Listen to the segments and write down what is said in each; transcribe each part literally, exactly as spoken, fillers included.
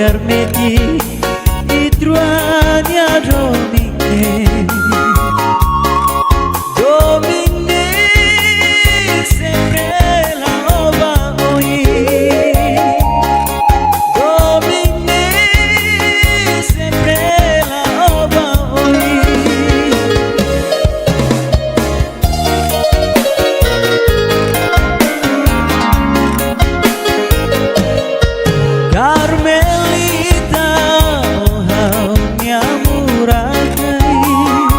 permiti, i troa nia domin ne'e. Domin ne'e sempre la'o ba oin. Domin ne'e sempre la'o ba oin. Carmelita, oh ha'u-nia murak-kain.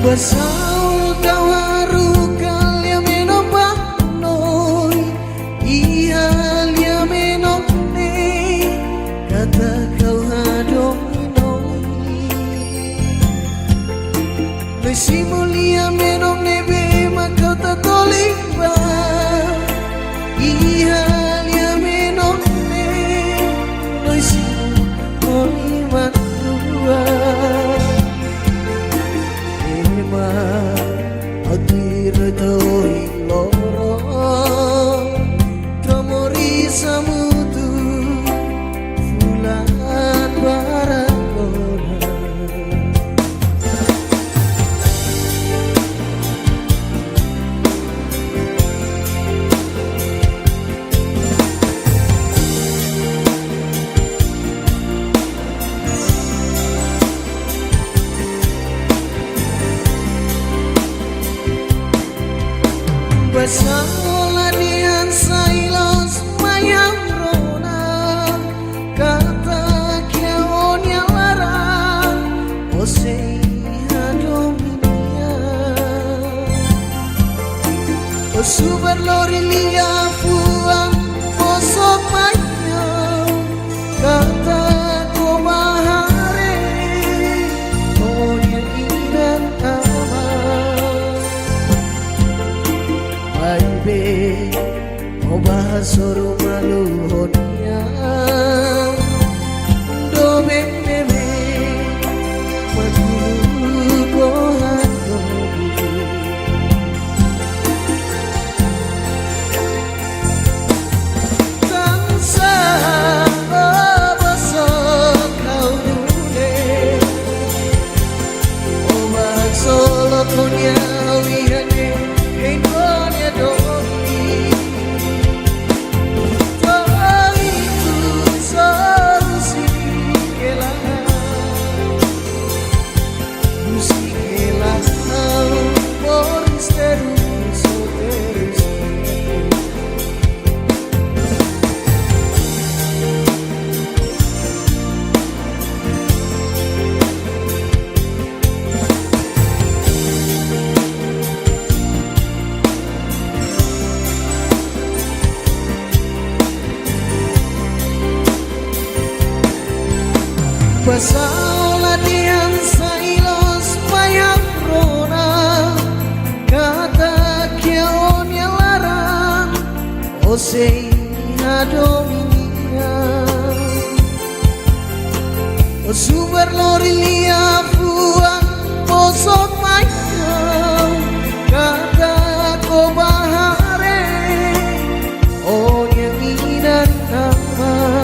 Basá, kau haruka lia-menon ba noi, iha lia-menon ne'e, katak kau hadomi noi. Noi simu lia-menon ne'ebé mak kau tatoli ba, iha lia-menon ne'e, noi simu ho liman rua. Ema, ha'u tuir to'o ohin loron, to'o moris hamutuk fulan barak ona. Basá, la dehan sai loos mai ha'u rona, katak iha ó-nia laran, ó sei hadomi nia. Ó subar lori liafuan bosok mai ha'u, katak ó bá haree ó-nia inan-aman. Maibé ó bá hasoru malu ho nia. Doben ne'ebé mak uluk ó hadomi. Tansá ó bosok ha'u nune'e, ó bá haksolok ho nia, ha'u iha ne'e hein ó-nia domin. To'o ikus husik hela, husik hela, moris terus, terus. Basá, la dehan sai loos mai ha'u rona, katak iha ó-nia laran, ó sei hadomi nia. Ó subar lori liafuan bosok mai ha'u, katak ó bá haree ó-nia inan-aman.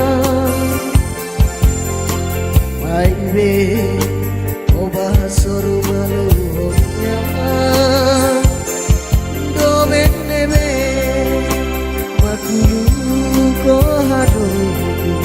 Maibé ó bá hasoru malu ho nia. Doben ne'ebé mak uluk ó hadomi.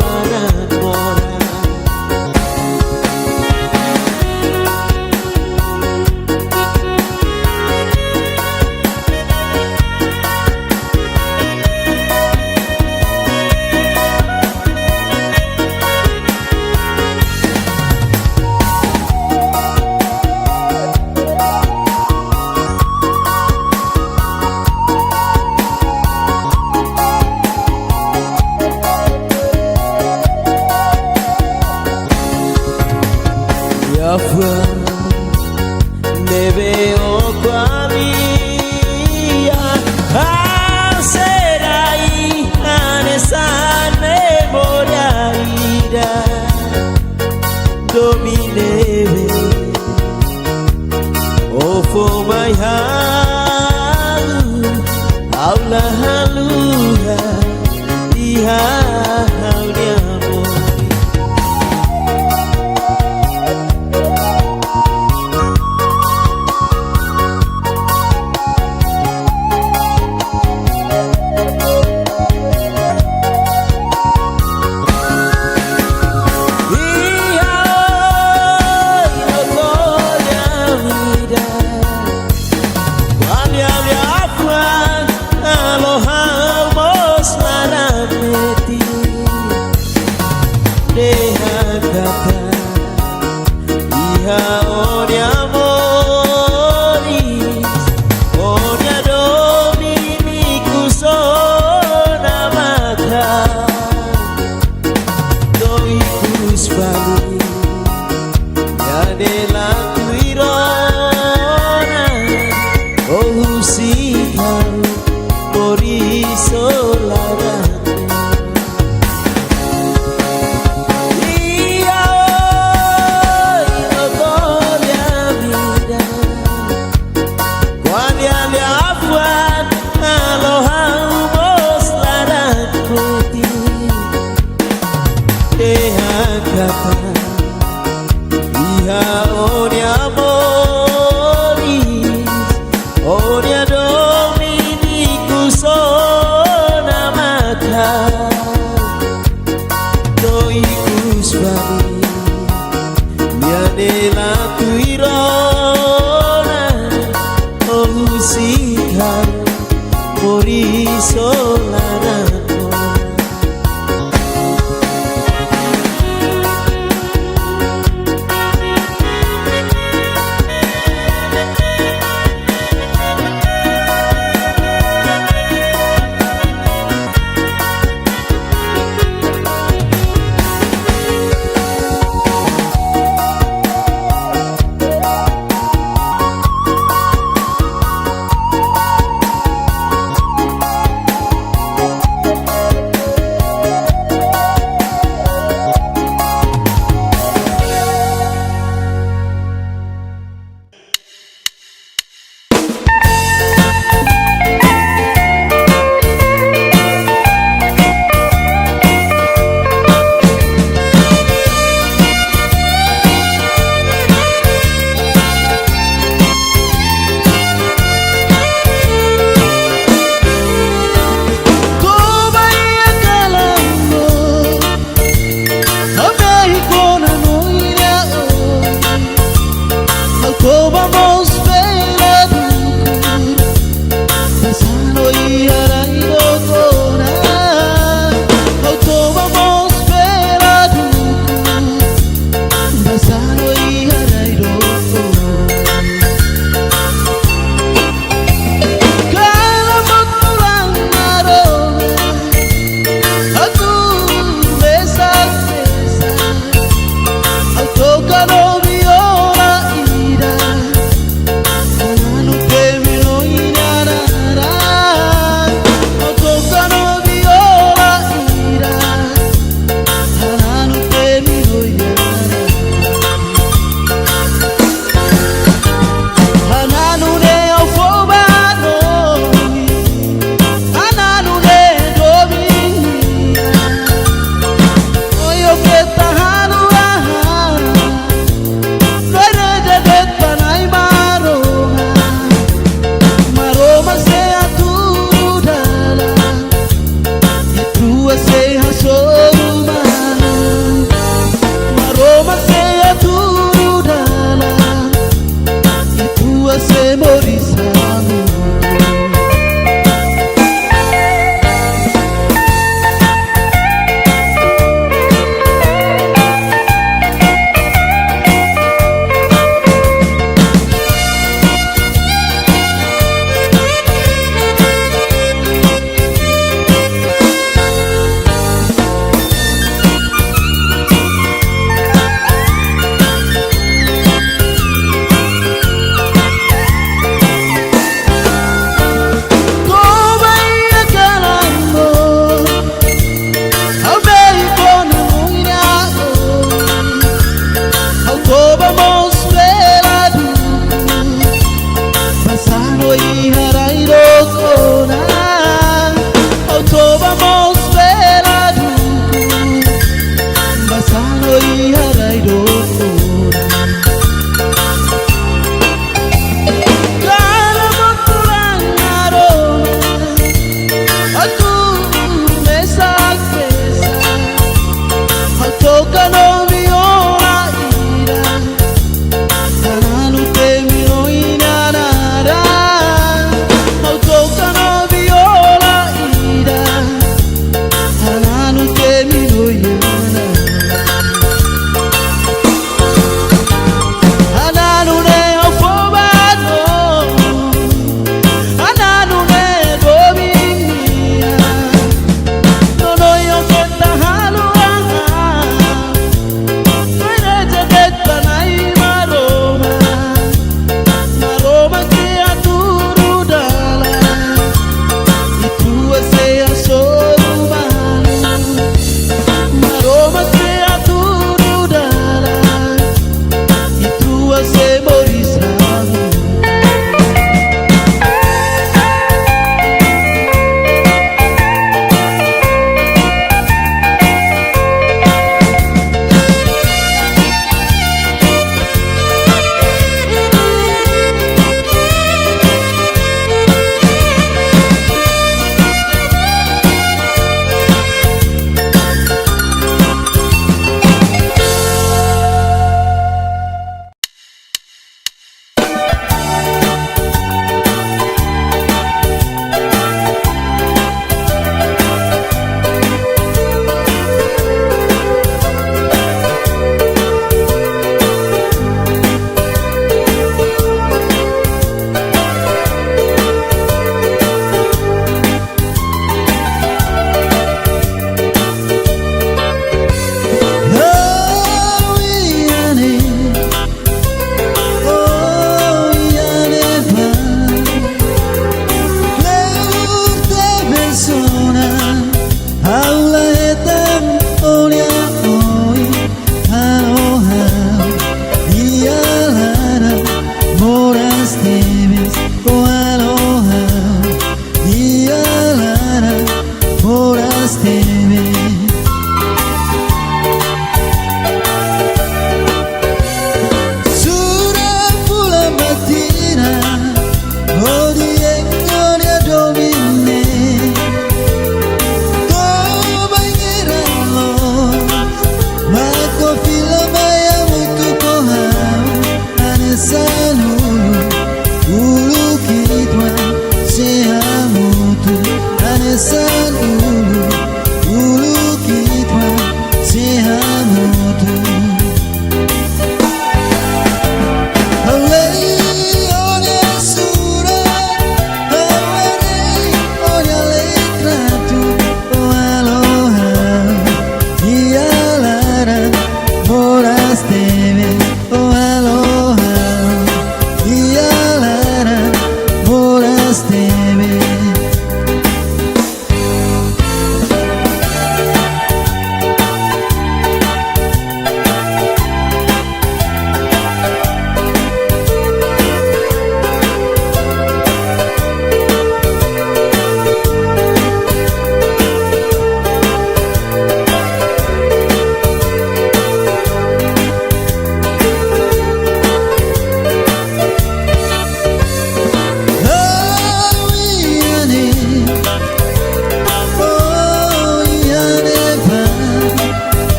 laran moras. Yafuan ne'ebé o ko'alia, ha'u sei rai hanesan memória ida. Domin ne'ebé o fó mai ha'u, ha'u la haluha iha ha'u-nia moris. Iha oin no ko'alia ida, ko'alia liafuan, halo ha'u mós laran metin. Dehan katak iha ó-nia moris, ó-nia domin ikus ona matan. To'o ikus fali, ida-ne'e la tuir ona, ó husik ha'u moris ho laran. Iha oin no ko'alia ida, ko'alia liafuan, halo ha'u mós laran metin. Dehan katak iha ó-nia moris, ó-nia domin ikus ona matan. To'o ikus fali, ida-ne'e la tuir ona, ó husik ha'u moris ho laran moras.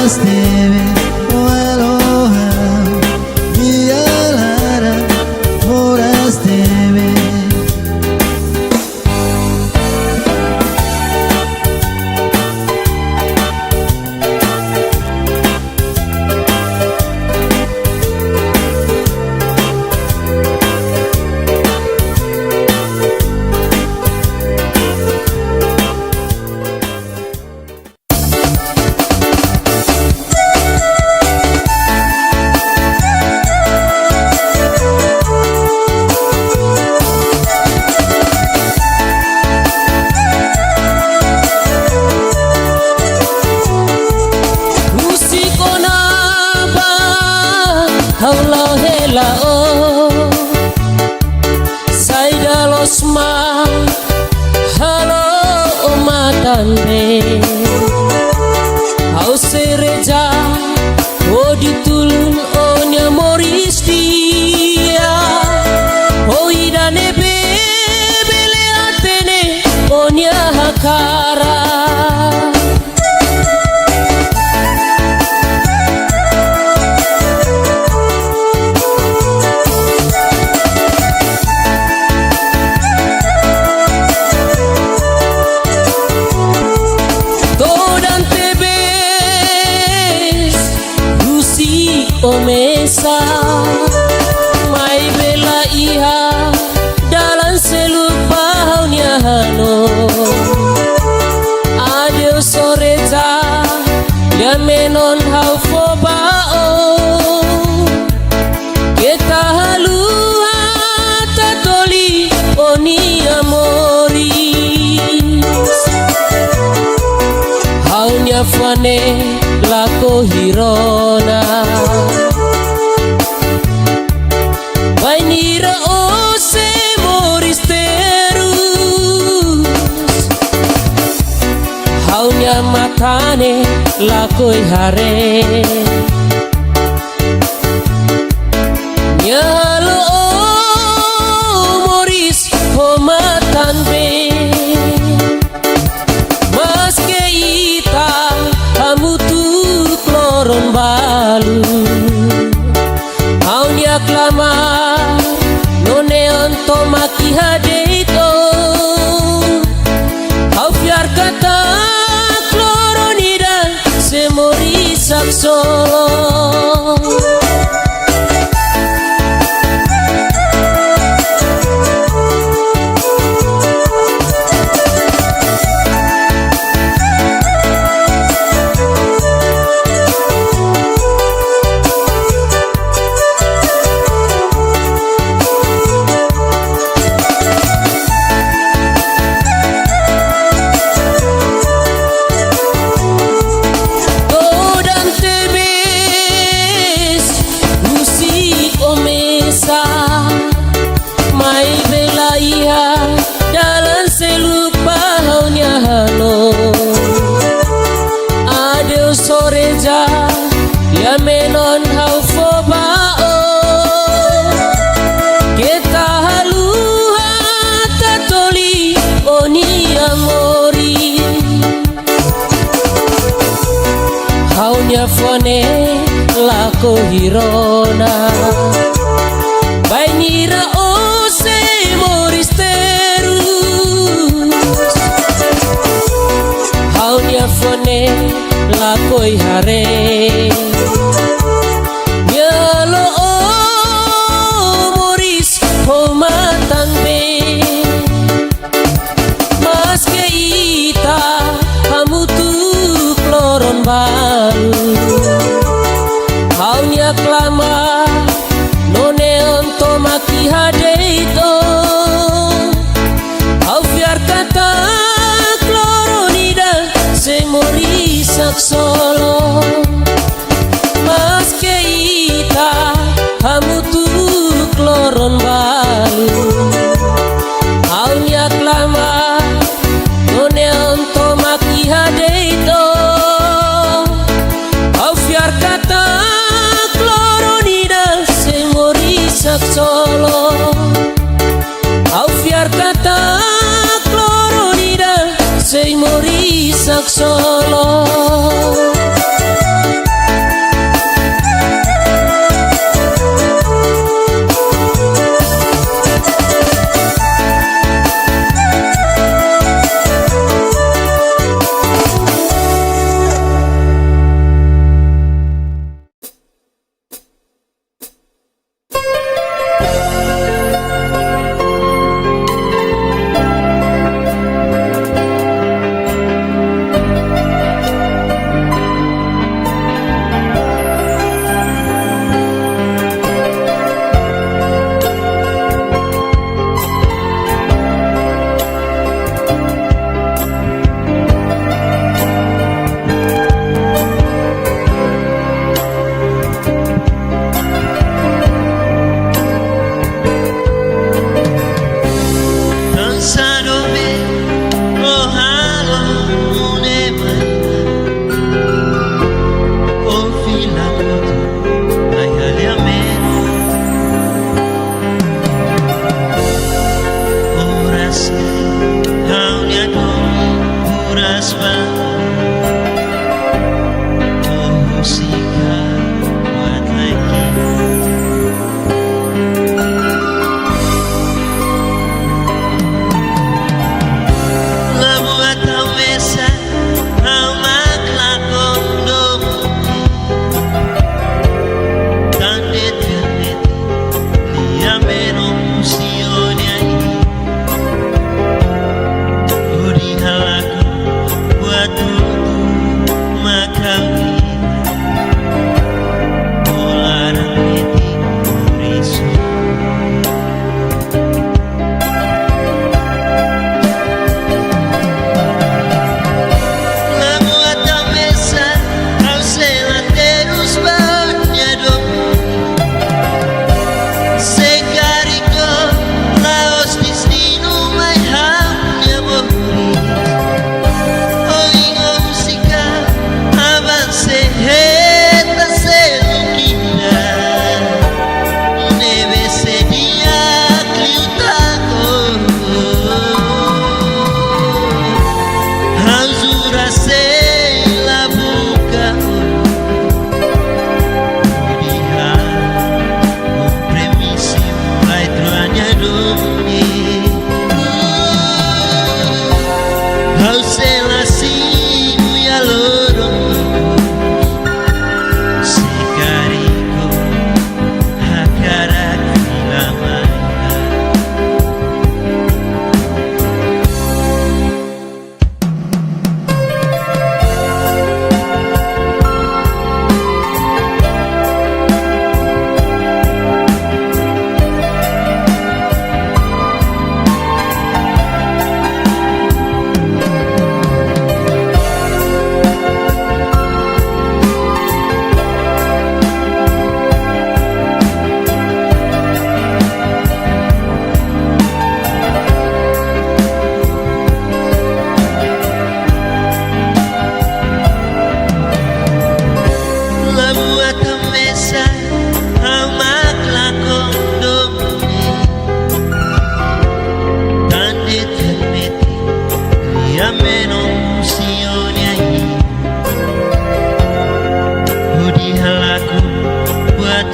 Tebe, waloha, mi alara, moras tebe. Husik ona ba ha'u la'o hela o. Saida loos mak halo o matan been. Ha'u sei reza hodi tulun o-nia moris di'ak. Ho ida ne'ebé bele hatene o-nia hakarak. Todan tebes husi o mesak, maibé la iha dalan seluk ba ha'u-nia hanoin. Adeus o reza, lia menon ha'u fó ba o. Keta haluha tatoli o-nia moris. Ha'u-nia fó-ne'e lakohi rona. Bainhira o sei moris terus, ha'u-nia matan ne'e lakohi haree. Nia halo o moris ho matan been. Maske ita hamutuk loron balu, ha'u-nia klamar no neon tomak iha de'it o. Ha'u fiar katak loron ida sei moris haksolok. Todan tebes husi o mesak, maibé la iha dalan seluk ba ha'u-nia hanoin. Adeus o reza, lia menon ha'u fó ba o. Keta haluha tatoli o-nia moris. Ha'u-nia fó-ne'e lakohi rona. Bainhira o sei moris terus, ha'u-nia fó-ne'e lakohi haree. Nia halo o moris ho matan been. Maske ita hamutuk loron balu, ha'u-nia klamar no neon tomak iha de'it o. Ha'u fiar katak loron ida sei moris haksolok. Maske ita hamutuk loron balu, ha'u-nia klamar no neon tomak iha de'it o. Ha'u fiar katak loron ida sei moris haksolok. Ha'u fiar katak loron ida sei moris haksolok.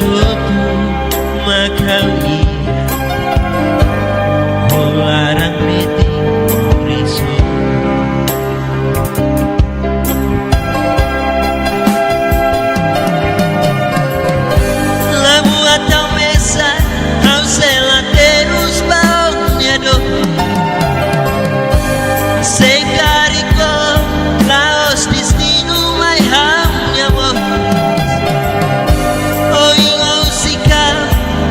Hotu mak ha'u iha, ho laran metin horizonte. Labuan tau mesak, ha'u sei la terus ba ó-nia domin. Sei karik ó, la'ós destinu mai ha'u-nia moris. Ohin ha'u husik ha'u,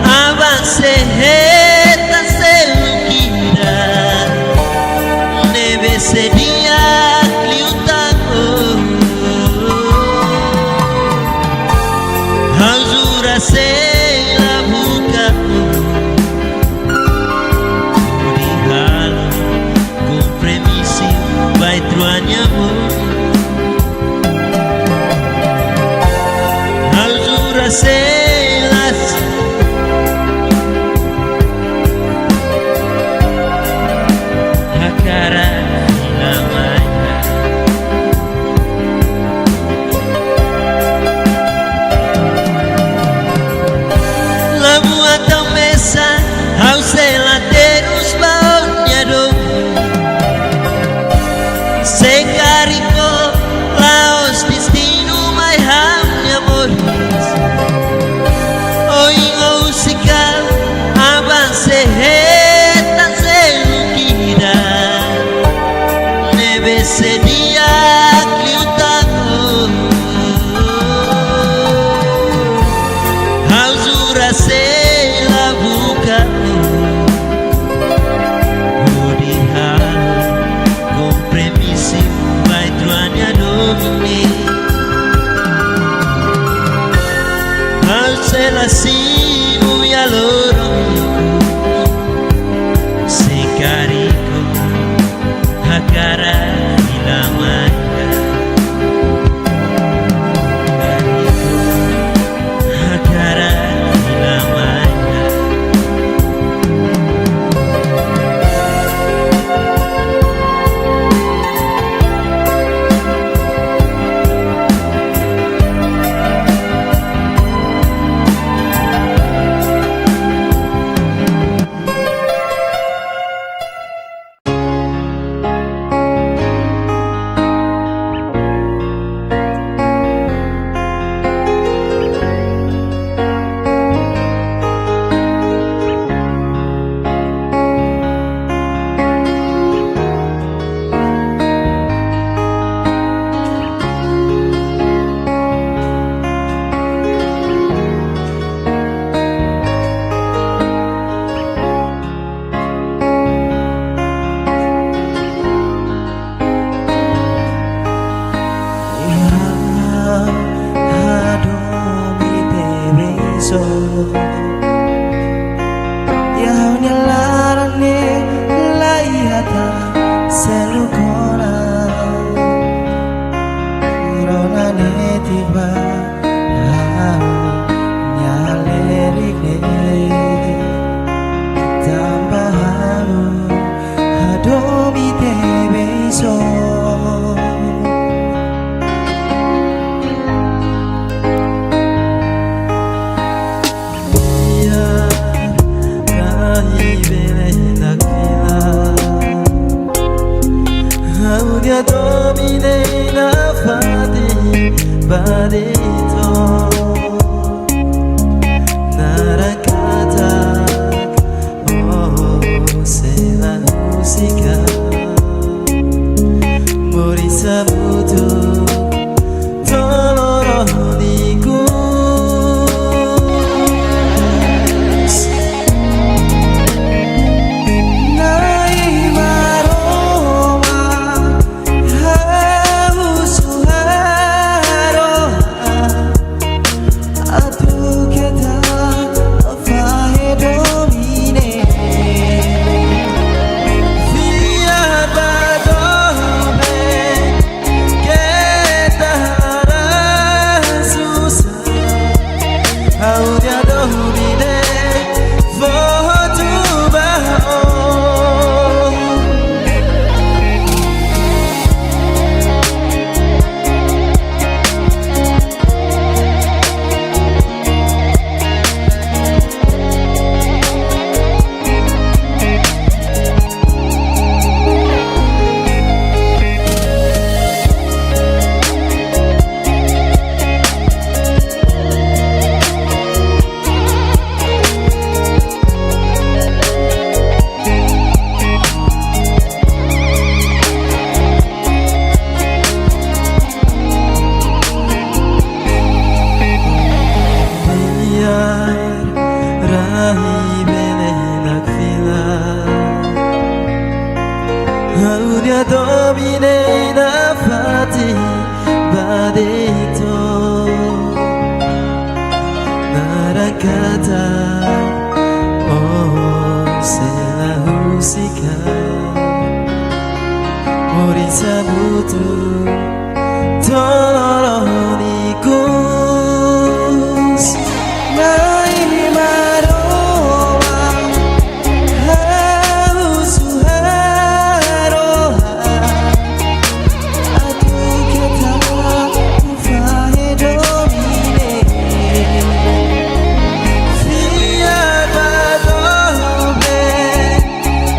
aban sei hetan seluk ida. Ne'ebé sei di'ak liután ó. Ha'u jura sei la buka ó. Hodi halo kompromisu ba ita rua nia moris. Ha'u jura sei la hakarak fila mai ha'u. Labuan tau mesak, ha'u sei la terus ba ó-nia domin. Sei karik ó, la'ós destinu mai ha'u-nia moris. Ohin ha'u husik ha'u, aban sei hetan seluk ida. Ne'ebé sei di'ak liután ó. Ha'u jura sei la buka ó. Hodi halo kompromisu ba ita rua nia domin. Ha'u sei la simu iha loron, sei karik ó hakarak fila mai ha'u. Karik ó hakarak fila mai ha'u. Hadomi tebe iha ó. Iha ha'u-nia laran ne'e la iha tan seluk ona. Rona ne'e tiba ha'u-nia lerik ne'e. Tanba ha'u hadomi tebe iha ó. Ia, rai bele nakila. Ha'u-nia domin ne'e nafatin ba de'it ó. Naran katak ó sei la husik ha'u. Moris hamutuk to'o loron ikus. Na'i Maromak, ha'u husu harohan. Kata, oh, sei la husik ha'u. Moris hamutuk, to'o loron ikus. Maibé Maromak, ha'u husu harohan atu keta fahe domin ne'e. Fiar ba doben,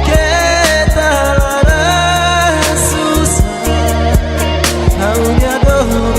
keta laran susar. Ha'u-nia doben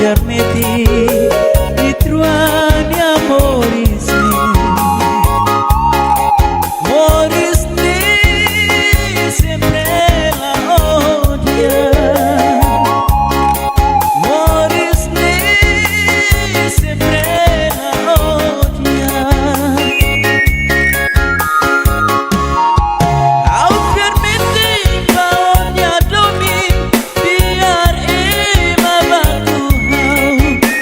permite destrua nia moris ne'e. Moris ne'e sempre la odia. Moris ne'e sempre la odia. Ha'u permite ba ó-nia domin, biar ema baku ha'u.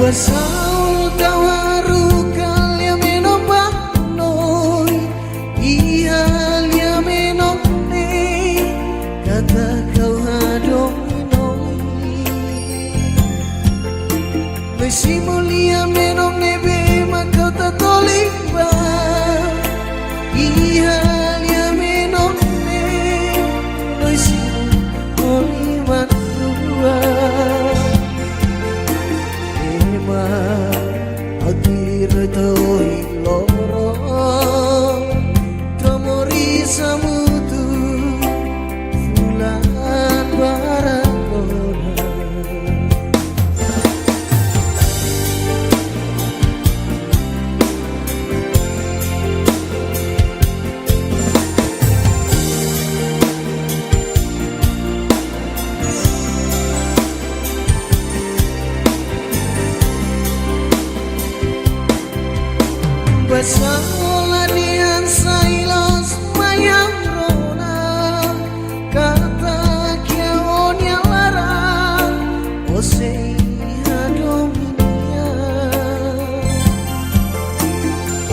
Basá, tau haruka lia-menon ba noi, iha lia-menon ne'e, katak ha'u hadomi noi. Noi simu lia-menon ne'ebé mak ha'u tatoli ba, iha lia-menon ne'e, noi simu ho liman rua. Ema, ha'u tuir to'o ohin loron, to'o moris hamutuk fulan barak ona. Basá, la dehan sai loos mai ha'u rona, katak iha ó-nia laran, ó sei hadomi nia.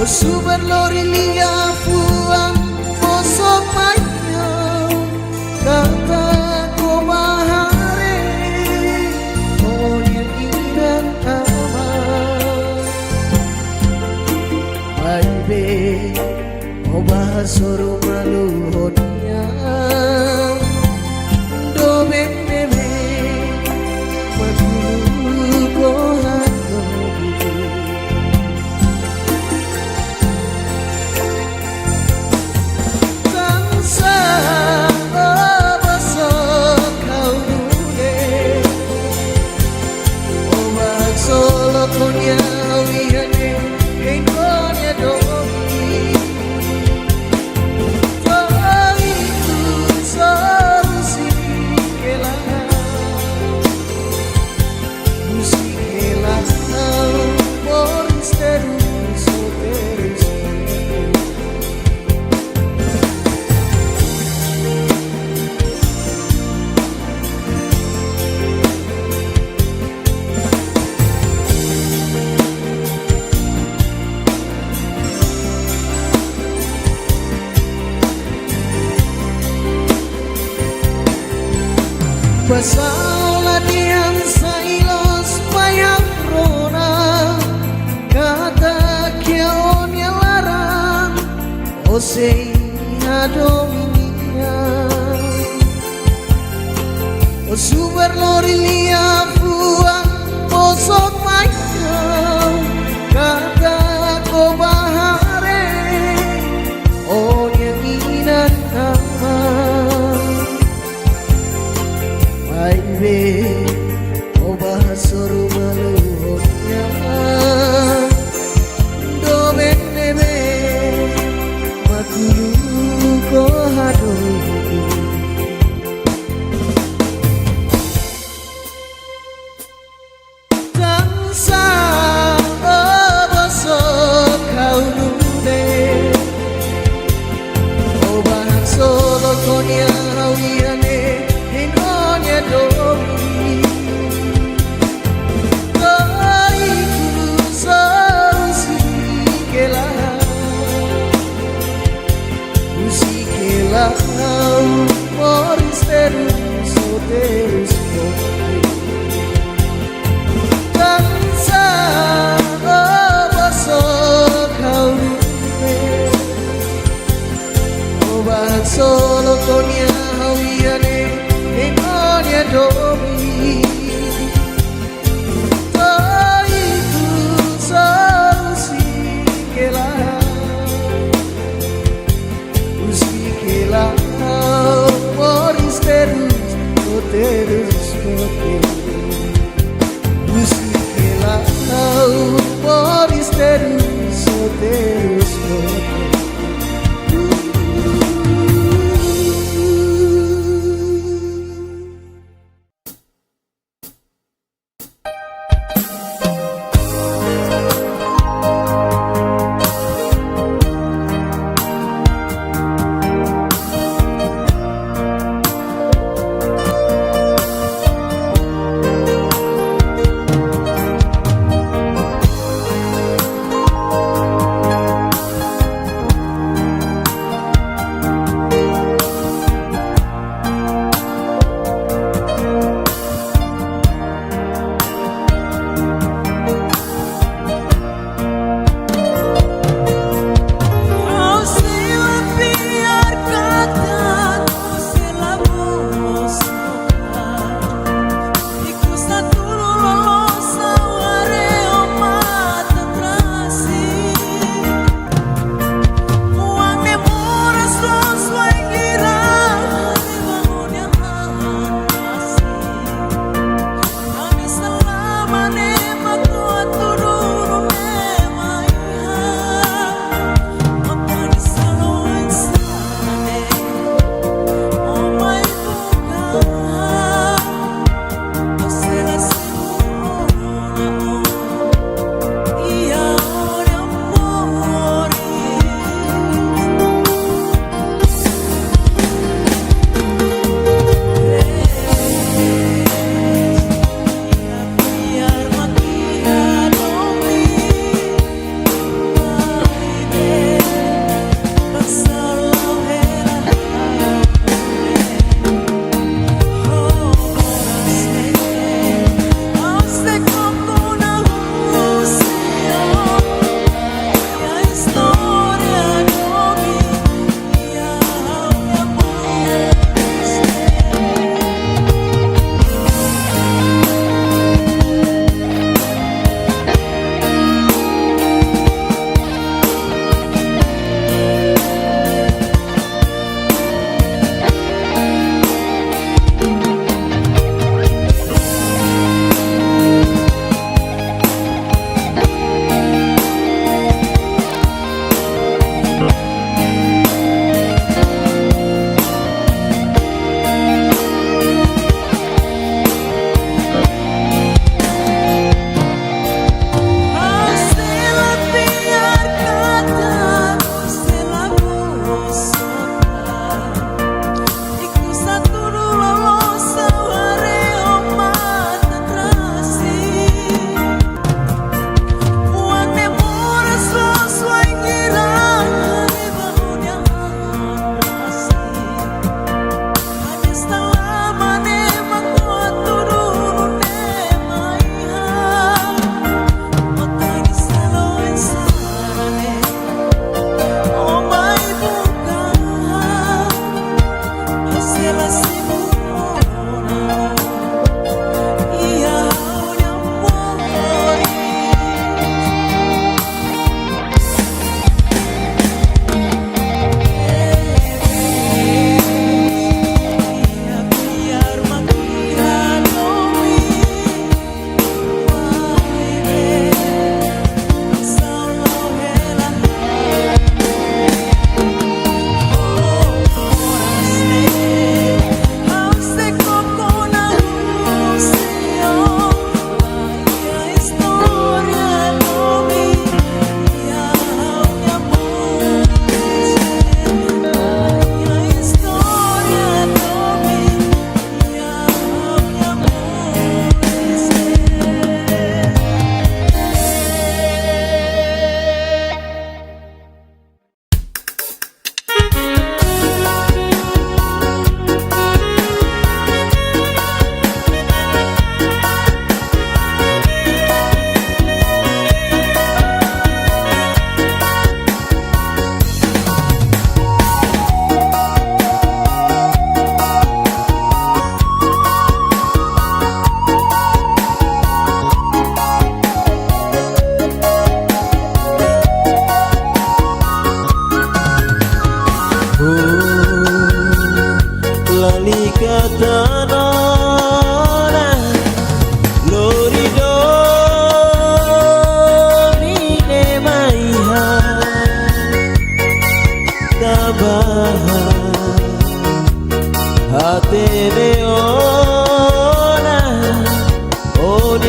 Ó subar lori liafuan, ó só mai ha'u, katak ó bá haree ó-nia inan-aman. Maibé ó bá hasoru malu ho nia. Doben ne'ebé mak uluk ó hadomi. Tansá ó bá só kau nu'udar. Ó bá haksolok ho nia, ha'u iha ne'e hein ó-nia domin. To'o ikus ó husik hela. Husik hela, moris terus, terus. Basá, la dehan sai loos mai ha'u rona, katak iha ó-nia laran, ó sei hadomi nia. Ó subar lori liafuan, ó só mai ha'u, katak ó bá haree ó-nia inan-aman. Maibé ó bá hasoru malu ho nia. Doben ne'ebé mak uluk ó hadomi. Tansá ó bá só kau nu'udar. Ó bá haksolok ho nia, ha'u iha ne'e hein ó-nia domin. To'o ikus ó husik hela. Husik hela, moris terus, terus. Tansá ó bá só kau nu'udar. Ó bá haksolok ho nia, ha'u iha ne'e hein ó-nia domin. To'o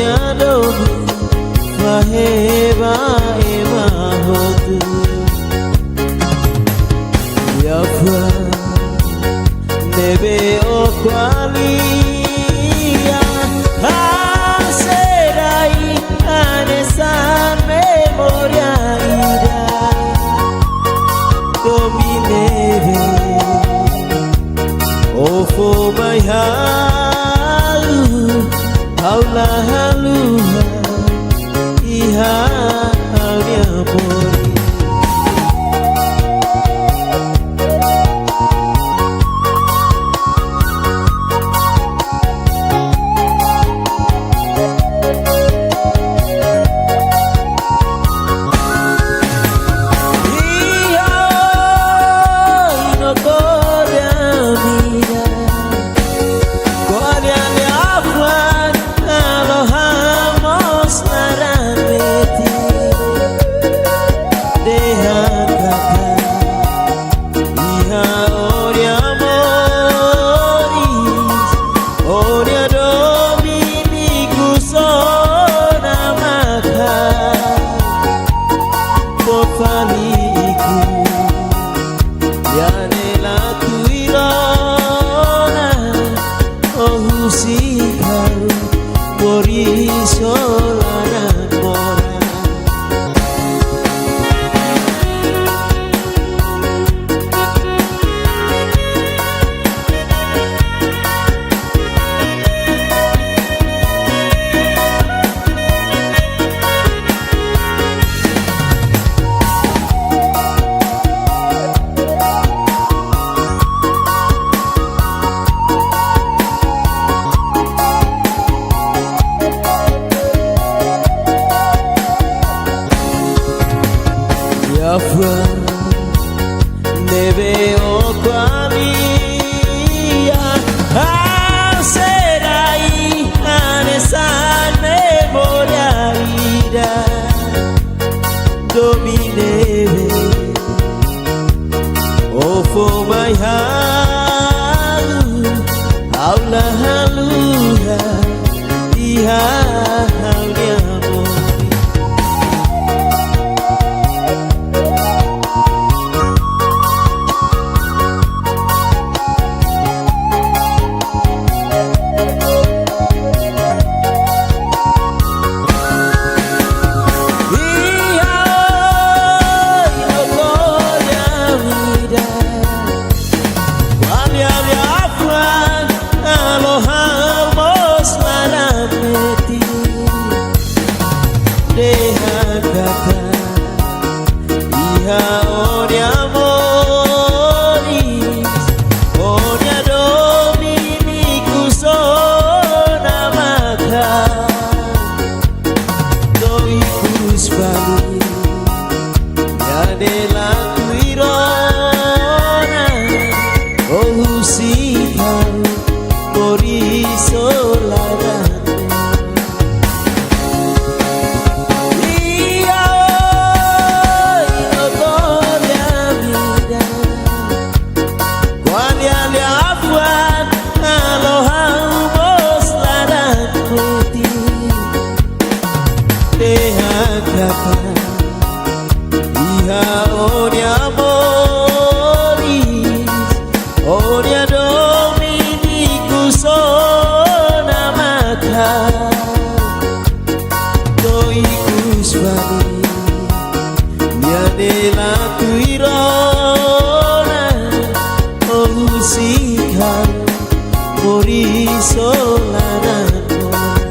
Ado, fahe ba ema hotu. Iha fuan ne'ebé o ko'alia, ha'u sei rai hanesan memória ida. Domin ne'ebé o fó mai ha'u, ha'u la haluha, iha ha'u-nia moris. Iha, i no ko'alia mira. Ko'alia liafuan, halo ha'u mós laran metin. Dehan katak iha ó-nia moris, ó-nia domin ikus ona maka. Fó fali ikus, iha ne'e la tuir ona, ó husik ha'u, moris ó laran moras. Iha fuan ne'ebé o ko'alia, ha'u sei rai hanesan memória ida. Domin ne'ebé o fó mai ha'u, ha'u la haluha, iha ha'u-nia moris. Iha, i no ko'alia mira. Ko'alia liafuan, halo ha'u mós laran metin. Dehan katak iha ó-nia moris, ó-nia domin ikus ona maka. To'o ikus fali, iha ne'e la tuir ona, ó husik ha'u, moris ó laran. Iha, i no ko'alia mira. Ko'alia liafuan, halo ha'u mós laran metin. Dehan katak iha ó-nia moris, ó-nia domin ikus ona maka. To'o ikus fali, iha ne'e la tuir ona, ó husik ha'u, moris ó laran moras.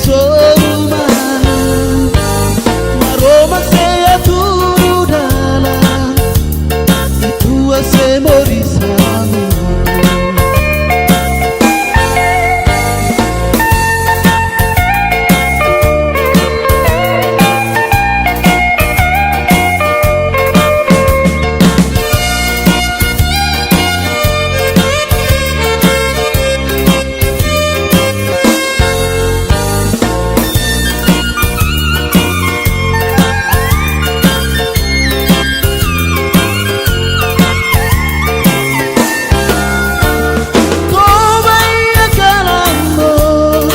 Soru malu, Maromak sei hatudu dalan, Uitoan sei moris hamutuk. Toba iha kalan boot,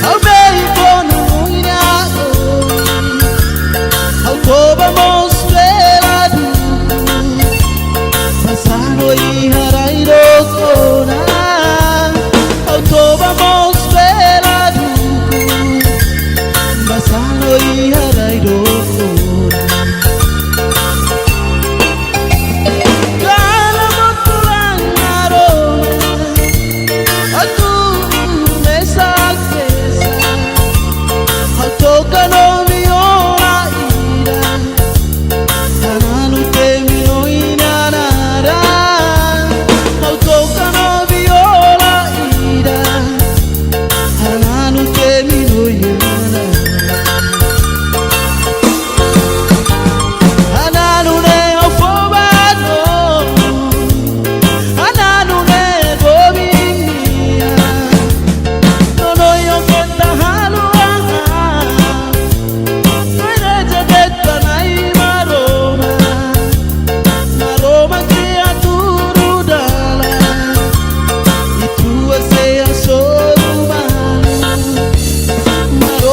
ha'u beibeik ona oin-oin. Ha'u toba mós bele dukur, basá no iha rai dook ona. Ha'u toba mós bele dukur, basá no iha rai dook ona. Kalan boot fulan Maromak, atu mesak pesak. Ha'u toka no viola ida, hananu temi no inan naran. Ha'u toka no viola ida, hananu temi no inan naran. Hananu ne'e ha'u fó ba ó, hananu ne'e doben nian. Nonoin ó keta haluha, ha'u reza de'it ba Na'i Maromak. Maromak sei hatudu dalan, Uitoan sei hasoru malu. Maromak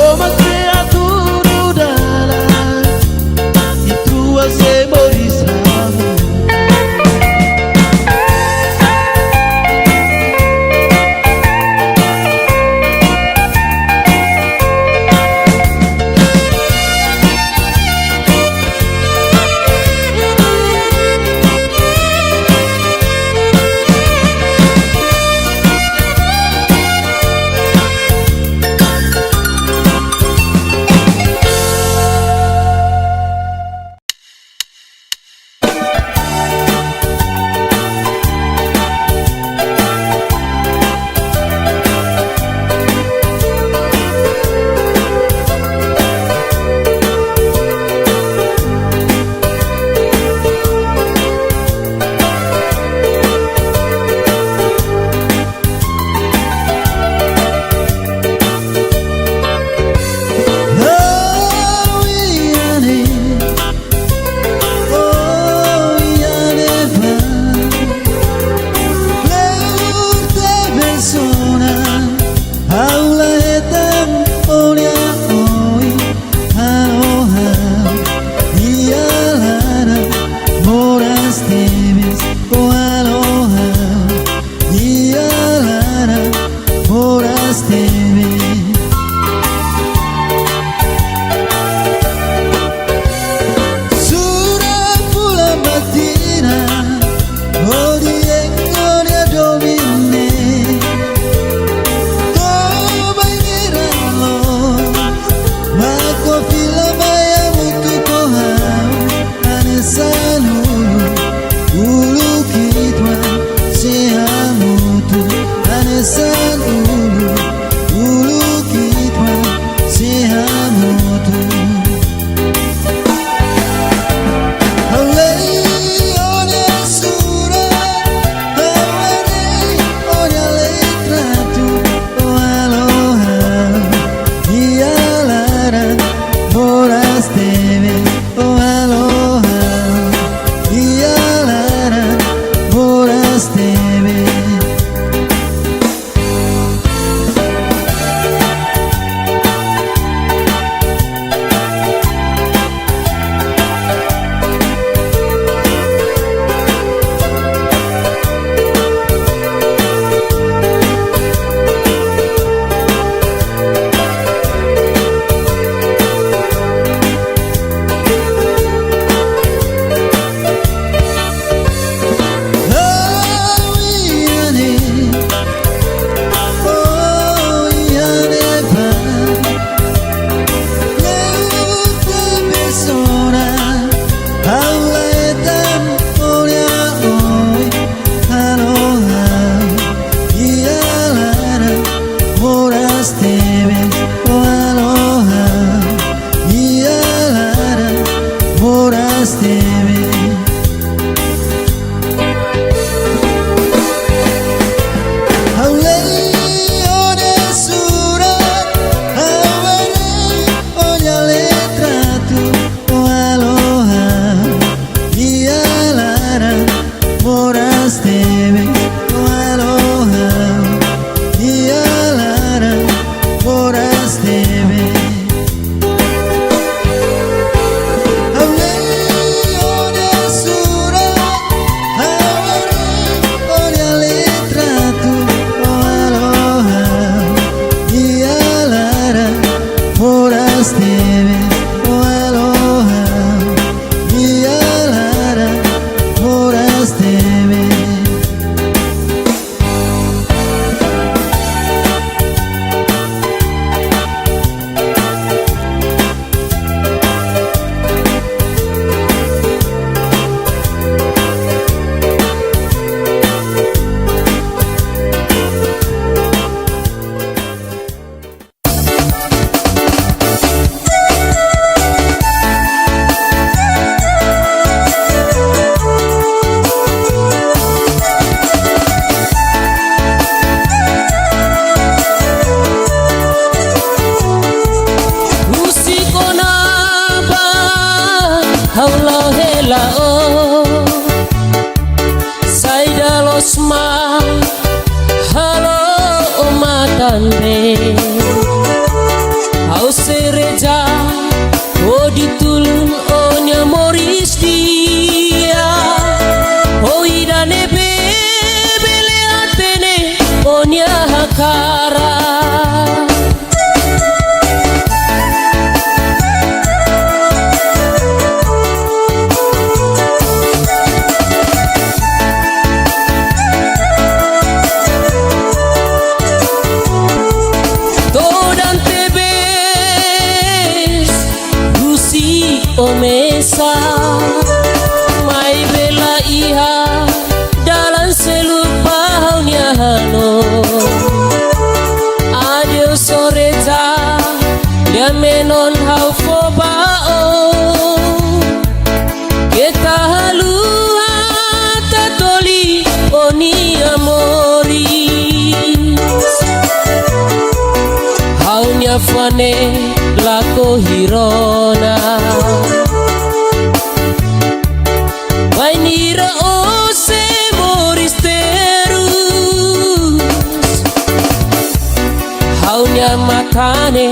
Tebe, o aloha, mi alara, moras tebe. Husik ona ba ha'u la'o hela o. Saida loos mak halo o matan bee. Ha'u sei reza hodi tulun o-nia moris di'ak. Hodi ida ne'ebé bele hatene o-nia hakarak. Todan tebes husi o mesak, maibé la iha dalan seluk ba ha'u-nia hanoin. Adeus o reza, lia-menon ha'u fó ba o. Keta haluha tatoli o-nia moris. Ha'u-nia fó-ne'e lakohi rona. Bainhira o sei moris terus, ha'u-nia matan ne'e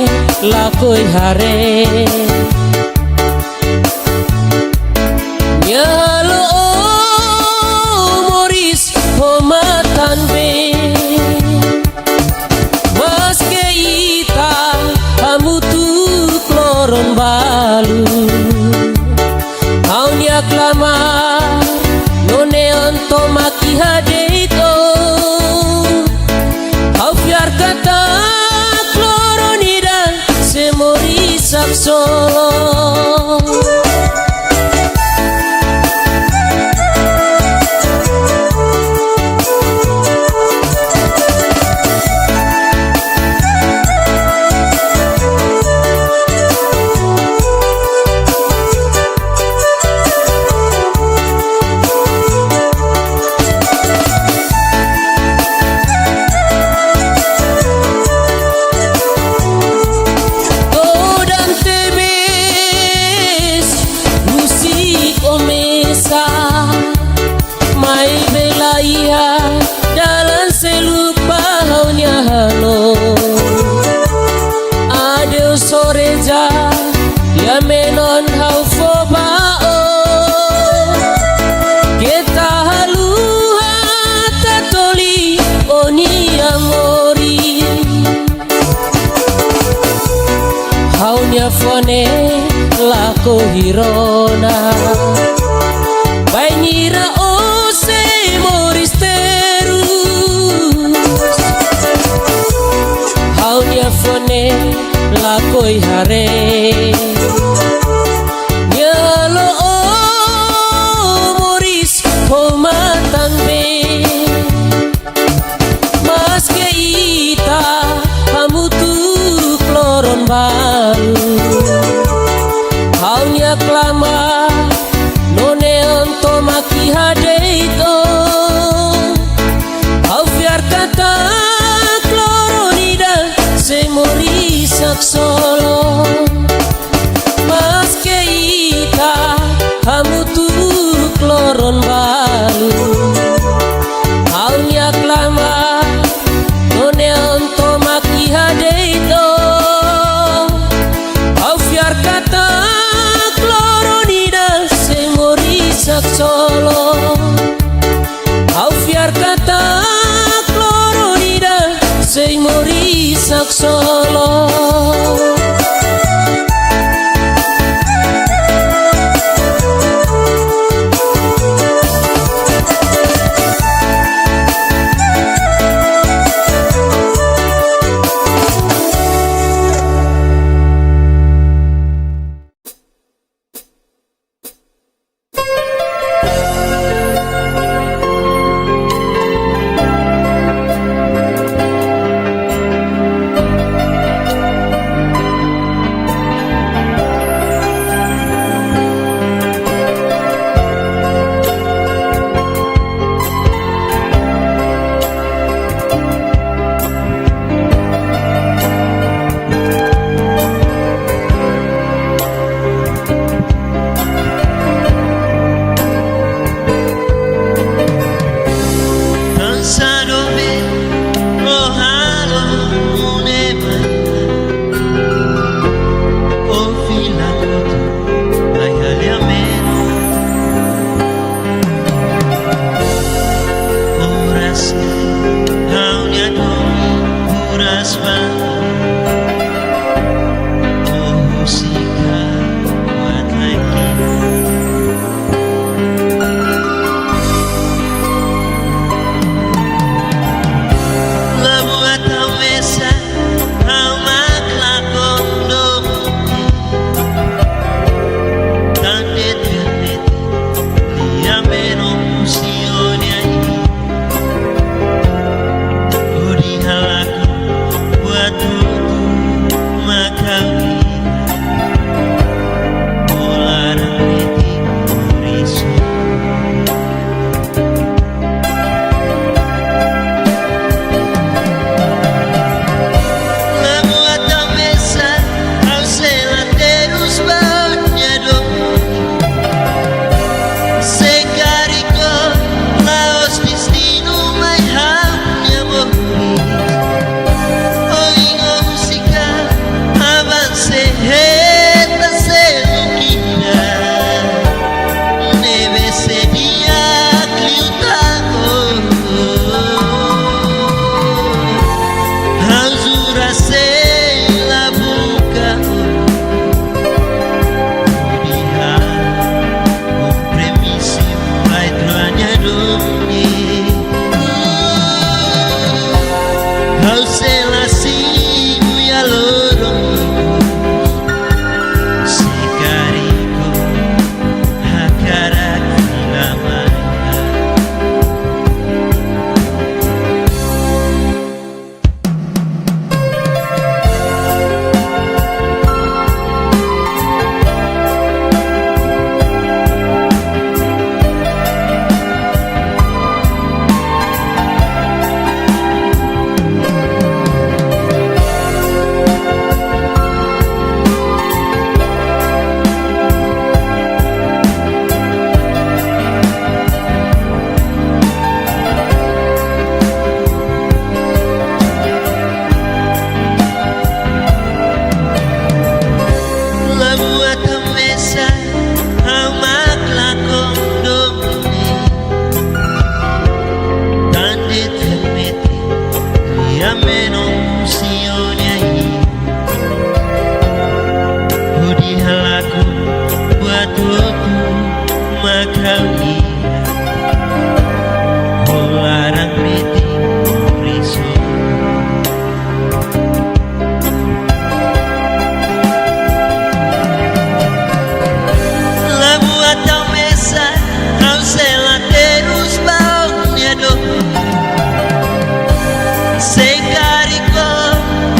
lakohi haree. Nia halo o moris ho matan bee. Maske ita hamutuk loron balu, ha'u-nia klamar no neon tomak iha de'it o. Ha'u fiar katak loron ida sei moris haksolok. Todan tebes husik o mesak, maibé la iha dalan seluk ba ha'u-nia hanoin. Adeus o reza, lia-menon ha'u fó ba o. Keta haluha tatoli o-nia moris. Ha'u-nia fó-ne'e lakohi rona. Bainhira o sei moris terus, ha'u-nia fó-ne'e lakohi haree. Nia halo o moris ho matan bee. Maske ita hamutuk loron balu, ha'u-nia klamar no neon tomak iha de'it o. Ha'u fiar katak loron ida sei moris haksolok. Maske ita hamutuk loron balu, ha'u-nia klamar no neon tomak iha de'it o. Ha'u fiar katak loron ida sei moris haksolok. Ha'u fiar katak loron ida sei moris haksolok. Ha'u iha ho laran metin ho riso. La buat ha'u mesak, ha'u sei la terus ba ó-nia domin. Se karik ó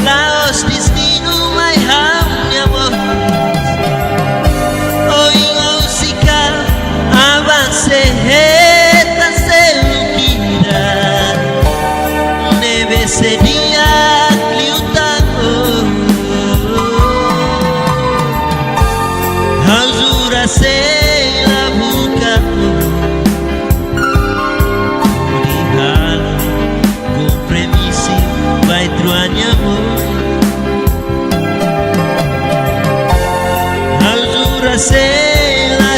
la'ós destinu mai ha'u-nia moris, ohin ha'u husik ha'u, aban sei hetan seluk ida, ne'ebé sei di'ak liután ó. Ha'u jura sei la buka ó, hodi halo kompromisu ba ita rua nia amór. Ha'u jura sei la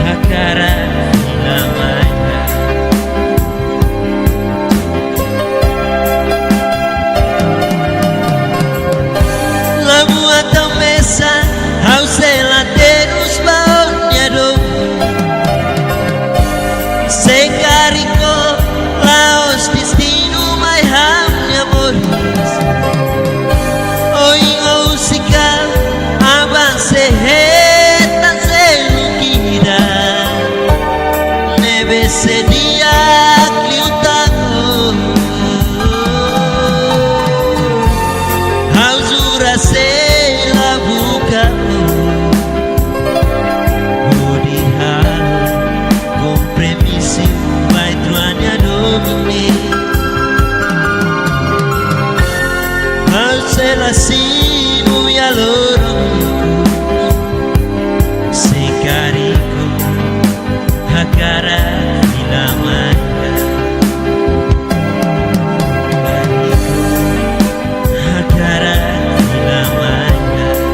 hakarak fila mai ha'u. La buat ha'u mesak, ha'u sei la terus ba ó-nia domin. Se karik ó la'ós destinu mai ha'u-nia moris, ohin ha'u husik ha'u, aban sei hetan seluk ida, ne'ebé sei di'ak liután ó. Ha'u jura sei la buka ó, hodi halo kompromisu ba ita rua nia domin. Ha'u sei la simu iha loron, se karik ó hakarak fila mai ha'u. Karik ó hakarak fila mai ha'u.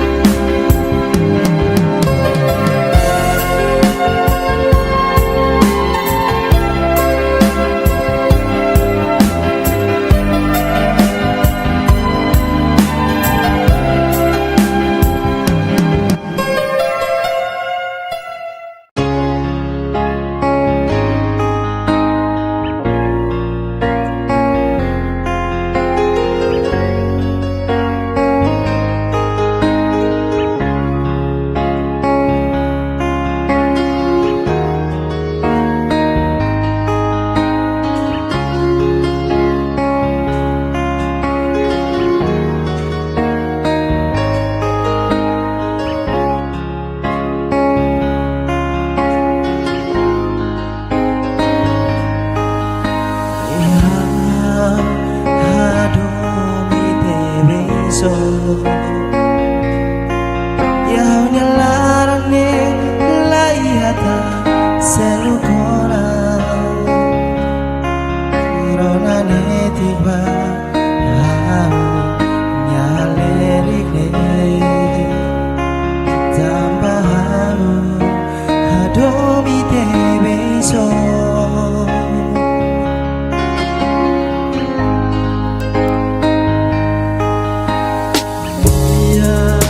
Hadomi ita-boot. Iha ha'u-nia laran ne'e la iha tan seluk ona. Rona netik ba ha'u-nia lerik ne'e. Tanba ha'u hadomi ita-boot. Biar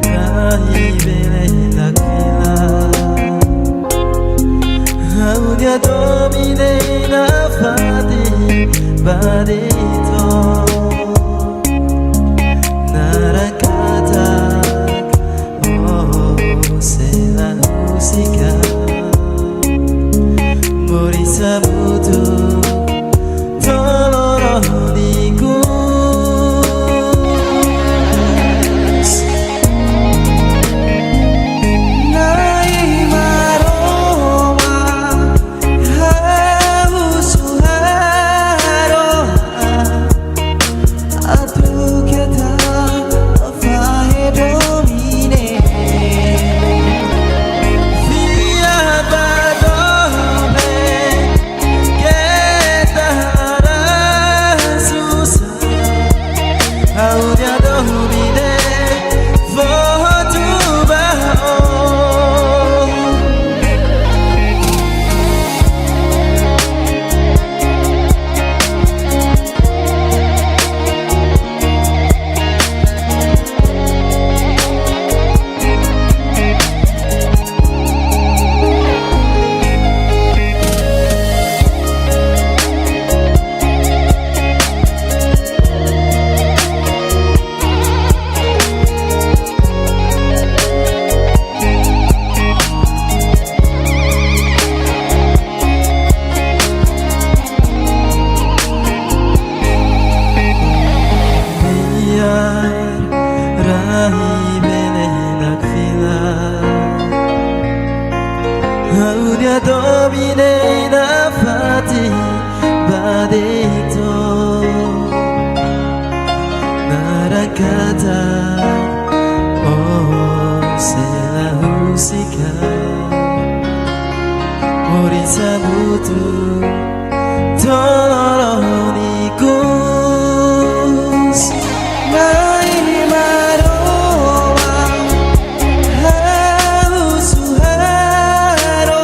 rai bele dakilar, ha'u-nia domin ne'e nafatin ba de'it ó. Naran katak ó sei la husik ha'u. Moris hamutuk to'o loron ikus. Na'i Maromak, ha'u husu harohan Kata, oh, sei la husik ha'u. Moris hamutuk, to'o loron ikus. Mai Maromak, ha'u husu harohan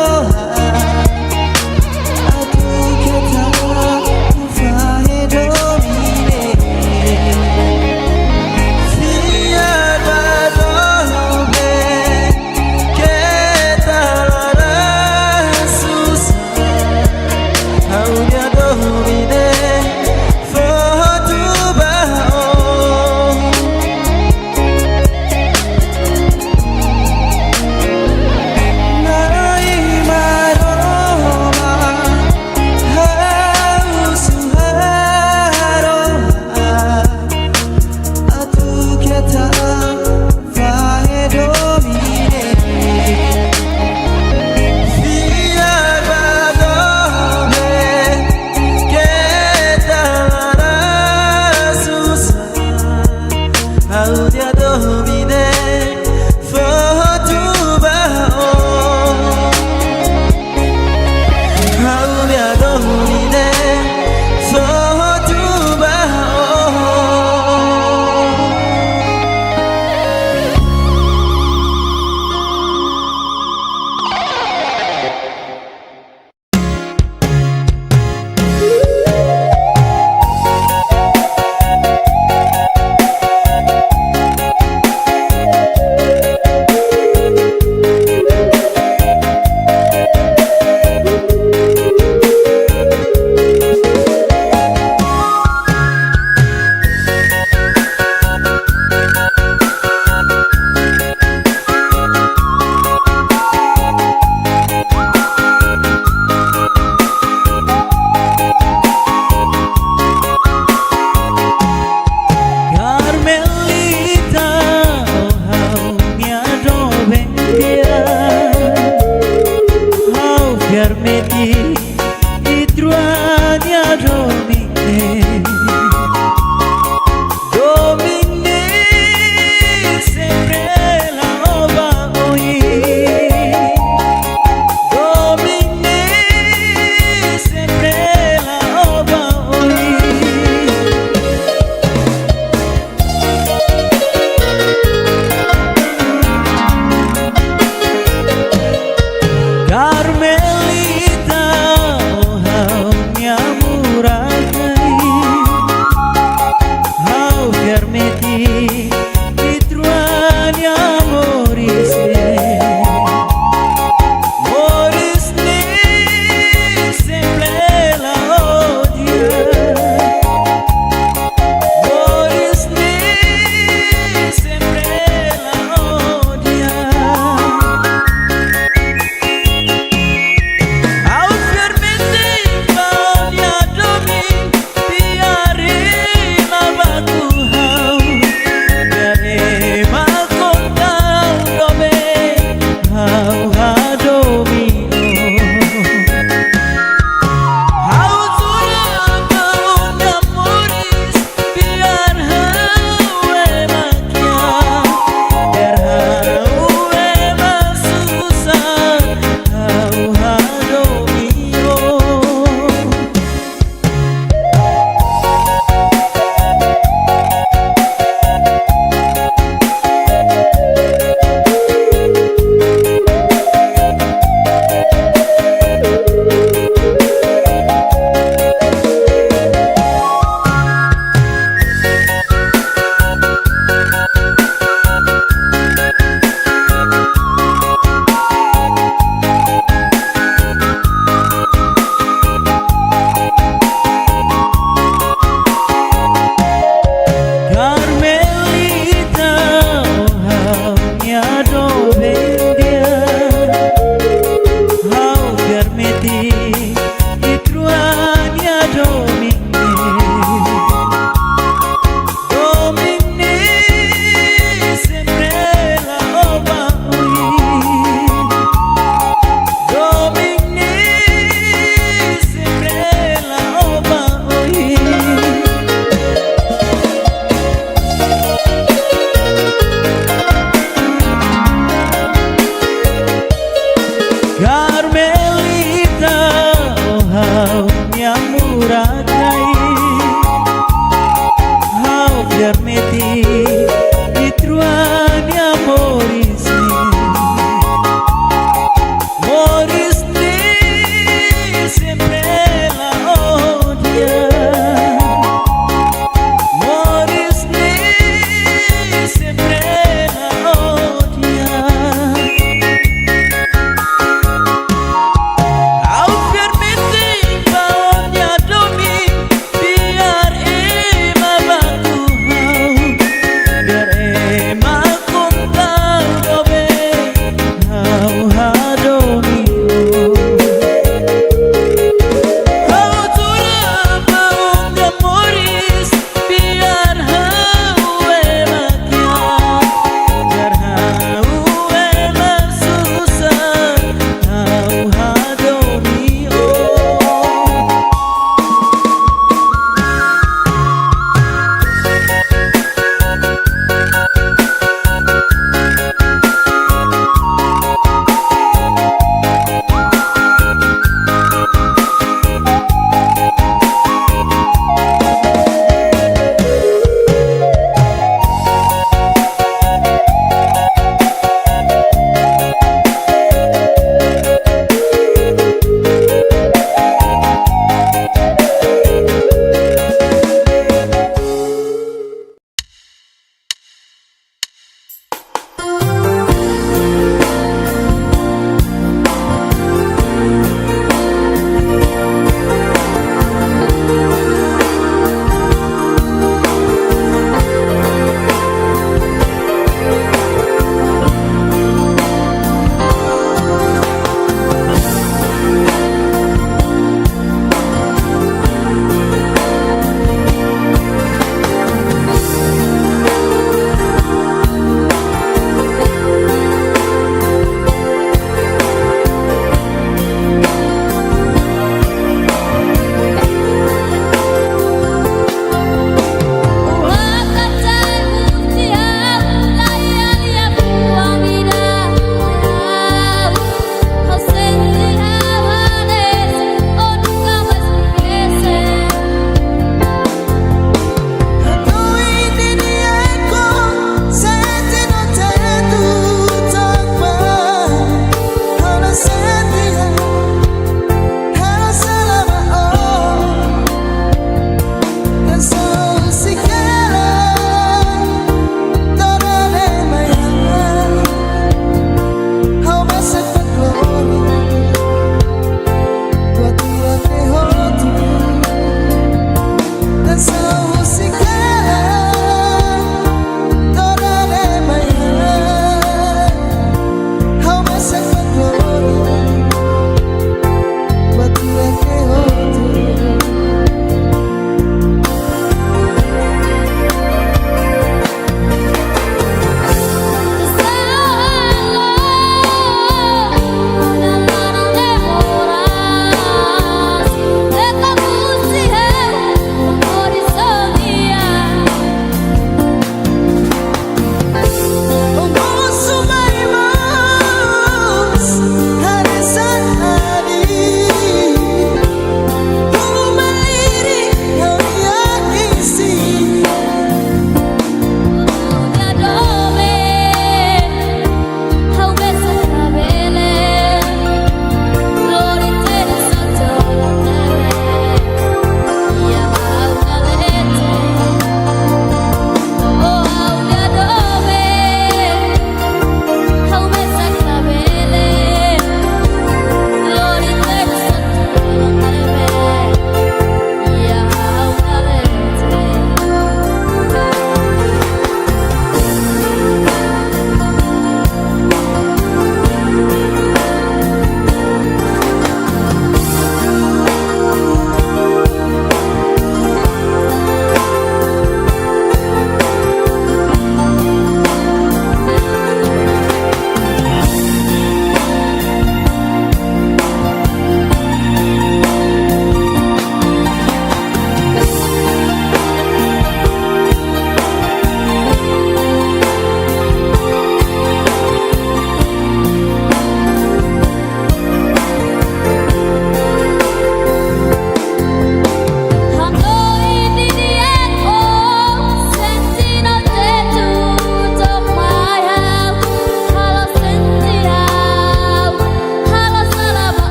atu keta fahe domin ne'e. Fiar ba doben, keta laran susar. Ha'u-nia doben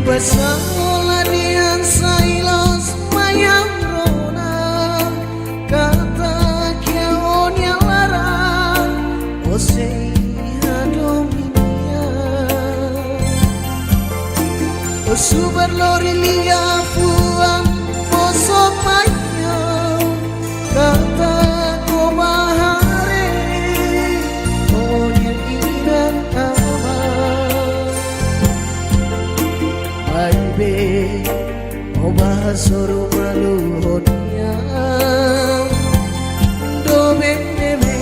Pasal la dian sai loos mai ha'u rona, katak iha ó-nia laran, ó sei hadomi ha'u. Ó subar lori liafuan, ó sosa mai ha'u, katak ó bá haree ó-nia inan-aman. Maibé ó bá hasoru malu ho nia. Doben ne'ebé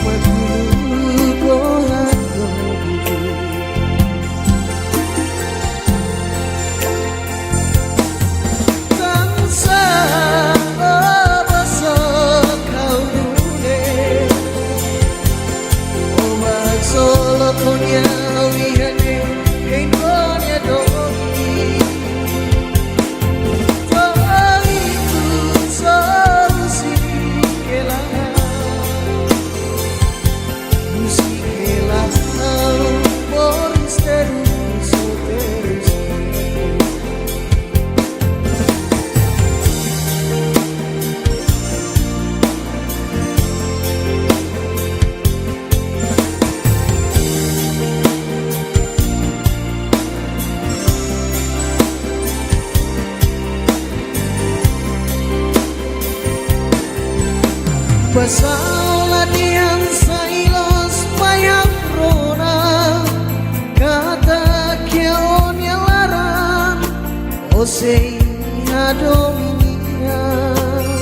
mak uluk ó hadomi. Tansá ó bosok ha'u nune'e. Ó bá haksolok ho nia, ha'u iha ne'e hein ó-nia domin. To'o ikus ó husik hela. Husik hela ha'u, moris terus, terus. Pasal la dian sai loos mai ha'u rona, katak iha ó-nia laran, ó sei hadomi ha'u.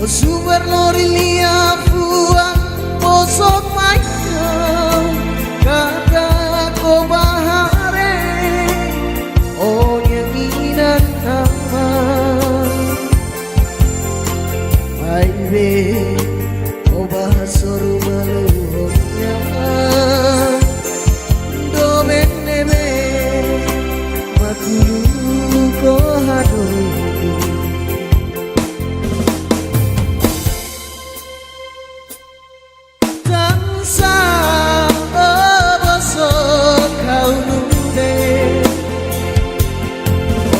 Ó subar lori liafuan, ó sosa mai ha'u, katak ó bá haree ó-nia inan-aman. Maibé ó bá hasoru malu ho nia. Doben ne'ebé mak uluk ó hadomi. Tansá ó bosok ha'u nune'e.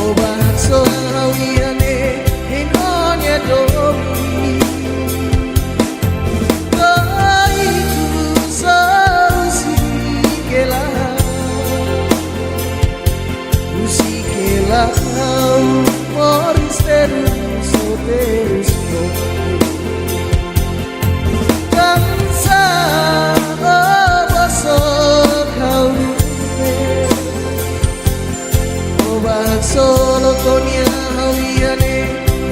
Ó bá haksolok ha'u iha ne'e hein ó-nia domin. To'o ikus ó husik hela. Husik hela ha'u, moris terus, terus. Tansá ó bosok ha'u nune'e. Ó bá haksolok ho nia, ha'u iha ne'e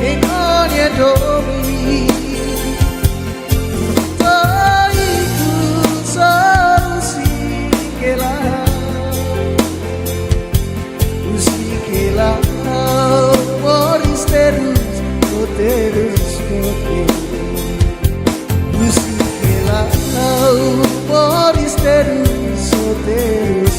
hein ó-nia domin. To'o ikus ó husik hela. Husik hela ha'u, moris terus, terus. Husik hela ha'u, moris terus, terus.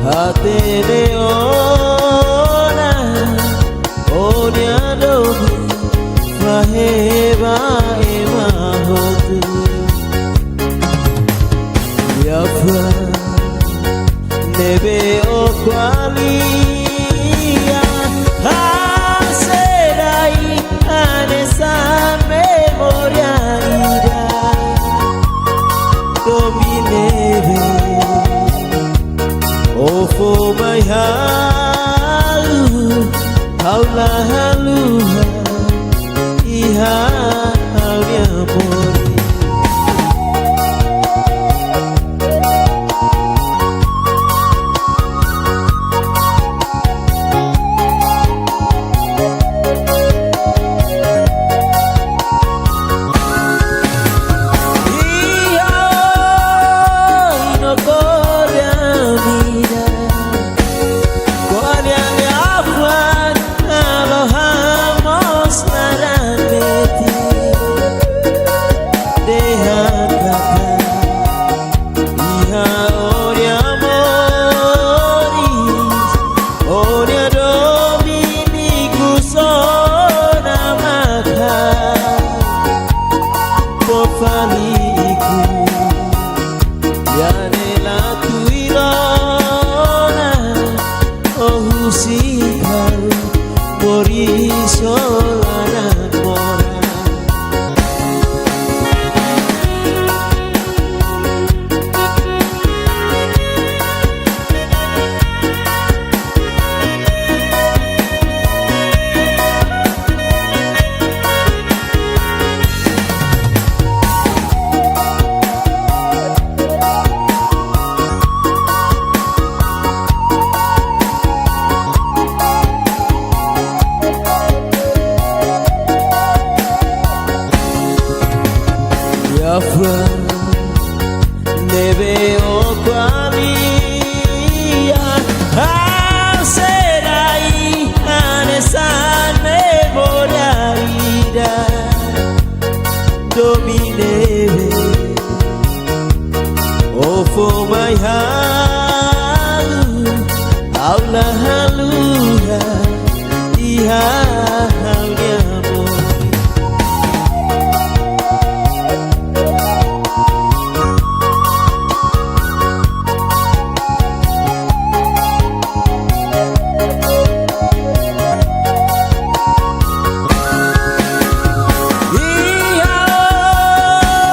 Hatene ona, ó-nia domin fahe ba ema hotu. Liafuan ne'ebé ó ko'alia, ha'u sei rai hanesan memória ida. Domin ne'ebé ó fó mai ha'u, ha'u la haluha, iha ha'u-nia moris. Iha oin no ko'alia ida, ko'alia liafuan halo ha'u mós laran metin. Dehan katak iha ó-nia moris, ó-nia domin ikus ona maka fó fali ikus. Janela tuir ona, ó husik ha'u, moris ó laran moras. Liafuan ne'ebé ó ko'alia, ha'u sei rai hanesan memória ida. Domin ne'ebé ó fó mai ha'u, ha'u la haluha, iha ha'u-nia moris. Iha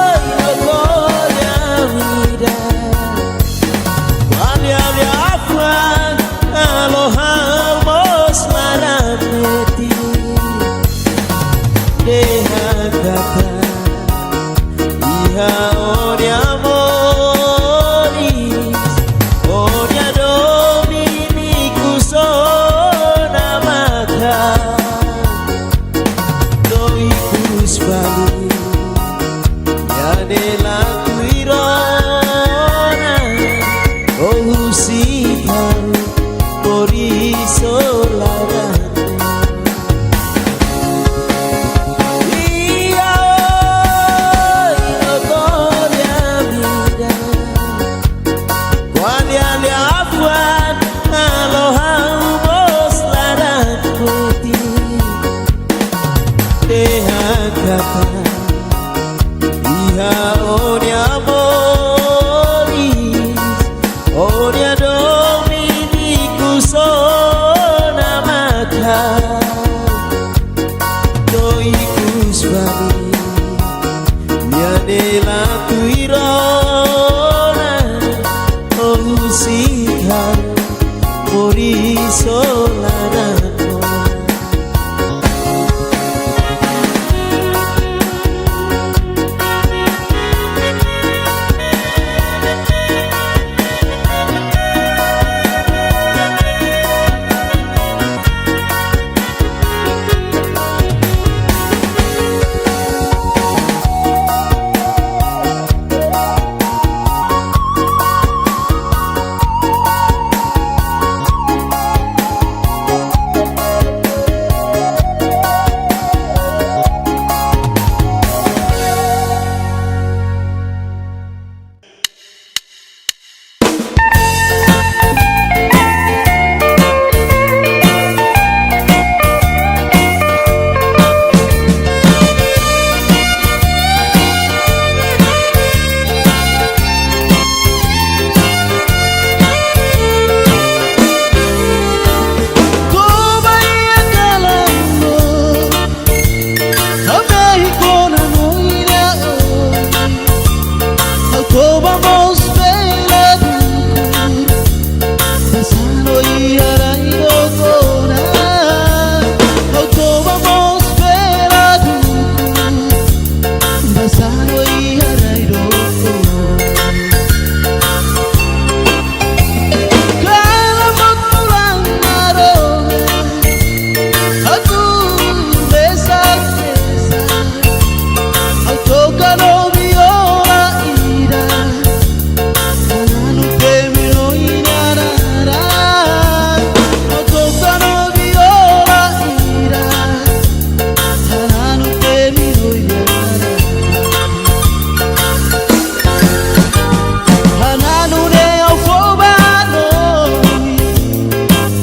oin no ko'alia ida, Toba mós bela dukur, basá no iha rai dook ona. Ha'u toba mós bela dukur, basá no iha rai dook ona. Kala mós pulang maro, ha'u mesak-mesak. Ha'u toka no viola ida, hananu temi no iha naran. Ha'u toka no viola ida, hananu temi no iha naran. Hananu ne'e ha'u fó ba noi,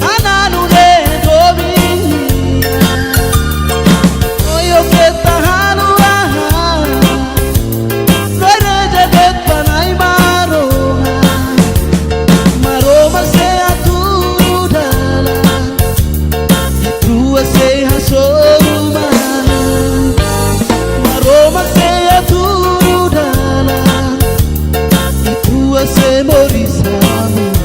hananu ne'e domin nian. Ohin ó keta halo hahán, no reza de'it ba Nai Maromak. Maromak sei hatudu dalan, ita rua sei hasoru malu. Maromak sei hatudu dalan, ita rua sei moris hamutuk.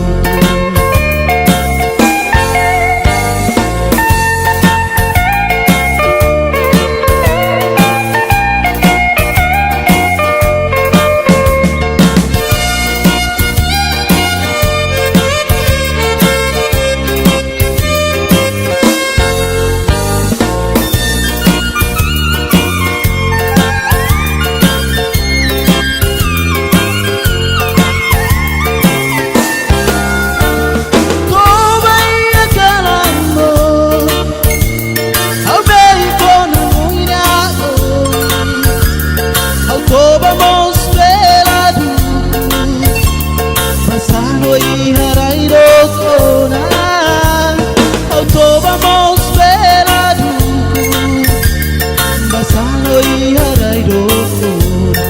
Toba iha kalan boot, ha'u beibo no muina o. Ha'u toba mós bela dukur, basá no iha rai dook ona. Ha'u toba mós bela dukur, basá no iha rai dook ona.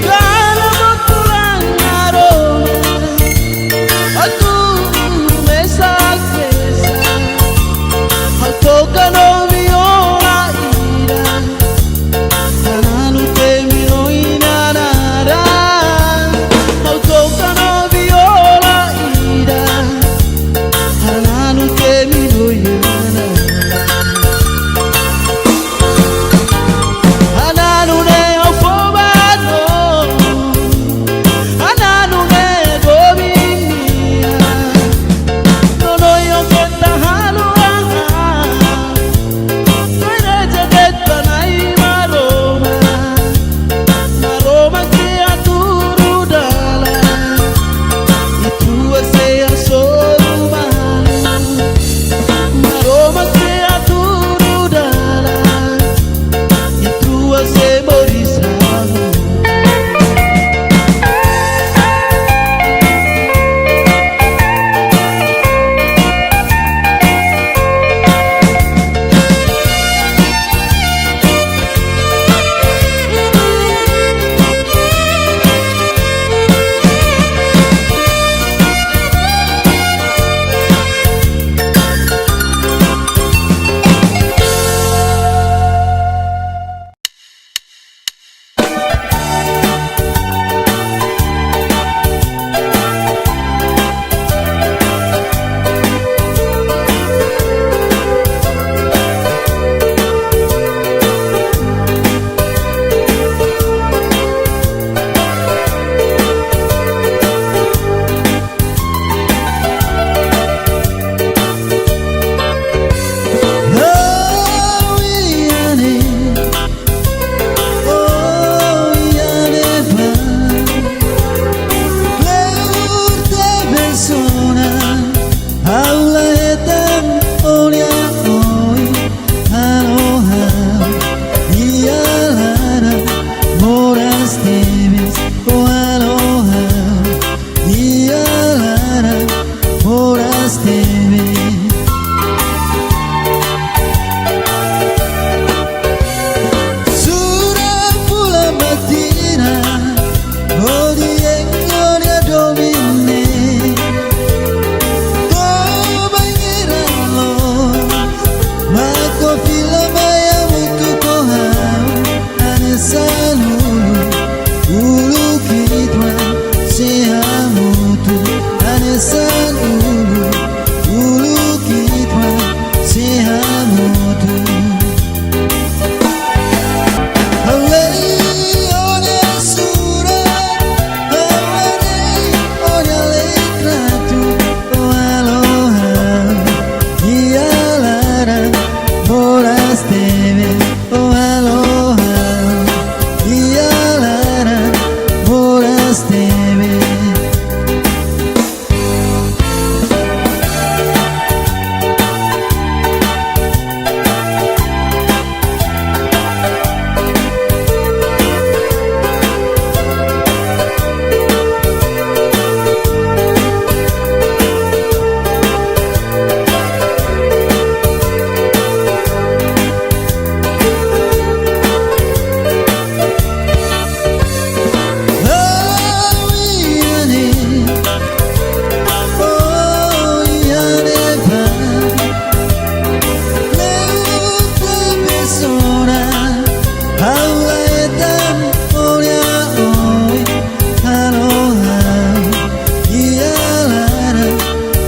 Kala mós pulang maro, ha'u mesak-mesak. Ha'u toka no viola ida, hananu temi no iha naran. Ha'u toka no viola ida, hananu temi no iha naran. Hananu ne'e ha'u fó ba noi, hananu ne'e domin nian. No ohin ó keta halo hahán, no reza de'it ba Nai Maromak. Maromak sei hatudu dalan, ita rua sei hasoru malu. Maromak sei hatudu dalan, ita rua sei moris hamutuk. Iha laran moras tebes. Sura fulan ba tinan, hodi engoña domin ne'e. To'o bainhira loos, mak ó fila mai hamutuk ho ha'u, hanesan Uluk, uluk ita sei hamutuk, hanesan uluk, uluk ita sei hamutuk. Ha'u lei ó-nia surat, ha'u haree ó-nia litratu, ó halo ha'u iha laran moras tebes, ó halo ha'u iha laran moras tebes.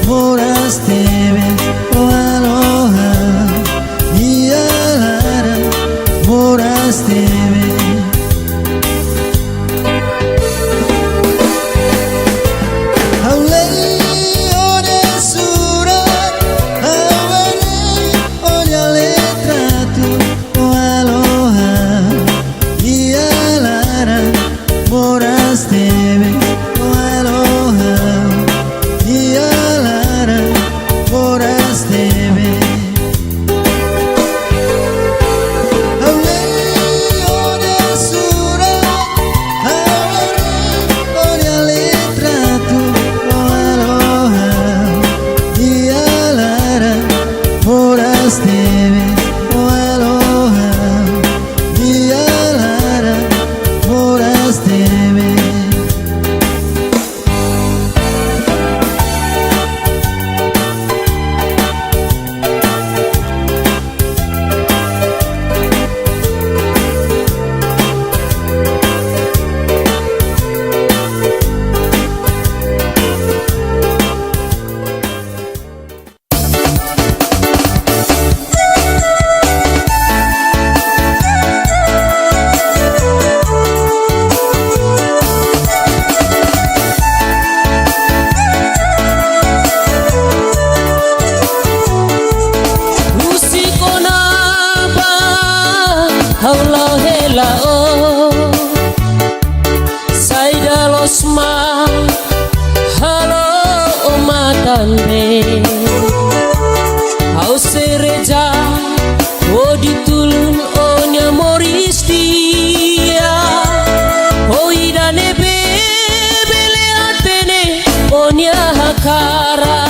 Moras tebes, ó halo ha'u iha laran moras tebes. Ha'u lei ó-nia surat, ha'u haree ó-nia litratu, ó halo ha'u iha laran moras tebes, ó halo ha'u iha laran moras tebes. Ha'u lei ó-nia surat, ha'u haree ó-nia litratu, ó halo ha'u iha laran moras tebes, ó halo ha'u iha laran moras tebes. Husik ona ba ha'u la'o hela ó. Saida loos mak halo ó matan bee. Ha'u sei reza hodi tulun ó-nia moris di'ak. Hodi ida ne'ebé bele hatene ó-nia hakarak.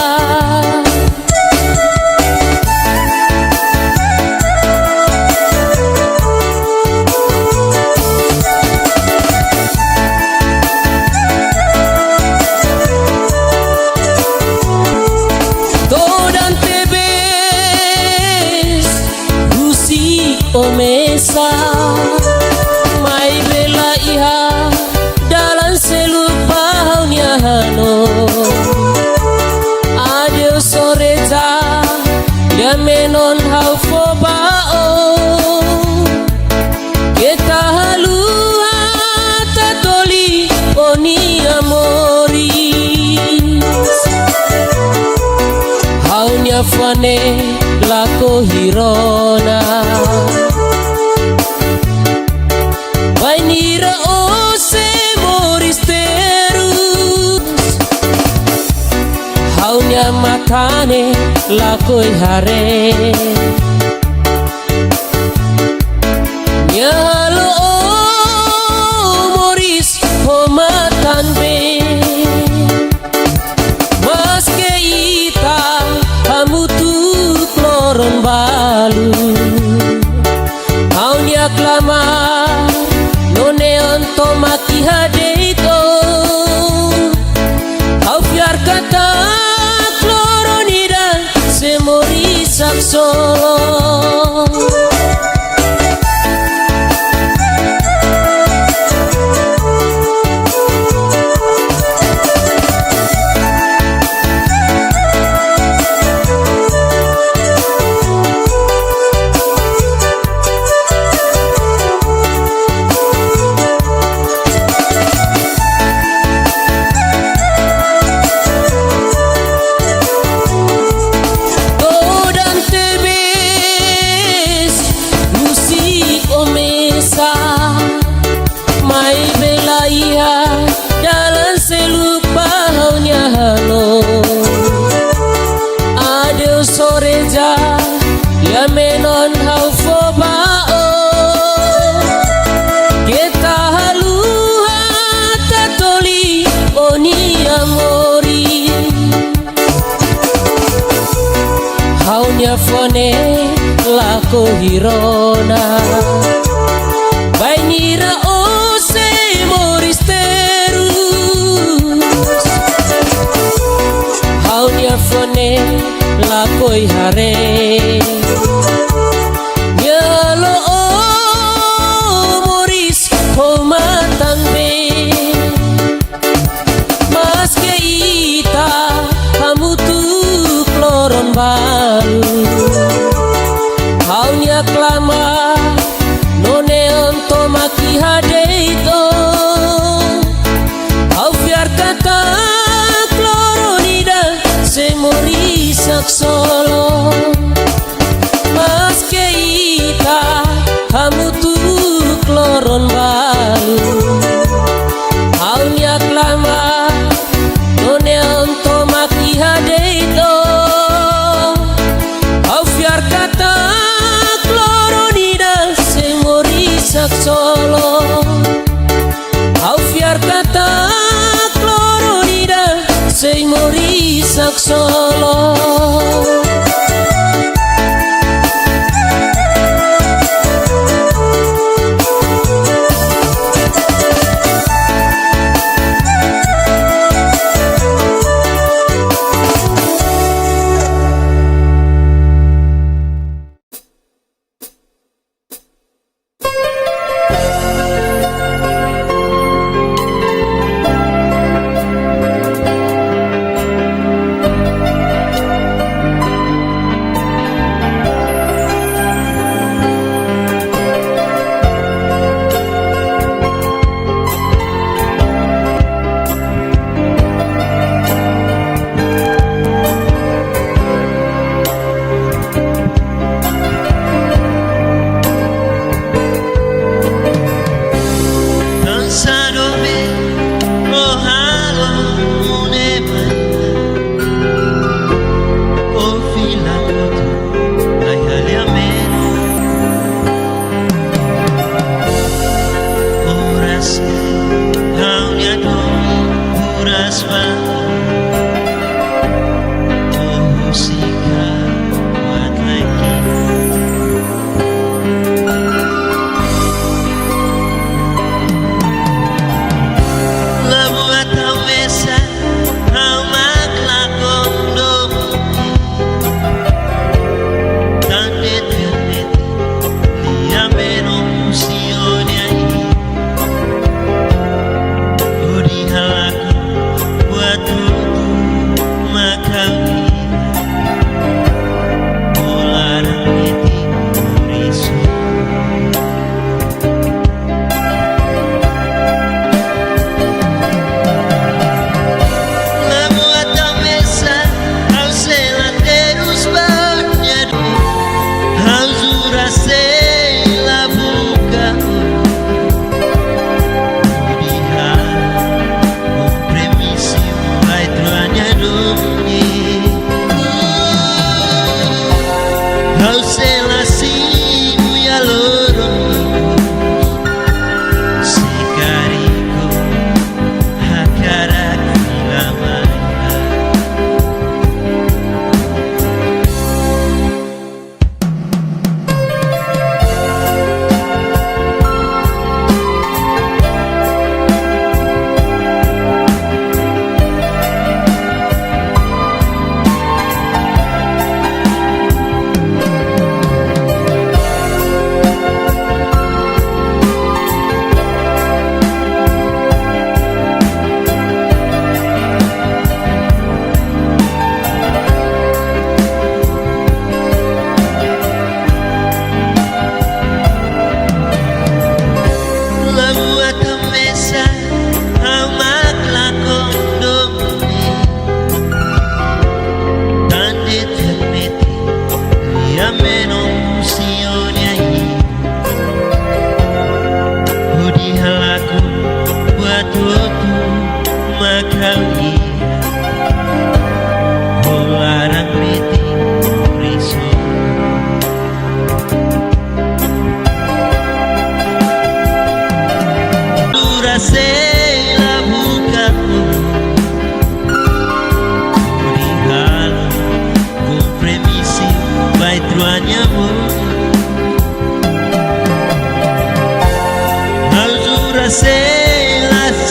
Todan tebes husi ó mesak, maibé la iha dalan seluk ba ha'u-nia hanoin. Adeus ó reza, iha menon ha'u fó ba ó. Keta haluha tatoli ó-nia moris. Ha'u-nia fane lakohi rona. Bainhira ó sei moris terus, ha'u-nia matan ne'e lakohi haree. Nia halo ó moris ho matan bee. Maske ita hamutuk loron balu, ha'u-nia klamar no neon tomak iha de'it ó. Ha'u fiar katak loron ida sei moris haksolok. Ai bela iha dalan seluk ba ha'u-nia halo. Adeus oreja, ya menon ha'u fó ba ó. Keta haluha tatoli ó-nia moris. Ha'u-nia fó ne'e lakohi rona. Bainhira ó sei moris terus. Ha'u-nia fó ne'e lakohi haree. Halo ó moris ho matan-been. Maske ita hamutuk loron balu, ha'u-nia klamar nune'e tomak iha de'it ó. Ha'u fiar katak loron ida sei moris haksolok. Maske ita hamutuk loron balu, ha'u-nia klamar nune'e tomak iha de'it ó. Ha'u fiar katak loron ida sei moris haksolok. Ha'u fiar katak loron ida sei moris haksolok. Selas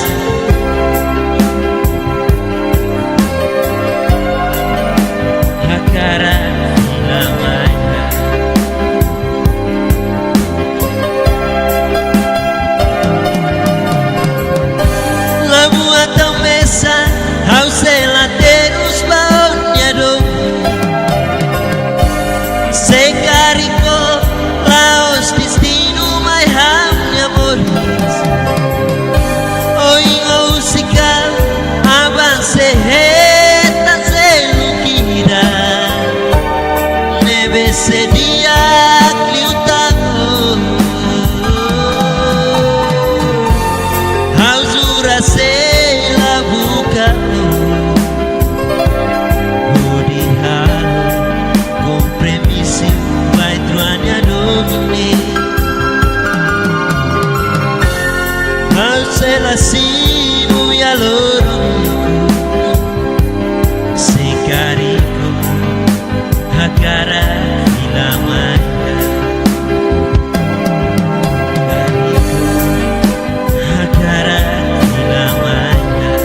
hakarak fila mai ha'u. Labuan tau mesak, ha'u sei la terus ba ó-nia domin. Se karik ó la'ós destinu mai ha'u-nia moris. Ohin ha'u sei ka avansa hetan seluk ida. Ne'ebé sei di'ak liután ó. Ha'u jura sei la buka ó. Hodi halo kompromisu ba ita rua nia domin ne'e. Ha'u sei la simu iha loron ikus. Se karik ó hakarak fila mai ha'u. Karik ó hakarak fila mai ha'u.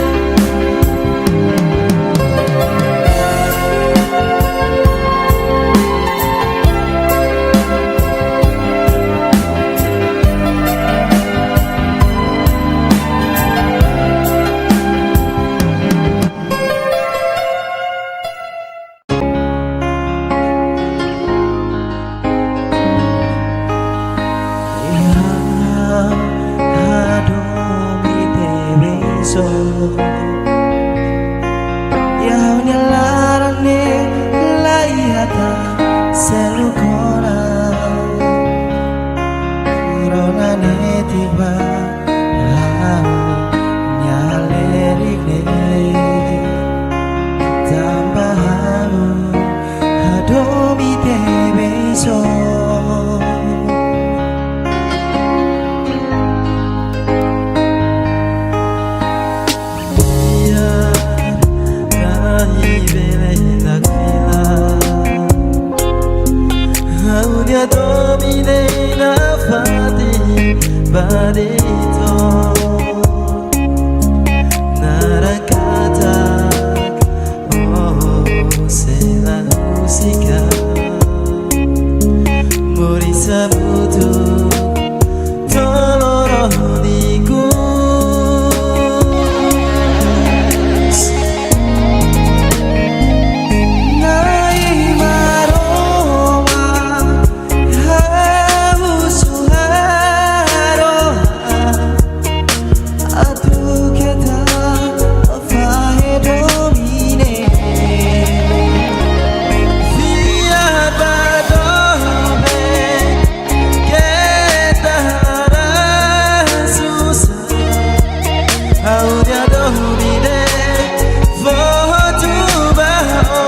Iha hadomi tebe iha sorin. Iha ha'u-nia laran ne'e la iha tan seluk ona. Rona ne'e tiba ha'u-nia lerik ne'e. Tanba ha'u hadomi tebe iha sorin. Iha rai bele ita fila. Ha'u-nia domin ne'e nafatin ba de'it ó. Naran katak ó sei la husik ha'u. Moris hamutuk to'o loron ikus. Na'i Maromak, ha'u husu harohan atu keta fahe domin ne'e. Fiar ba doben, keta laran susar. Ha'u-nia domin ne'e votu ba ó.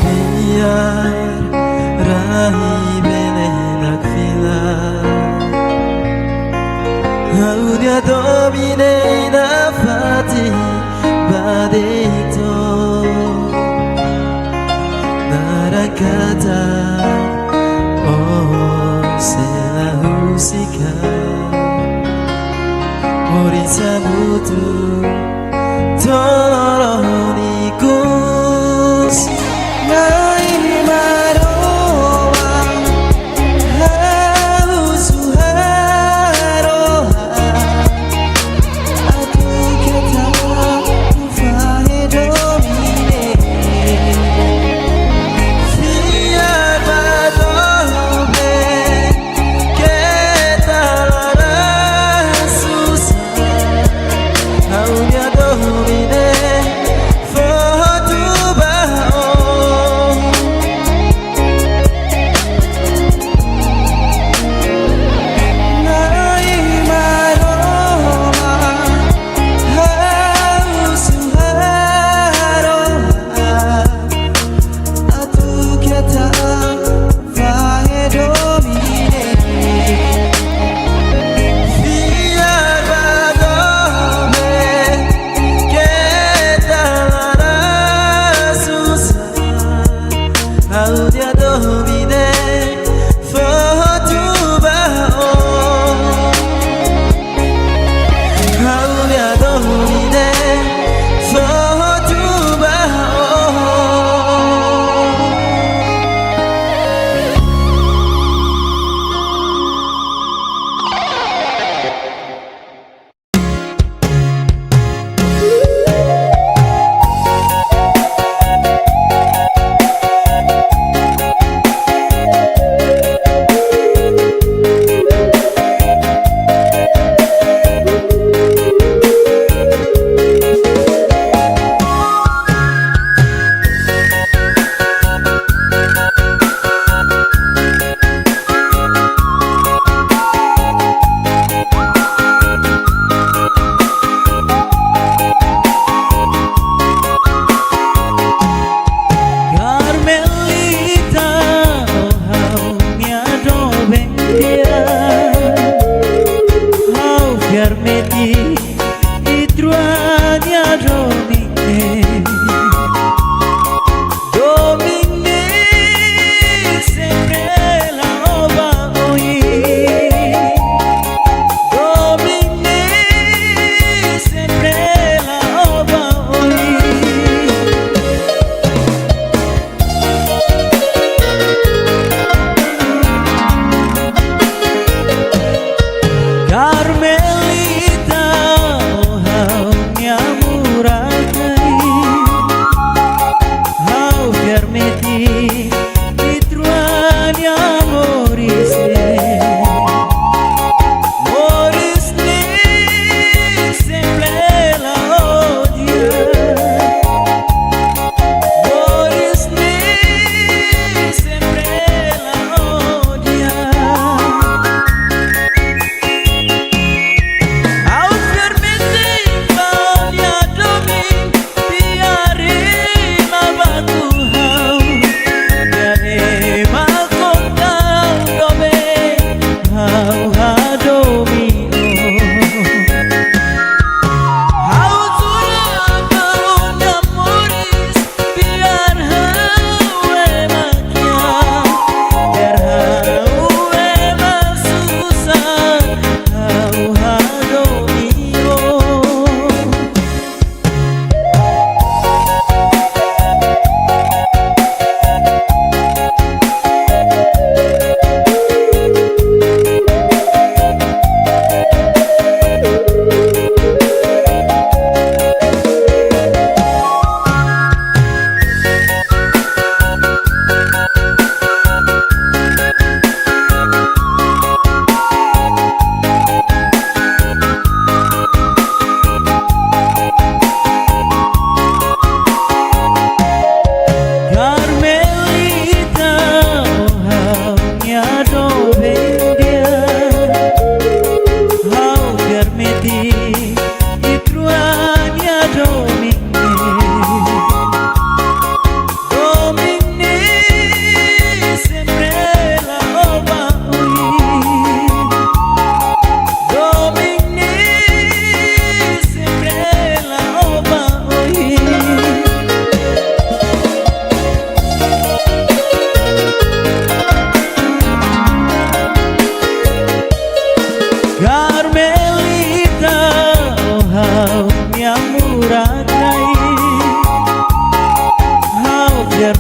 Biar rai bele ita fila. Ha'u-nia domin ne'e nafatin ba de'it ó. Naran katak ó sei la husik ha'u. Moris hamutuk to'o loron ikus. Na'i Maromak, ha'u husu harohan atu keta fahe domin ne'e. Fiar ba doben, keta laran susar. Ha'u-nia domin ne'e votu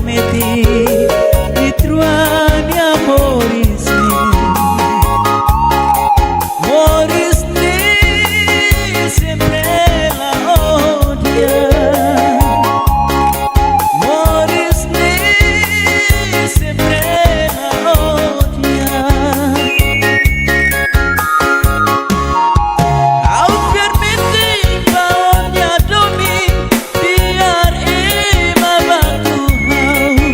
Meti di trua nia moris ne'e. Moris ne'e sempre la odiar. Moris ne'e sempre la odiar. Ha'u permite ba ó-nia domin, biar ema baku ha'u.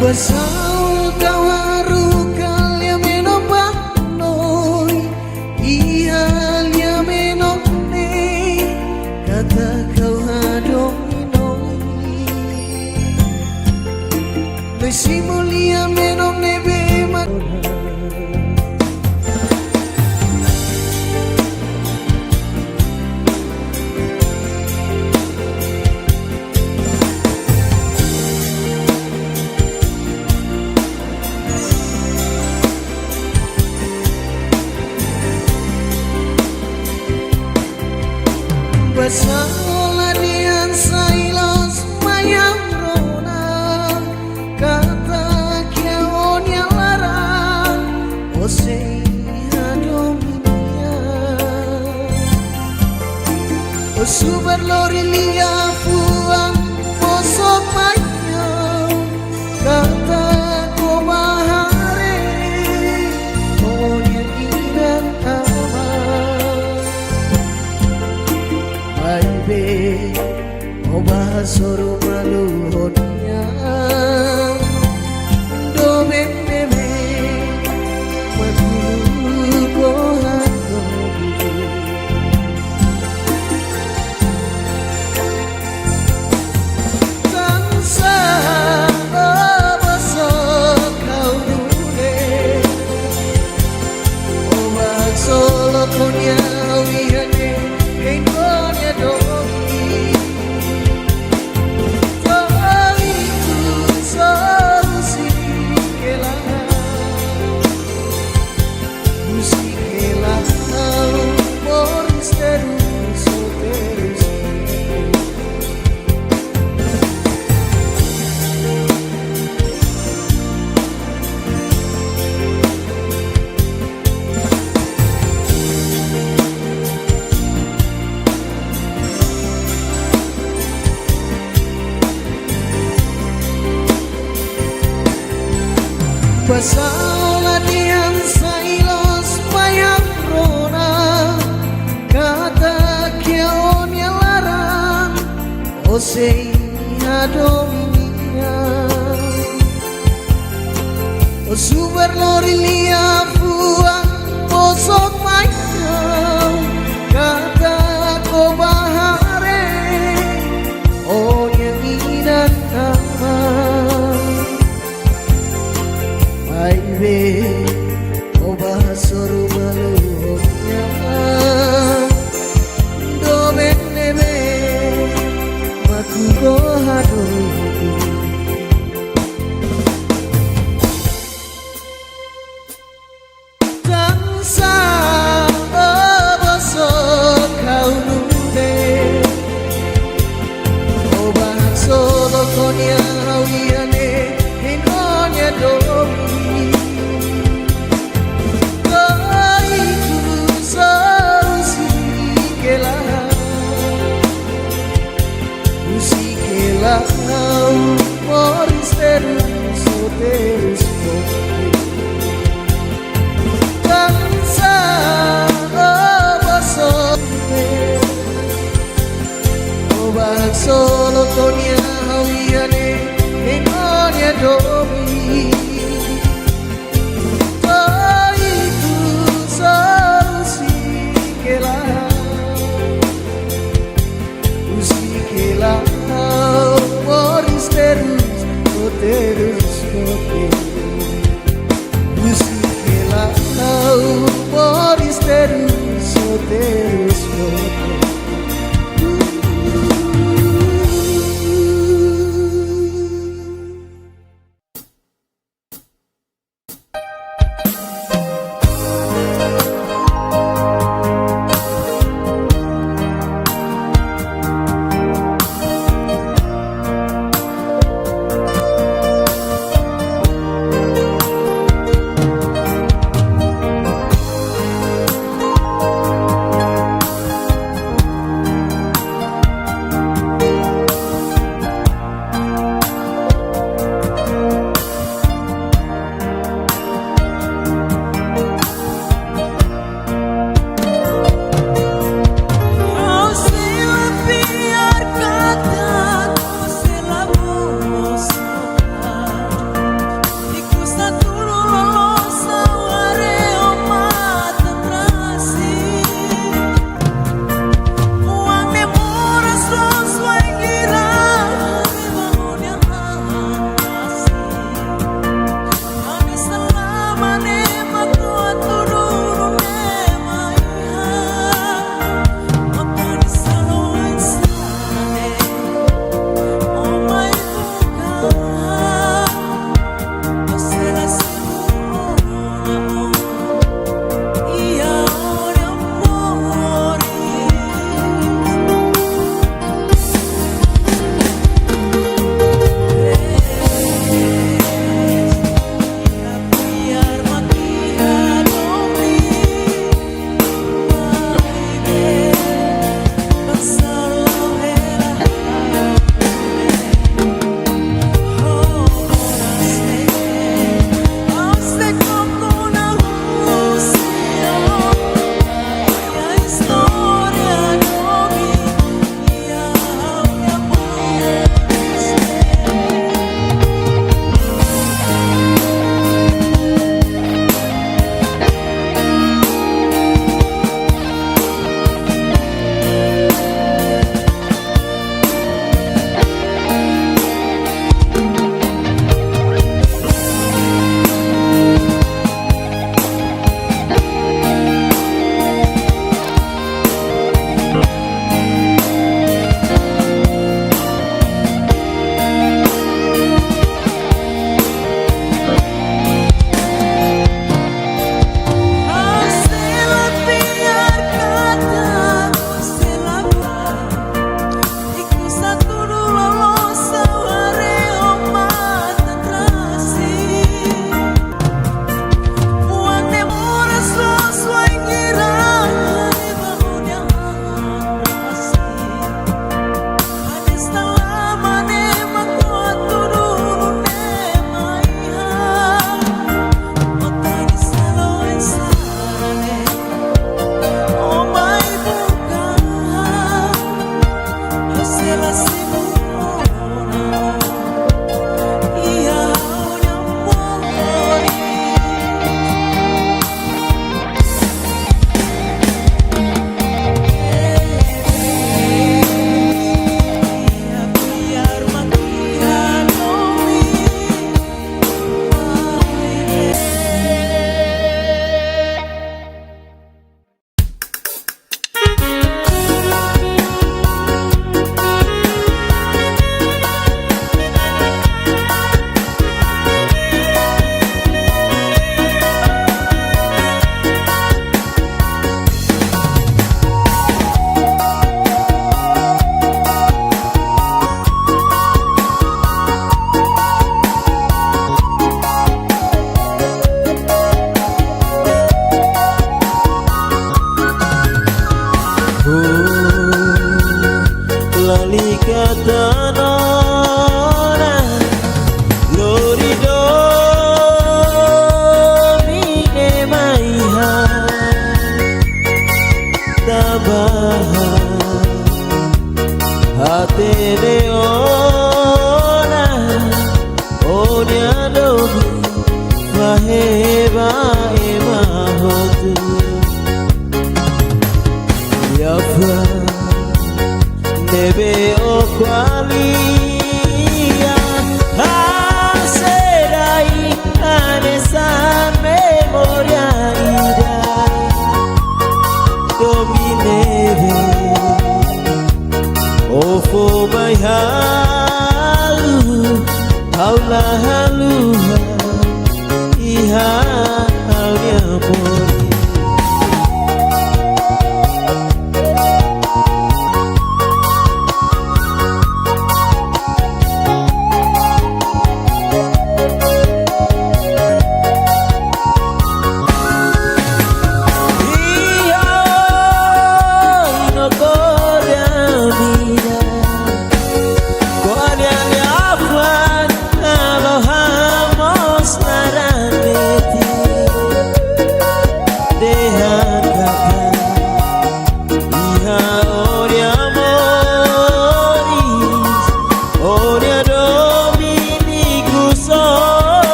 Basá kau haruka lia menok ba noi, iha lia menok ne'e, katak kau hadomi noi. Noi simu lia menok ne'ebé mak Basá la dehan sai loos mai ha'u rona, katak iha ó-nia laran, ó sei hadomi nia. Ó subar lori liafuan, ó sopa ha'u, katak ó bá haree ó-nia inan-aman. Maibé ó bá hasoru malu ho nia. Doben ne'ebé mak uluk ó hadomi. Tansá ó bá soka ha'u nune'e. Ó bá haksolok ho nia ha'u iha ne'e, hein ó-nia domin. To'o ikus ó husik hela. Husik hela ha'u, moris terus, terus. Basá la dehan sai loos mai ha'u rona, katak iha ó-nia laran, ó sei hadomi nia. Ó subar lori liafuan, ó sopa ha'u, katak ó bá haree ó-nia inan-aman. Maibé ó bá hasoru malu ho nia. Doben ne'ebé mak uluk ó hadomi. Tansá ó bá soka ha'u nune'e. Ó bá haksolok ho nia ha'u iha ne'e, hein ó-nia domin. To'o ikus ó husik hela. Husik hela ha'u, moris terus, terus. Tansá ó bá soru, ó bá haksolok ho nia ha'u iha ne'e, hein ó-nia domin. To'o ikus ó husik hela. Husik hela ha'u, moris terus, terus, terus.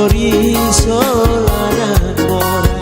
Riso la namora.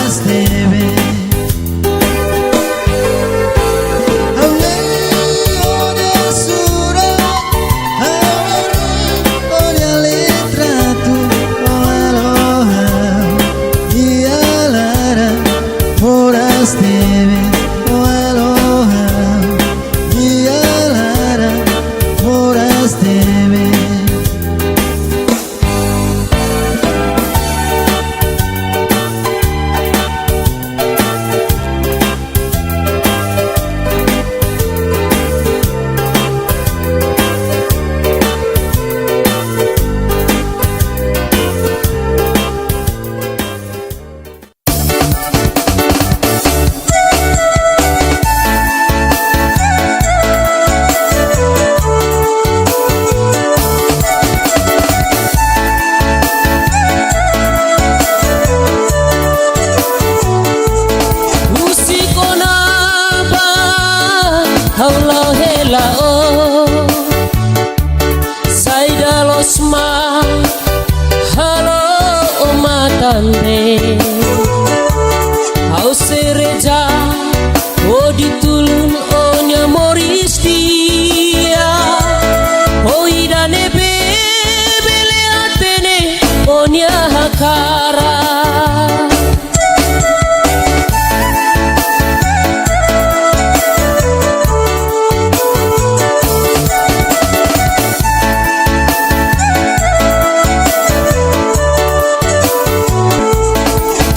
Esteve. Ha'u lei ó-nia surat, ha'u lei ó-nia litratu, ó halo ha'u iha laran moras tebes, ó halo ha'u iha laran moras tebes. Husik ona ba ha'u la'o hela ó. Saida loos mak halo ó matan-been. Ha'u sei reza hodi tulun ó-nia moris di'ak. Hodi ida ne'ebé bele hatene ó-nia hakarak.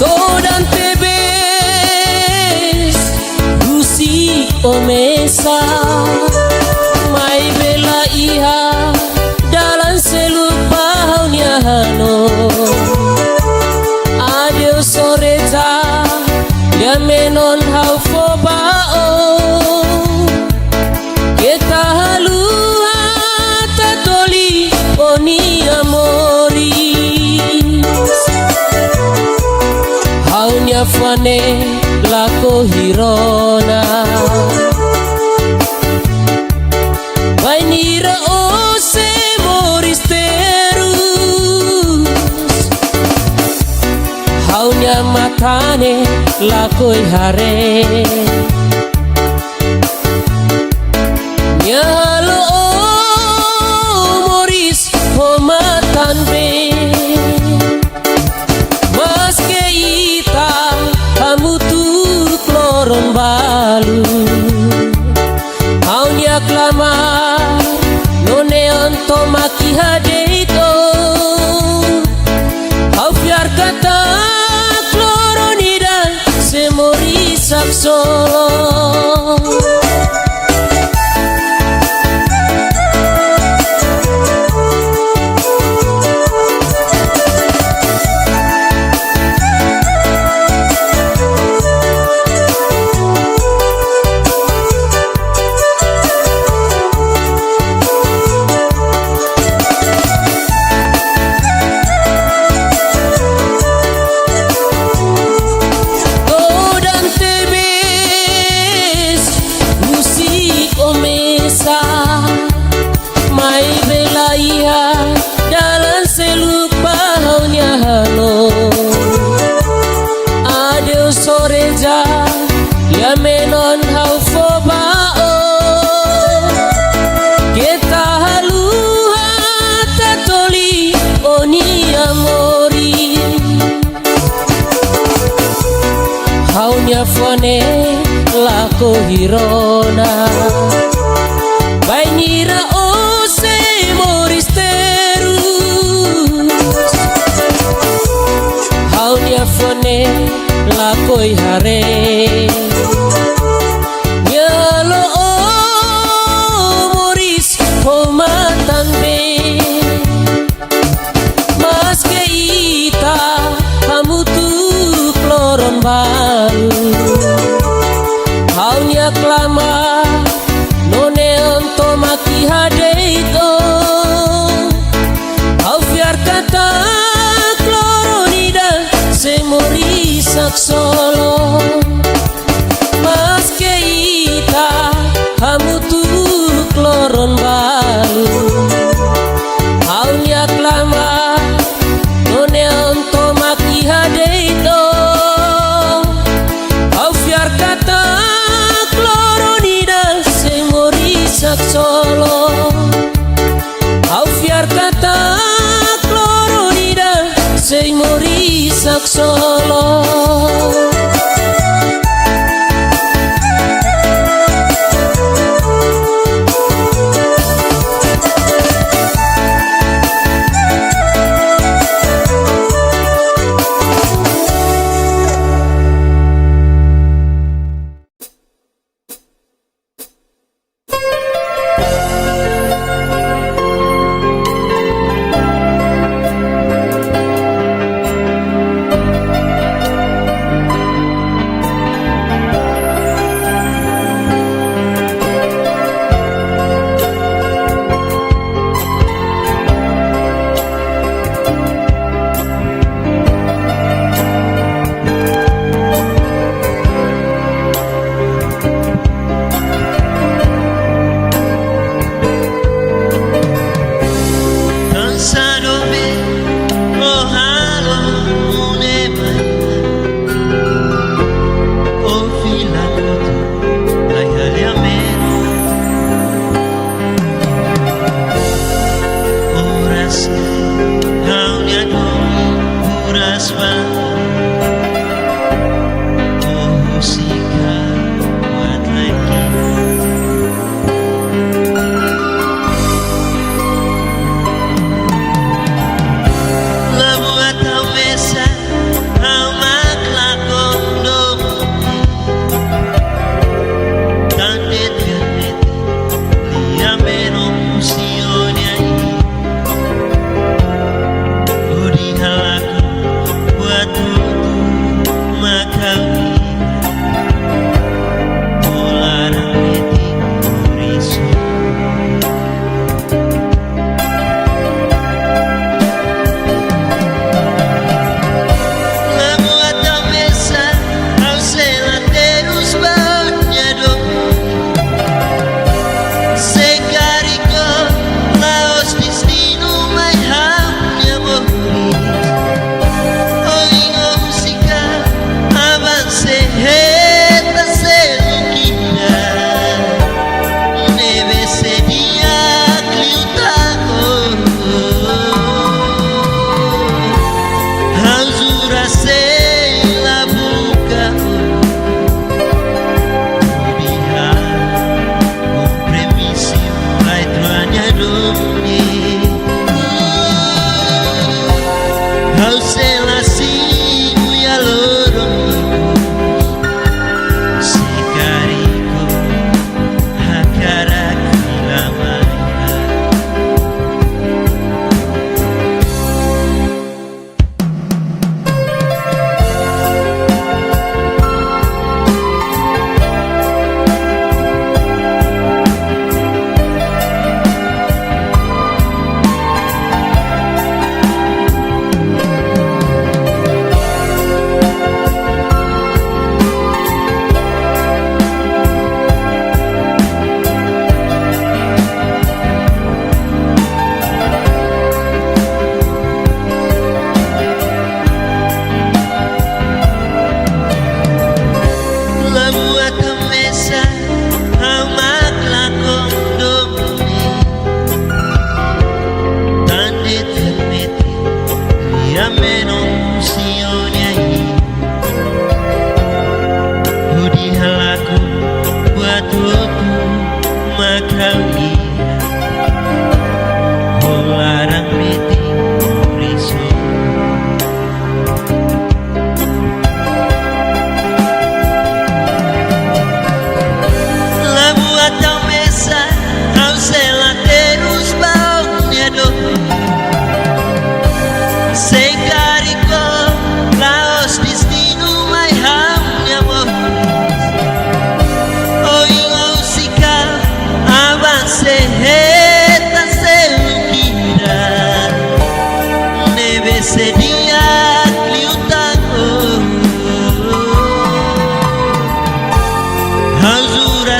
Todan tebes husik ó mesak, maibé la iha dalan seluk ba ha'u-nia hanoin. Adeus ó reza, lia-menon ha'u fó ba ó. Keta haluha tatoli ó-nia moris. Ha'u-nia fuan ne'e lakohi rona. Bainhira ó sei moris terus, ha'u-nia matan ne'e lakohi haree. Nia halo ó moris ho matan-been. Maske ita hamutuk loron balu, ha'u-nia klamar nune'e tomak iha de'it ó. Ha'u fiar katak loron ida sei moris haksolok. Todan tebes husik ó mesak, maibé la iha dalan seluk ba ha'u-nia hanoin. Adeus ó reza, lia-menon ha'u fó ba ó. Keta haluha tatoli ó-nia moris. Ha'u-nia fuan ne'e lakohi rona. Bainhira ó sei moris terus, ha'u-nia fuan ne'e lakohi haree. Nia halo ó moris ho matan-been. Maske ita hamutuk loron balu, ha'u-nia klamar nune'e tomak iha de'it ó. Ha'u fiar katak loron ida sei moris haksolok. Maske ita hamutuk loron balu, ha'u-nia klamar nune'e tomak iha de'it ó.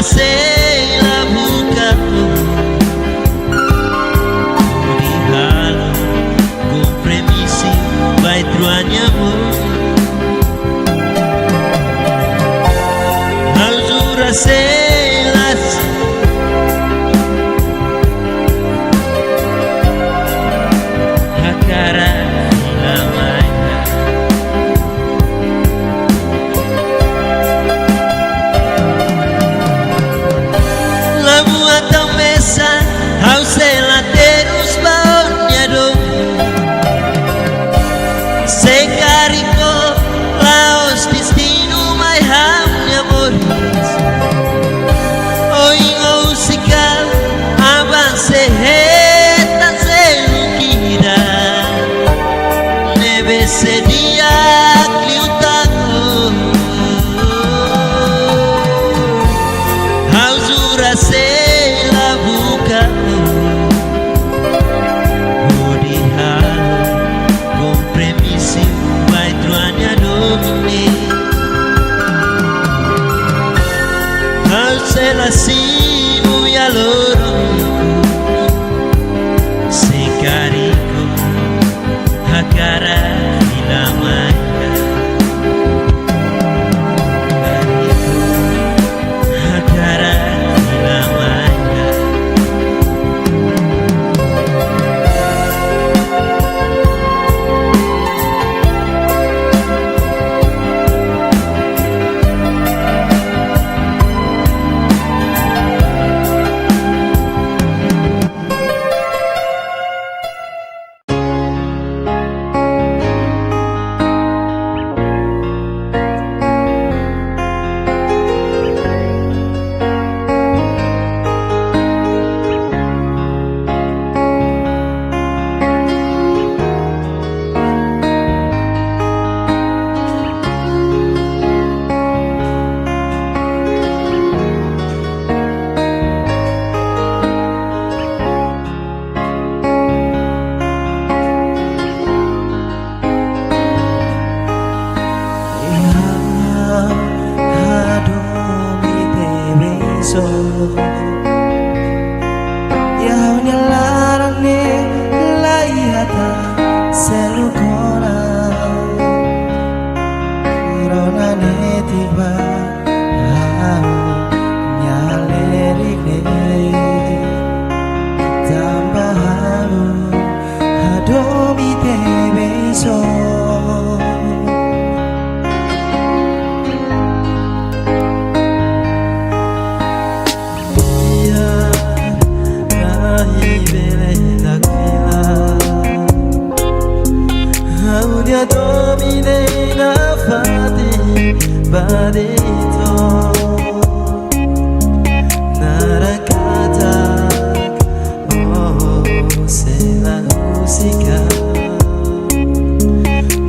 Sei la buka hodi halo kompromisu ba ita-nia amor. Ha'u jura sei la hakarak fila mai. La buat tau mesak, ha'u sei la terus ba ó-nia domin. Se karik ó la'ós destinu mai ha'u-nia moris, ohin ha'u sei ka avansa hetan seluk ida. Ne'ebé sei di'ak liután. Ha'u jura sei la buka hodi halo kompromisu ba ita-nia domin. Ha'u sei la simu iha loron, se karik ó hakarak fila mai. Karik ó hakarak fila mai. Iha hadomi tebes ó. Iha ha'u-nia laran ne'e la iha tan seluk ona. Rona ne'e tiba ha'u-nia lerik ne'e. Tanba ha'u hadomi tebes ó. Ia, ai bele dak fila. Ha'u-nia domin ne'e nafatin ba de'it ó. Naran katak ó sei la husik ha'u.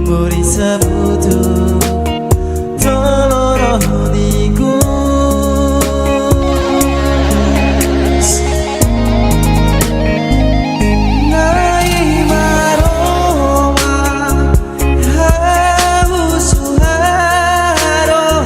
Moris hamutuk to'o loron ikus. Na'i Maromak, ha'u husu harohan.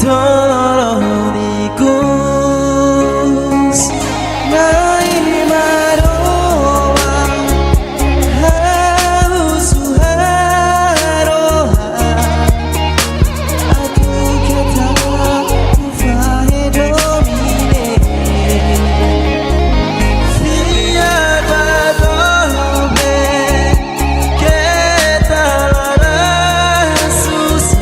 Tolong ikus mai maroa, ha'u suharoha, atu keta fahe domin. Fiar ba doben, keta laran susar.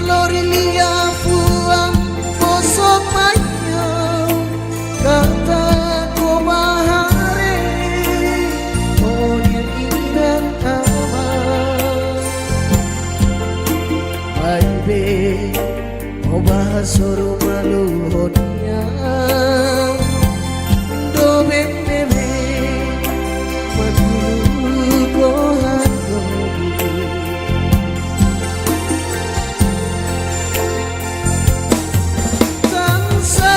Lori liafuan bosok mai ha'u, katak ó bá haree ó-nia inan-aman. Maibé ó bá hasoru malu ho nia, doben ne'ebé mak uluk ó hadomi. Tansá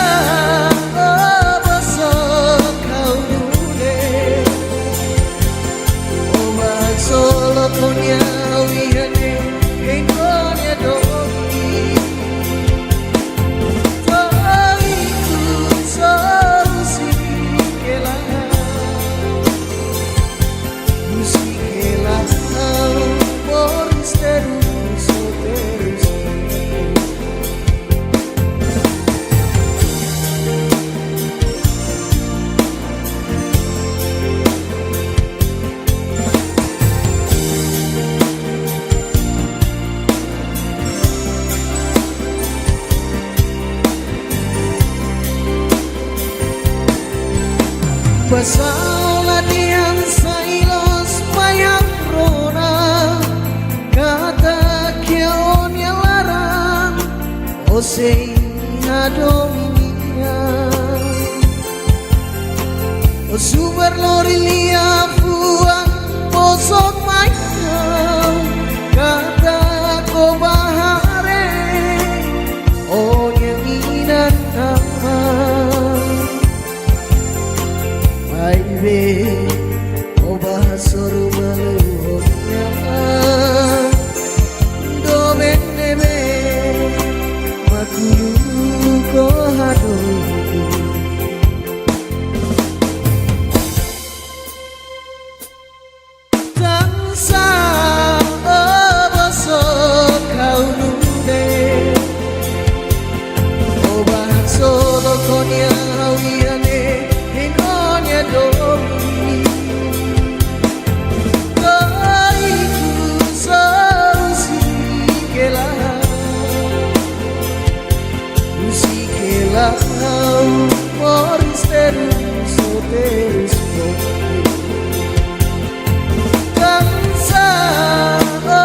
ó bosok ha'u nune'e, ó bá haksolok ó-nia ha'u iha ne'e, hein ó-nia domin. To'o ikus só husik hela, husik hela ha'u, moris terus, ó terus. Basá ó la dehan sai loos mai ha'u rona, katak iha ó-nia laran ó sei hadomi nia. Ó subar lori liafuan bosok mai ha'u, katak ó bá haree ó-nia inan-aman. Maibé ó bá hasoru malu ho nia, doben ne'ebé mak uluk ó hadomi. Tansá ó bosok ha'u nune'e, ó bá haksolok ó-nia ha'u iha ne'e, hein ó-nia domin. To'o ikus só husik hela, husik hela ha'u, moris terus, ó terus. Tansá ó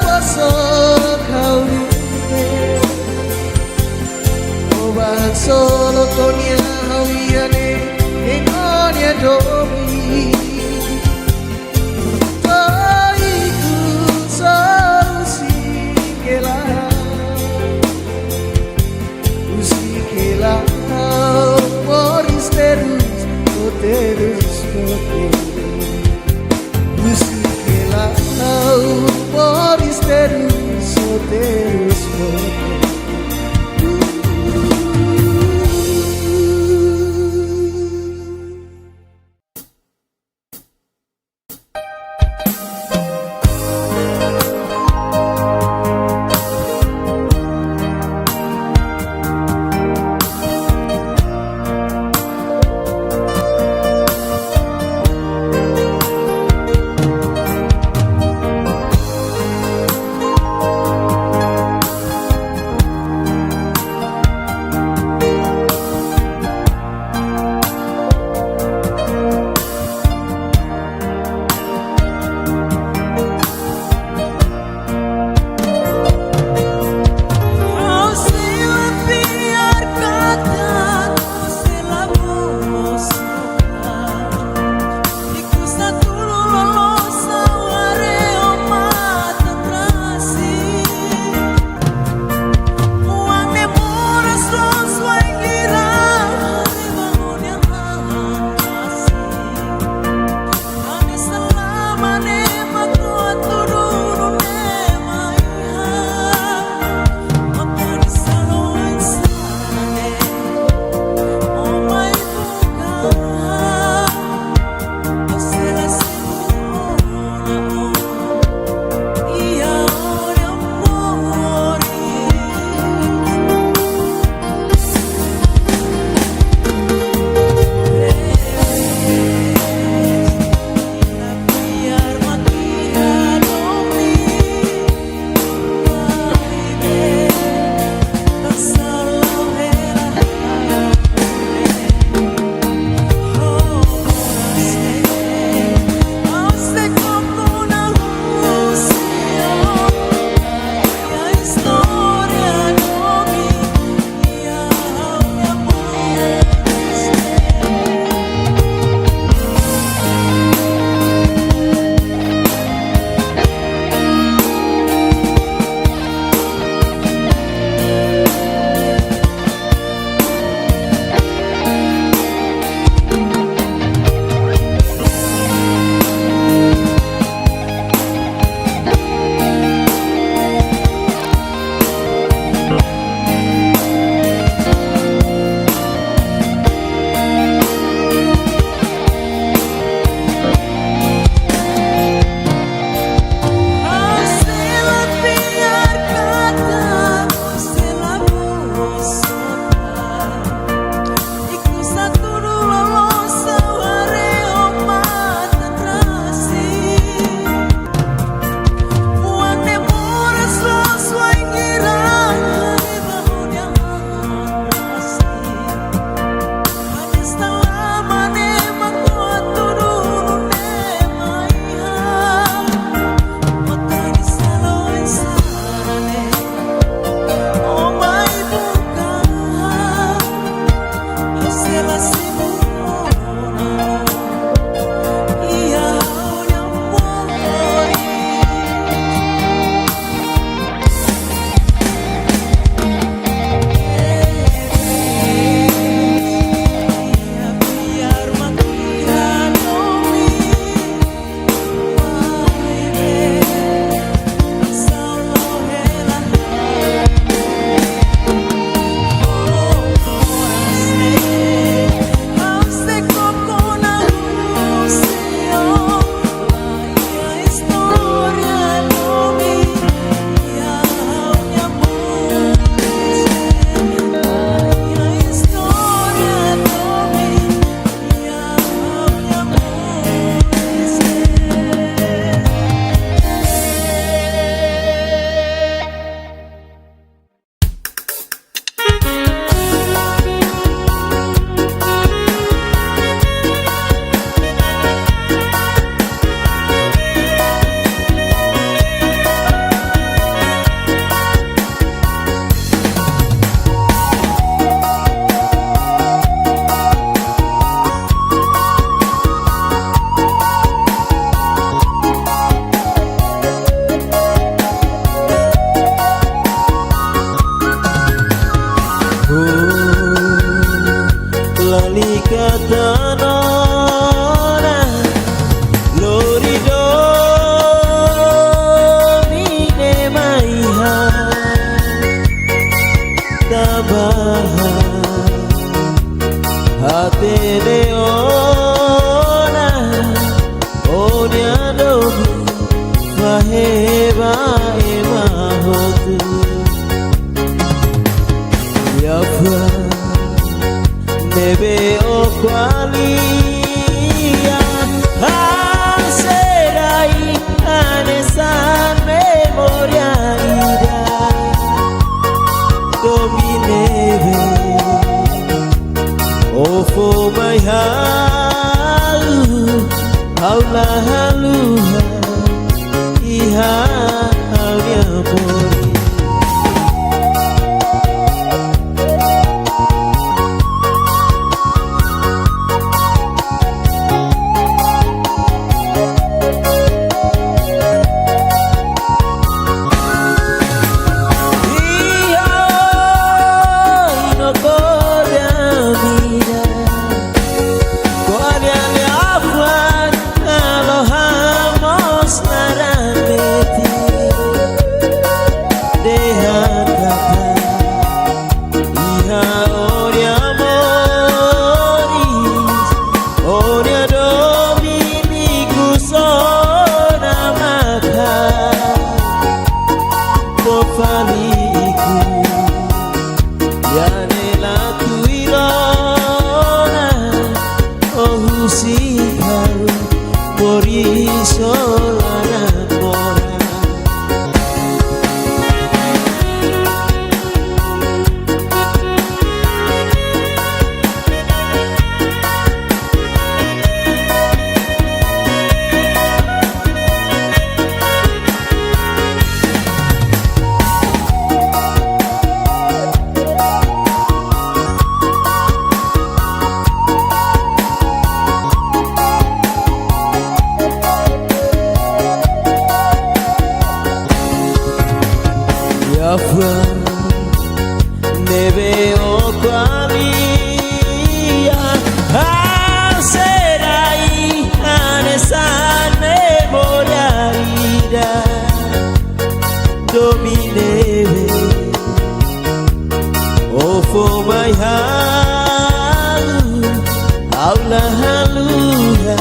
bosok ha'u nune'e, ó bá haksolok ó-nia ha'u iha ne'e, hein ó-nia domin. To'o ikus só husik hela, husik hela ha'u, moris terus, ó terus, ó terus. Husik hela ha'u, moris terus, ó terus, ó terus. Tanba hatene ona, ó-nia domin fahe ba ema hotu. Liafuan ne'ebé ó ko'alia, ha'u sei rai hanesan memória ida. Domin ne'ebé ó fó mai ha'u, ha'u la haluha iha ha'u-nia moris. Iha oin no ko'alia ida, ko'alia liafuan halo hamoos naran metin. Dehan katak iha ó-nia moris, ó-nia domin ikus ona maka fó fali ikus. Iha ne'e la tuir ona, ó husik ha'u, moris ó laran moras. Liafuan ne'ebé ó ko'alia, ha'u sei rai hanesan memória ida. Domin ne'ebé ó fó mai ha'u, ha'u la haluha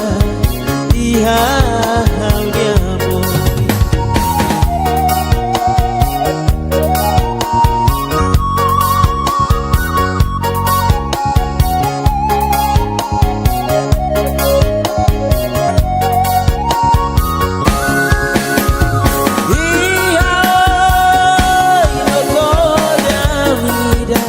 iha ha'u-nia moris. Iha oin no ko'alia ida,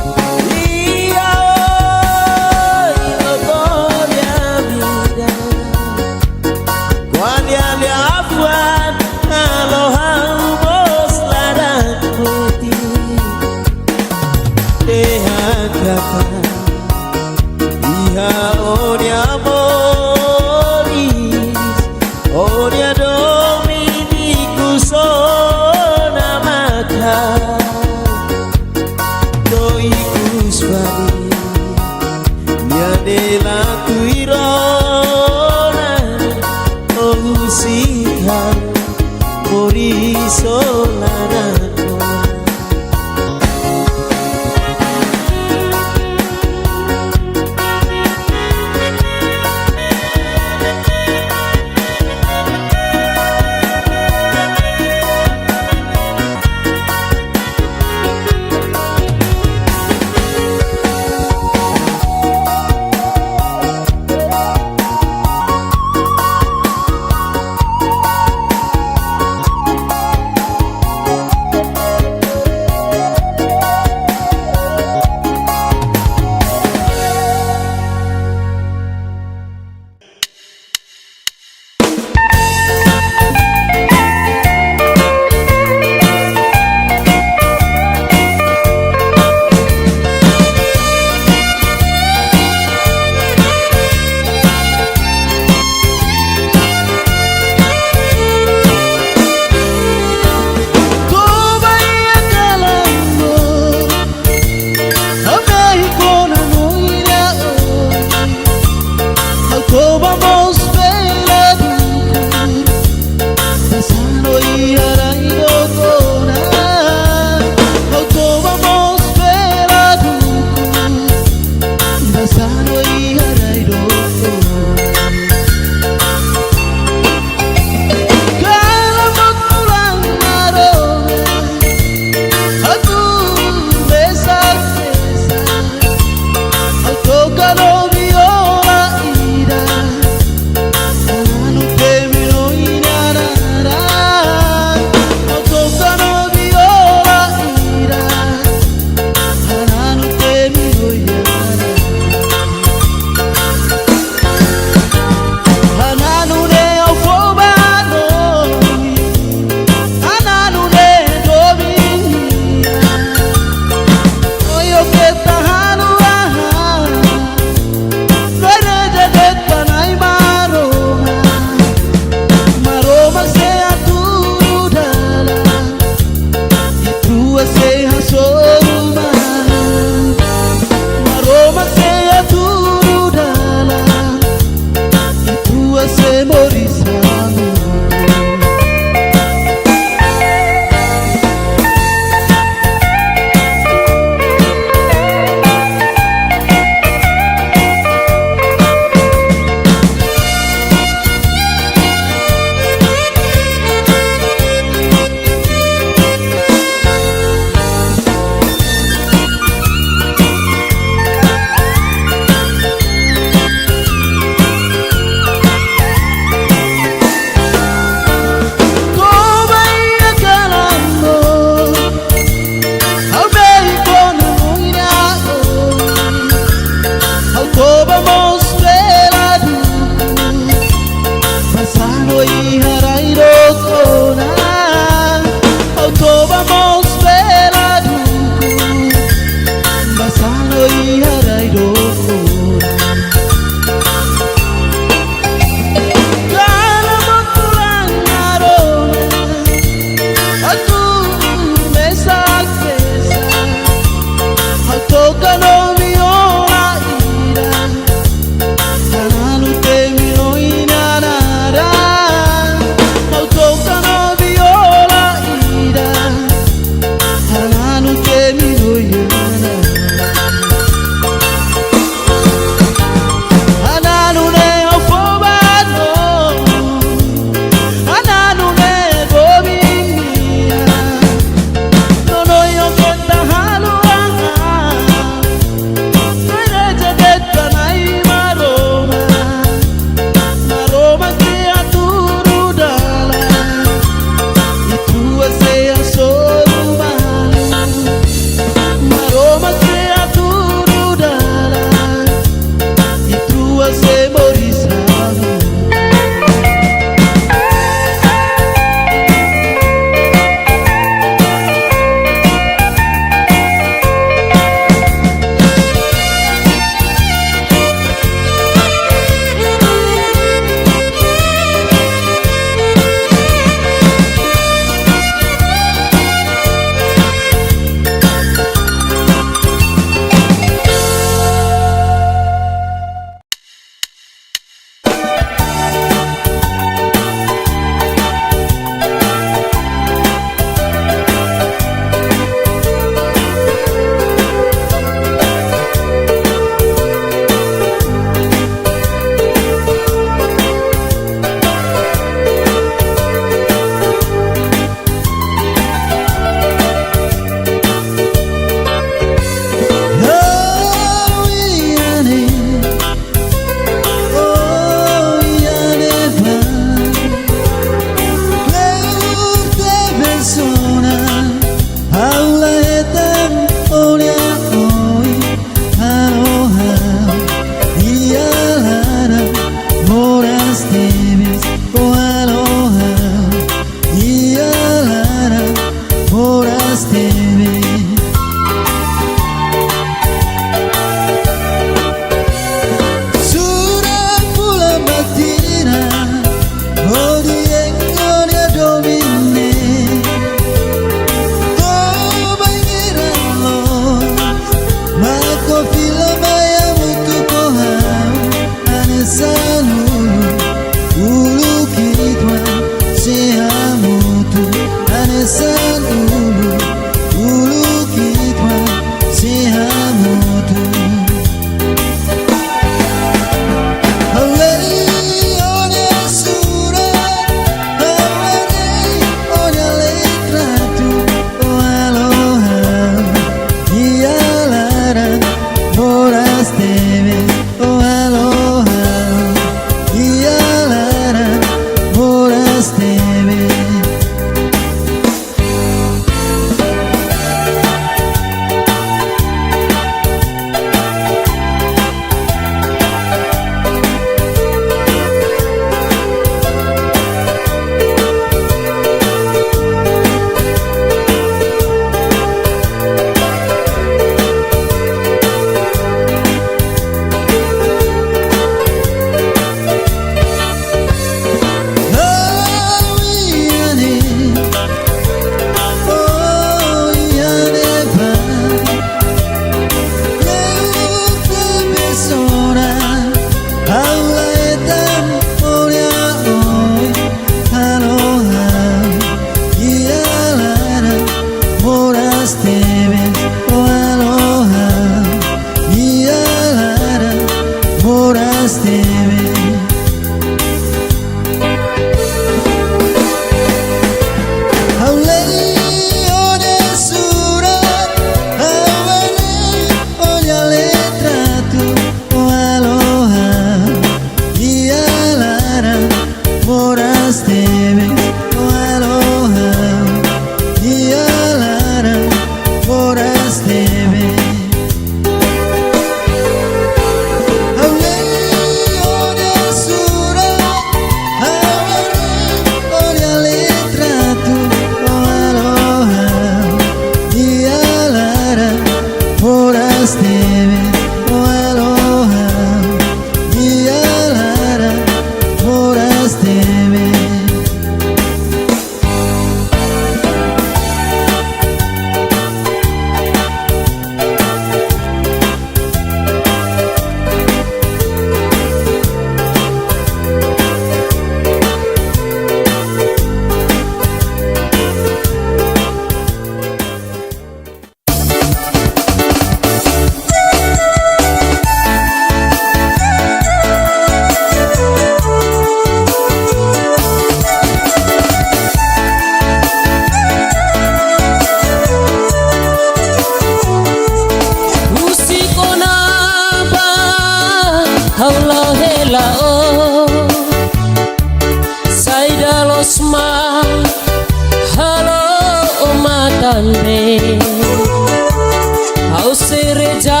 Ha'u sei reza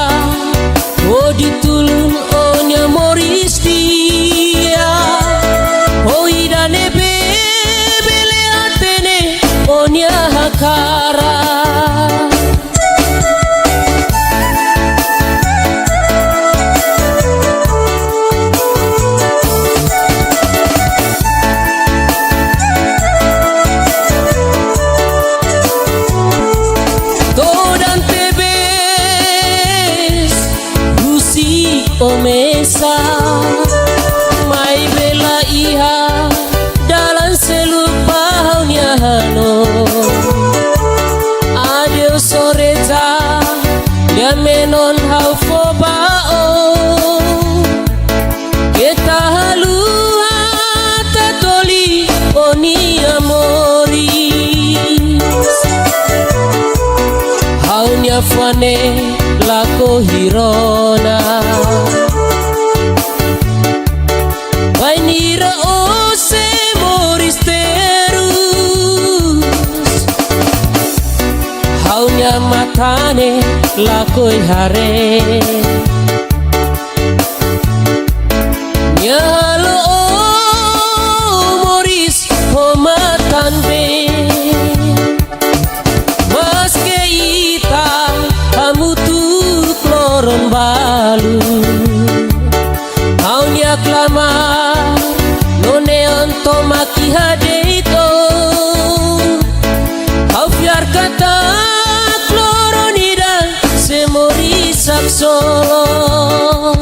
hodi tulun ó-nia moris di'ak, hodi ida ne'ebé bele hatene ó-nia hakarak. Todan tebes husik ó mesak, maibé la iha dalan seluk ba ha'u-nia hanoin. Adeus ó reza, lia-menon ha'u fó ba ó. Keta haluha tatoli ó-nia moris. Ha'u-nia fó-ne'e lakohi rona. Bainhira ó sei moris terus, ha'u-nia matan ne'e lakohi haree. Nia halo ó moris ho matan-been. Maske ita hamutuk loron balu, ha'u-nia klamar nune'e tomak iha de'it ó. Ha'u fiar katak loron ida sei moris haksolok.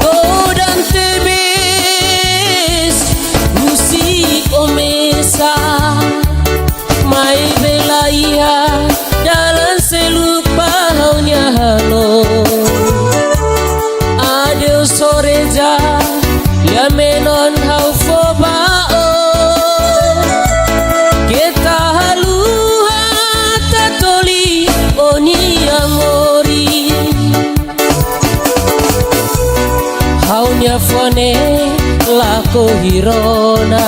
Todan tebes husik ó mesak, maibé la iha dalan seluk ba ha'u-nia hanoin. Adeus ó reza, lia-menon ha'u fó ba ó. Keta haluha tatoli ó-nia moris. Ha'u-nia fó-ne'e lakohi rona.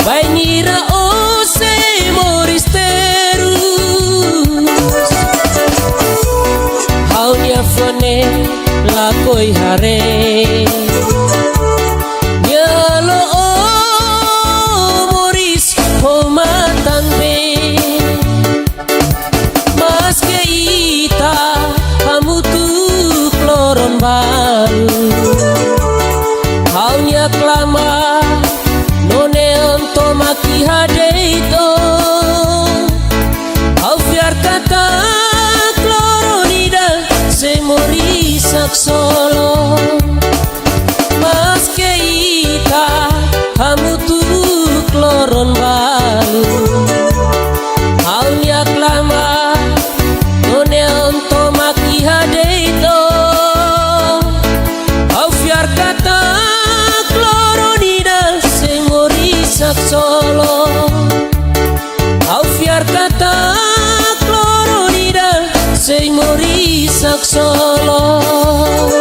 Bainhira ó sei moris terus, ha'u-nia fó-ne'e lakohi haree. Nia halo ó moris ho matan-been. Maske ita hamutuk loron balu, ha'u-nia klamar nune'e tomak iha de'it ó. Ha'u fiar katak loron ida sei moris haksolok. Maske ita hamutuk loron balu, ha'u-nia klamar nune'e tomak iha de'it ó. Ha'u fiar katak loron ida sei moris haksolok. Ha'u fiar katak loron ida sei moris haksolok.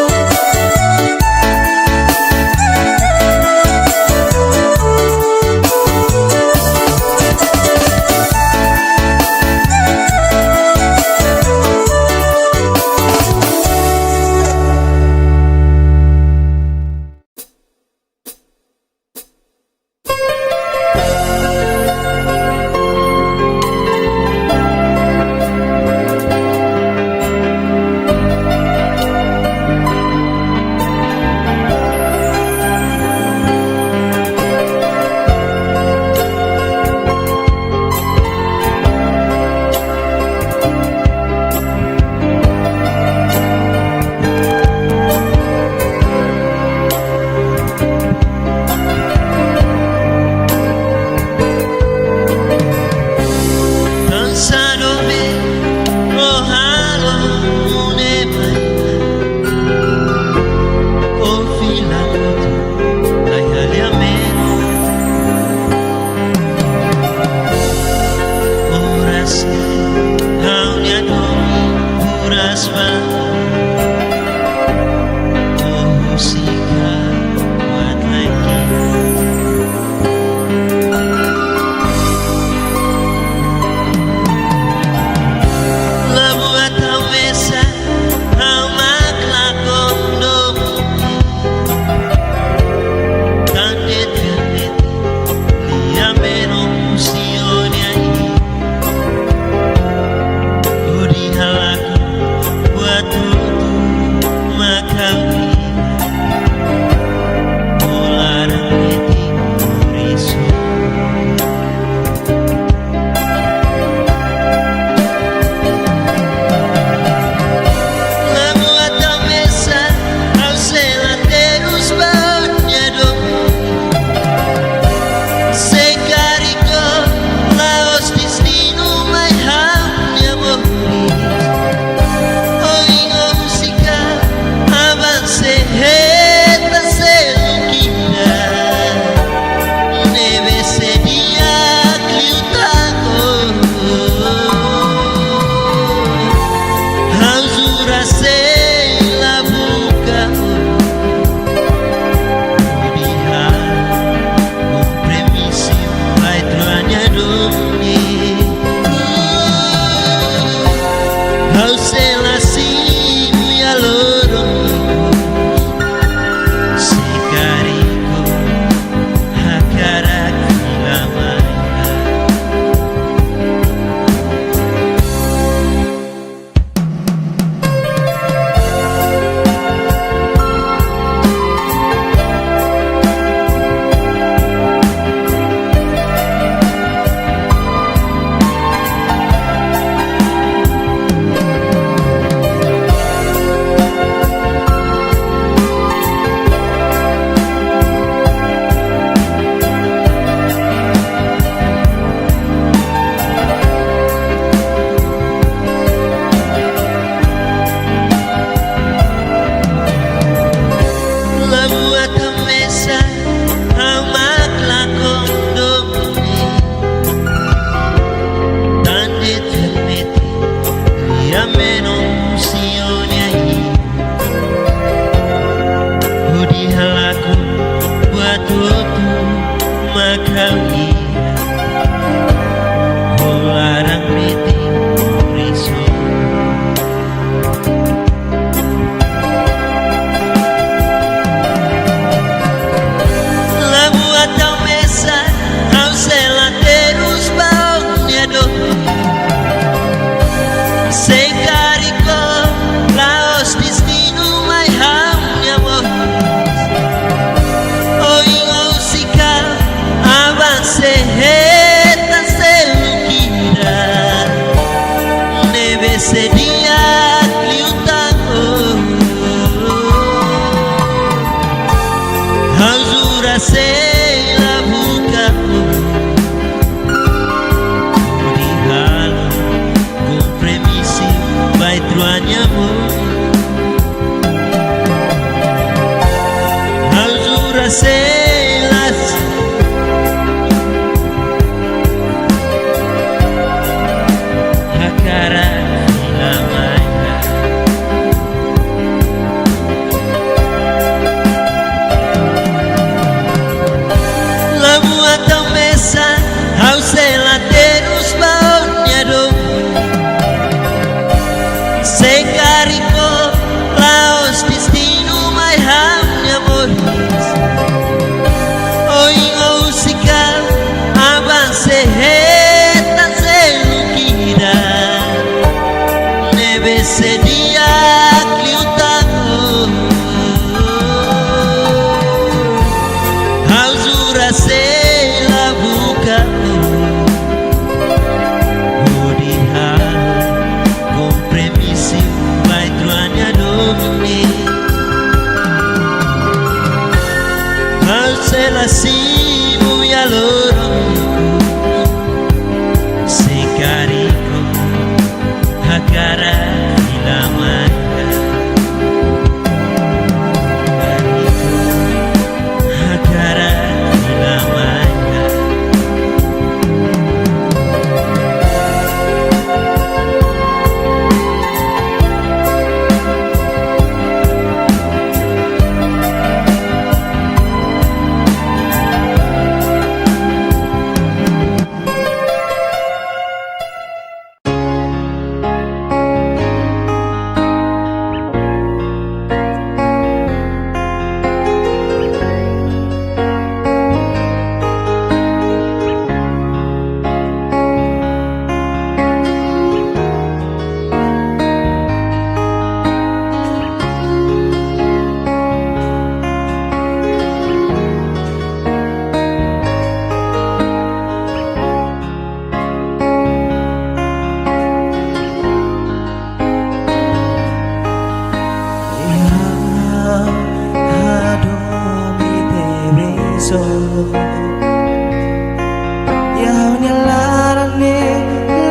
Nia laran ne'e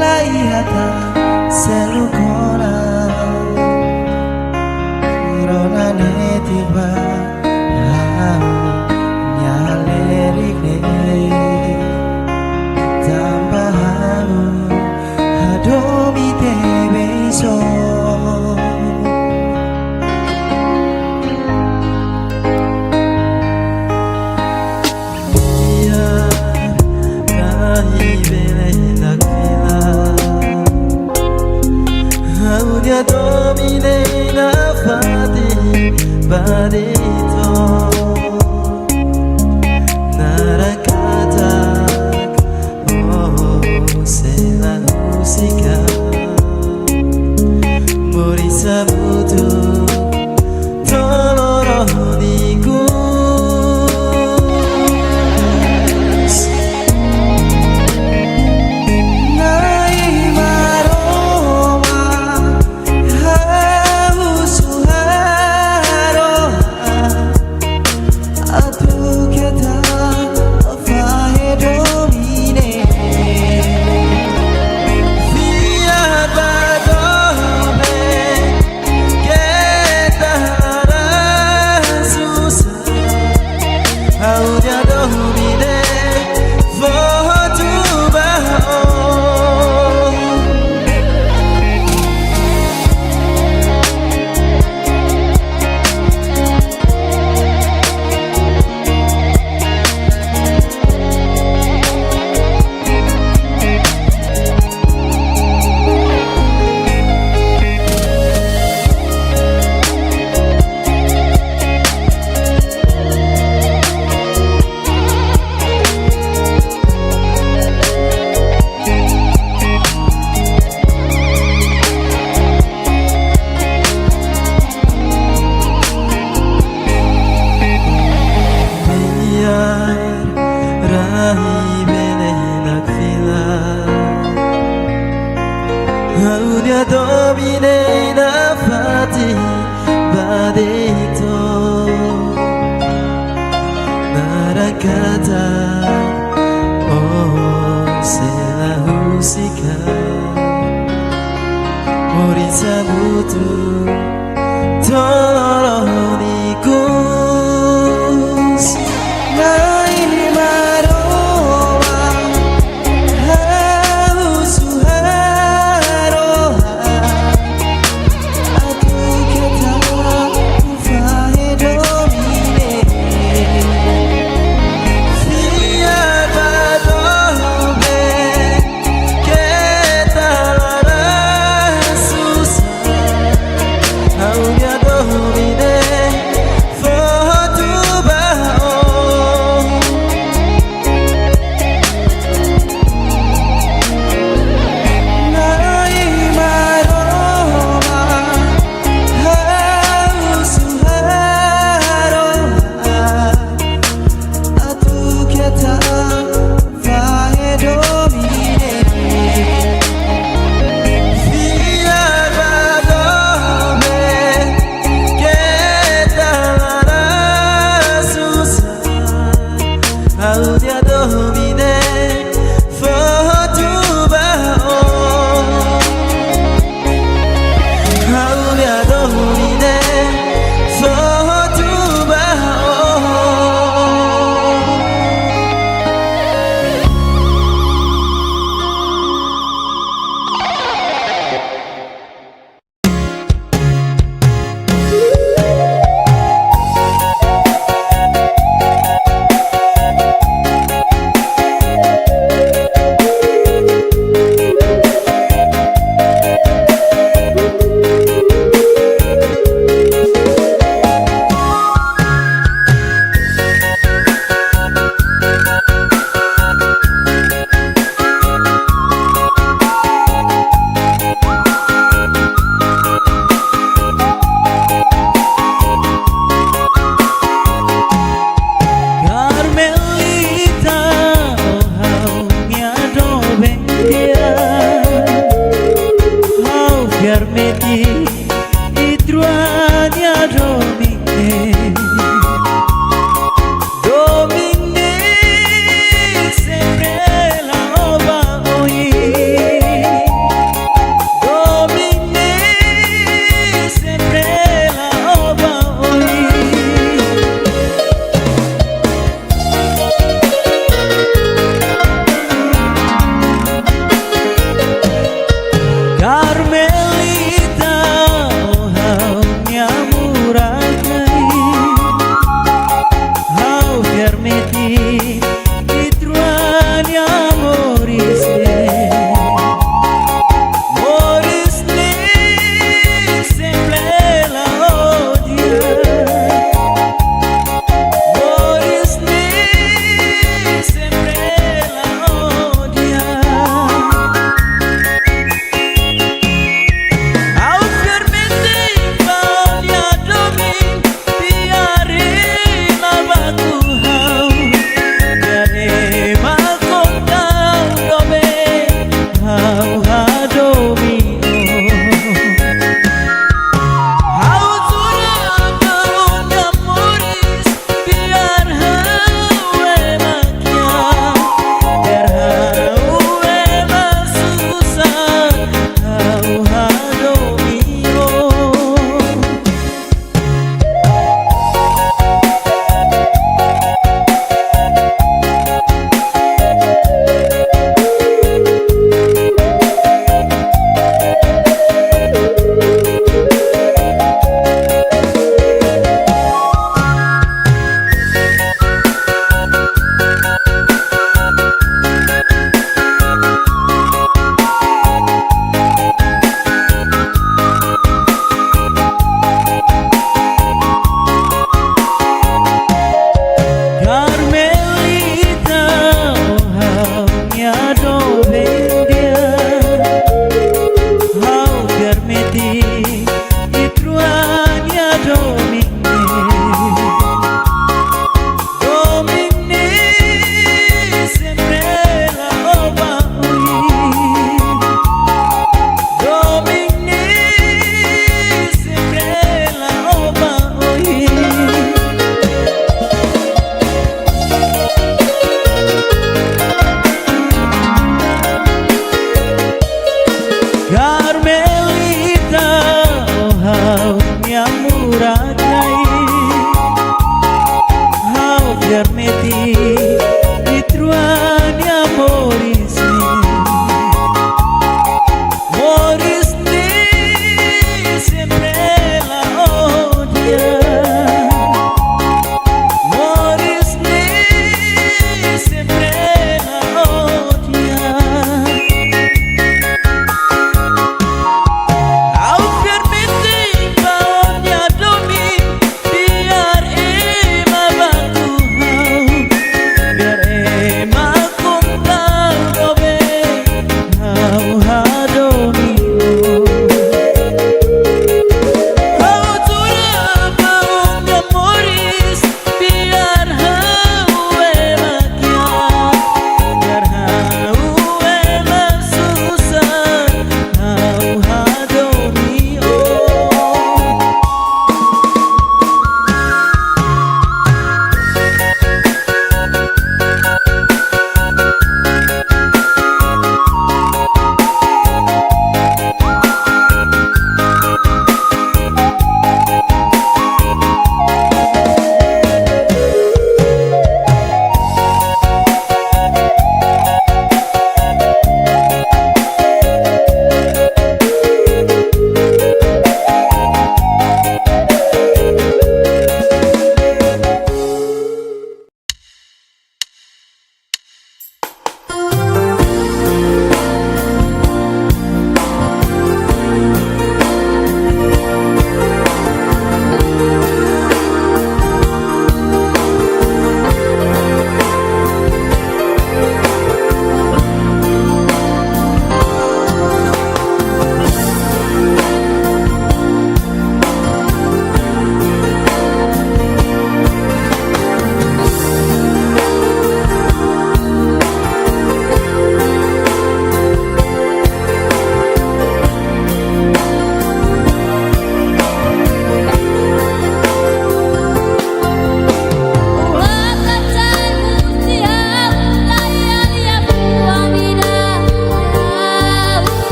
la iha tan seluk ona. Rona ne'e tiba ha'u-nia halerik ne'e. Tanba ha'u hadomi tebe iso. Ia, rai bele nakfila. Ha'u-nia domin ne'e nafatin ba de'it. Naran katak, oh, sei la husik ha'u. Moris hamutuk to'o loron ikus. Na'i Maromak, ha'u husu harohan atu keta fahe domin ne'e. Fiar ba doben, keta laran susar. Ha'u-nia domin ne'e fó hotu ba ó. Fiar, rai bele nakfila. Ha'u-nia domin ne'e nafatin ba de'it. Naran katak, oh, sei la husik ha'u. Moris hamutuk to'o loron ikus. Na'i Maromak, ha'u husu harohan atu keta fahe domin ne'e. Fiar ba doben, keta laran susar. Ha'u-nia domin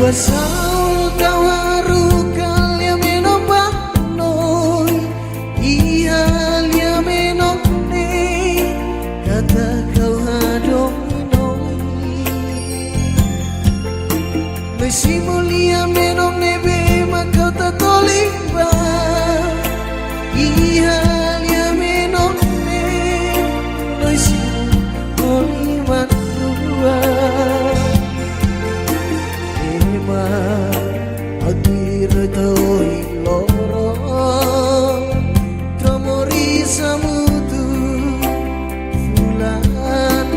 Pasal kau haruka lia menok ba noi, iha lia menok ne'e, katak kau hadomi noi. Noi simu lia menok ne'ebé mak kau tatoli ba, iha lia menok ne'e, noi simu ho liman rua. Ema, ha'u tuir ita ohin loron, to'o moris hamutuk fulan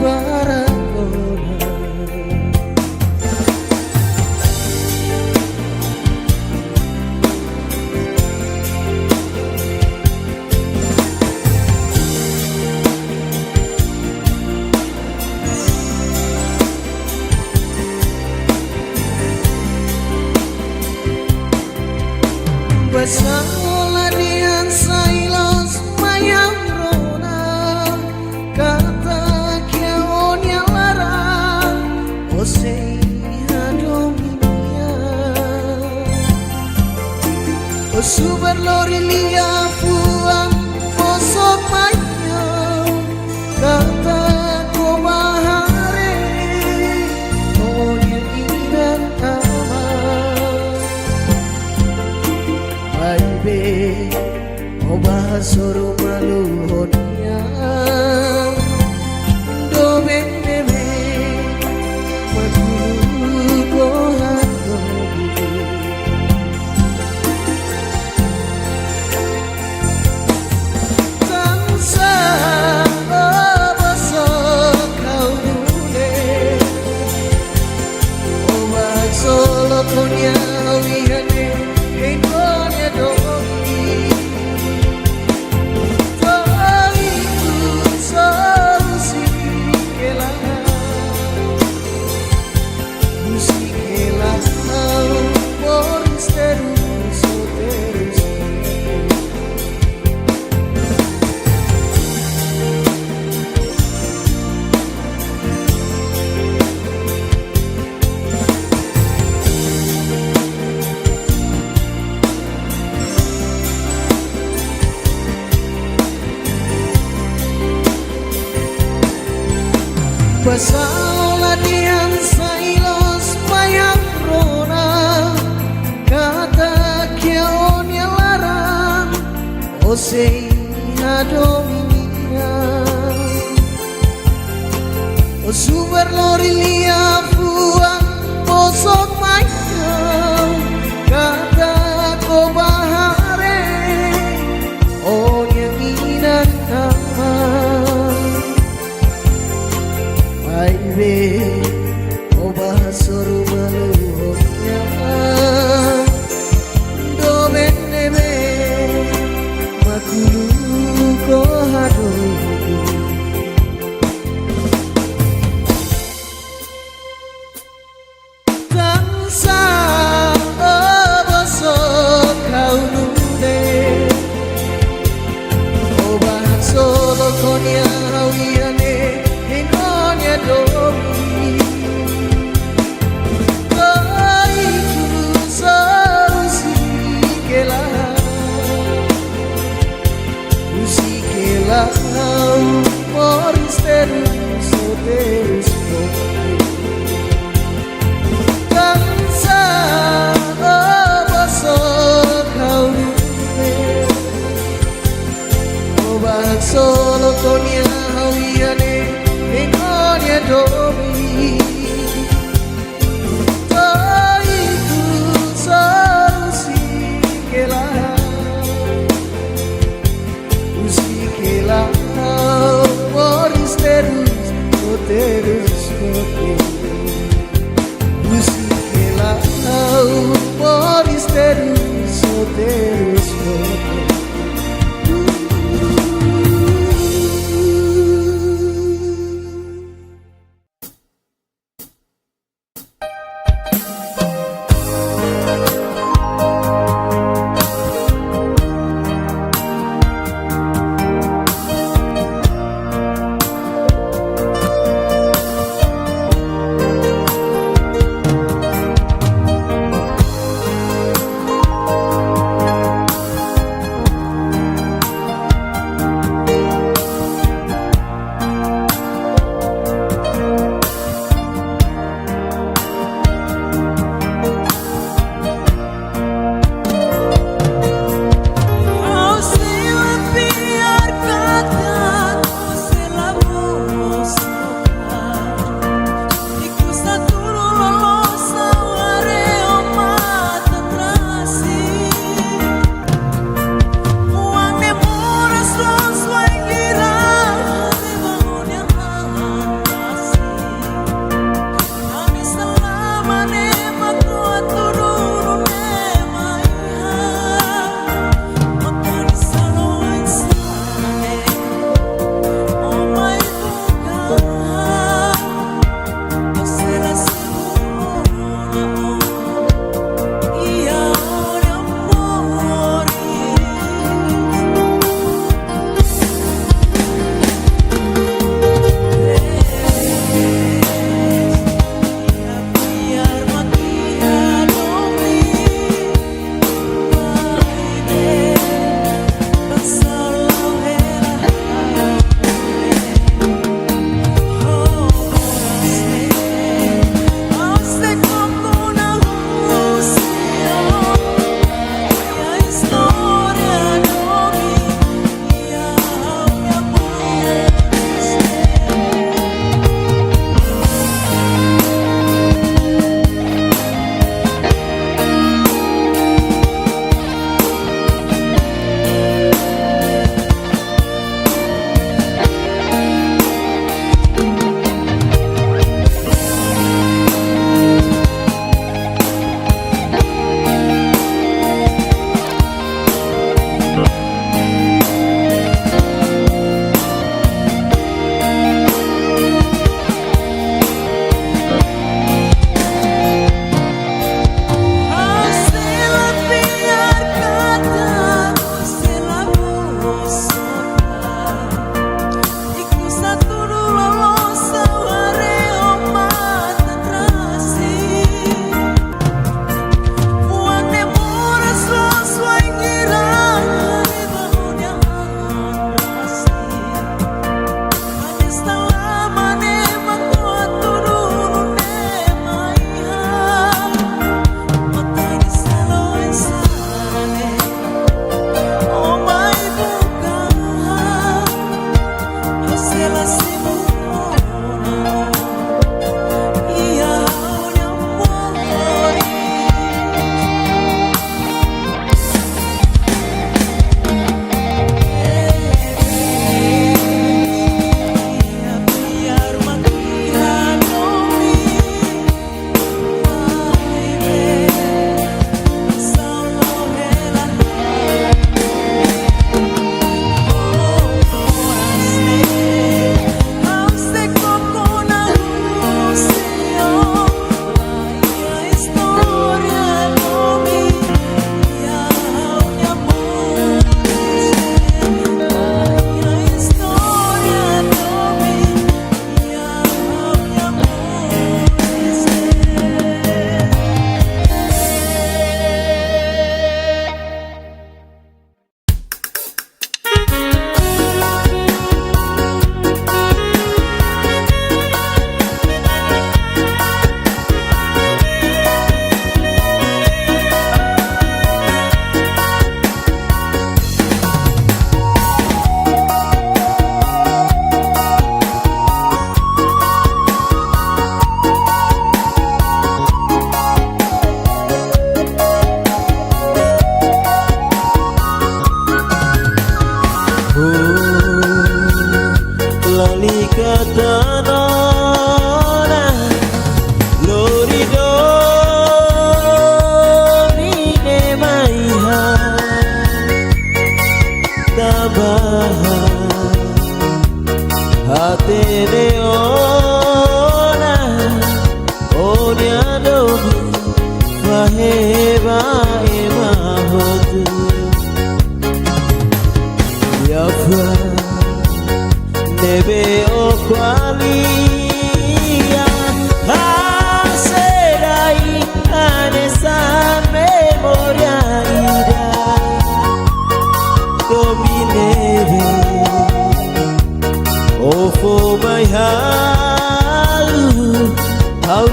barak ona. Pasal la dehan sai loos mai ha'u rona, katak iha ó-nia laran, ó sei hadomi nia. Ó subar lori liafuan bosok mai ha'u, katak ó bá haree ó-nia inan-aman. Maibé ó bá hasoru malu ho nia, doben ne'ebé mak uluk ó hadomi. Tansá ó bosok ha'u nune'e, ó bá hasoru ho nia, ha'u iha ne'e, hein ó-nia domin. To'o ikus ó husik hela, husik hela ha'u, moris terus, ó terus. Pasal la dehan sai loos mai ha'u rona, katak iha ó-nia laran, ó sei hadomi nia. Ó subar lori liafuan bosok mai ha'u, katak ó bá haree ó-nia inan-aman. Maibé ó bá hasoru malu ho nia, doben ne'ebé mak uluk ó hadomi. Tansá ó bosok ha'u nune'e, ó bá hasoru ho nia, ha'u iha ne'e, hein ó-nia domin. To'o ikus ó husik hela, husik hela ha'u, moris terus, ó terus. Tansá ó bosok ha'u nune'e, ó bá hasoru ho nia, ha'u iha ne'e, hein ó-nia domin. To'o ikus ó husik hela, husik hela ha'u, moris terus, ó terus ho nia. Husik hela ha'u, moris terus, ó terus ho nia.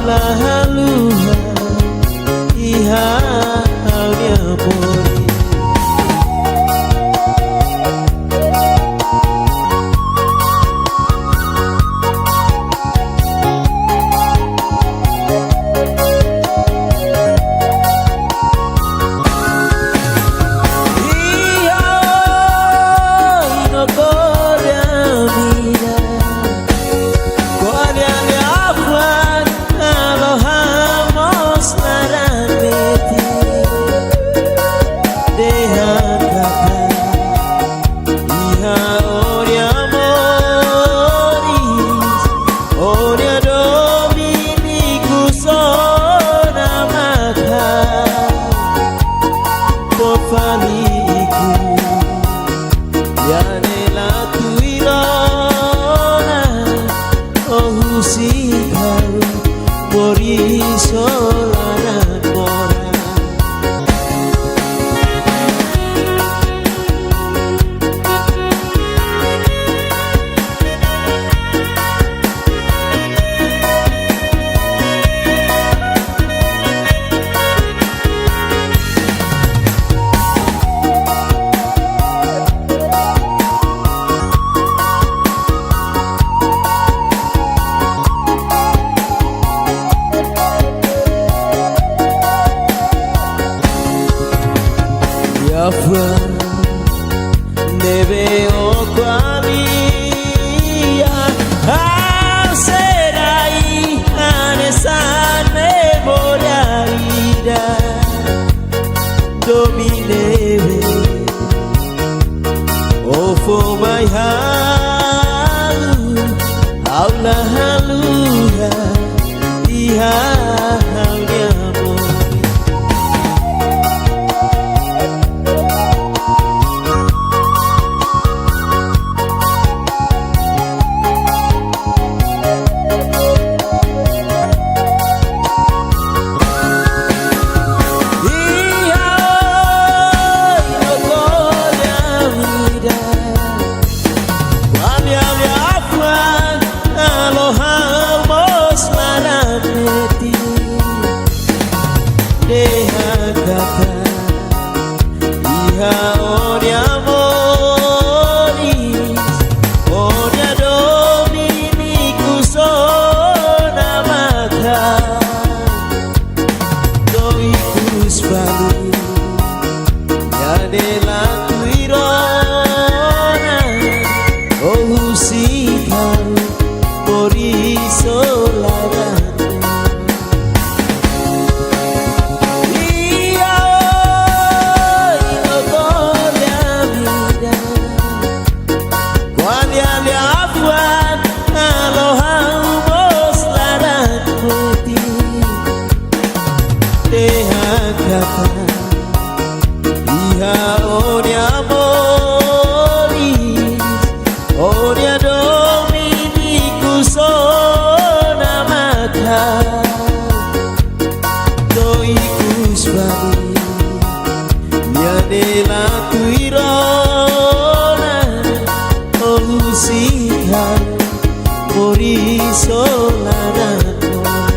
La haluha iha ha'u-nia moris. Iha oin no ko'alia ida, ko'alia liafuan, halo ha'u mós laran metin. Dehan katak iha ó-nia moris, ó-nia domin ikus ona maka. Fó fali ikus, iha ne'e la tuir ona, ó husik ha'u, moris ho laran moras. Liafuan ne'ebé ó ko'alia, ha'u sei rai hanesan memória ida. Domin ne'ebé ó fó mai ha'u, ha'u la haluha iha ha'u-nia moris. Iha oin no ko'alia ida, ko'alia liafuan, halo ha'u mós laran metin. Dehan katak iha ó-nia moris, ó-nia domin ikus ona maka. Domin ikus fali, iha ne'e la tuir ona, ó husik ha'u, moris ho laran. Iha oin no ko'alia ida, ko'alia liafuan, halo ha'u mós laran metin. Dehan katak iha ó-nia moris, ó-nia domin ikus ona maka. Domin ikus fali, iha ne'e la tuir ona, ó husik ha'u, moris ho laran moras.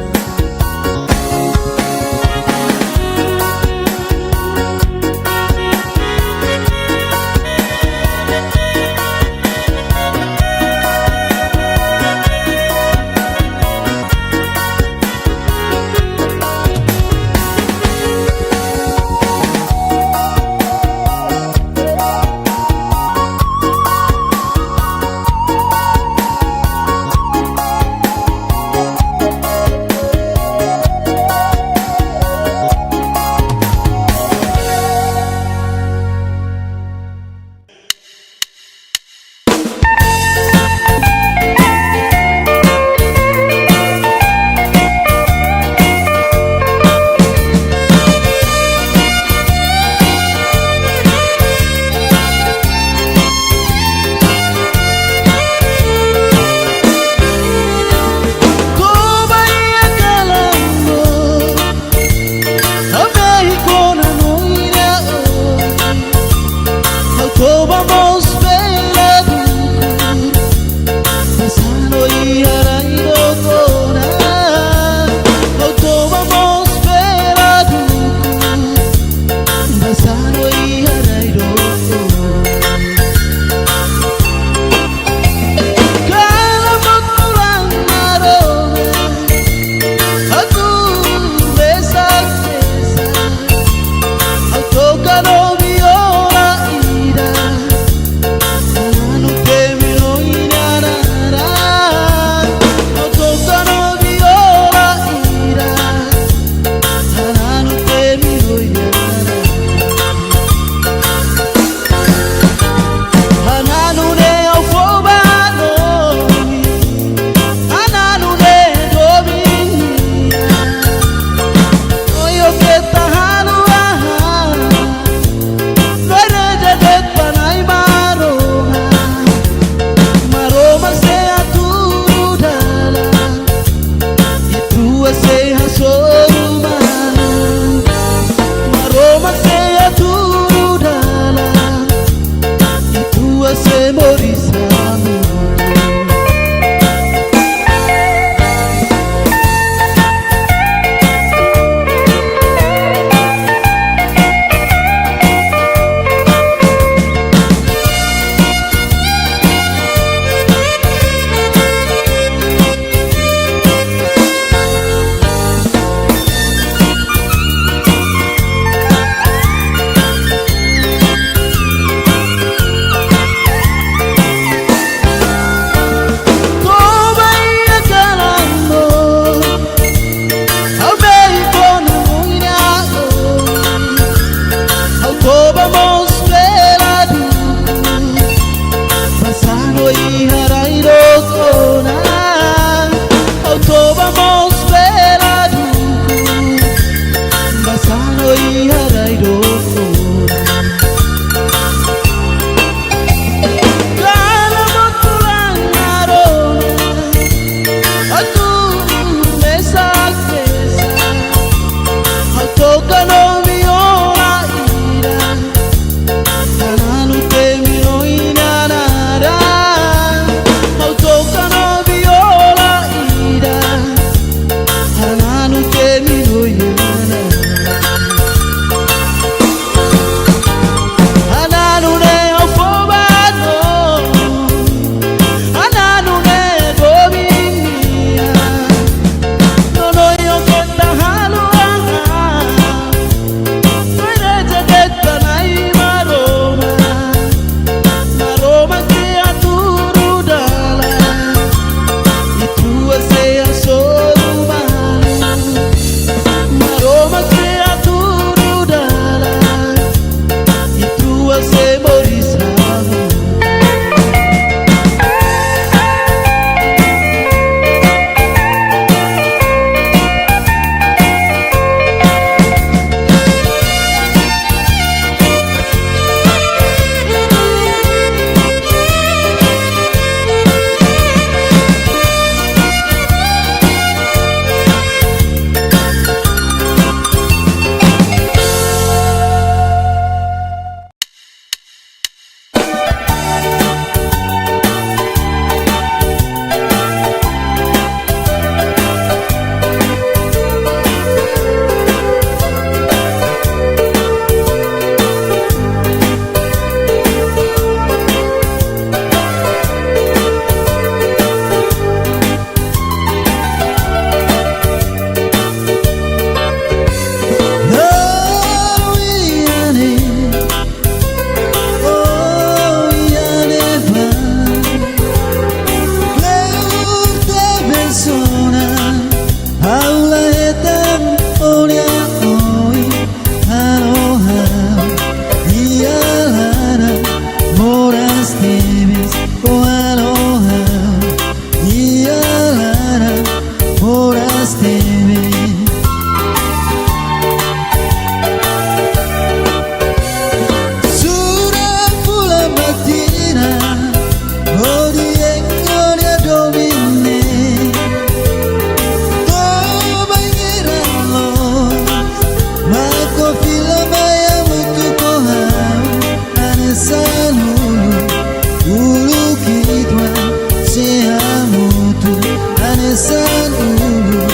Hanesan uluk,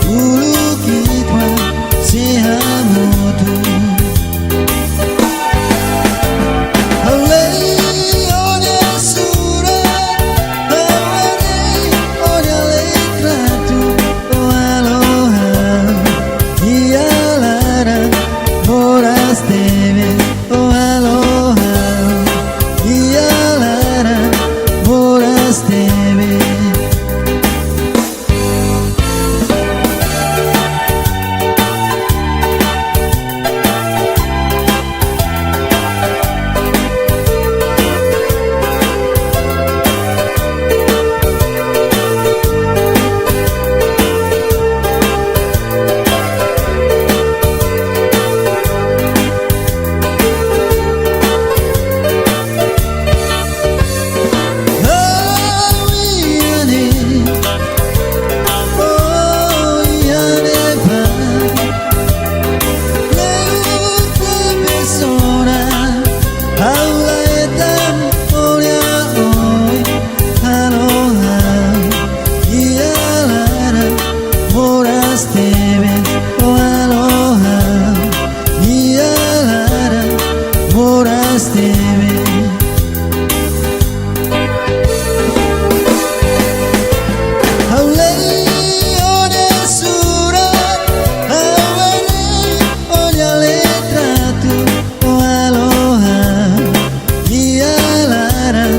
uluk ita sei hamutuk. Ha'u lee ó-nia surat, ha'u haree ó-nia litratu, ó halo ha'u iha laran moras tebes, ó halo ha'u iha laran moras tebes. Ha'u lee ó-nia surat, ha'u haree ó-nia litratu, ó halo ha'u iha laran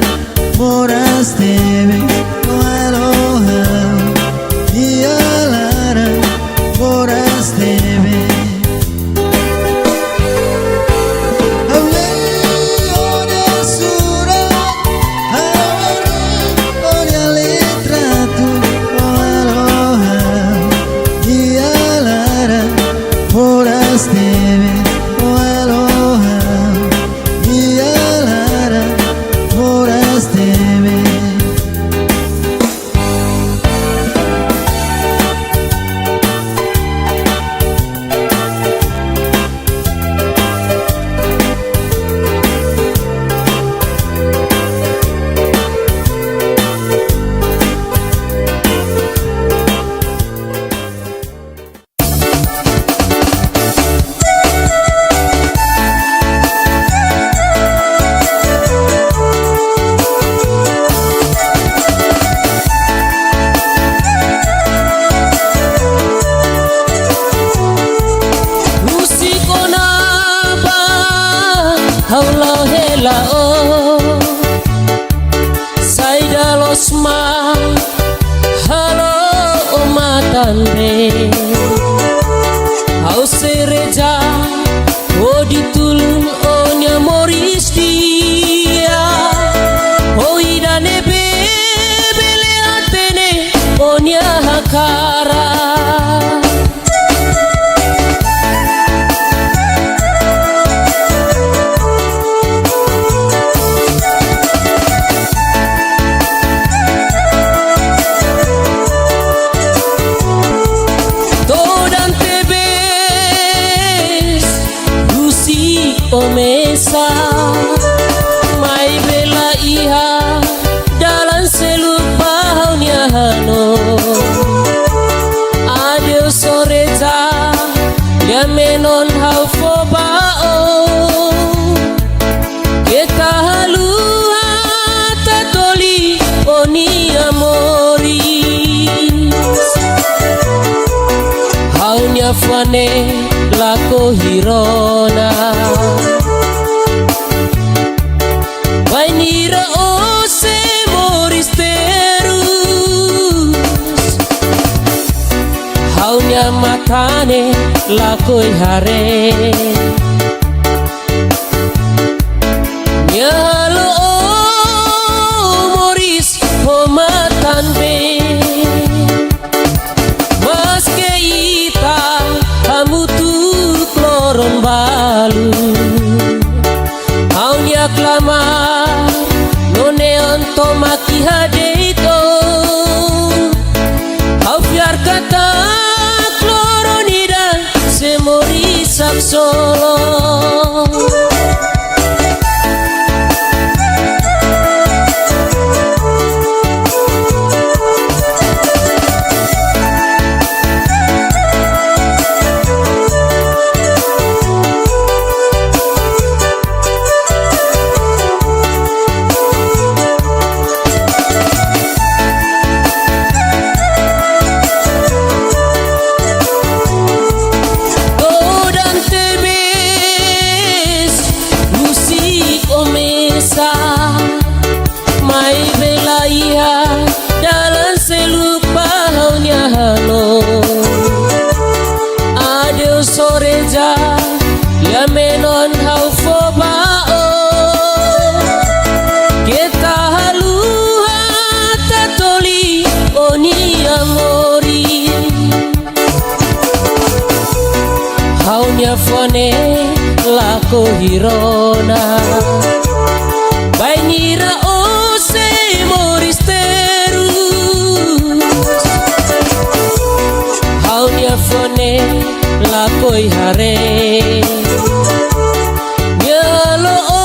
moras tebes, ó halo ha'u iha laran moras tebes. Ha'u lee ó-nia surat, ha'u haree ó-nia litratu, ó halo ha'u iha laran moras tebes, ó halo ha'u iha laran moras tebes. Husik ona ba ha'u la'o hela ó. Saida loos mak halo ó matan bee. Ha'u sei reza hodi tulun ó-nia moris di'ak. Hodi ida ne'ebé bele hatene ó-nia hakarak. Todan tebes husik ó mesak, maibé la iha dalan seluk ba ha'u-nia hanoin. Adeus ó reza, lia menon ha'u fó ba ó. Keta haluha tatoli ó-nia moris. Ha'u-nia fuan ne'e lakohi rona. Bainhira ó sei moris terus, ha'u-nia matan ne'e lakohi haree. Nia halo ó moris ho matan bee. Maske ita hamutuk loron balu, ha'u-nia klamar no neon tomak iha de'it ó. Ha'u fiar katak loron ida sei moris haksolok. moris. Ha'u-nia fó ne'e lakohi rona. Bainhira ó sei moris terus. Ha'u-nia fó ne'e lakohi haree. Nia halo ó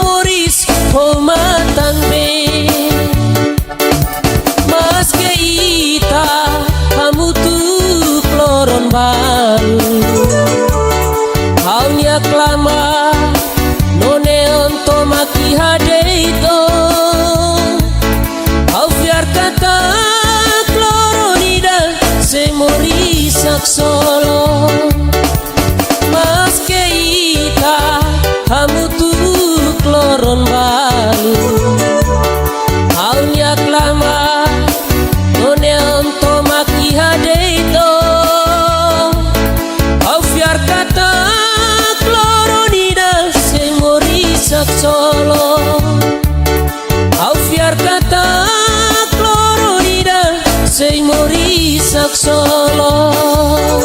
moris ho matan-been. Maske ita hamutuk loron balu. Ha'u-nia klamar, no neon tomak iha de'it ó. Ha'u fiar katak loron ida sei moris haksolok. Maske ita hamutuk loron balu. Ha'u-nia klamar, no neon tomak iha de'it ó. Ha'u fiar katak loron ida sei moris haksolok. Ha'u fiar katak loron ida sei moris haksolok.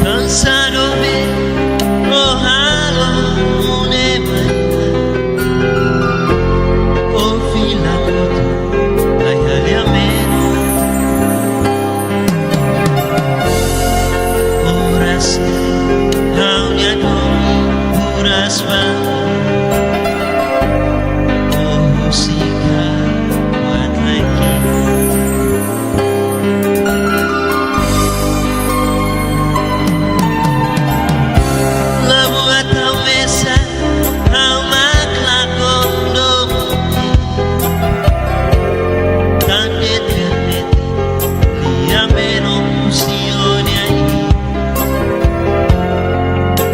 Kansadu be, ó halo nune'e mai. Ó fila kotuk, ai hale ameno. Oras, ha'u-nia domin, oras ba. Ó husik ha'u buat laek. La buat ha'u mesak, ha'u mak lakon domin. Tan de'it garrete, lia menus iha ó-nia iin.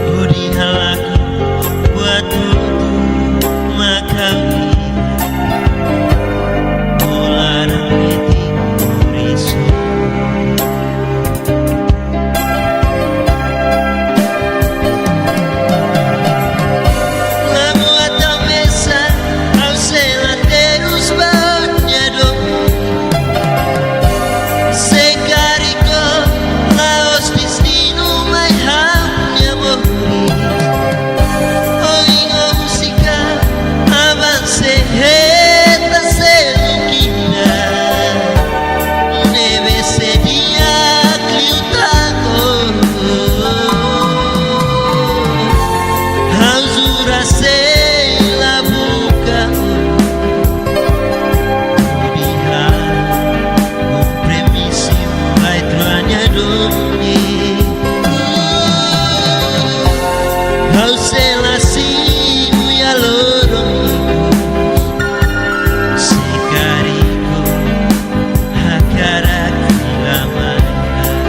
Hodi halakon buat hotu mak ha'u-nia. Ó laran metin horizonte. La buat ha'u mesak, ha'u sei la terus ba ó-nia domin. Se karik ó la'ós destinu mai ha'u-nia moris. Ohin ó husik ha'u avansa, hetan seluk ida ne'ebé sei di'ak liután. Ha'u jura sei la buka ó. Hodi halo kompromisu, vai troña domi. Ha'u sei la simu iha loron ikus. Se karik ó hakarak fila mai ha'u.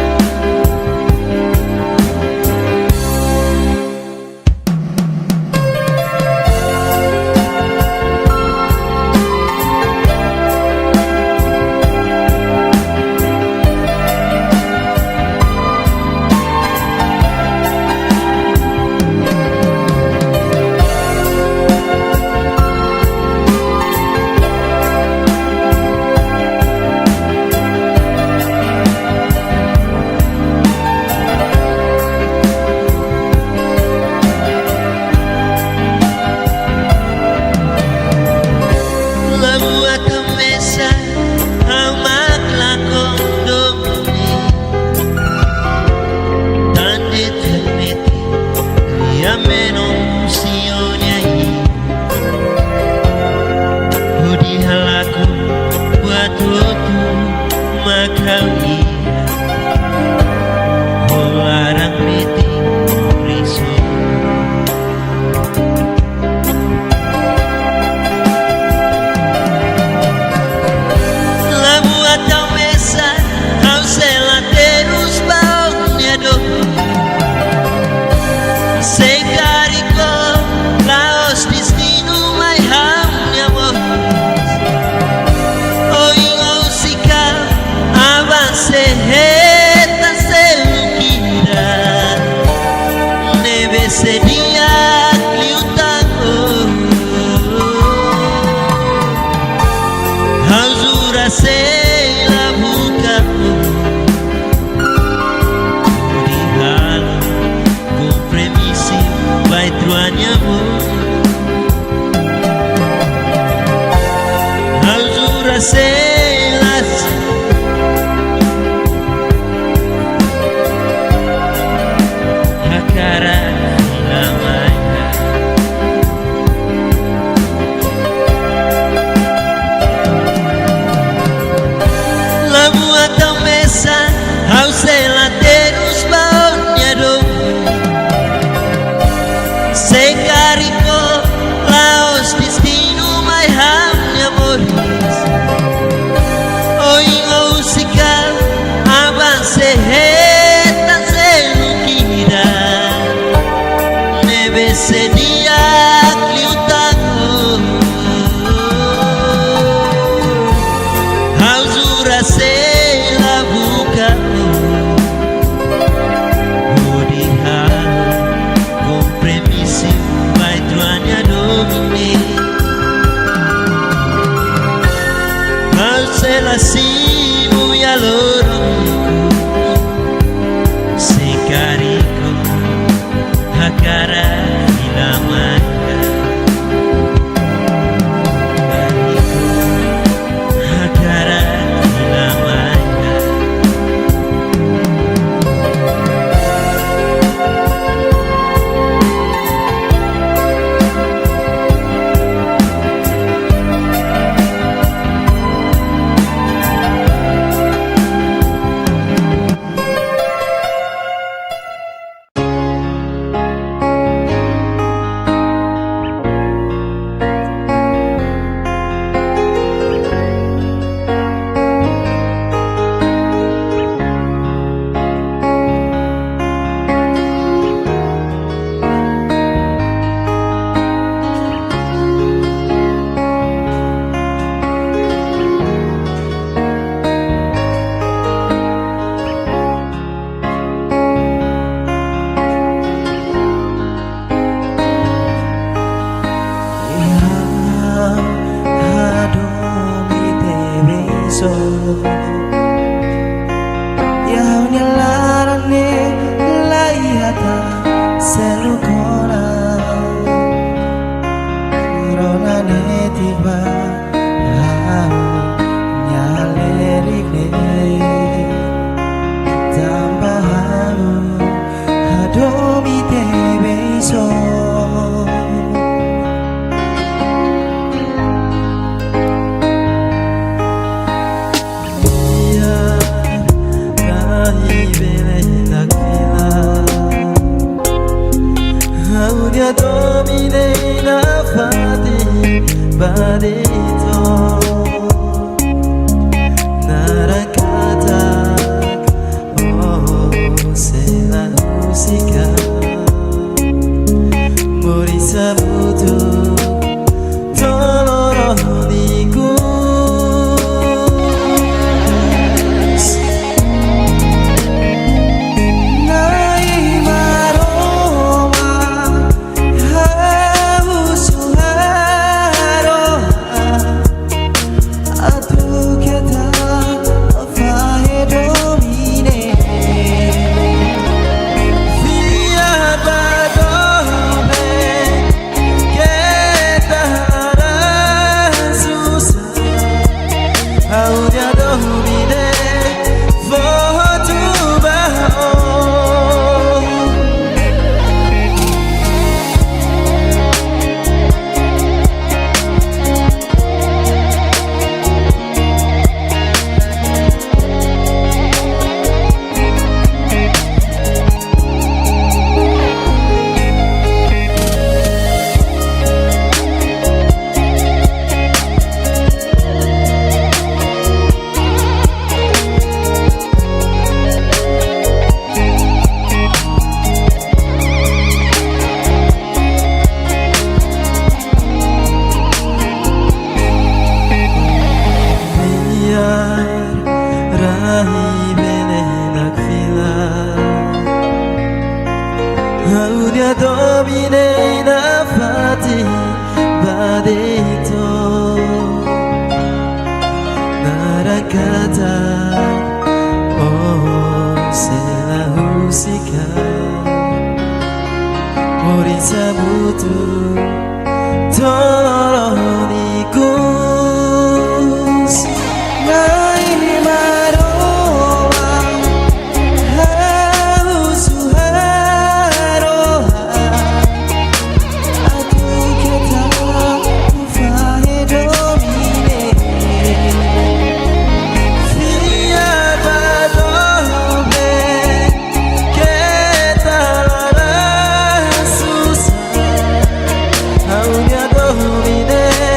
Hakarak fila mai ka. Hakarak fila mai ka. Iha hadomi tebe so. Iha ha'u-nia laran ne'e la iha tan seluk ona. Rona ne'e tiba ha'u-nia lerik ne'e. Tanba ha'u hadomi tebe so. Iha rai bele nakfila. Ha'u-nia domin ne'e nafatin ba de'it ona. Naran katak ó sei la husik ha'u. Moris hamutuk to'o loron ikus. Na'i Maromak, ha'u husu harohan atu keta fahe domin ne'e. Fiar ba doben, keta laran susar. Ha'u-nia domin ne'e fó hotu ba ó. Biar rai bele nakfila. Ha'u-nia domin ne'e nafatin ba de'it ona. Naran katak ó sei la husik ha'u. Moris hamutuk to'o loron ikus. Na'i Maromak, ha'u husu harohan atu keta fahe domin ne'e. Fiar ba doben, keta laran susar. Ha'u-nia domin ne'e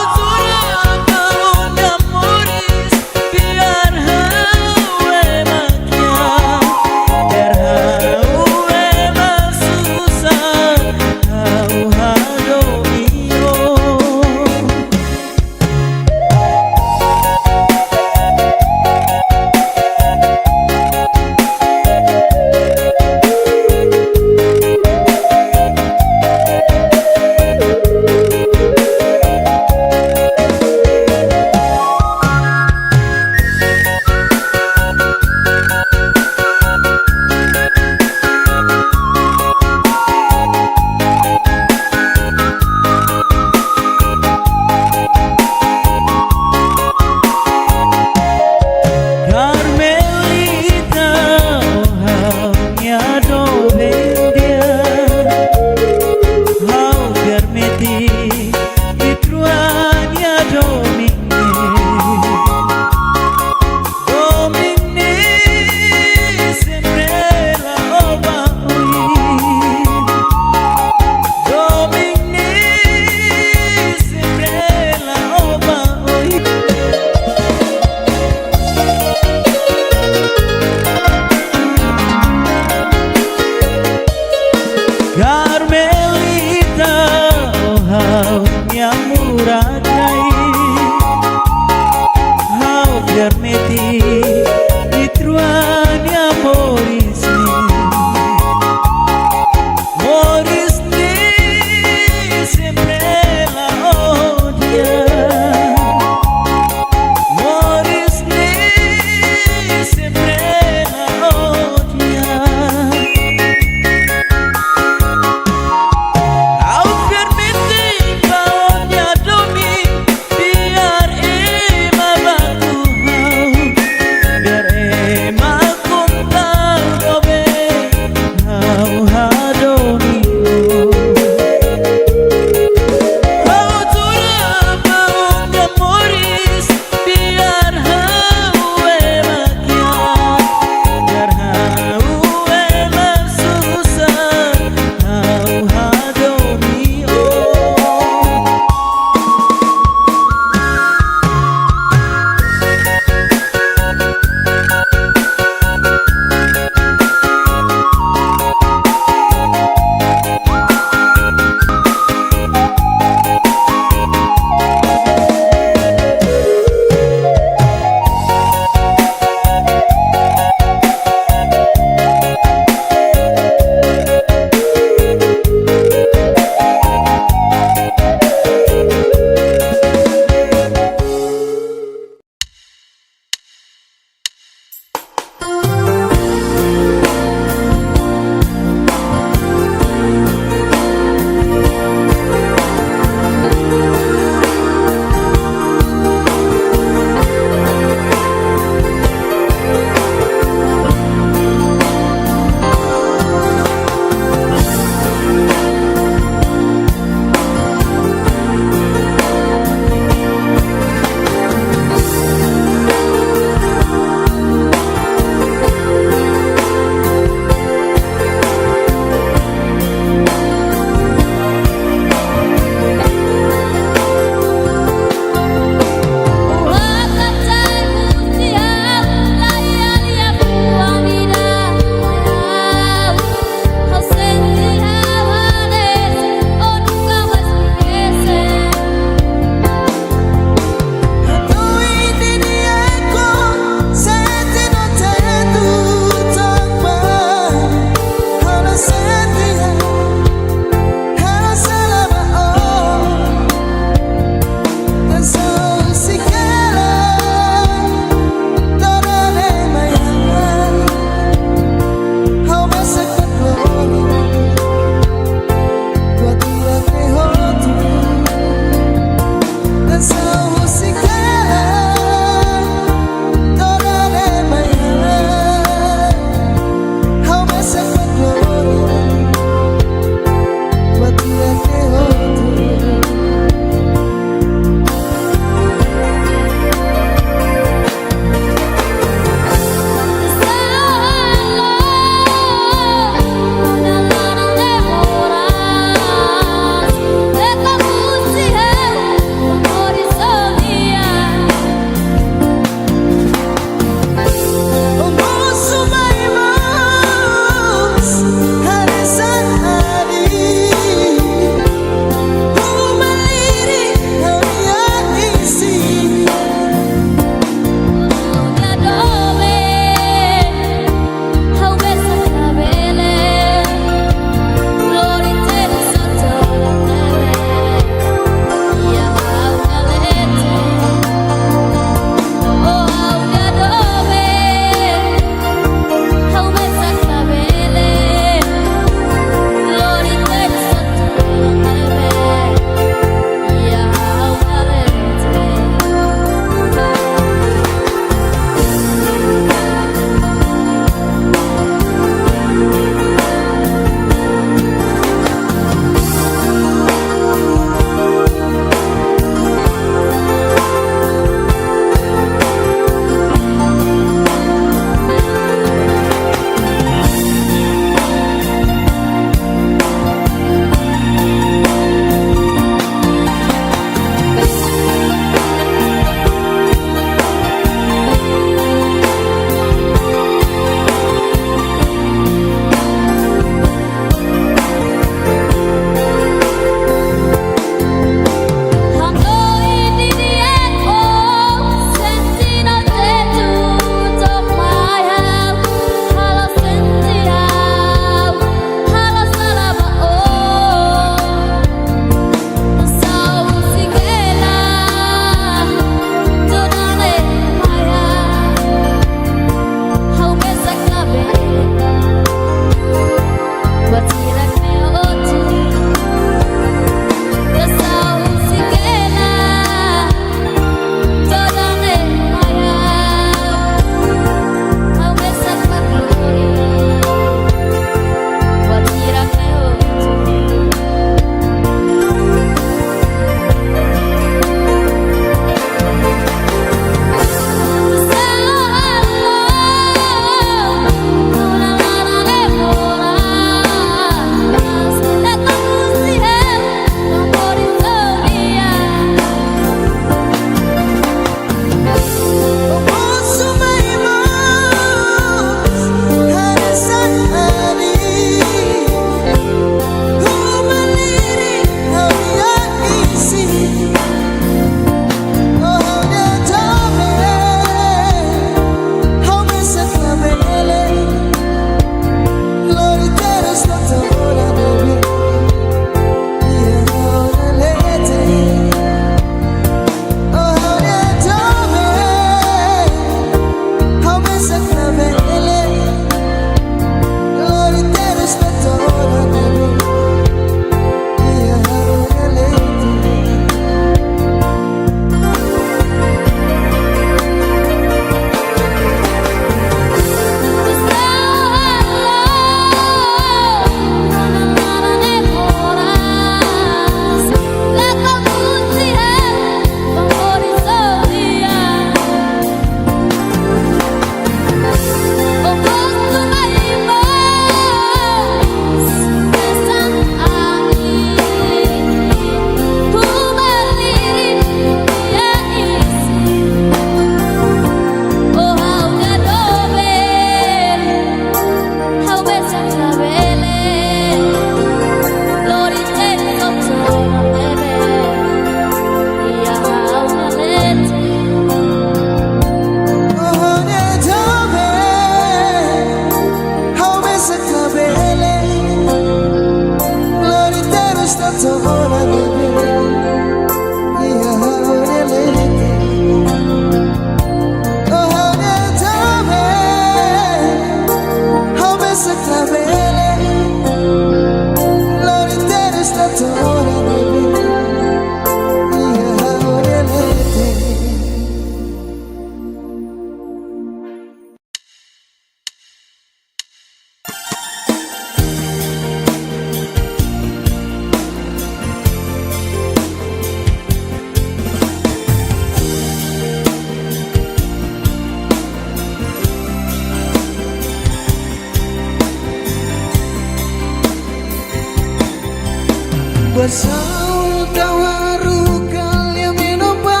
Basá ha'u tau haruka lia-menon ba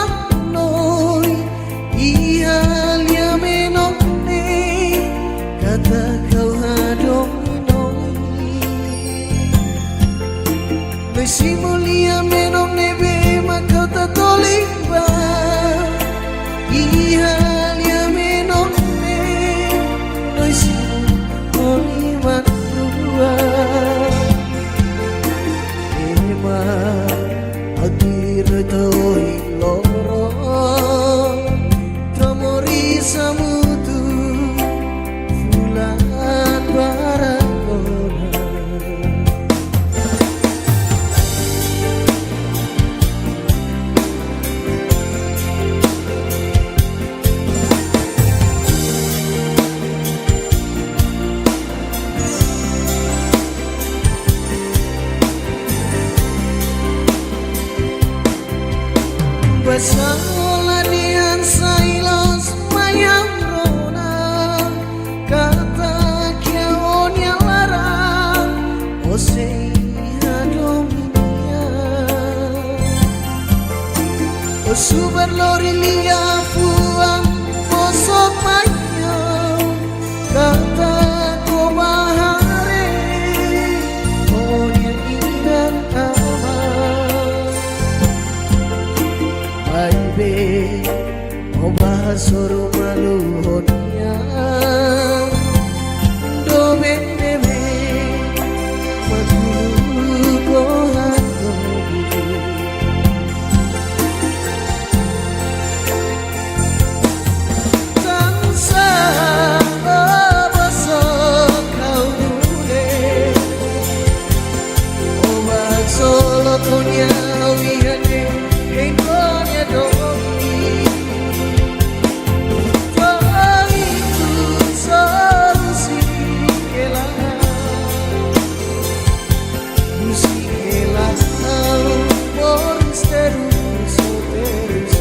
noi, iha lia-menon ne'e, katak ha'u hadomi noi. Noi simu lia-menon ne'ebé mak ha'u tatoli ba, iha lia-menon ne'e, noi simu ho liman rua. Ema, ha'u tuir to'o ohin loron, to'o moris hamutuk fulan barak ona. Basá ha'u la dehan sai loos mai ha'u rona, katak iha ó-nia laran, ó sei hadomi nia. Ó subar lori liafuan bosok mai ha'u, katak ó bá haree ó-nia inan-aman. Maibé ó bá hasoru malu ho nia, doben ne'ebé mak uluk ó hadomi. Tansá ó bosok ha'u nune'e, ó bá haksolok ó-nia, ha'u iha ne'e hein ó-nia domin. To'o ikus ó husik hela, husik hela ha'u moris terus, terus.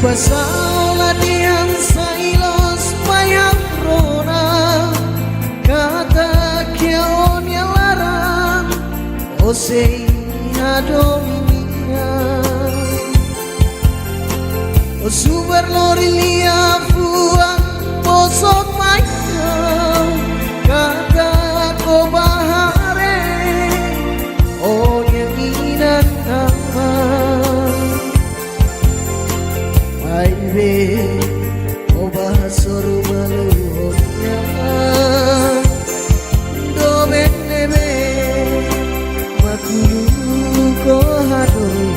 Basá ha'u la dehan sai loos mai ha'u rona, katak iha ó-nia laran, ó sei hadomi nia. Ó subar lori liafuan bosok mai ha'u, katak ó bá haree ó-nia inan-aman. Maibé ó bá hasoru malu ho nia, doben ne'ebé mak uluk ó hadomi.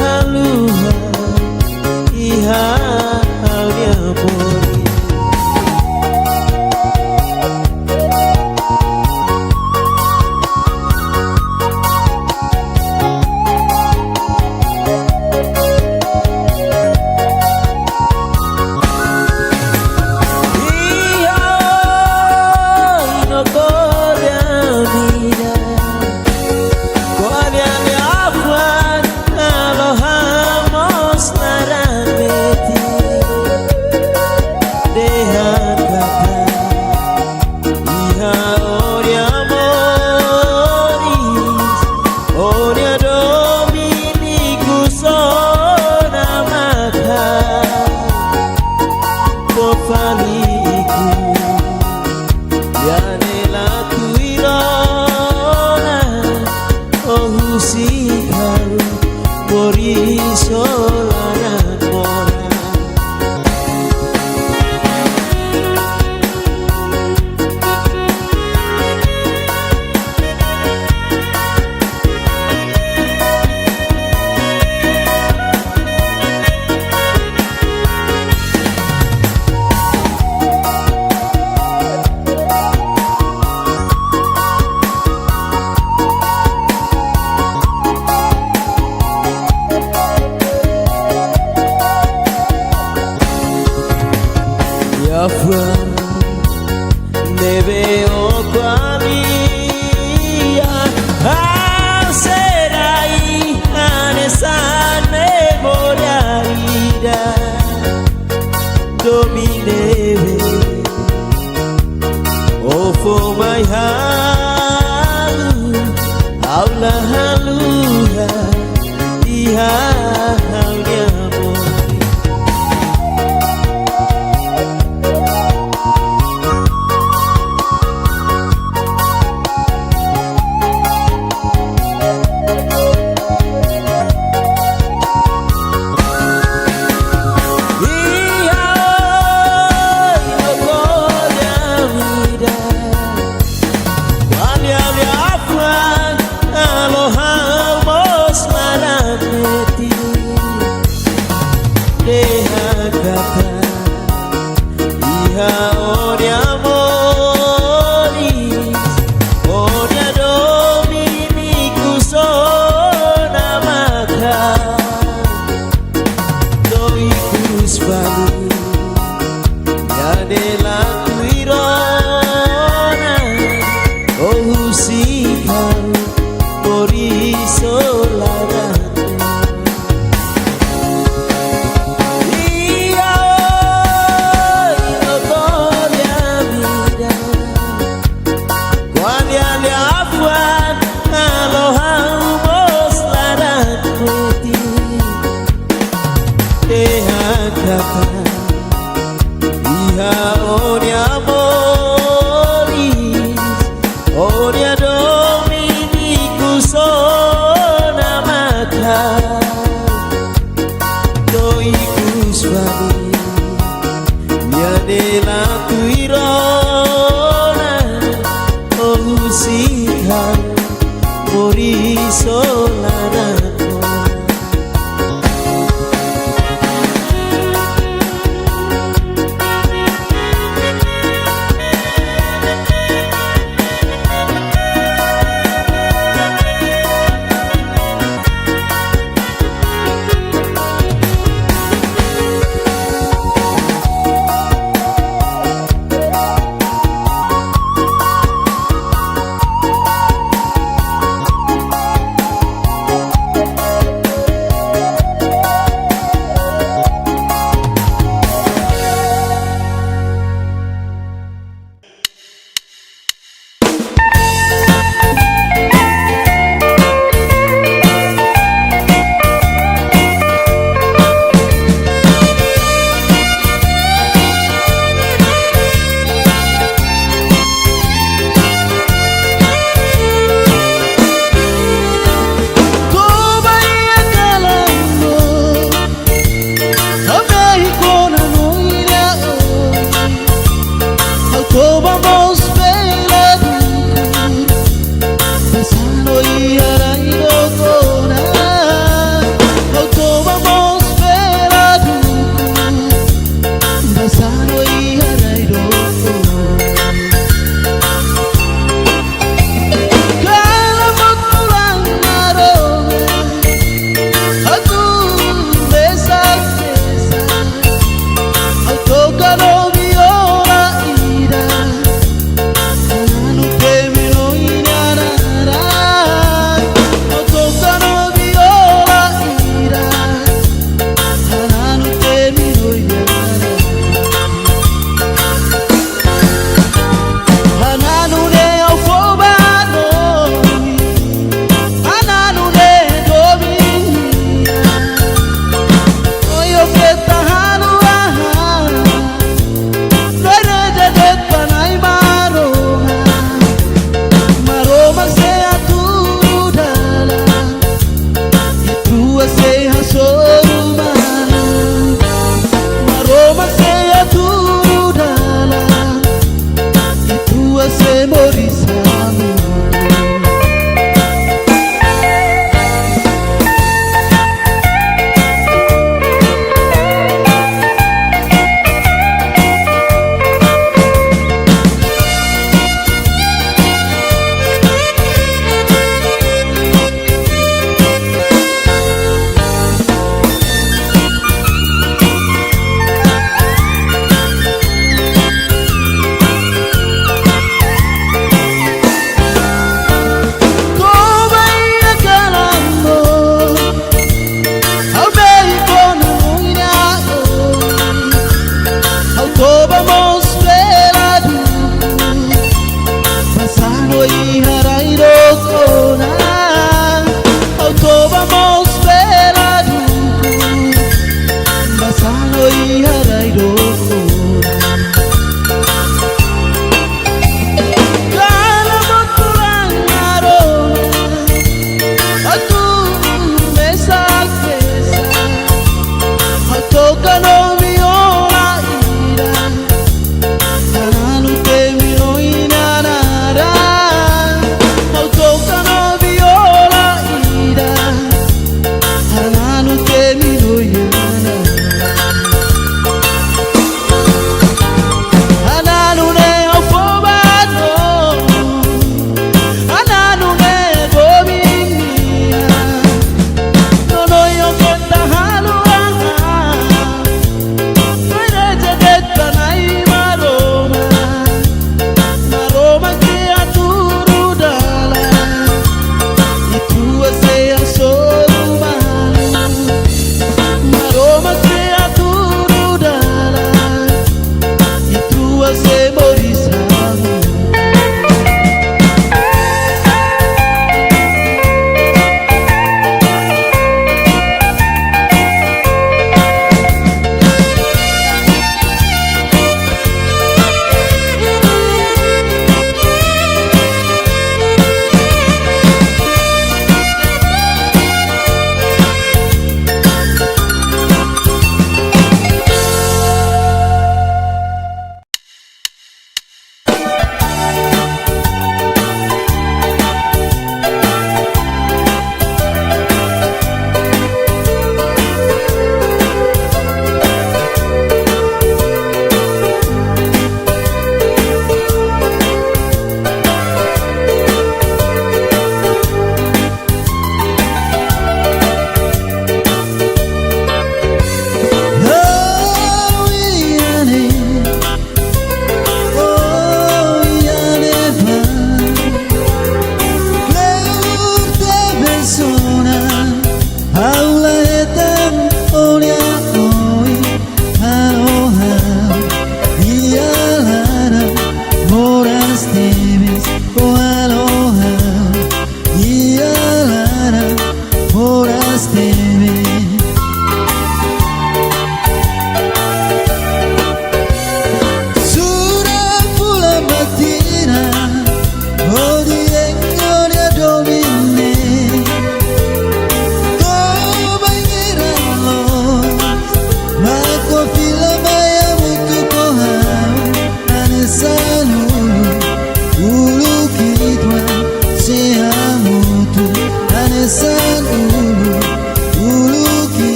haluha iha ha'u-nia moris. Iha no ko'alia ida, ko'alia liafuan halo ha'u mós laran metin. Dehan katak iha ó-nia moris, ó-nia domin ikus ona maka fó fali ikus. Iha ne'e la tuir ona, ó husik ha'u, por isso laran moras. Liafuan ne'ebé ó ko'alia, ha'u sei rai hanesan memória ida. Domin ne'ebé ó fó mai ha'u, ha'u la haluha iha ha'u-nia moris. Iha ó-nia ko'alia ida, ko'alia liafuan halo ha'u mós laran metin. Dehan katak iha ó-nia moris, ó-nia domin ikus ona maka fó ikus fali. Iha ne'e la tuir ona, ó husik ha'u, por isso laran. Iha ó-nia ko'alia ida, ko'alia liafuan halo ha'u mós laran metin. Dehan katak iha ó-nia moris, ó-nia domin ikus ona maka fó ikus fali. Iha ne'e la tuir ona, ó husik ha'u, por isso laran moras.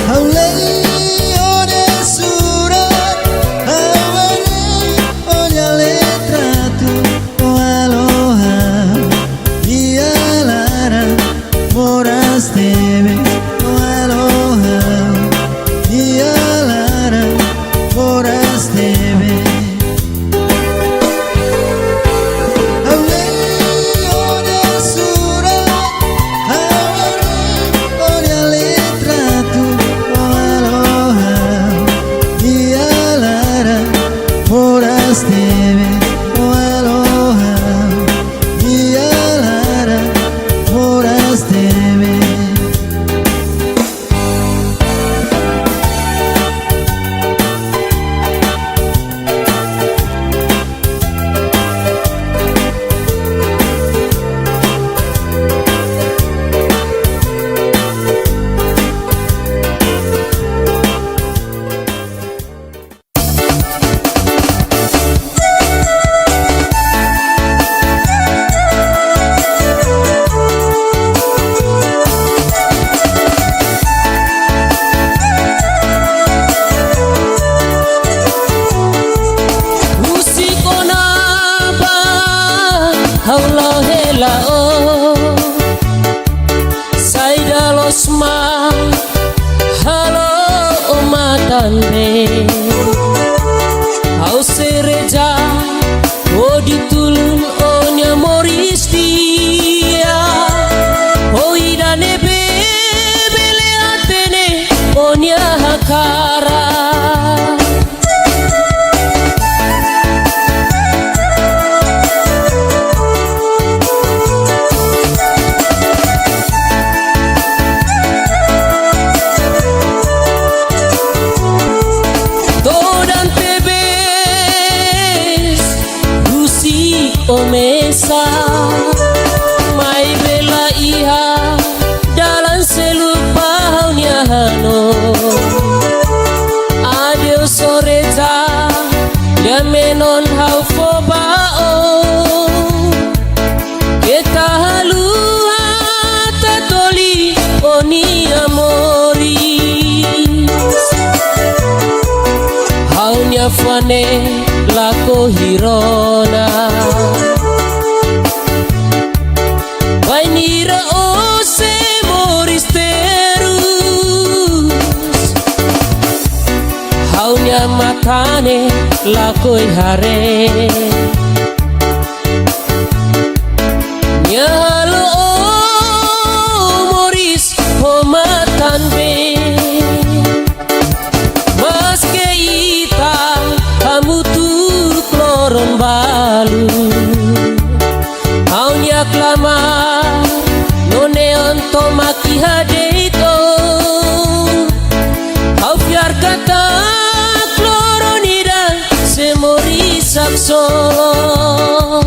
Ha'u lei ó-nia surat, ha'u haree ó-nia letra, ó halo ha'u iha laran moras tebes, ó halo ha'u iha laran moras tebes. Ha'u lei ó-nia surat, ha'u haree ó-nia letra, ó halo ha'u iha laran moras tebes, ó halo ha'u iha laran moras tebes. Husik ona ba ha'u la hela ó, saida loos mak halo ó matan bee. Ha'u sei reza hodi tulun ó-nia moris di'ak, hodi ida ne'ebé bele hatene ó-nia hakarak. Todan tebes husik ó mesak, maibé la iha dalan seluk ba ha'u-nia hanoin. Adeus ó reza, lia-menon ha'u fó ba ó. Keta haluha tatoli ó-nia moris. Ha'u-nia fó-ne'e lakohi rona. Bainhira ó sei moris terus, ha'u-nia matan ne'e lakohi haree. Nia halo ó moris ho matan bee. Maske ita hamutuk loron balu, ha'u-nia klamar nune'e tomak iha de'it ó. Ha'u fiar katak loron ida sei moris haksolok.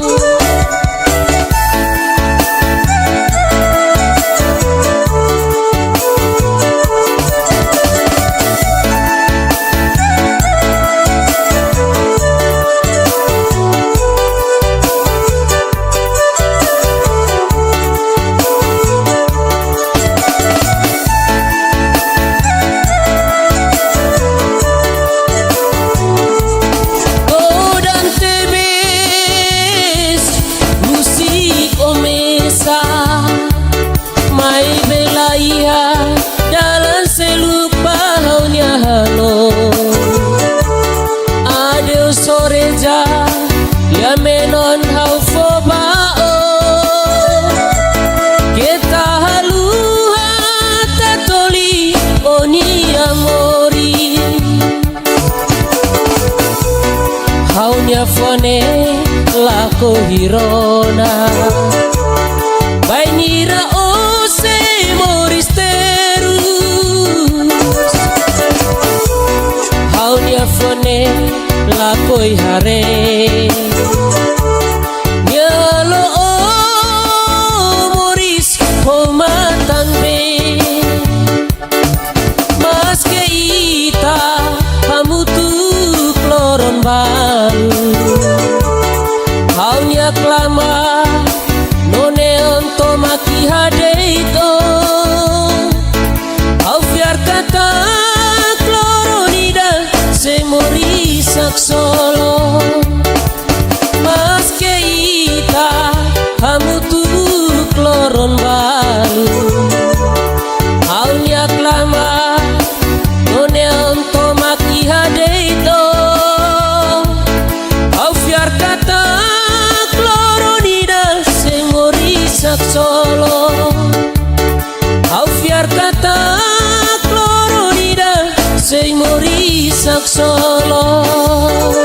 Todan tebes husik ó mesak, maibé la iha dalan seluk ba ha'u-nia hanoin. Adeus ó reza, lia-menon ha'u fó ba ó. Keta haluha tatoli ó-nia moris. Ha'u-nia fó-ne'e lakohi rona. Bainhira ó sei moris terus, ha'u-nia fó-ne'e lakohi haree. Nia halo ó moris ho matan bee. Maske ita hamutuk loron balu, ha'u-nia klamar solo. Maske ita hamutuk loron balu, ha'u-nia klamar, no neon tomak iha de'it. Ha'u fiar katak loron ida sei moris haksolok. Ha'u fiar katak loron ida sei moris haksolok.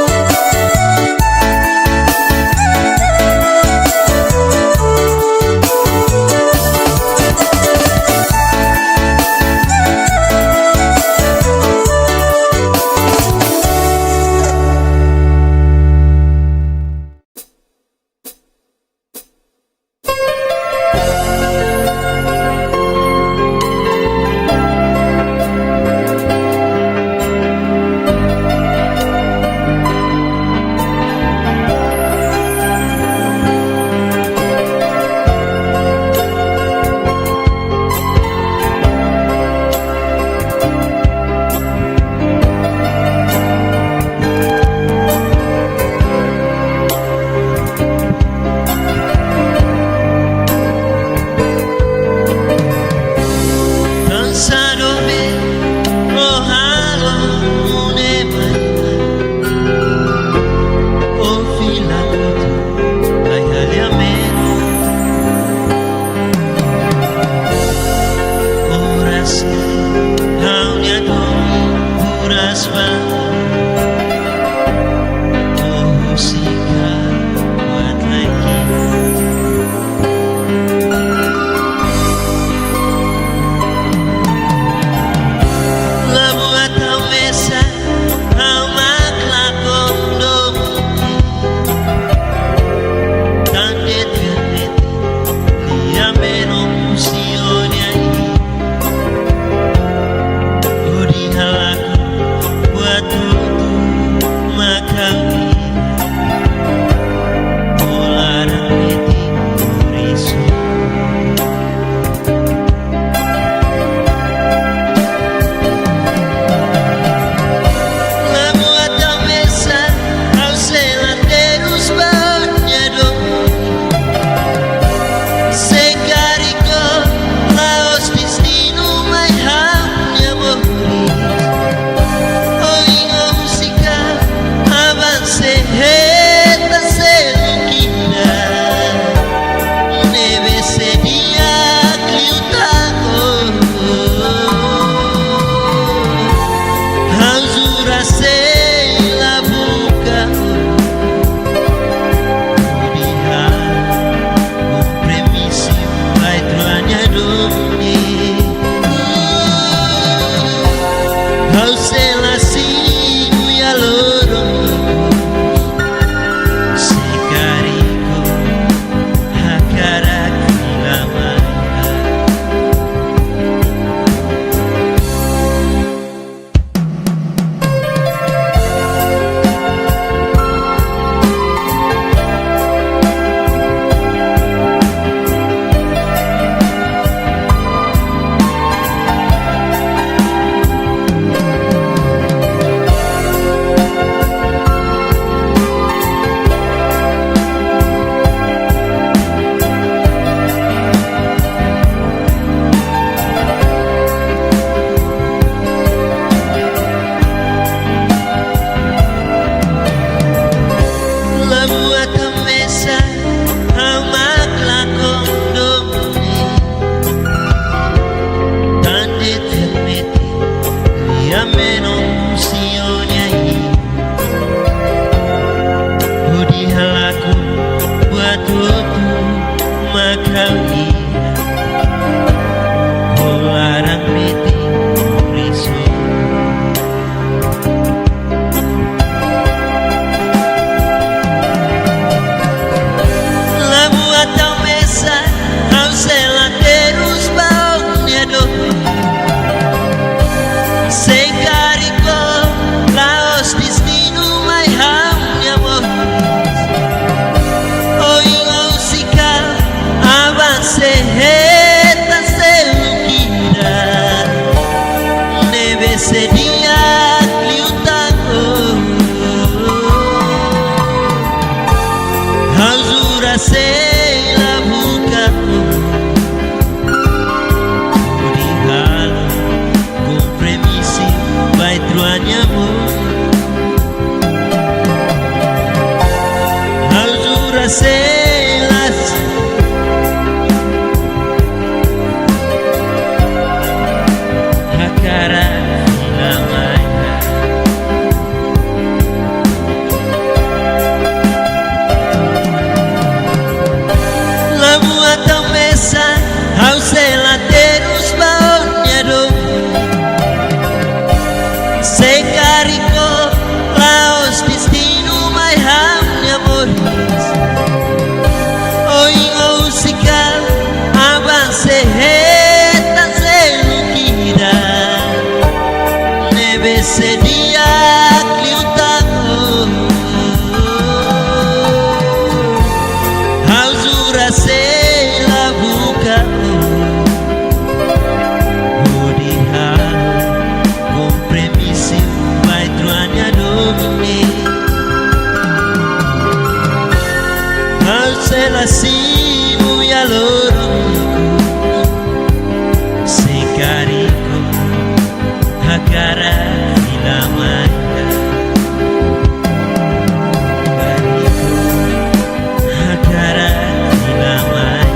Selas hakarak fila mai. Labuan tau mesak, ha'u sei la terus ba ó-nia domin. Se karik ó la'ós destinu mai ha'u-nia moris. Ohin ó husik ha'u, aban sei hetan seluk ida. Ne'ebé sei di'ak liután ó. Ha'u jura sei la buka ó. Hodi halo kompromisu ba ita-nia domin. Ha'u sei la simu iha loron ikus. Se karik ó hakarak fila mai. Karik ó hakarak fila mai.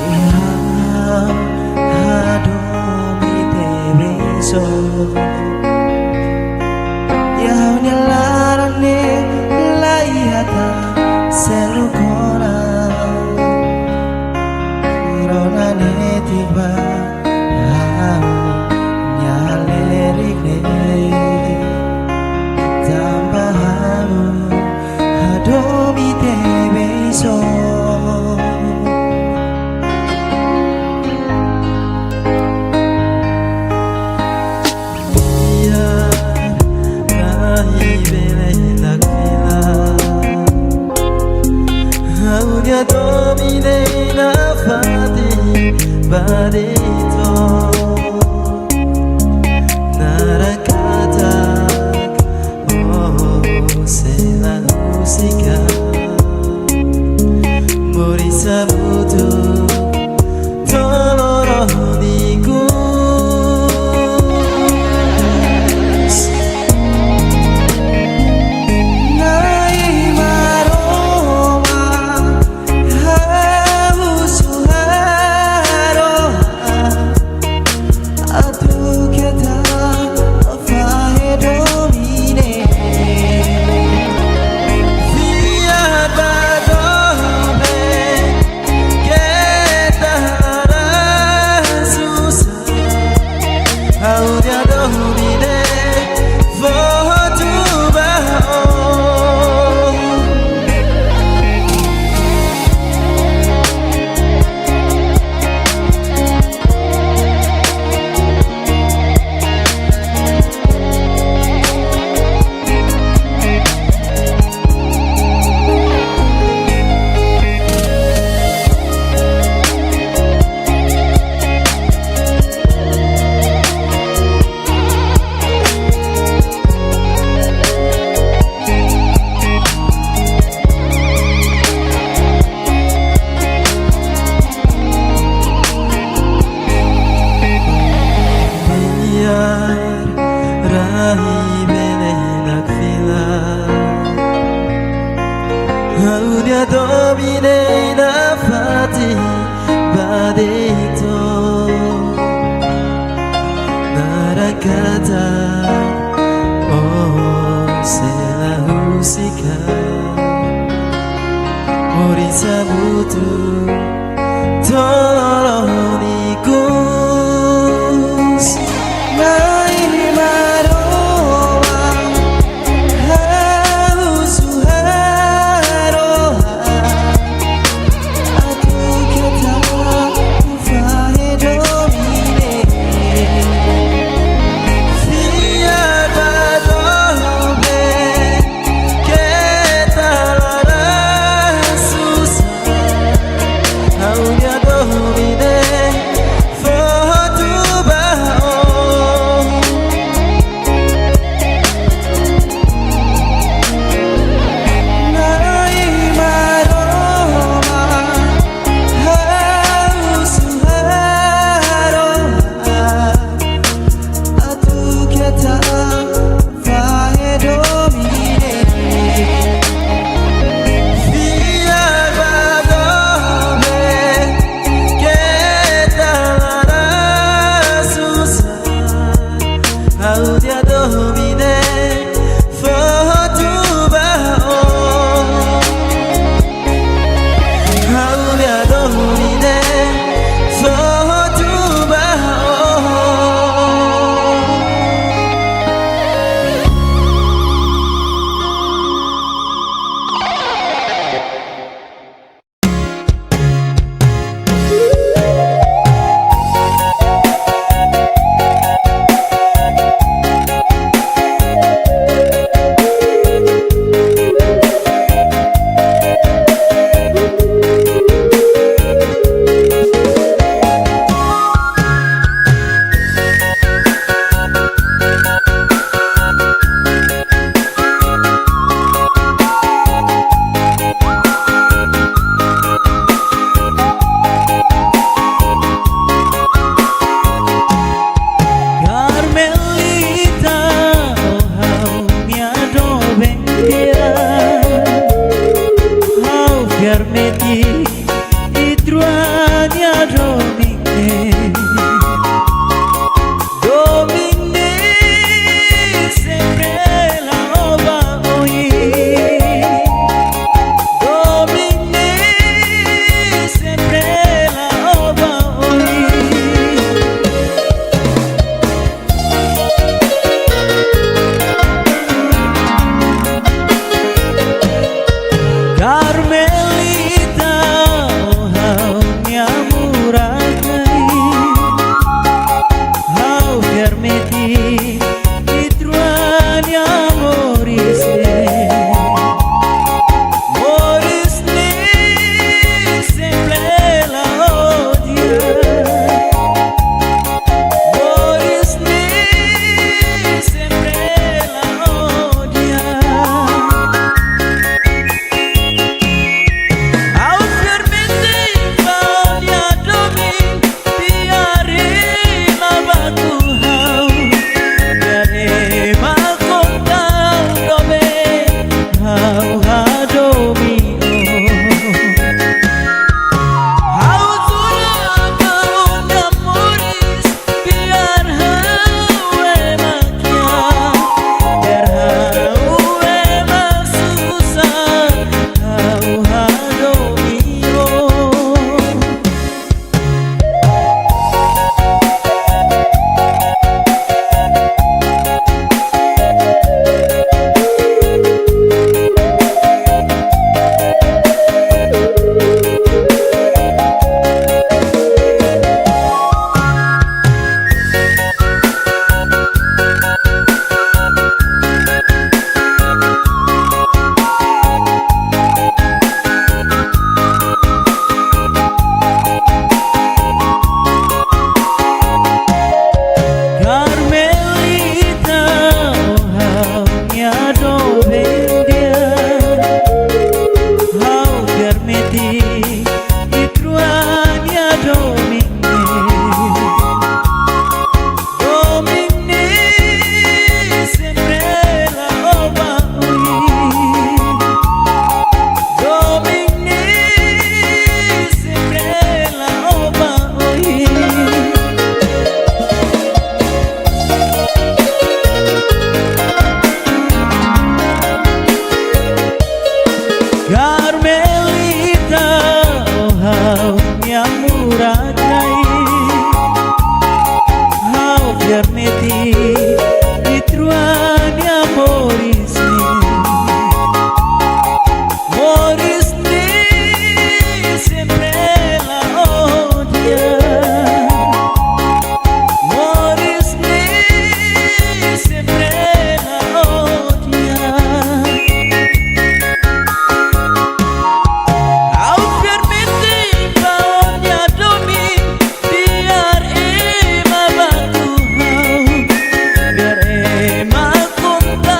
Iha hadomi tebes ó. Iha ha'u-nia laran ne'e la iha tan seluk ona. Rona netik ba ha'u-nia halerik ne'e. Tanba ha'u hadomi tebes ó. Iha rai bele la fila. Ha'u-nia domin ne'e nafatin ba de'it ó. Naran katak ó sei la husik ha'u. Moris hamutuk to'o loron ikus. Na'i Maromak, ha'u husu harohan. Ha'u fiar metin ita rua nia moris ne'e. Moris ne'e sempre la'o di'ak. Moris ne'e sempre la'o di'ak. Ha'u fiar metin ba ó-nia domin, biar ema bantu ha'u, biar ema konta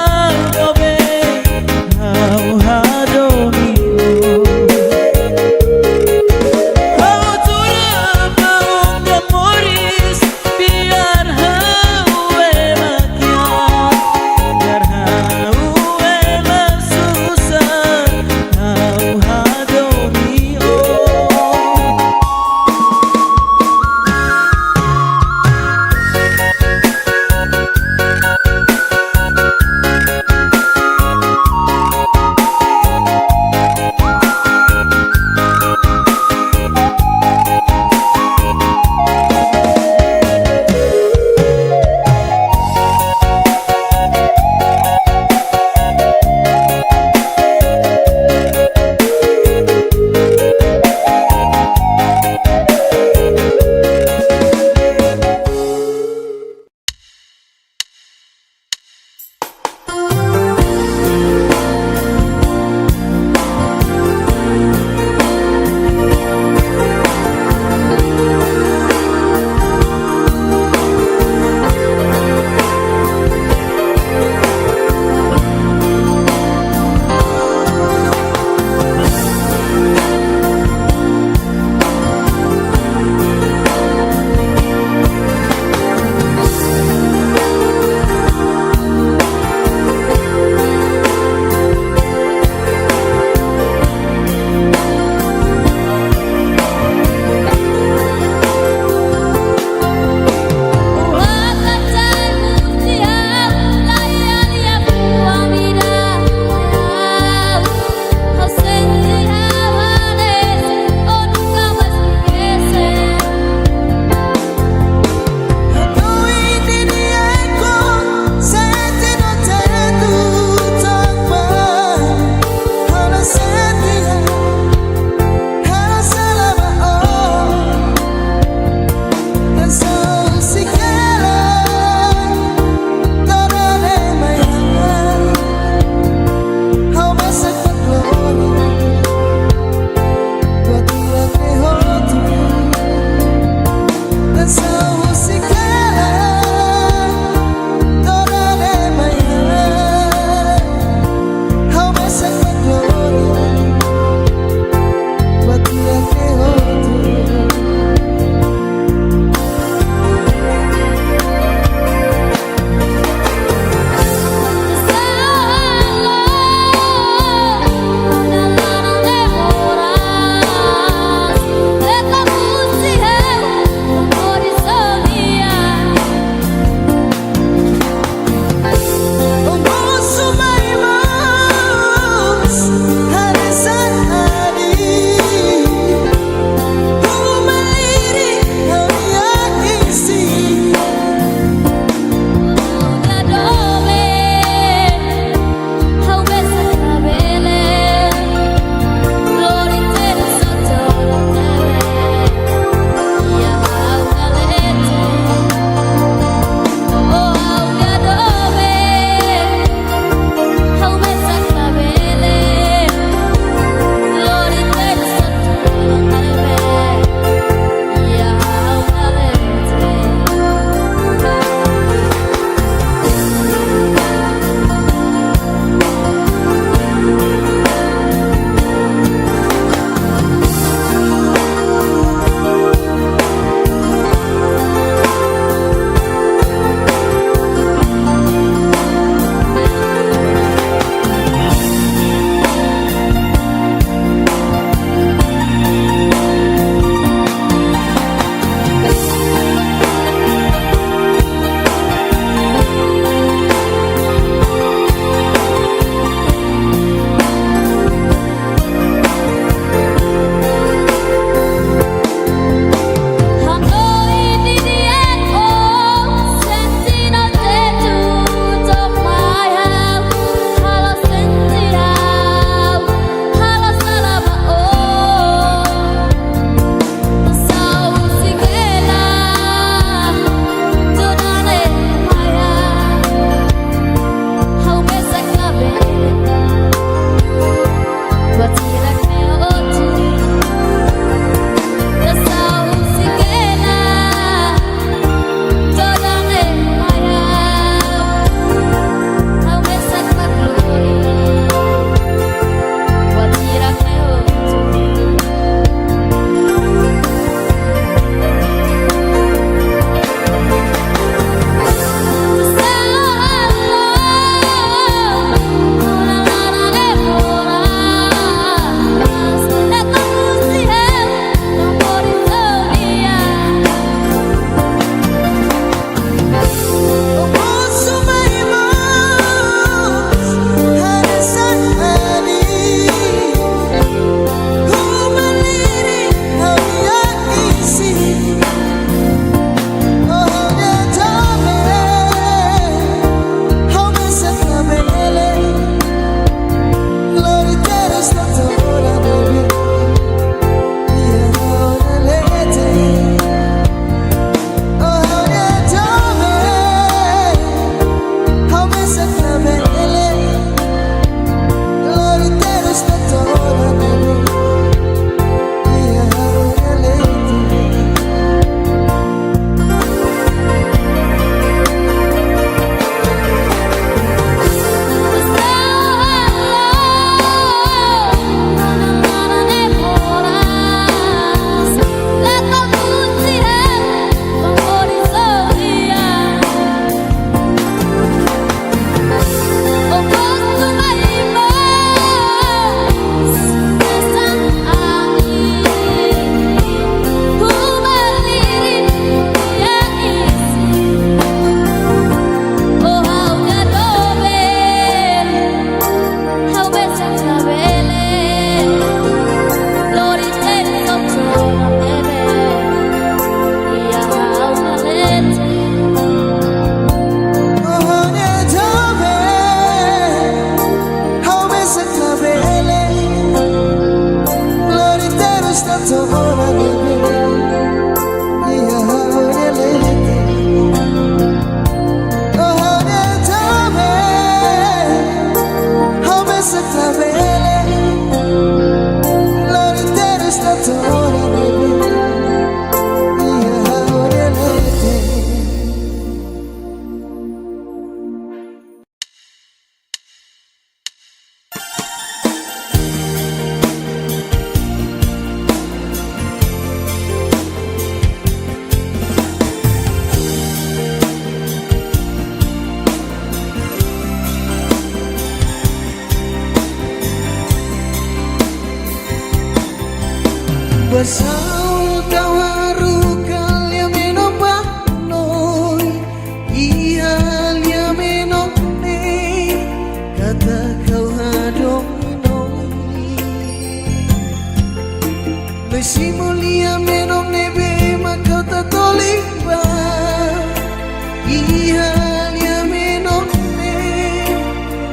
Iha lia menone,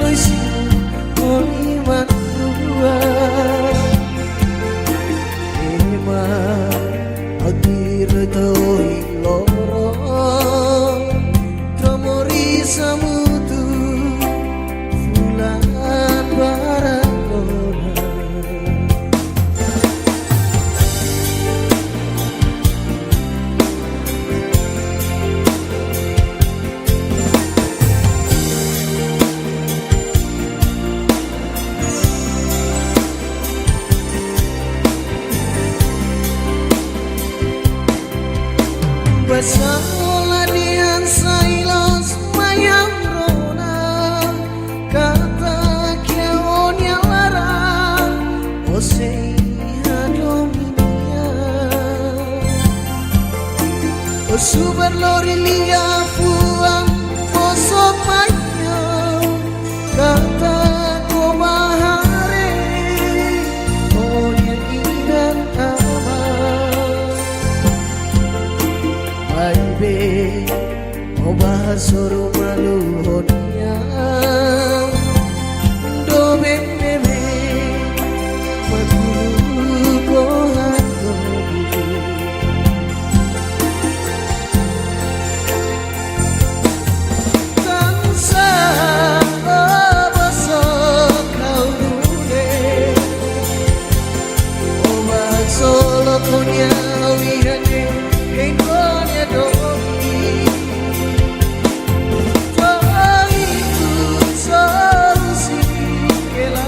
dois mil e vinte e dois. Ema, ha'u tuir to'o ohin loron, to'o moris hamutuk, fulan barak ona. Basa o la dehan sai loos mai ha'u rona, katak iha o-nia laran, ó sei hadomi nia. Ó subar lori liafuan, bosok mai ha'u, katak ó bá haree ó-nia inan-aman. Maibé ó bá hasoru malu ho nia, doben ne'ebé mak uluk ó hadomi. Tansá ó bosok ha'u nune'e, ó bá haksolok ho nia ha'u iha ne'e, hein ó-nia domin. To'o ikus ó husik hela,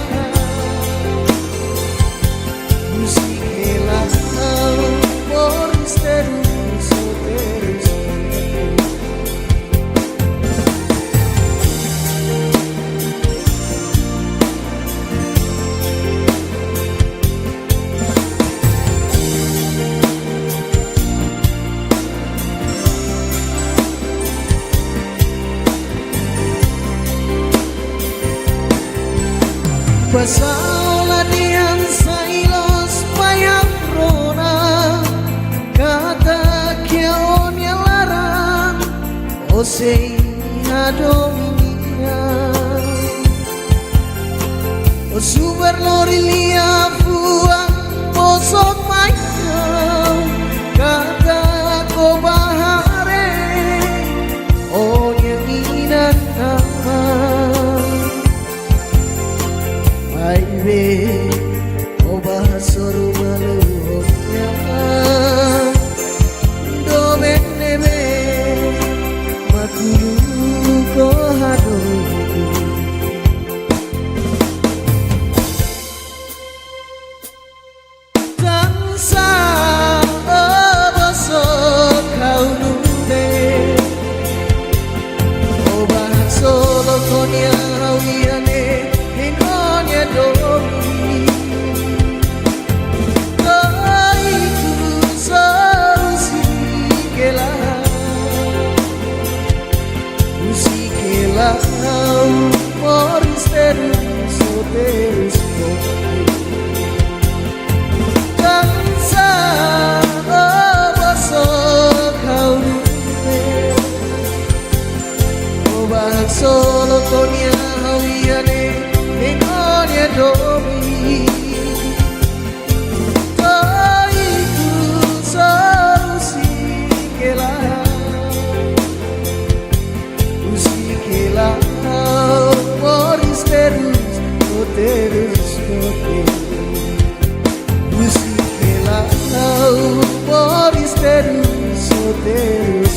husik hela ha'u, moris terus, terus. Basa o la dehan sai loos mai ha'u rona, katak iha o-nia laran, ó sei hadomi nia. Ó subar lori liafuan, bosok mai ha'u, katak ó bá haree ó-nia inan-aman. Maibé ó bá hasoru malu ho nia, doben ne'ebé mak uluk ó hadomi. Tansá ó bosok ha'u nune'e, ó bá haksolok ho nia ha'u iha ne'e, hein ó-nia domin. To'o ikus ó husik hela, husik hela ha'u, moris terus, terus. Tansá ó bosok ha'u nune'e, ó bá haksolok ho nia ha'u iha ne'e, hein ó-nia domin. To'o ikus ó husik hela, husik hela ha'u, moris terus, terus. Husik hela ha'u, moris terus, terus.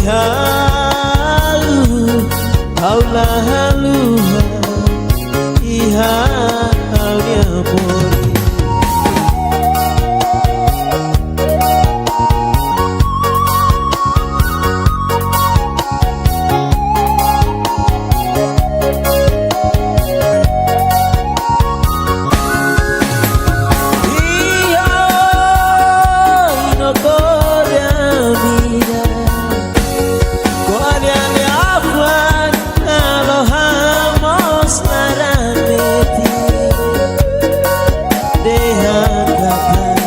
Ha'u, ha'u la haluha, iha ha'u-nia moris. Iha, i no ko'alia mira. Ko'alia liafuan, halo ha'u mós laran metin. Dehan katak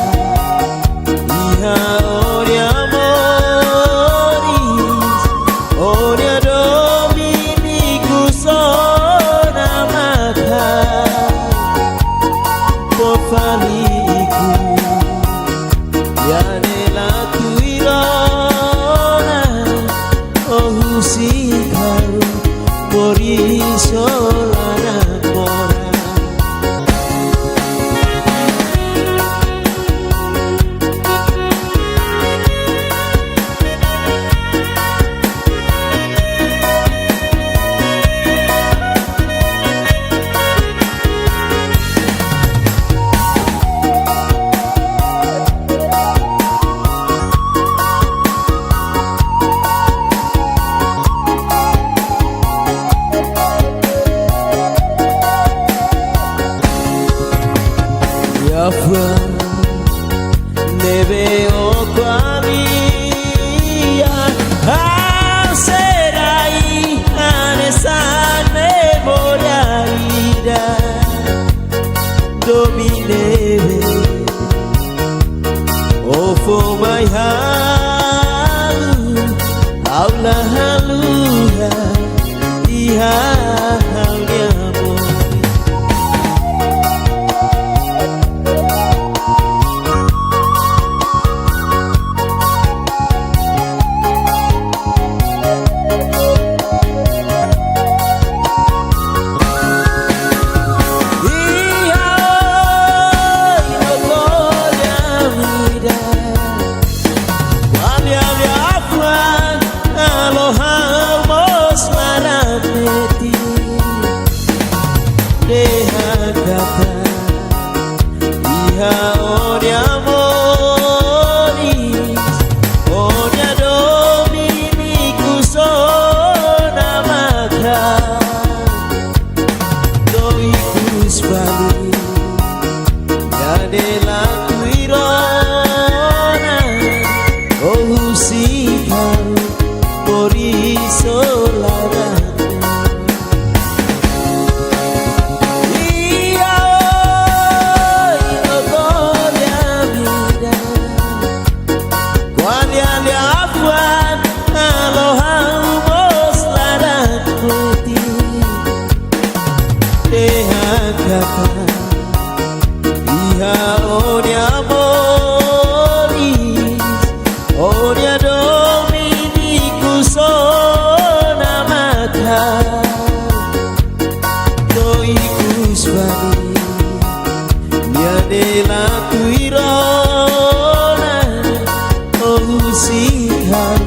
iha ó-nia moris, ó-nia domin ikus ona matan. Fó fali ikus, janela tuir ona, ó husik ha'u, moris ó laran moras. Liafuan ne'ebé ó ko'alia, ha'u sei rai hanesan memória ida. Domin ne'ebé ó fó mai ha'u, ha'u la haluha, iha ha'u-nia moris. Iha, i no ko'alia mira. Ko'alia liafuan, halo ha'u mós laran metin. Dehan katak iha ó-nia moris, ó-nia domin ikus ona matan. Domin ikus fali, janela tuir ona, ó husik ha'u, moris ó laran. Iha, i no ko'alia mira. Ko'alia liafuan, halo ha'u mós laran metin. Dehan katak iha ó-nia moris, ó-nia domin ikus ona matan. Domin ikus fali, janela tuir ona, ó husik ha'u,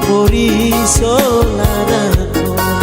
moris ó laran moras.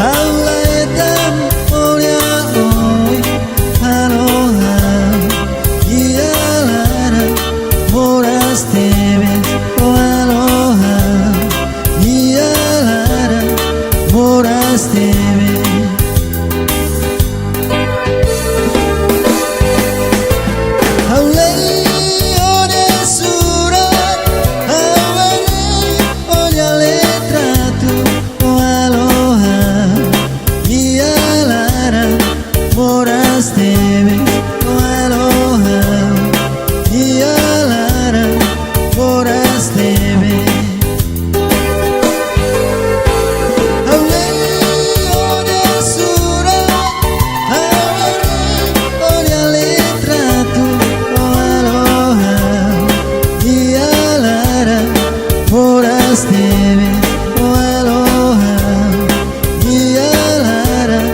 Ha'u la hetan ó-nia oin halo ha'u, nia laran moras tebes, ó halo ha'u, nia laran moras tebes. Ha'u lee ó-nia surat, ha'u haree ó-nia litratu, ó halo ha'u, nia laran moras tebes, ó halo ha'u, nia laran moras tebes. Ha'u lee ó-nia surat, ha'u haree ó-nia litratu, ó halo ha'u, nia laran moras tebes, ó halo ha'u, nia laran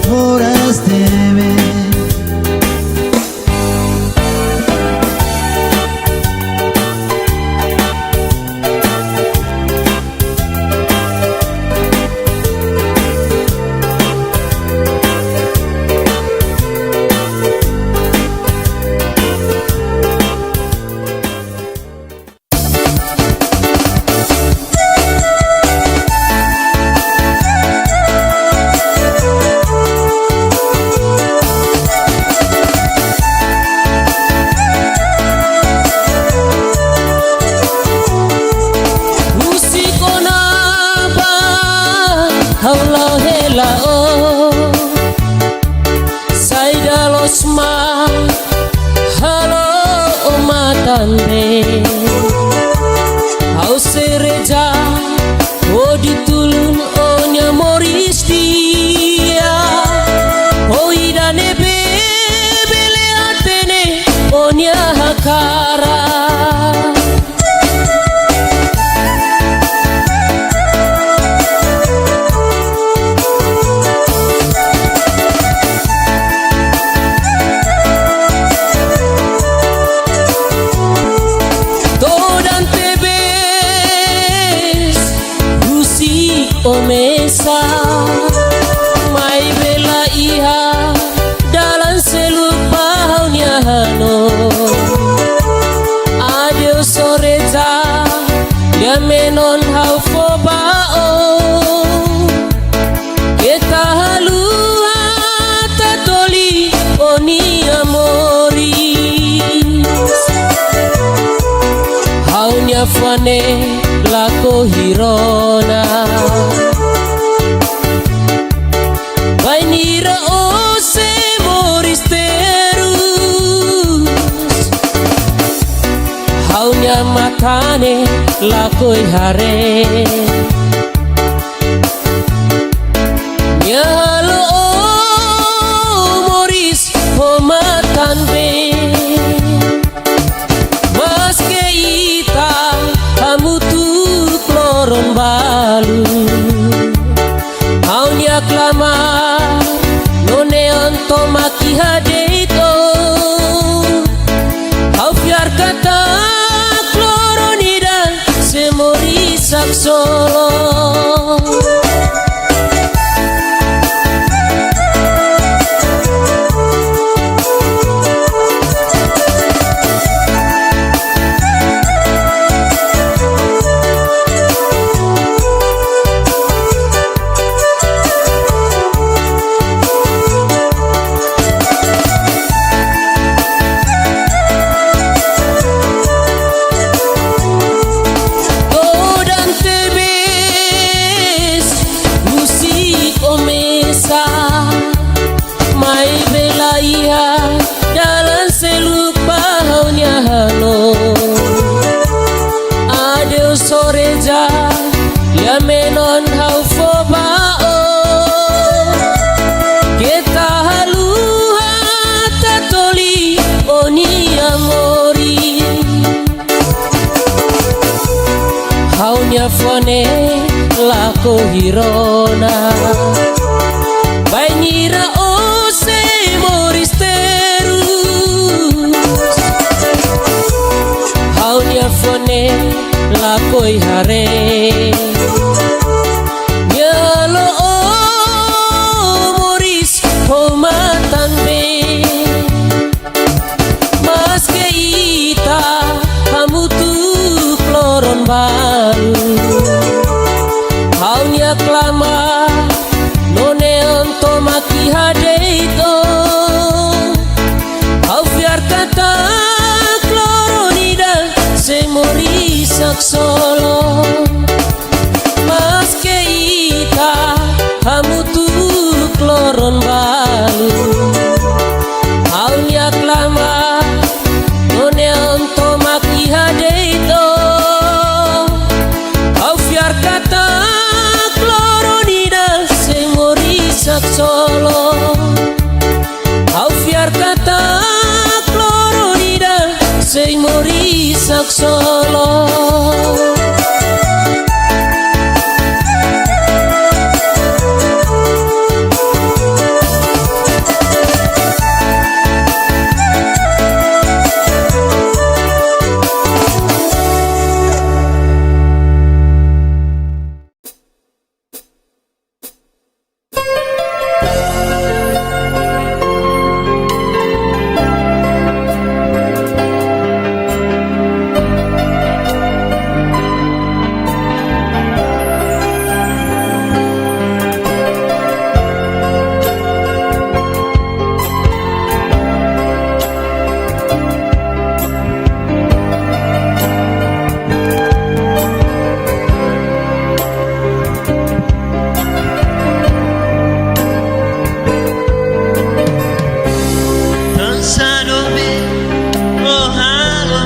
moras tebes. Husik ona ba ha'u la'o hela ó. Saida loos mak halo ó matan bee. Ha'u sei reza hodi tulun ó-nia moris di'ak. Ó ida ne'ebé bele hatene ó-nia hakarak. Todan tebes husi ó mesak, maibé la iha dalan seluk ba ha'u-nia hanoin. Adeus ó reza, lia-menon ha'u fó ba ó. Keta haluha tatoli ó-nia moris. Ha'u-nia fuan ne'e lakohi rona. Bainhira ó sei moris terus, ha'u-nia matan ne'e lakohi haree. Nia halo ó moris ho matan bee. Maske ita hamutuk loron balu, ha'u-nia klamar no neon tomak iha de'it ó. Ha'u fiar katak loron ida sei moris haksolok. Todan tebes husi ó mesak, maibé la iha dalan seluk ba ha'u-nia hanoin. Adeus ó reza, lia-menon ha'u fó ba ó. Keta haluha tatoli ó-nia moris. Ha'u-nia fuan ne'e lakohi rona. Bainhira ó sei moris terus, ha'u-nia fuan ne'e lakohi haree. Nia halo ó Hamutuk loron balu, ha'u-nia klamar, no neon tomak iha de'it ona. Ha'u fiar katak loron ida sei moris haksolok. Ha'u fiar katak loron ida sei moris haksolok. Tansá doben, ó halo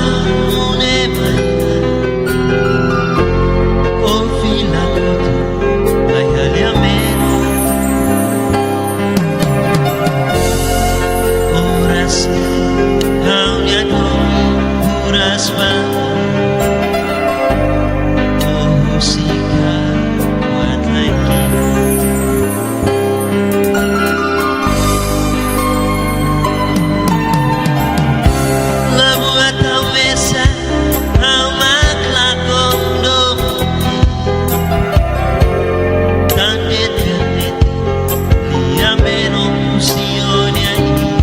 nune'e mai, ó fila kotuk, mai halo menon. Oras ne'e ha'u-nia doben buras ba, ó husik ha'u buat lain. Labuan tau mesak, ha'u mak lakon doben. Tan de'it permiti, lia menon husi ó-nia iin.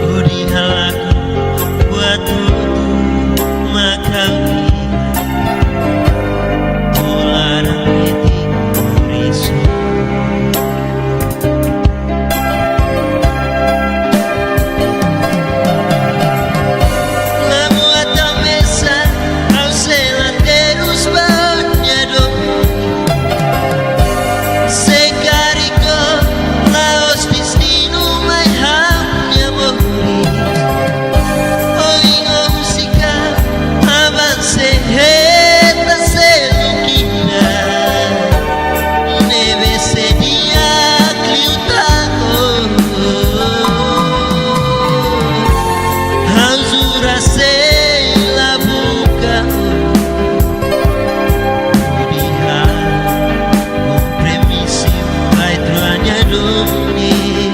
Hodi halakon buat hotu mak ha'u iha. Ó laran metin moris ona. Labuan tau mesak, ha'u sei la terus ba ó-nia doben. Se karik ó la'ós destinu mai ha'u-nia moris, ohin ó husik ha'u avansa hetan seluk ida. Ne'ebé sei di'ak liután ó. Ha'u jura sei la buka ó. Hodi halo kompromisu ba ita rua nia doben.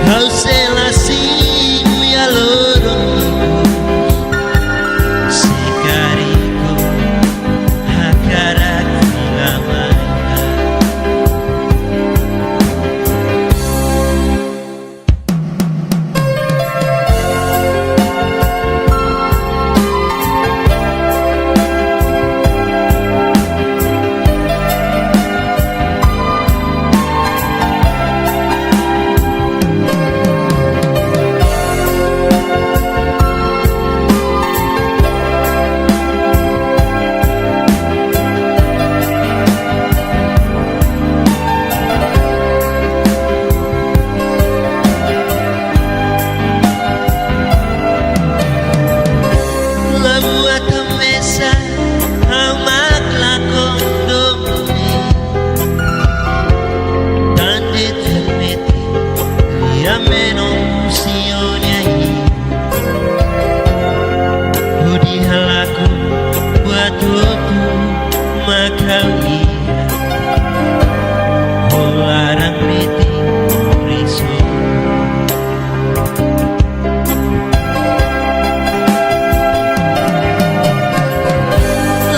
Ha'u sei la simu iha loron ikus. Se karik ó hakarak fila mai ha'u. Labuan tau mesak, ha'u mak lakon doben. Tan de'it permiti, lia menon husi ó-nia iin. Hodi halakon buat hotu mak ha'u iha. Ó laran metin moris ona.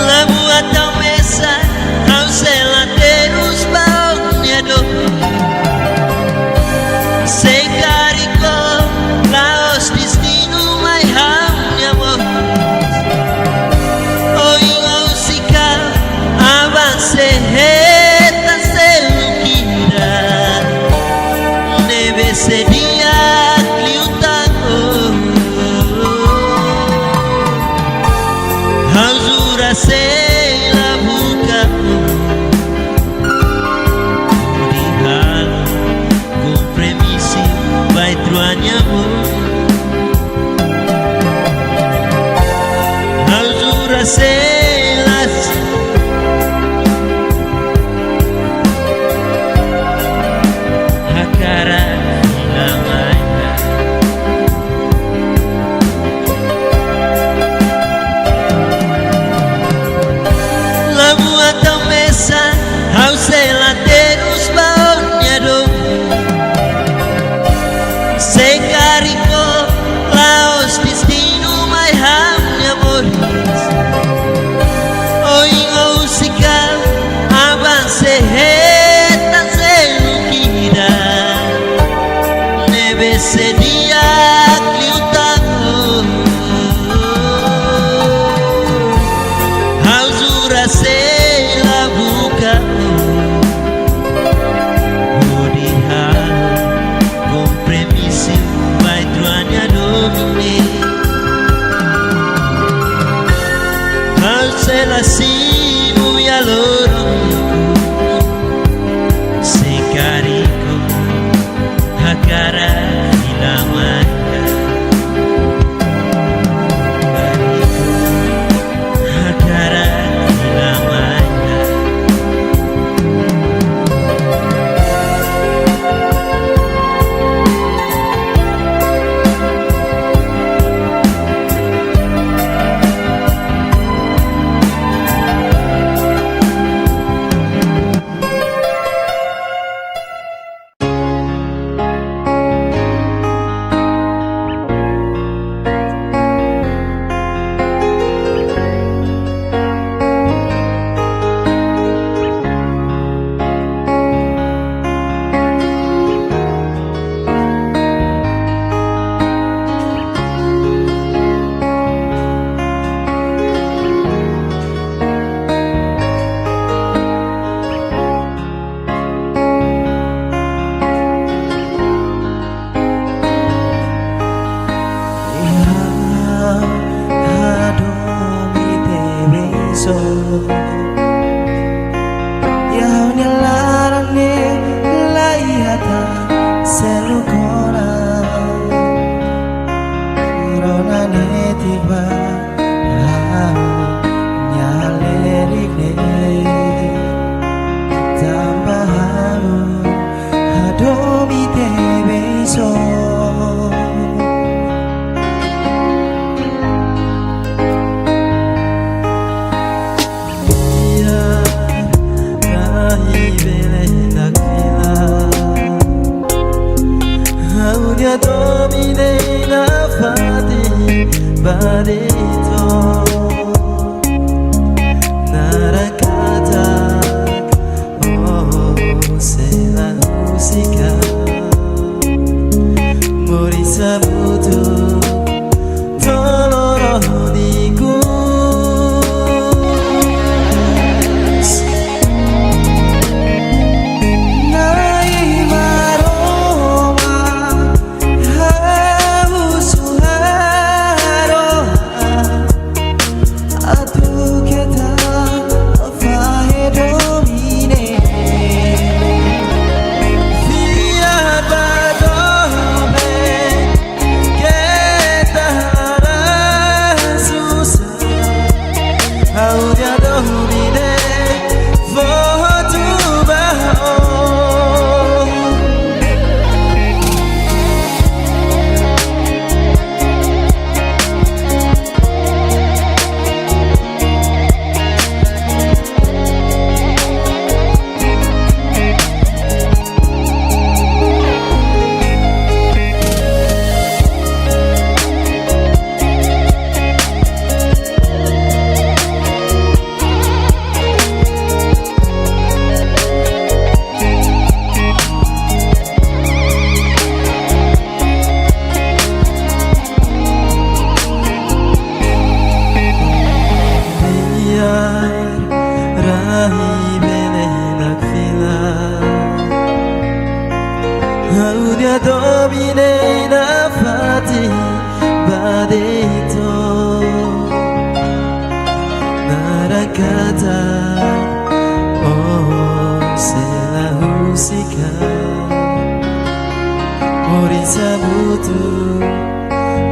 Labuan tau mesak, ha'u sei la terus ba ó-nia doben. Se karik ó la'ós destinu mai ha'u-nia moris, ohin ó husik ha'u avansa Loronku, se karik ó hakarak fila mai ha'u. Karik ó hakarak fila mai ha'u. Hadomi ita-boot. Iha ha'u-nia laran ne'e la iha tan seluk ona. Rona netik ba ha'u-nia lerik ne'e. Tanba ha'u hadomi ita-boot. Iha rai bele ita fila. Ha'u-nia domin ne'e nafatin ba de'it ó. Naran katak ó sei la husik ha'u. Moris hamutuk to'o loron ikus. Na'i Maromak, ha'u husu harohan atu keta fahe domin ne'e. Fiar ba doben, keta laran susar. Ha'u-nia domin ne'e fó hotu ba ó. Biar rai bele ita fila. Ha'u-nia domin ne'e nafatin ba de'it ó. Naran katak ó sei la husik ha'u. Moris hamutuk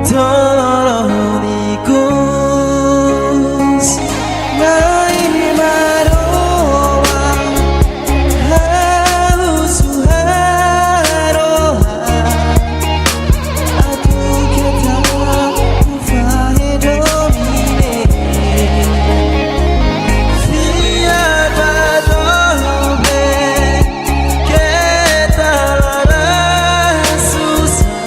to'o loron ikus. Na'i Maromak, ha'u husu harohan atu keta fahe domin ne'e. Fiar ba doben, keta laran susar.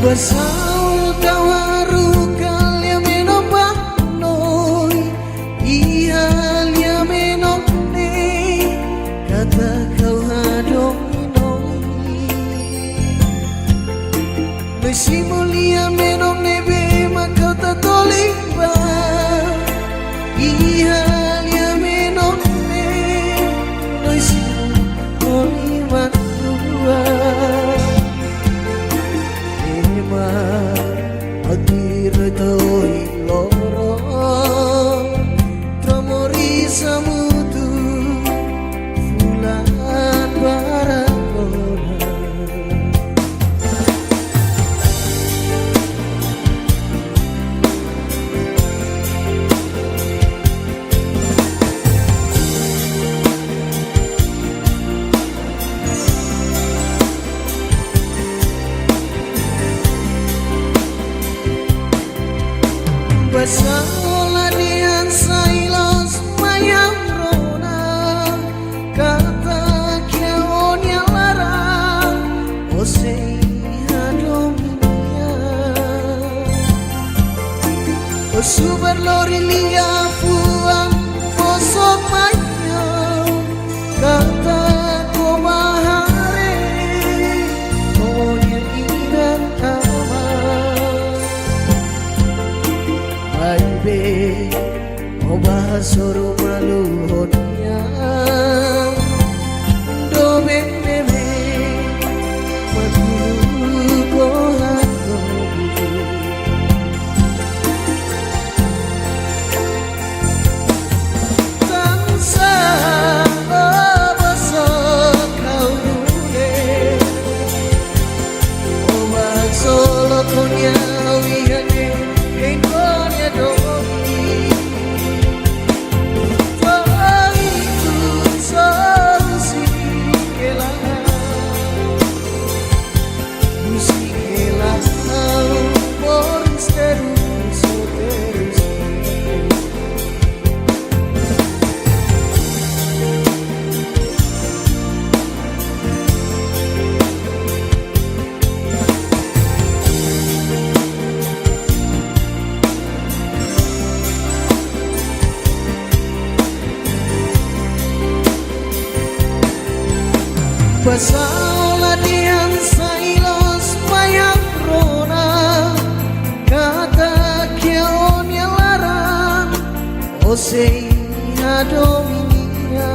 Basá ha'u, kau haruka lia-menon ba noi, iha lia-menon ne'e, katak kau hadomi noi. Noi simu lia-menon ne'ebé mak kau tatoli ba, iha lia-menon ne'e, noi simu hodi manu'a. Ema, ha'u tuir to'o loron, to'o moris hamutuk fulan barak ona. Basá ha'u la dehan sai loos mai ha'u rona, katak iha ó-nia laran, ó sei hadomi nia. Ó subar lori liafuan, ó sosa mai ha'u, katak ó bá haree ó-nia inan-aman. Maibé ó bá hasoru malu ho nia, doben ne'ebé mak uluk ó hadomi. Tansá ó bá sosa ha'u nune'e, ó bá hasoru ho nia, ha'u iha ne'e hein ó-nia domin. To'o ikus ó husik hela, husik hela ha'u, moris terus, terus. Basá ha'u la dehan sai loos mai ha'u rona, katak iha ó-nia laran, ó sei hadomi nia.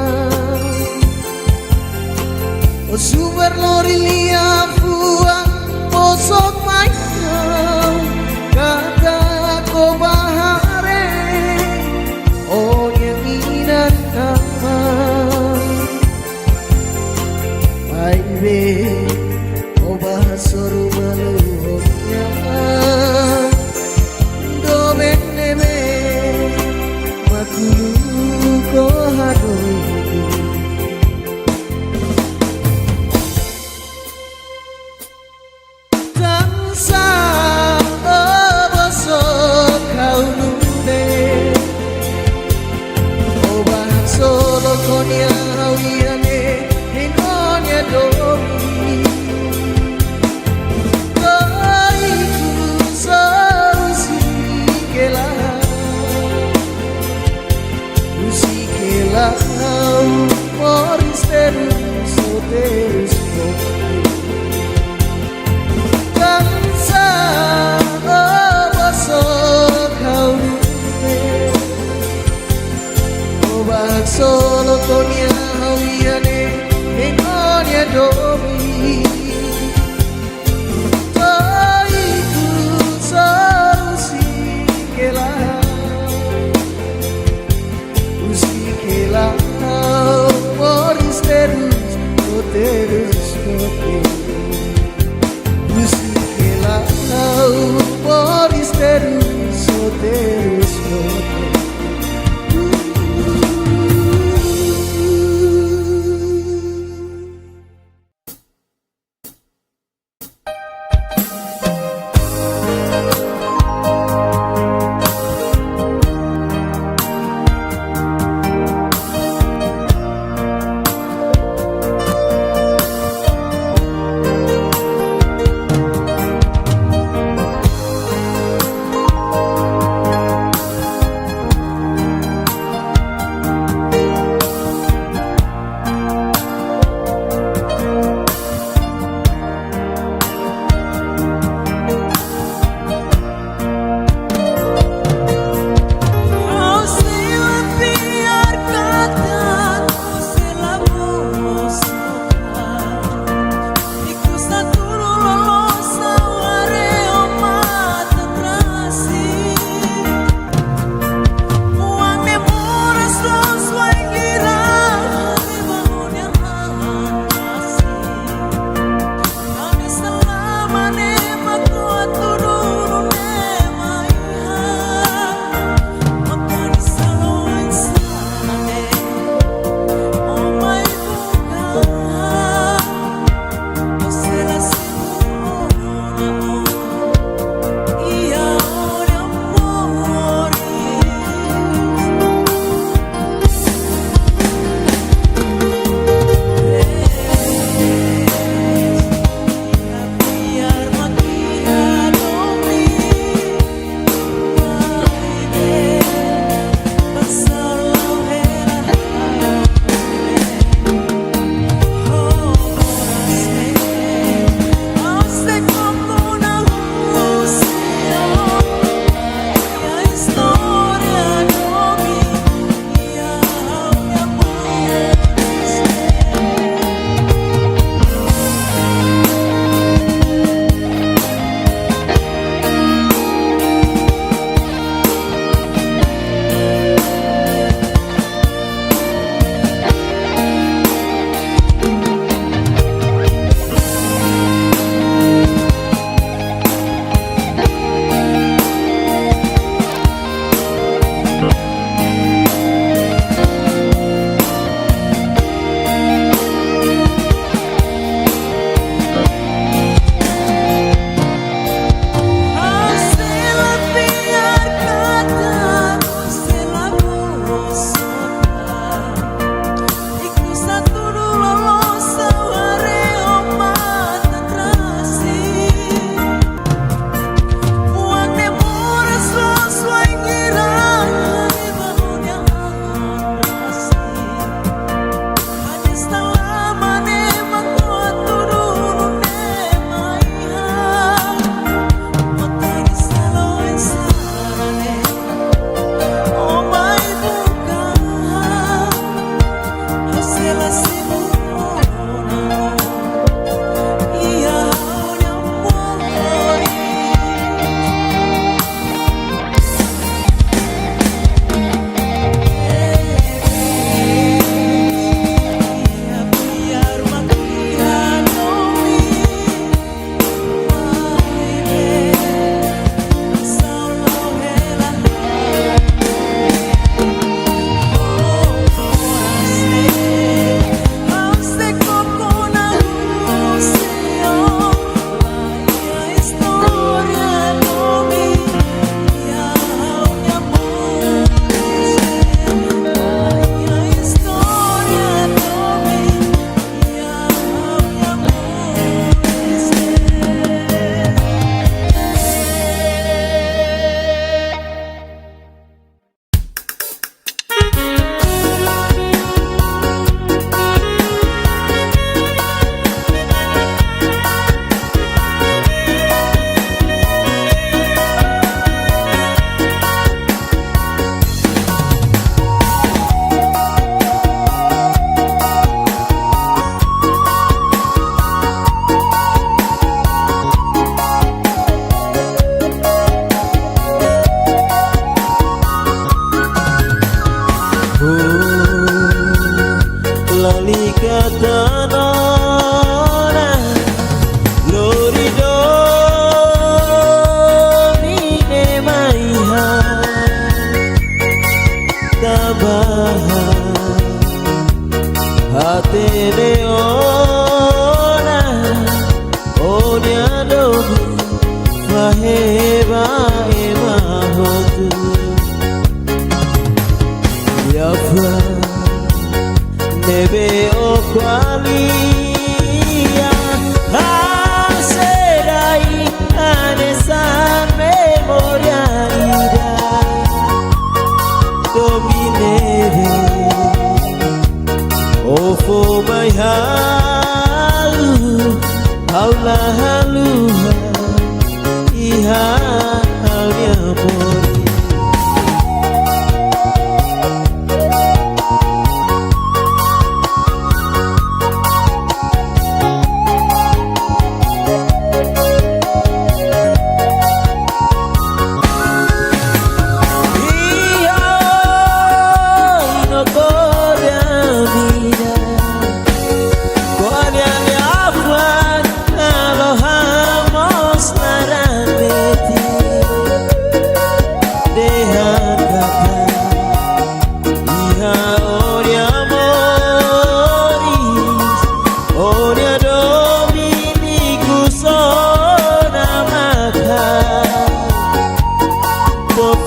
Ó subar lori liafuan, ó sosa mai ha'u, katak ó bá haree ó-nia inan-aman. Maibé ó bá hasoru malu ho nia, doben ne'ebé mak uluk ó hadomi.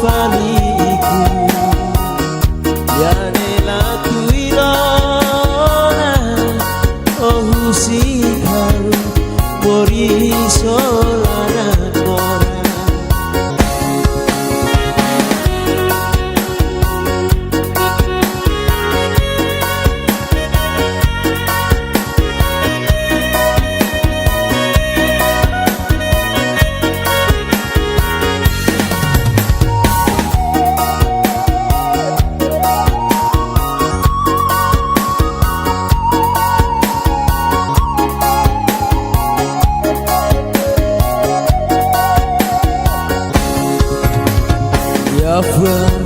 fali ikus. Iha ne'e la tuir ona, ó husik ha'u, moris ho laran moras. Iha fuan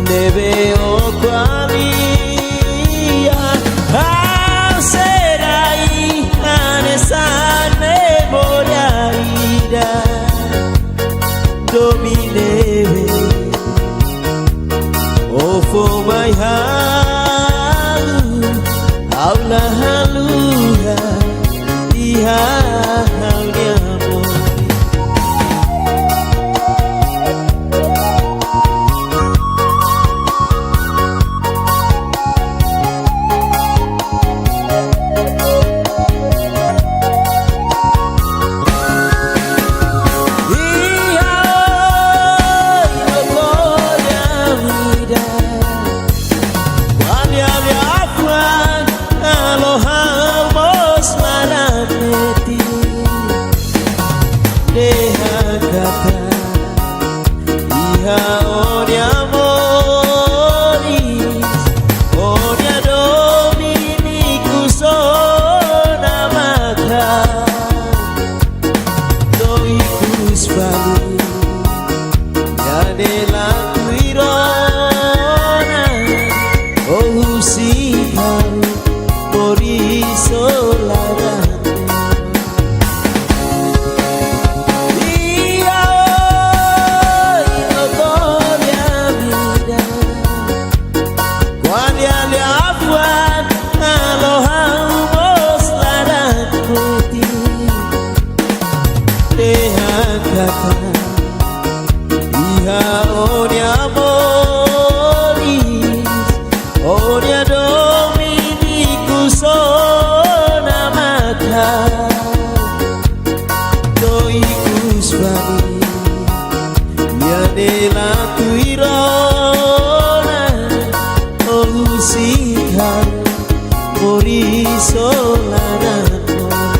ne'ebé ó ko'alia, ha'u sei rai hanesan memória ida. Domin ne'ebé ó fó mai ha'u, ha'u la haluha, iha ha'u-nia moris. Iha oin no ko'alia ida, ko'alia liafuan, halo ha'u mós laran metin. Dehan katak iha ó-nia moris, ó-nia domin ikus ona matan. To'o ikus fali, iha ne'e la tuir ona, ó husik ha'u, moris ho laran. Iha oin no ko'alia ida, ko'alia liafuan, halo ha'u mós laran metin. Dehan katak iha ó-nia moris, ó-nia domin ikus ona matan. To'o ikus fali, iha ne'e la tuir ona, ó husik ha'u, moris ho laran moras.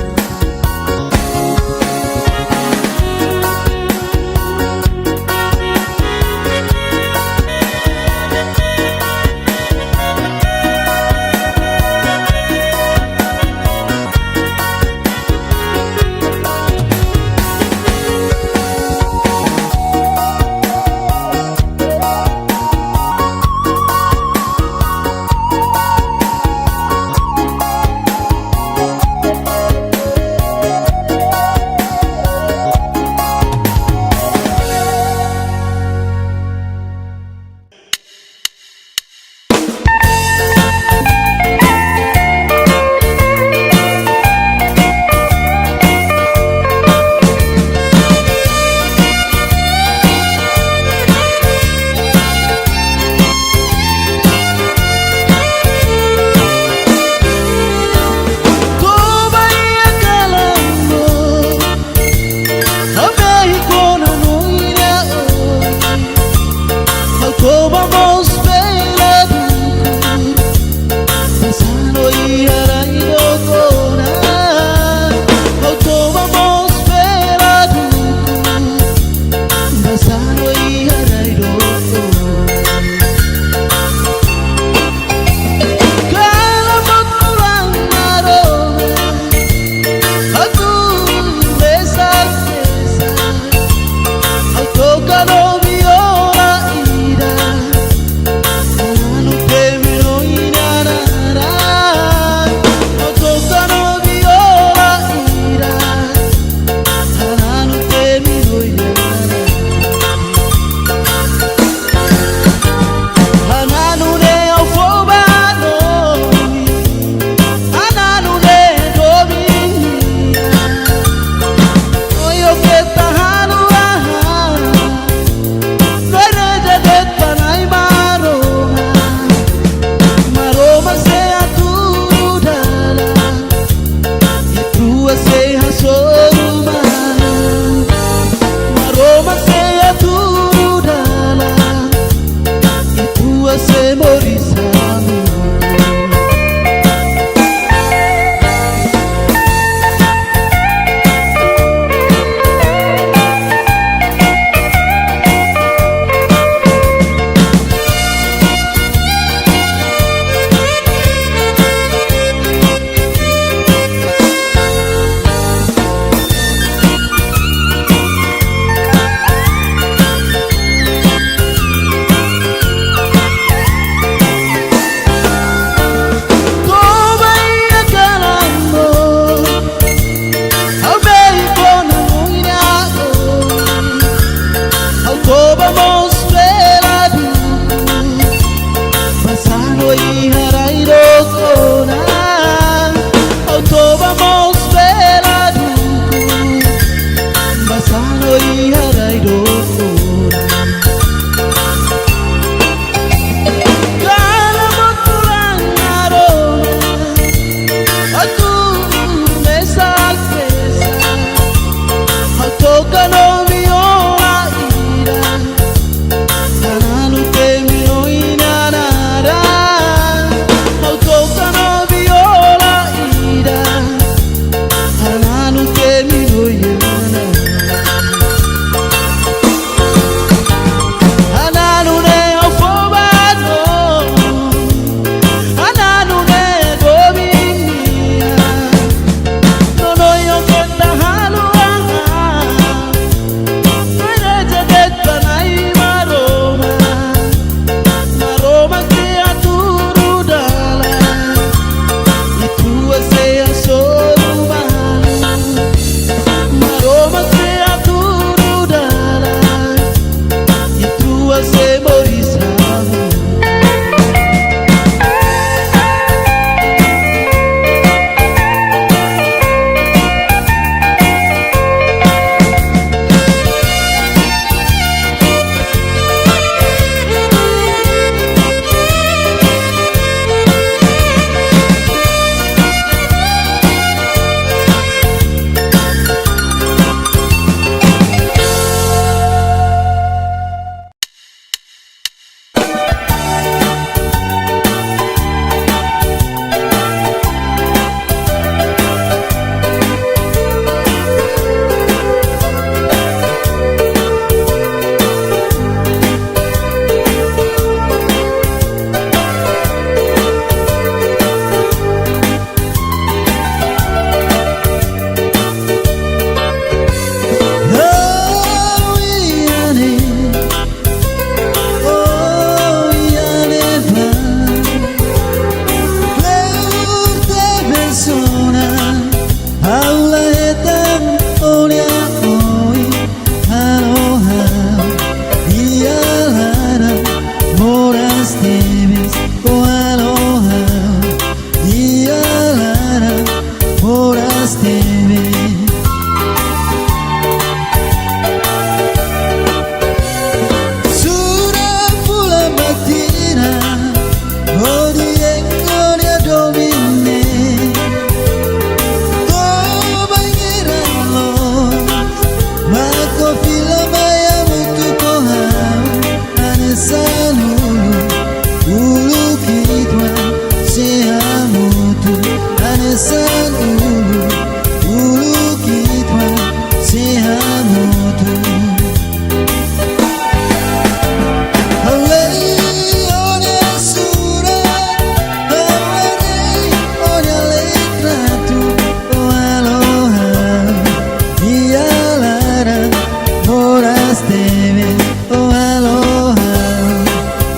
tebe, o aloha,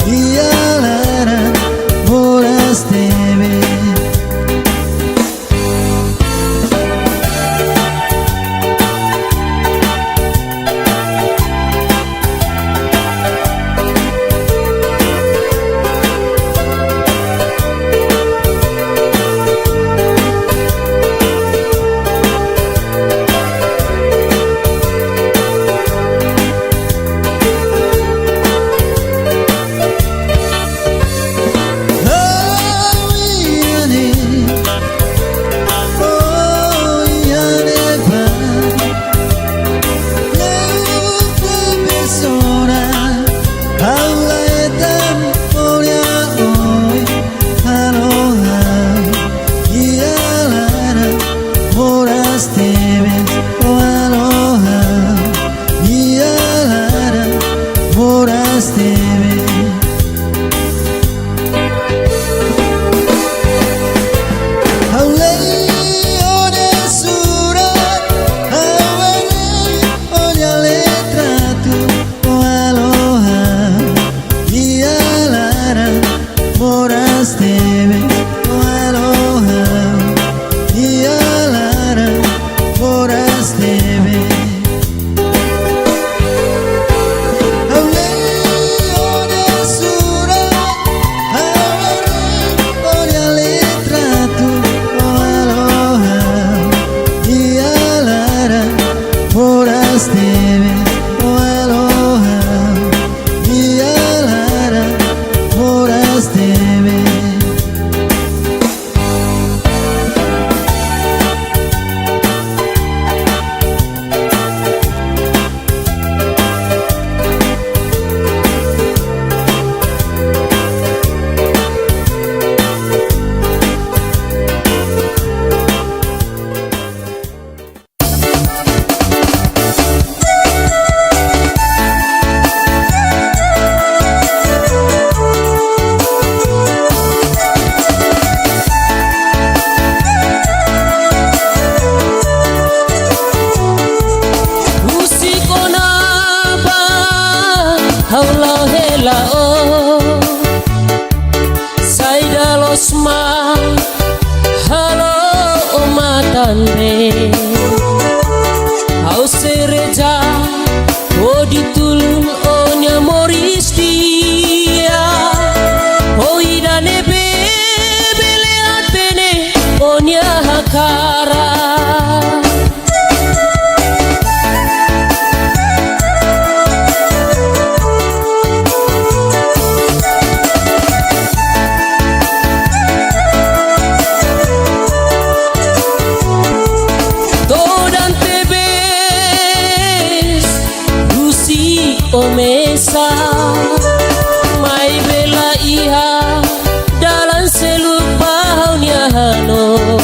iha laran moras tebe. Moras tebe, o aloha, iha laran moras tebe. Ha'u lei o-nia surat, ha'u lei o-nia retratu, o aloha, iha laran moras tebe, o aloha, iha laran moras tebe. Ha'u lei o-nia surat, ha'u lei o-nia retratu, o aloha, iha laran moras tebe, o aloha, iha laran moras tebe. Husik ona ba ha'u la'o hela o. Saida loos mak halo o matan be. Ha'u sei reza hodi tulun o-nia moris di'ak. Ho ida ne'ebé bele hatene o-nia hakarak. Todan tebes husi o mesak, maibé la iha dalan seluk ba ha'u-nia hanoin.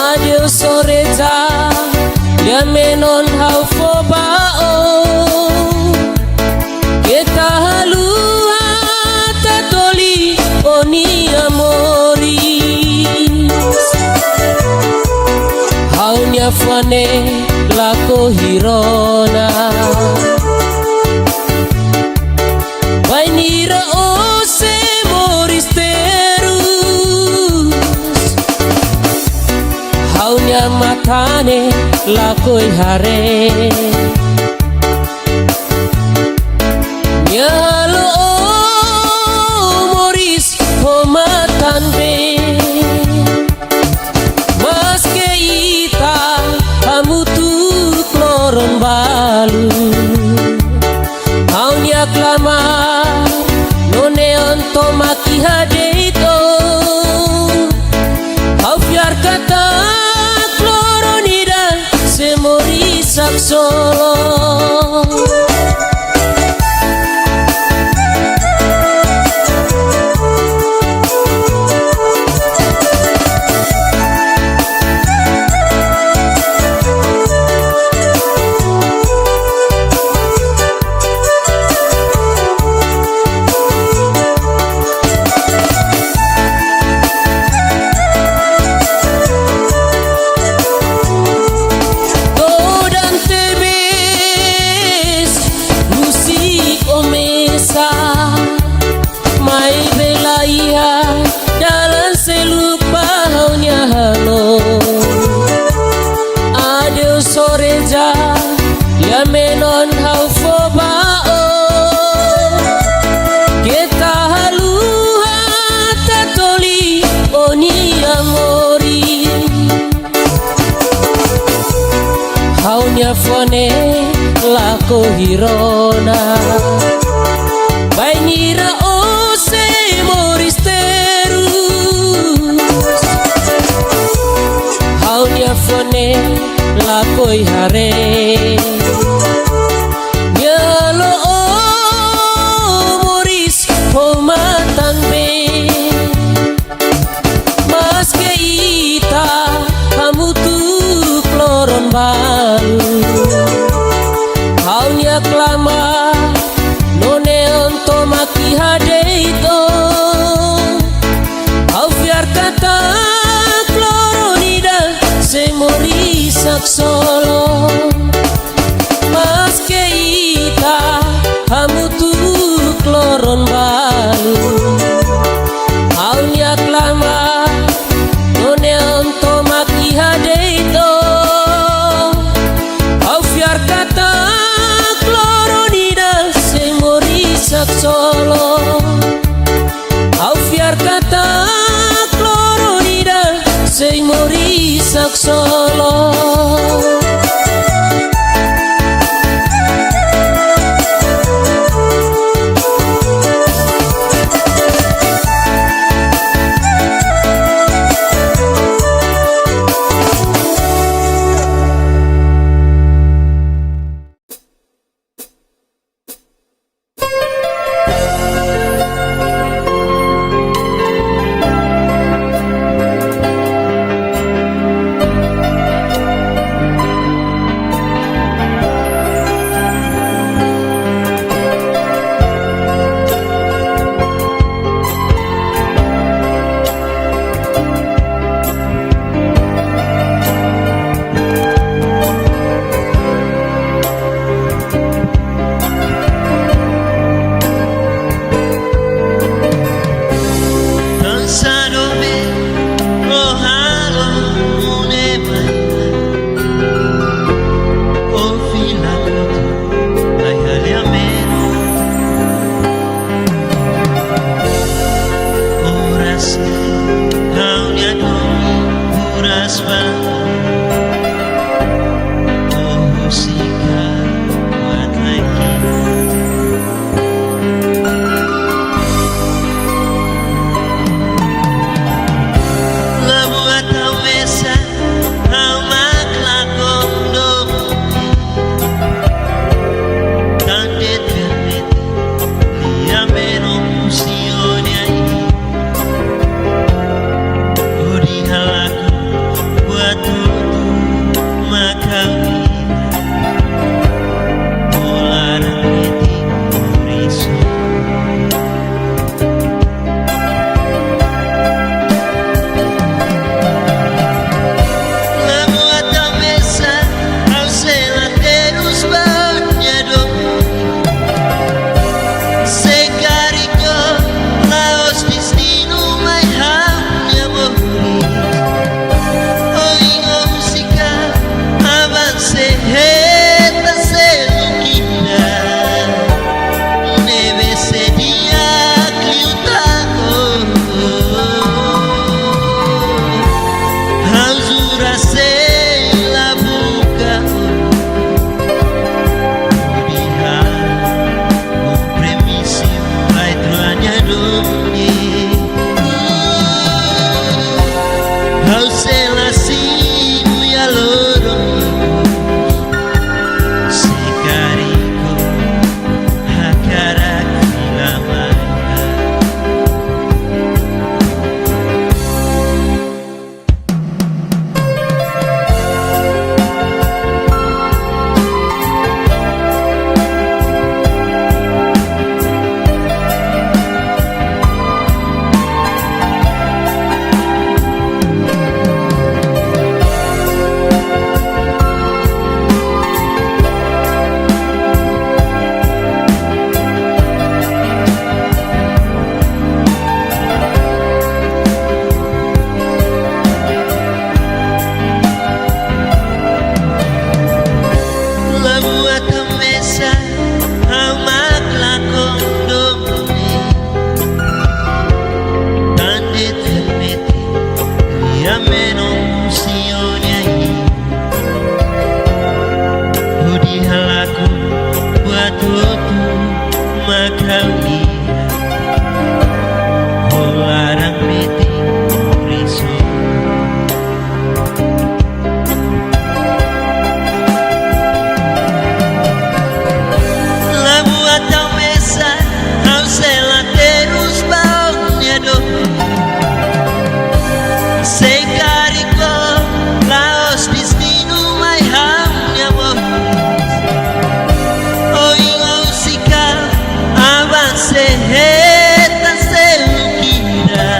Adeus o reza, lia-menon ha'u fó ba o. Keta haluha tatoli o-nia moris. Ha'u-nia fane lakohi rona. Bainhira o sei moris terus, ha'u-nia matan ne'e lakohi haree. Nia halo o moris ho matan be. Maske ita hamutuk loron balu, ha'u-nia klamar no neon tomak iha de'it o. Ha'u fiar katak loron ida sei moris haksolok. Todan tebes Ha'u fó ba ó, keta haluha tatoli ó-nia moris. Ha'u-nia fó ne'e lakohi rona, bainhira ó sei moris terus. Ha'u-nia fó ne'e lakohi haree, nia halo ó moris ho matan-been. Maske ita hamutuk loron balu, ha'u-nia klamar nune'e tomak iha de'it ó. Ha'u fiar katak loron ida sei moris haksolok. Maske ita hamutuk loron balu, ha'u-nia klamar nune'e tomak iha de'it ó. Ha'u fiar katak loron ida sei moris haksolok. Ha'u fiar katak loron ida sei moris haksolok. Atu makalia, ho laran metin risol. Labuan tau mesak, ha'u sei la terus ba ó-nia domin. Sei karik ó, la'ós destinu mai ha'u-nia moris. Ohin ha'u husik ha'u, aban sei hetan seluk ida.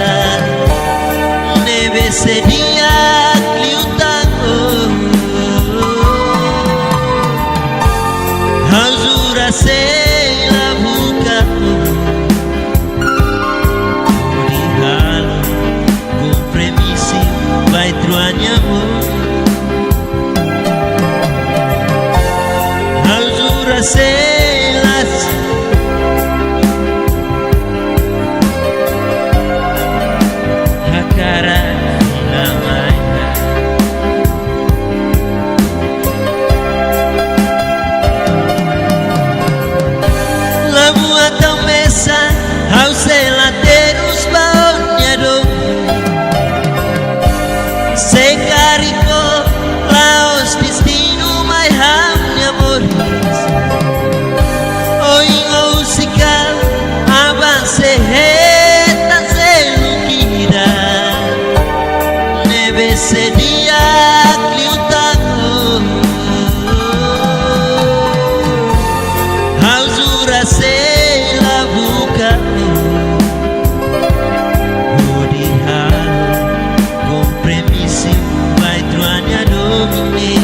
Ne'ebé sei di'ak liután ó. Ha'u jura sei la buka ó. Hodi halo kompromisu ba ita rua nia amór. Ha'u jura sei la hakarak fila mai ha'u. Labuan tau mesak, ha'u sei la terus ba ó-nia domin. Sei karik ó, la'ós destinu mai ha'u-nia moris. Ohin ha'u husik ha'u, aban sei hetan seluk ida. Ne'ebé sei di'ak liután ó. Ha'u jura sei la buka ó. Hodi halo kompromisu ba ita rua nia domin.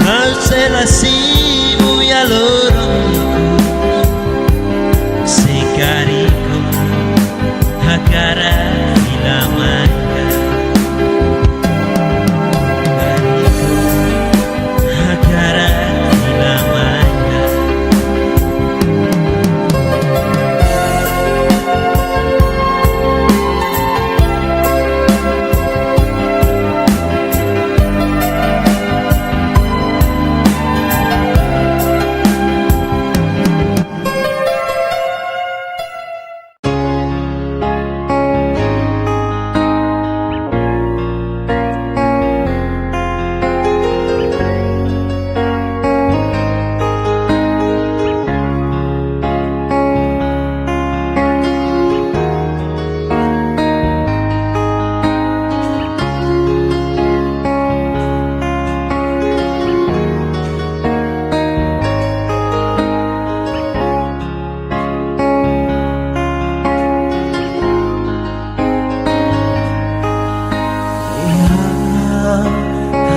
Ha'u sei la simu iha loron ikus. Sei karik ó, hakarak fila mai ha'u. Karik ó, hakarak fila mai ha'u.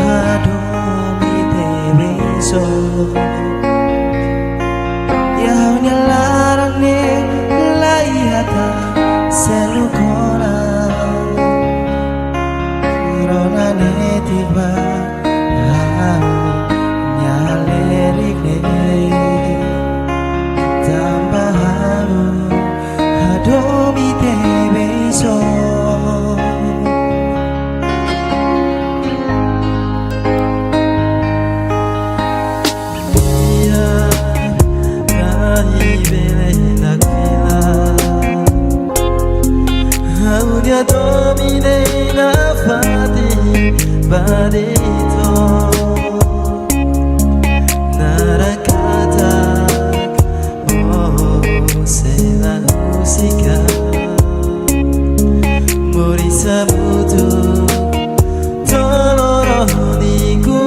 Hadomi tebe so. Iha ha'u-nia laran ne'e la iha tan seluk ona. Rona ne'e tiba ha'u-nia lerik ne'e. Tanba ha'u hadomi tebe so. Ia, rai bele nakila. Ha'u-nia domin ne'e nafatin ba de'it ó. Naran katak ó sei la husik ha'u. Moris hamutuk to'o loron ikus.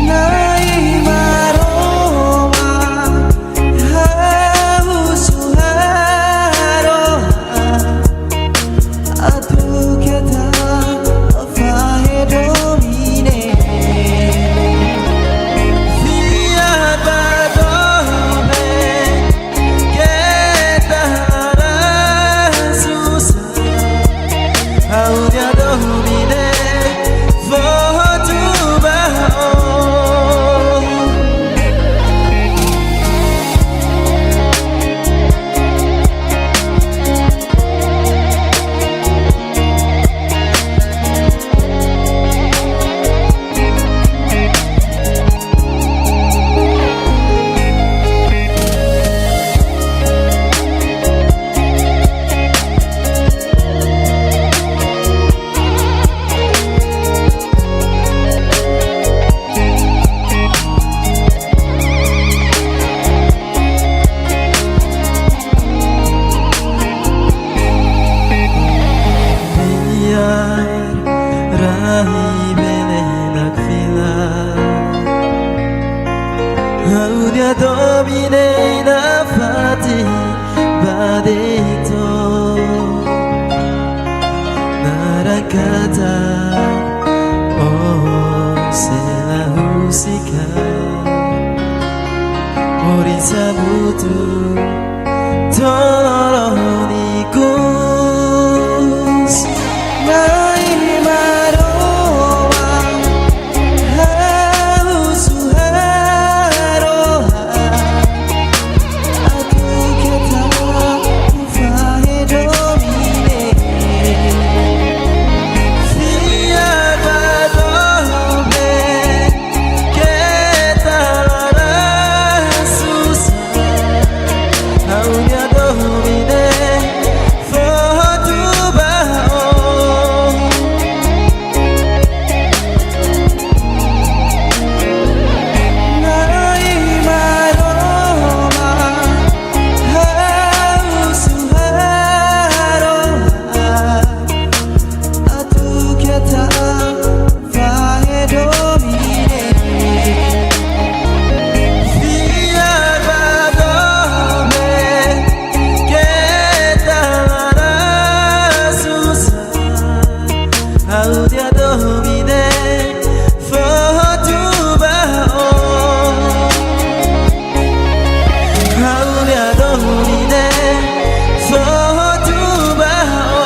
Na'i Maromak, ha'u husu harohan atu keta fahe domin ne'e. Fiar ba doben, keta la susar. Ha'u-nia domin ne'e fó hotu ba ó. Ai bele nakfila. Ha'u-nia domin ne'e nafatin ba de'it. Naran katak ó sei la husik ha'u. Moris hamutuk to'o loron ikus. Na'i Maromak, ha'u husu harohan atu keta fahe domin ne'e. Fiar ba doben, keta laran susar. Ha'u-nia domin ne'e fó hotu ba ó. Na'i Maromak, ha'u husu harohan atu keta fahe domin ne'e. Fiar ba doben, keta laran susar. Ha'u-nia domin ne'e fó hotu ba ó. Ha'u-nia domin ne'e fó hotu ba ó.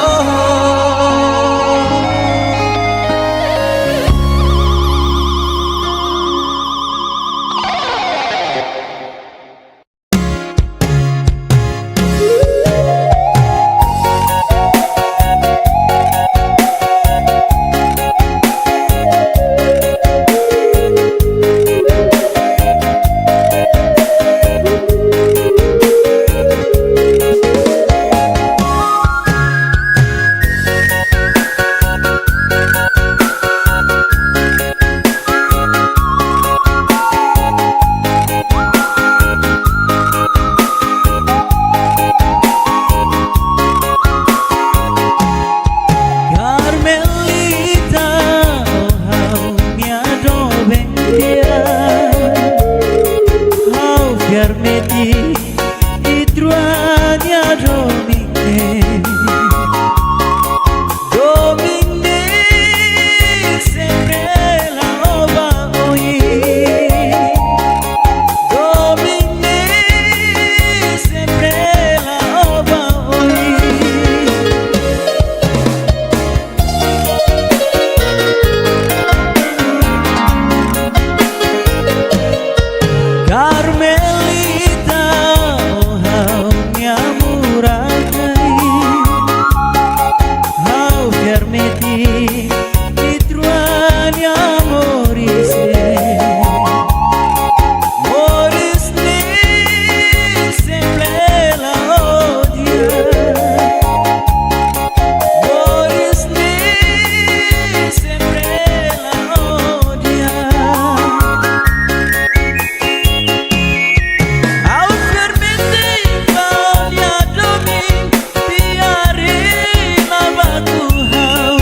Carmelita, ó ha'u-nia doben di'ak. Ha'u fiar metin ita-rua nia domin ne'e. Domin ne'e sempre la'o ba oin. Domin ne'e sempre la'o ba oin. Carmelita, ó ha'u-nia murak-kain. Ha'u fiar metin ita-rua nia moris ne'e. Moris ne'e sempre la'o di'ak. Moris ne'e sempre la'o di'ak. Ha'u fiar metin ba ó-nia domin, fiar ema baku ha'u.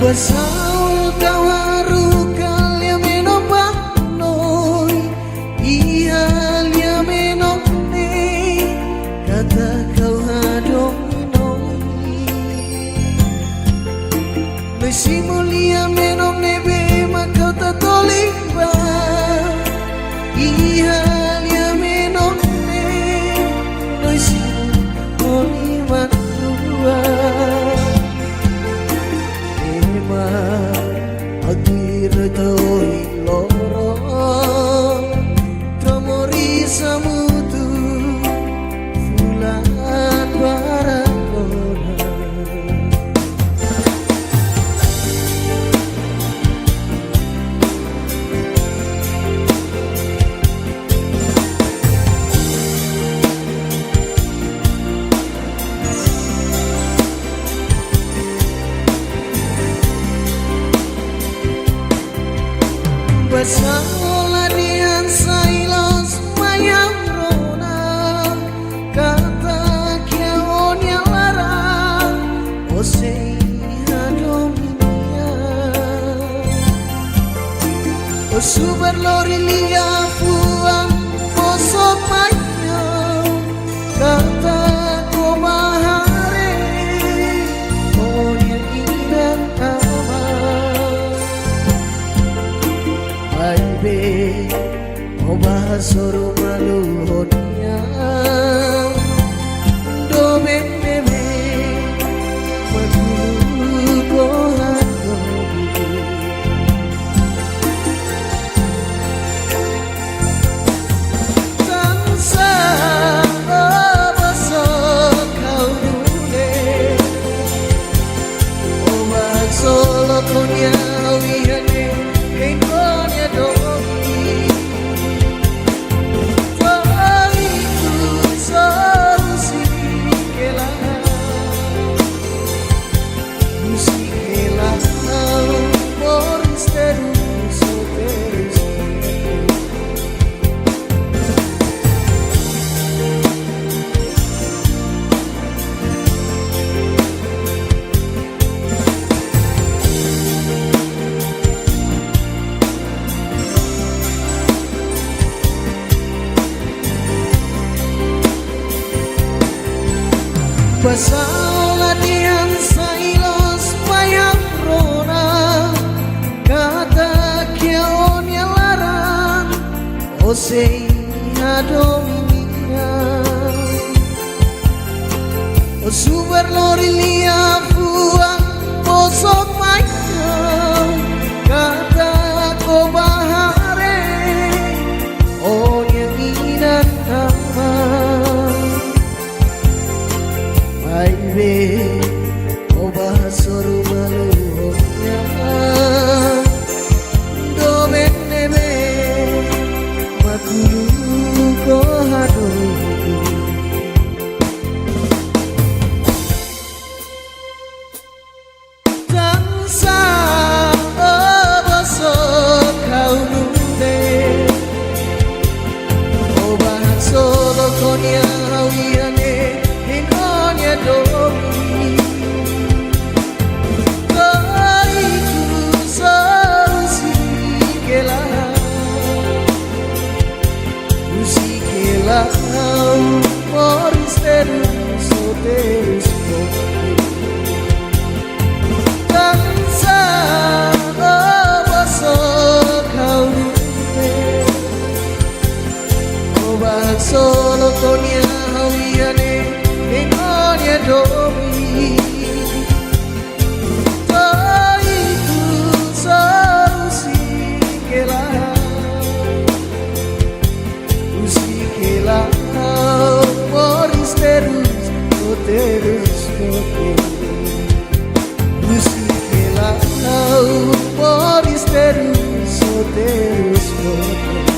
Pasal kau haruka lia menok ba noi, iha lia menok ne'e, katak kau hadomi noi. Noi simu lia menok ne'ebé mak kau tatoli ba, iha lia menok ne'e, noi simu ho liman rua. Ema, ha'u tuir ita ohin loron, to'o moris hamutuk fulan barak ona. Pasal la dehan sai loos mai ha'u rona, katak iha ó-nia laran, ó sei hadomi nia. Ó subar lori liafuan, ó só mai ha'u, katak ó bá haree ó-nia inan-aman. Maibé ó bá hasoru malu ho nia, doben ne'ebé mak uluk ó hadomi. Tansá ó bosok ha'u nune'e, ó bá haksolok ho nia, ha'u iha ne'e hein ó-nia domin. To'o ikus ó husik hela, husik hela ha'u, moris terus, moris terus. Pasal la dehan sai loos mai ha'u rona, katak iha ó-nia laran, ó sei hadomi nia. Ó subar lori liafuan, ó só mai ha'u, katak ó bá haree ó-nia inan-aman. Maibé ó bá hasoru malu ho nia, doben ne'ebé mak uluk ó hadomi. Tansá ó bosok ha'u nune'e, ó bá haksolok ho nia, ha'u iha ne'e hein ó-nia domin. To'o ikus ó husik hela, husik hela ha'u, moris terus, moris terus. Tansá ó bosok ha'u nune'e, ó bá haksolok ho nia, ha'u iha ne'e hein ó-nia domin. To'o ikus ó husik hela, husik hela ha'u, moris terus, moris terus, moris terus. Husik hela ha'u, moris terus, moris terus, moris terus.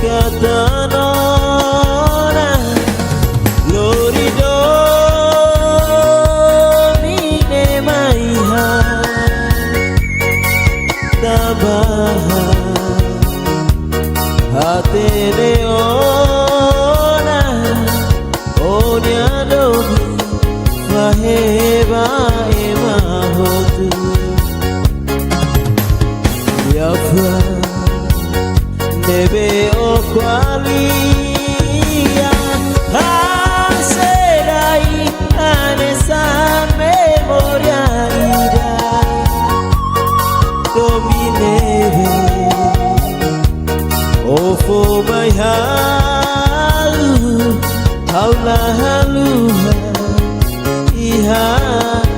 Katak ona lori domin ne'e mai ha'u, tanba ha'u hatene ona, ó-nia domin fahe ba ema hotu. Liafuan ne'ebé ó ko'alia, ha'u sei rai hanesan memória ida. Domin ne'ebé ó fó mai ha'u, ha'u la haluha, iha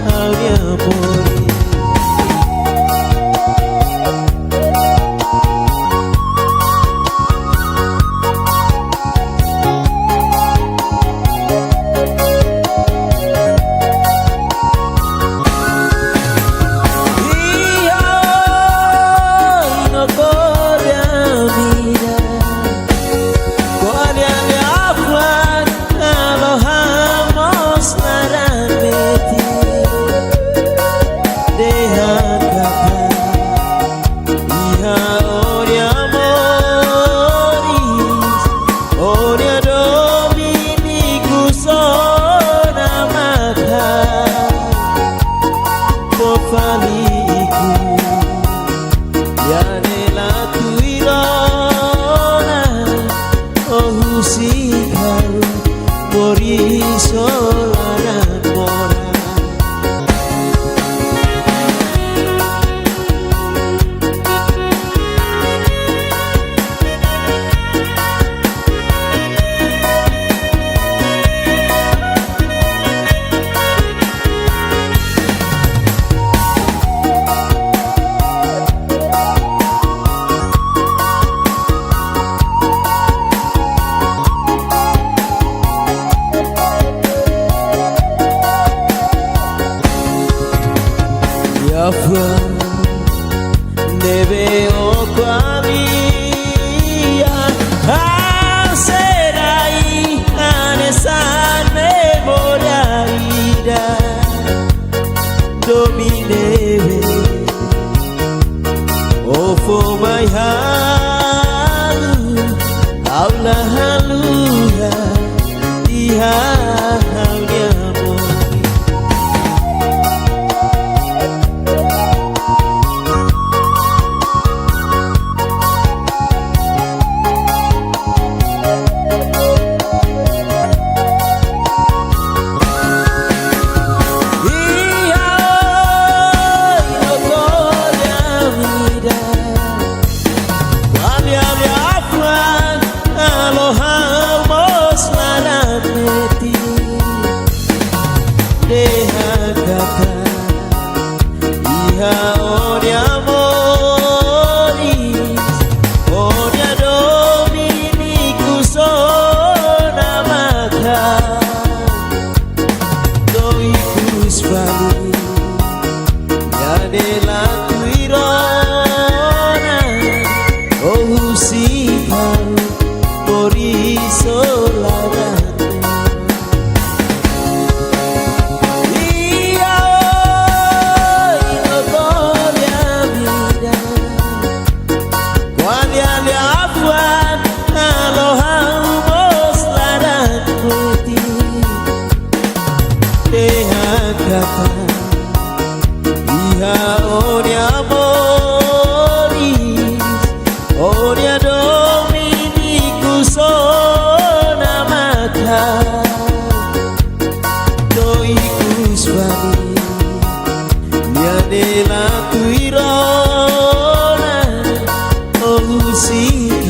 ha'u-nia moris. Iha oin no ko'alia mira, ko'alia liafuan halo ha'u mós laran metin. Dehan katak iha ó-nia moris, ó-nia domin ikus ona matan. Fó fali ikus, iha ne'e la tuir ona, ó husik ha'u, moris laran moras. Liafuan ne'ebé ó ko'alia, ha'u sei rai hanesan memória ida. Domin ne'ebé ó fó mai ha'u, ha'u la haluha, iha ha'u-nia moris. Iha oin no ko'alia mira, ko'alia liafuan halo ha'u mós laran metin. Dehan katak iha ó-nia moris, ó-nia domin ikus ona matan. To'o ikus fali, iha ne'e la tuir ona, ó husik ha'u, moris laran. Iha oin no ko'alia mira, ko'alia liafuan halo ha'u mós laran metin. Dehan katak iha ó-nia moris, ó-nia domin ikus ona matan. To'o ikus fali, iha ne'e la tuir ona, ó husik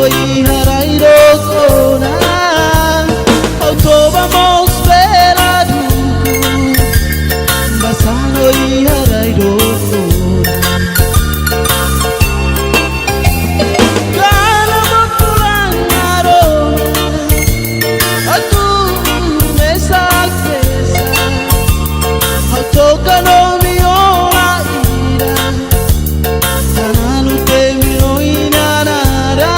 Iha rai dook ona, ha'u toba mós bela dukur. Bá sa'e no iha rai dook ona. Kala boot fulan naruk, atu mesak pesak. Ha'u toka no viola ida, tananu temi no ina nada.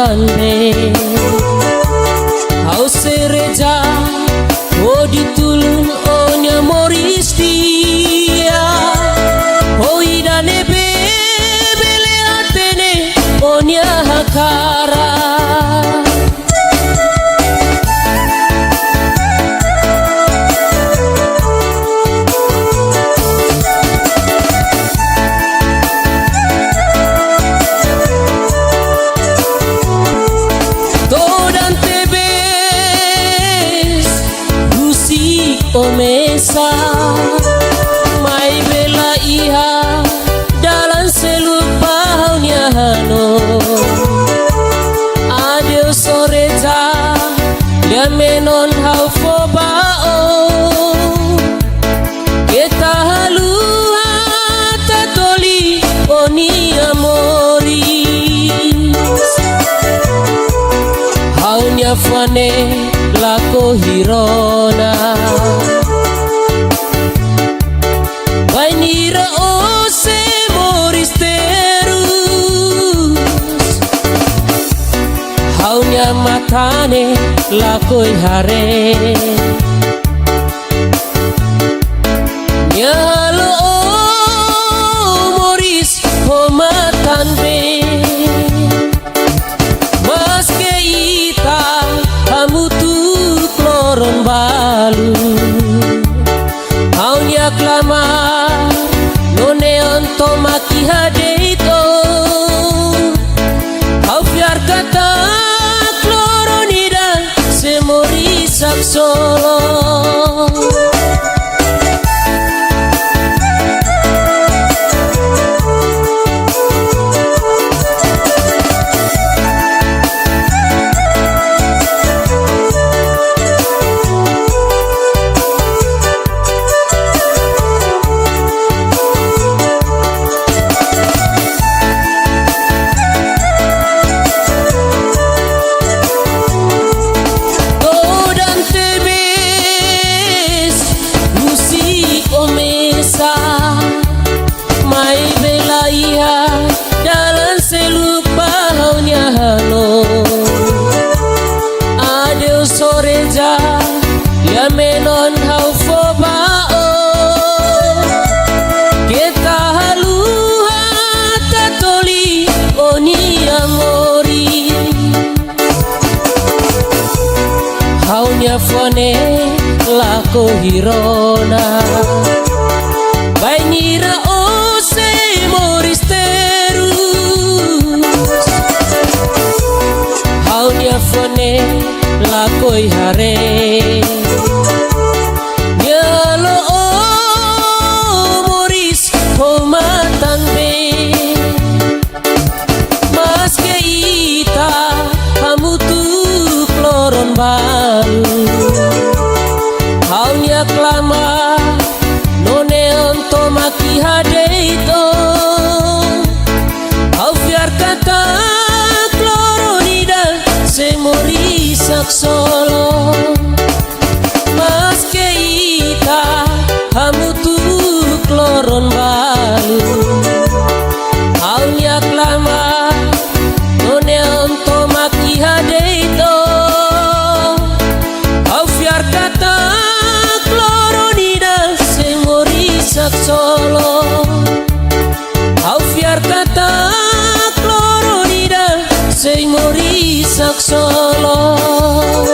Tanbe, ha'u sei reza hodi tulun ó-nia moris di'ak, hodi ida ne'ebé bele hatene ó-nia hakarak. Todan tebes husik ó mesak, maibé la iha dalan seluk ba ha'u-nia hanoin. Adeus ó reza, lia-menon ha'u fó ba ó. Keta haluha tatoli ó-nia moris. Ha'u-nia fó-ne'e lakohi rona. Bainhira ó sei moris terus, ha'u-nia matan ne'e lakohi haree. Nia halo ó moris ho matan-been. Maske ita hamutuk loron balu, ha'u-nia klamar nune'e tomak iha de'it ó. Ha'u fiar katak loron ida sei moris haksolok. Todan tebes husik ó mesak, maibé la iha dalan seluk ba ha'u-nia hanoin. Adeus ó reza, lia-menon ha'u fó ba ó. Keta haluha tatoli ó-nia moris. Ha'u-nia fó-ne'e lakohi rona. Bainhira ó sei moris terus, ha'u-nia fó-ne'e lakohi haree. Nia halo ó moris ho matan-been. Maske ita hamutuk loron balu, ha'u-nia klamar nune'e tomak iha de'it ó. Ha'u fiar katak loron ida sei moris haksolok. Maske ita hamutuk loron balu, ha'u-nia klamar nune'e tomak iha de'it ó. Ha'u fiar katak loron ida sei moris haksolok. Ha'u fiar katak loron ida sei moris haksolok.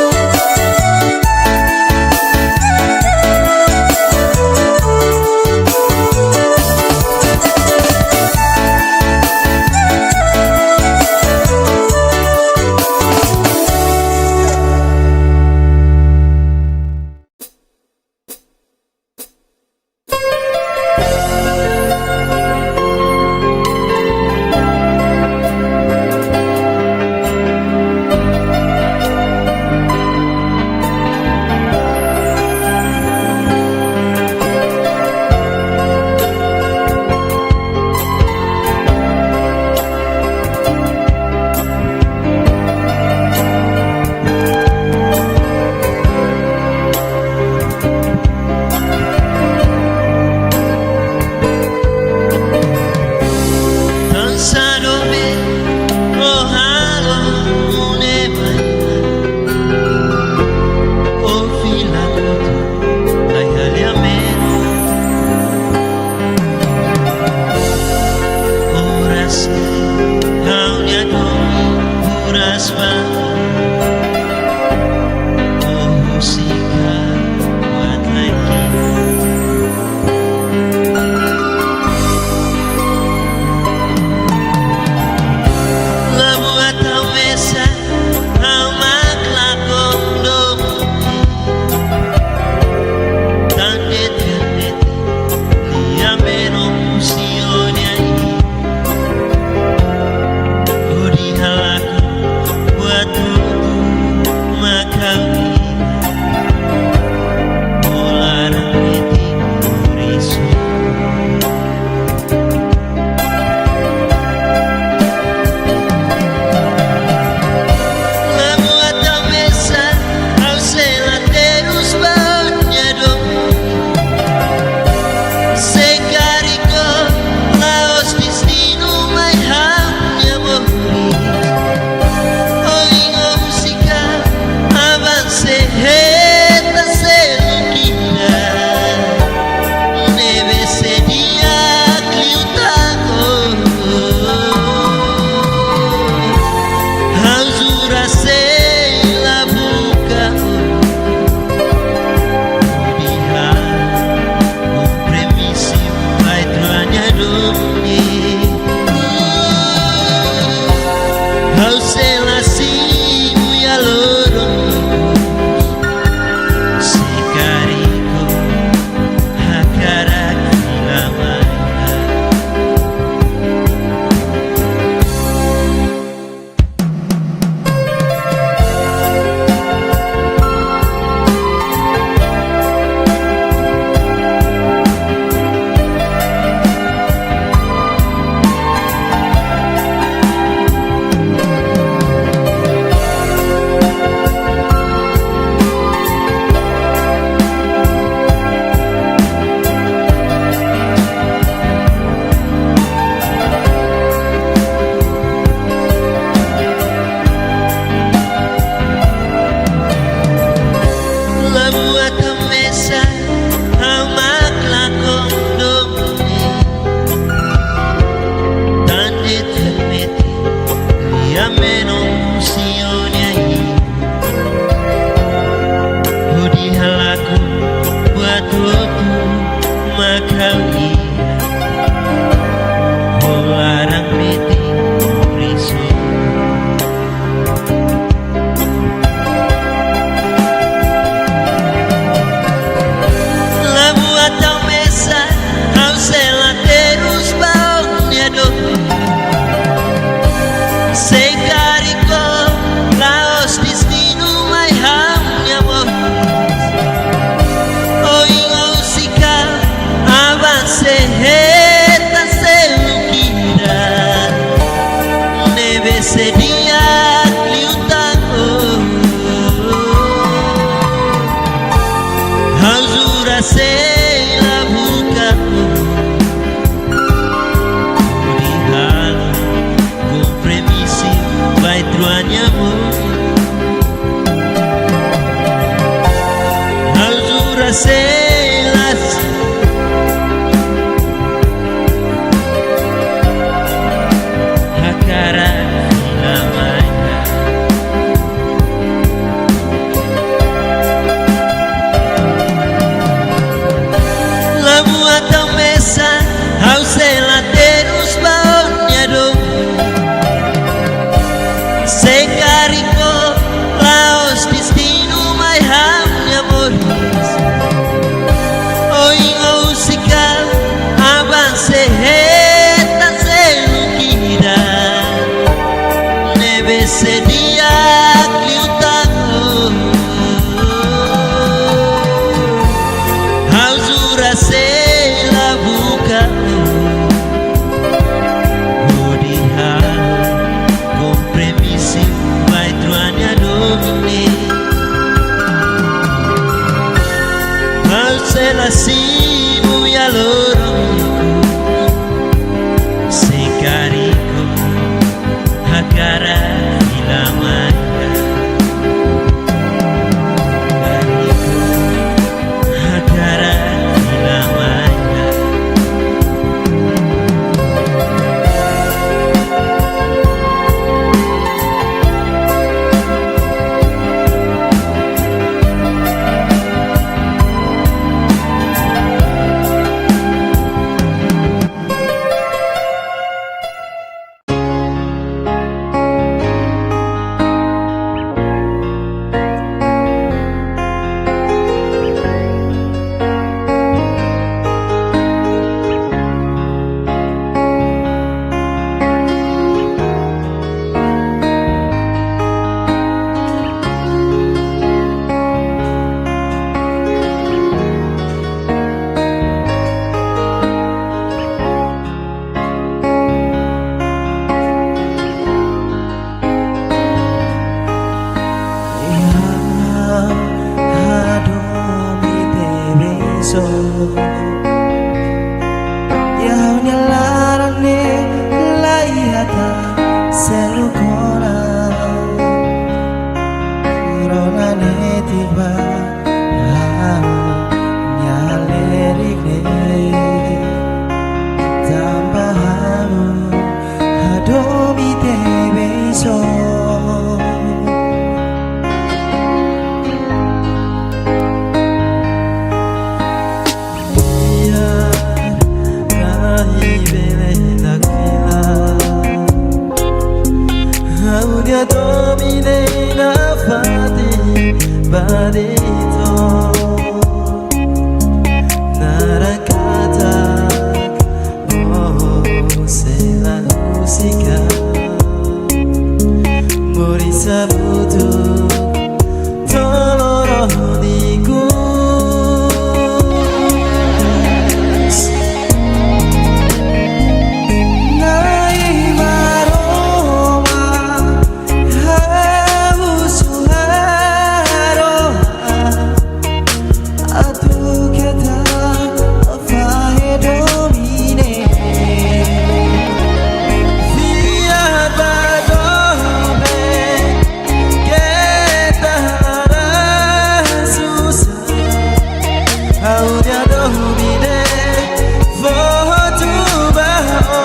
Ha'u sei la simu iha loron, se karik ó hakarak fila mai. La buat mesak, ha'u mak lakon domin. Tan de'it mete, lia menus ó-nia iha. Hodi halakon buat hotu mak ha'u iha. Ho laran metin prison. La buat mesak, ha'u sei la terus ba ó-nia domin. Se karik ó la'ós destinu mai ha'u-nia moris, ohin ha'u sei ka avanse hetan seluk ida. Ne'ebé sei di'ak liután ó. Ha'u jura sei la buka ó. Hodi halo kompromisu ba ita rua nia amór. Ha'u jura sei la hakarak fila mai. La buat mesak, ha'u sei la terus ba ó-nia domin. Se karik ó la'ós destinu mai ha'u-nia moris, Adito, naran katak, oh, sei la husik. Moris hamutuk, to'o loron ikus. Na'i Maromak, ha'u husu harohan atu Keta fahe domin ne'e. Fiar ba doben, Keta laran susar. Ha'u-nia domin ne'e, fó hotu ba ó.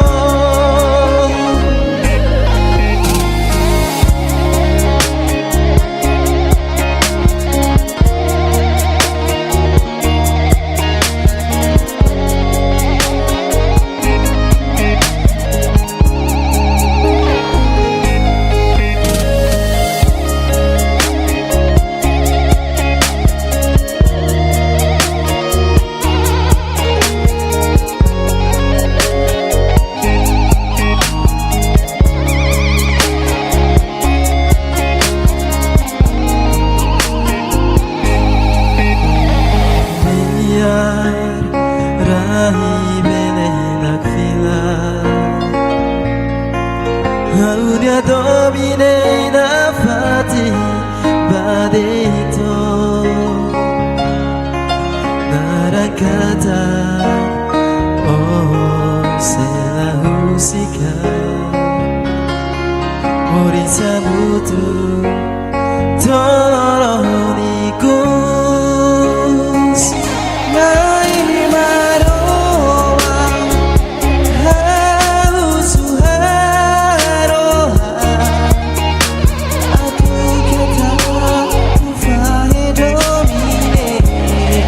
Fiar, rai bele nakfilak. Ha'u-nia domin ne'e nafatin ba de'it ó. Naran katak, ó sei la husik. Moris hamutuk, to'o loron ikus. Na'i Maromak, ha'u husu harohan atu Keta fahe domin ne'e.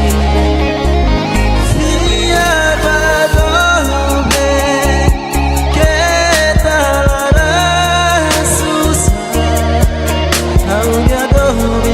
Fiar ba doben, Keta laran susar. Ha'u-nia domin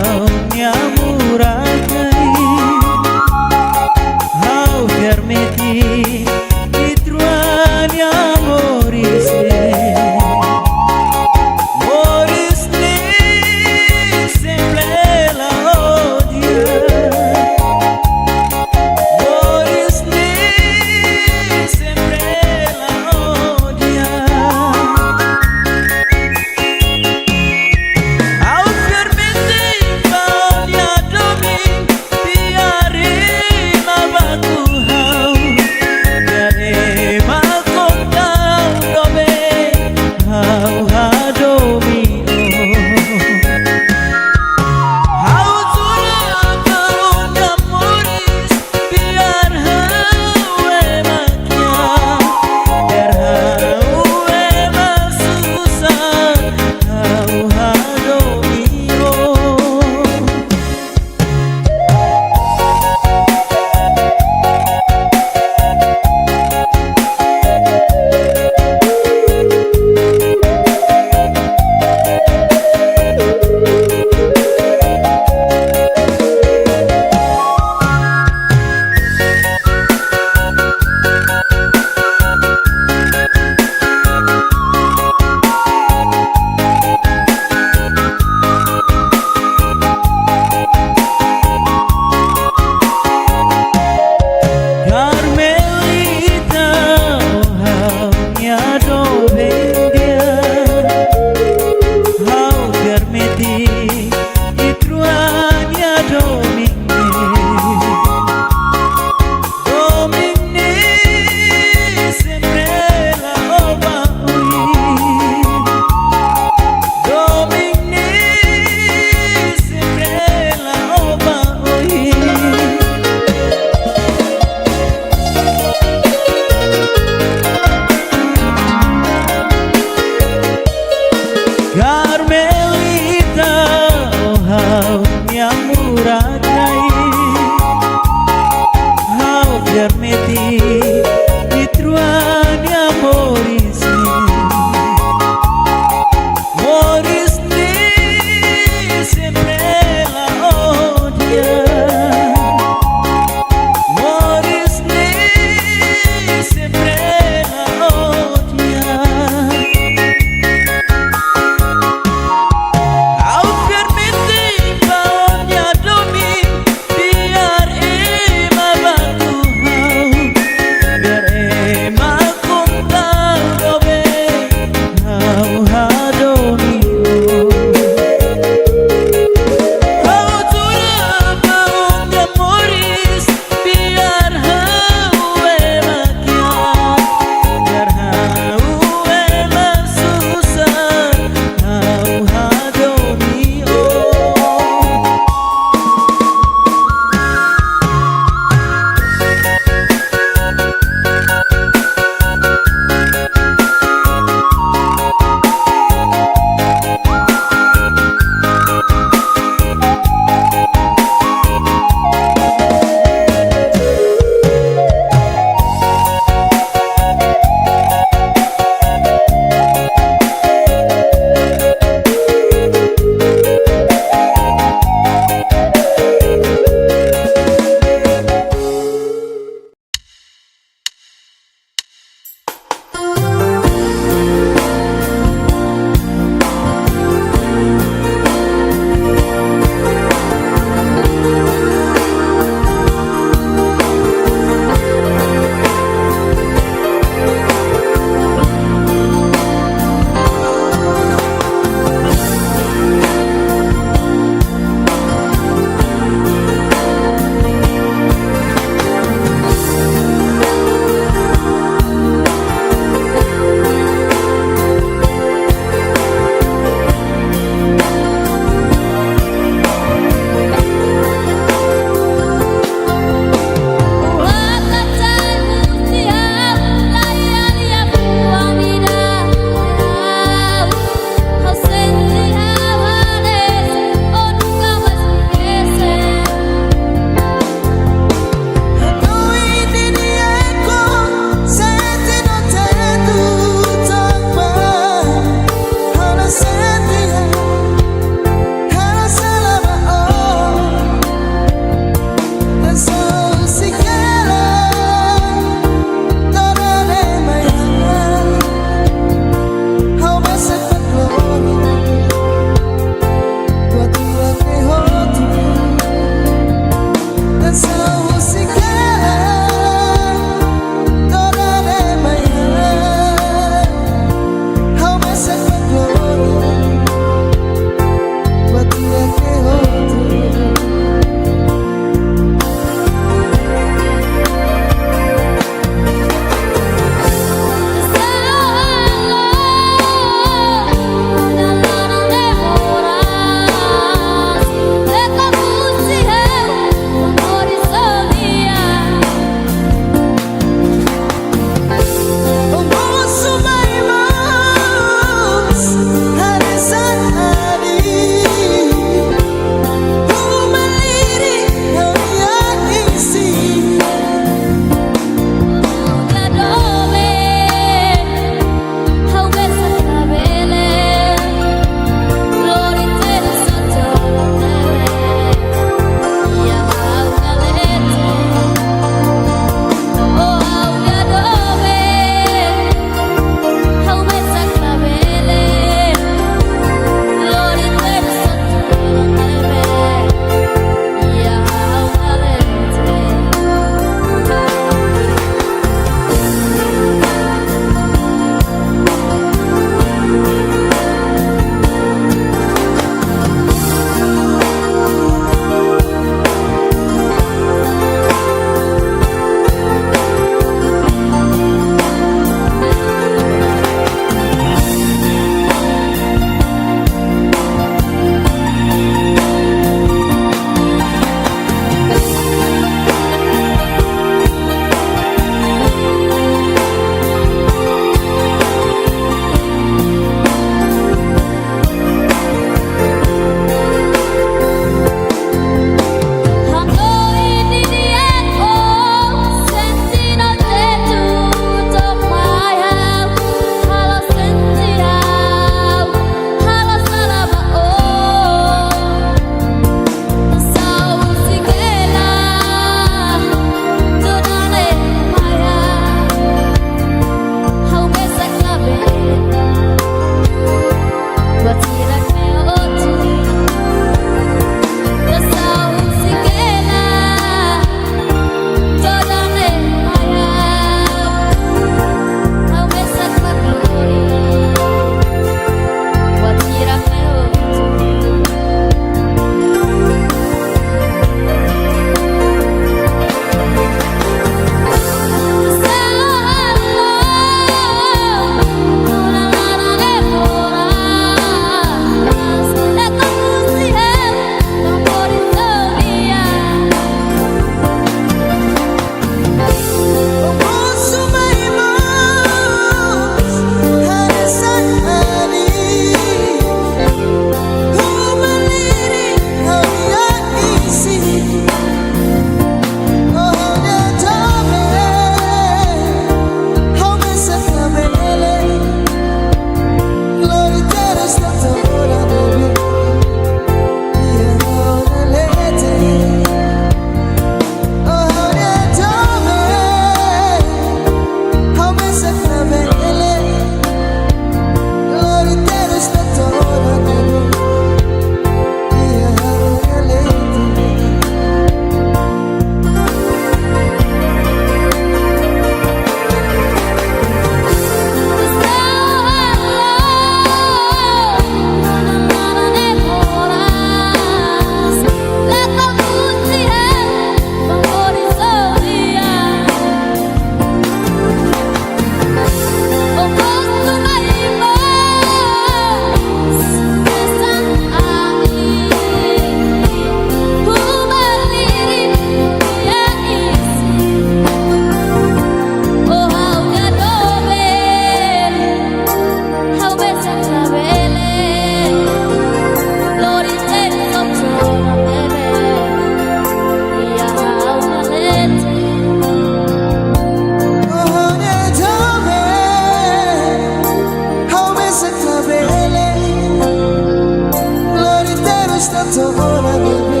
To'o ona ne'ebé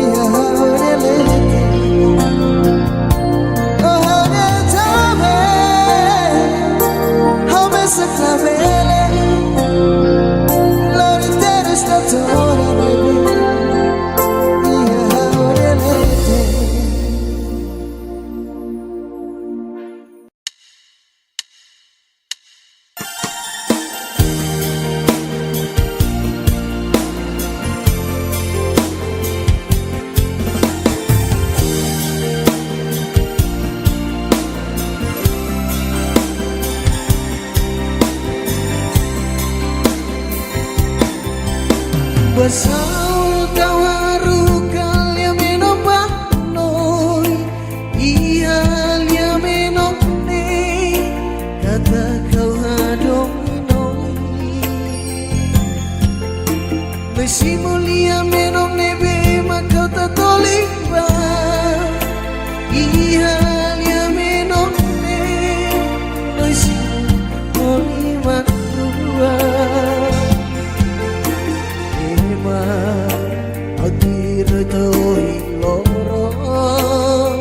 iha ha'u-nia leten. Oh, ha'u-nia jovem, ha'u mesak labele. Lori terus la to'o ona ne'ebé iha ha'u-nia leten. Basá o tau haruka lia menok ba noi, iha lia menok ne'e, katak ha'u hadomi noi. Noi simu lia menok ne'ebé mak ha'u tatoli ba, iha lia menok ne'e, noi simu hodi mak rua. Ema, ha'u tuir to'o ohin loron,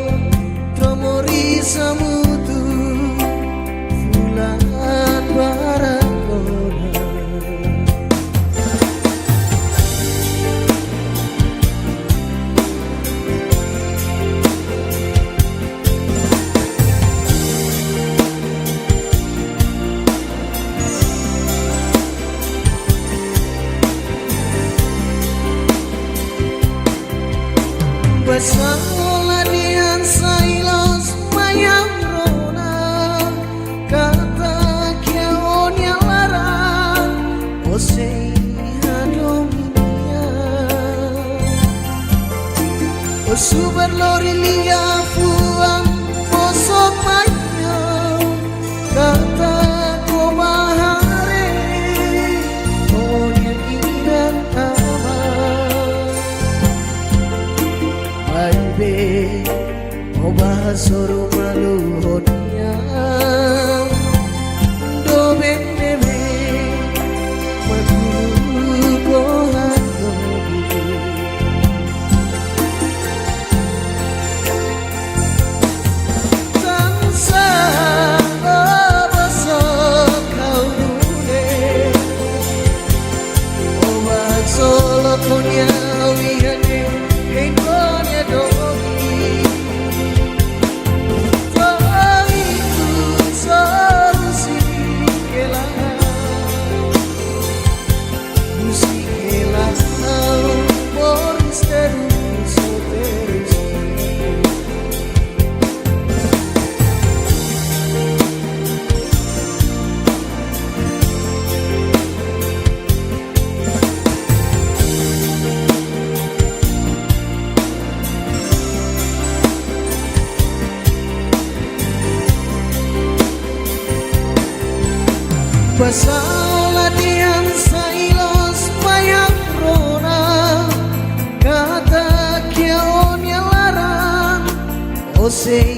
to'o moris hamutuk fulan barak ona. Basá o la dehan sai loos mai ha'u rona, katak iha ó-nia laran, ó sei hadomi nia. Ó subar lori liafuan, bosok mai ha'u, katak ó bá haree ó-nia inan-aman. Maibé ó bá hasoru malu ho nia. Doben ne'ebé mak uluk ó hadomi. Tansá ó bosok ha'u nune'e. Ó bá haksolok ho nia, ha'u iha ne'e hein ó-nia domin. To'o ikus ha'u husik hela. Husik hela ha'u, moris terus, terus. Basá o la dehan sai loos mai ha'u rona, katak iha ó-nia laran, ó sei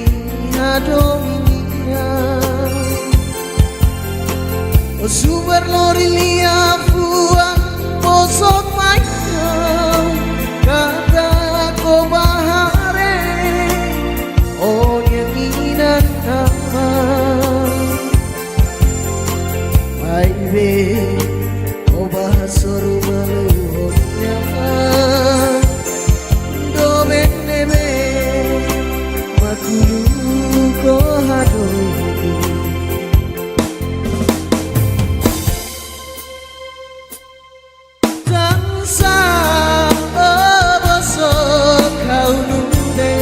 hadomi nia. Ó subar lori liafuan, bosok mai ha'u, katak ó bá haree ó-nia inan-aman. Maibé ó bá hasoru malu ho nia. Doben ne'ebé mak uluk ó hadomi. Tansá ó bosok ha'u nune'e.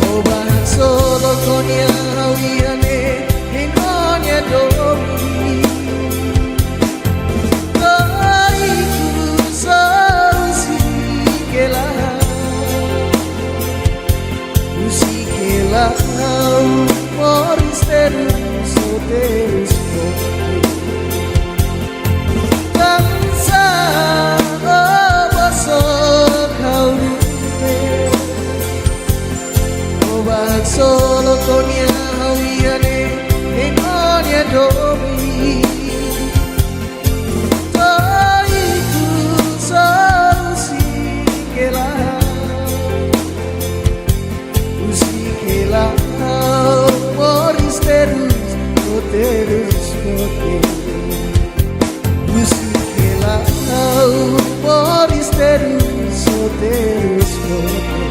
Ó bá haksolok ho nia, ha'u iha ne'e hein ó-nia domin. To'o ikus ha'u husik hela. Husik hela ha'u, moris terus, terus. Tansá ó bosok ha'u nune'e. Ó bá haksolok ho nia, ha'u iha ne'e hein ó-nia domin. To'o Terus kote, husi hela au moris terus, terus kote.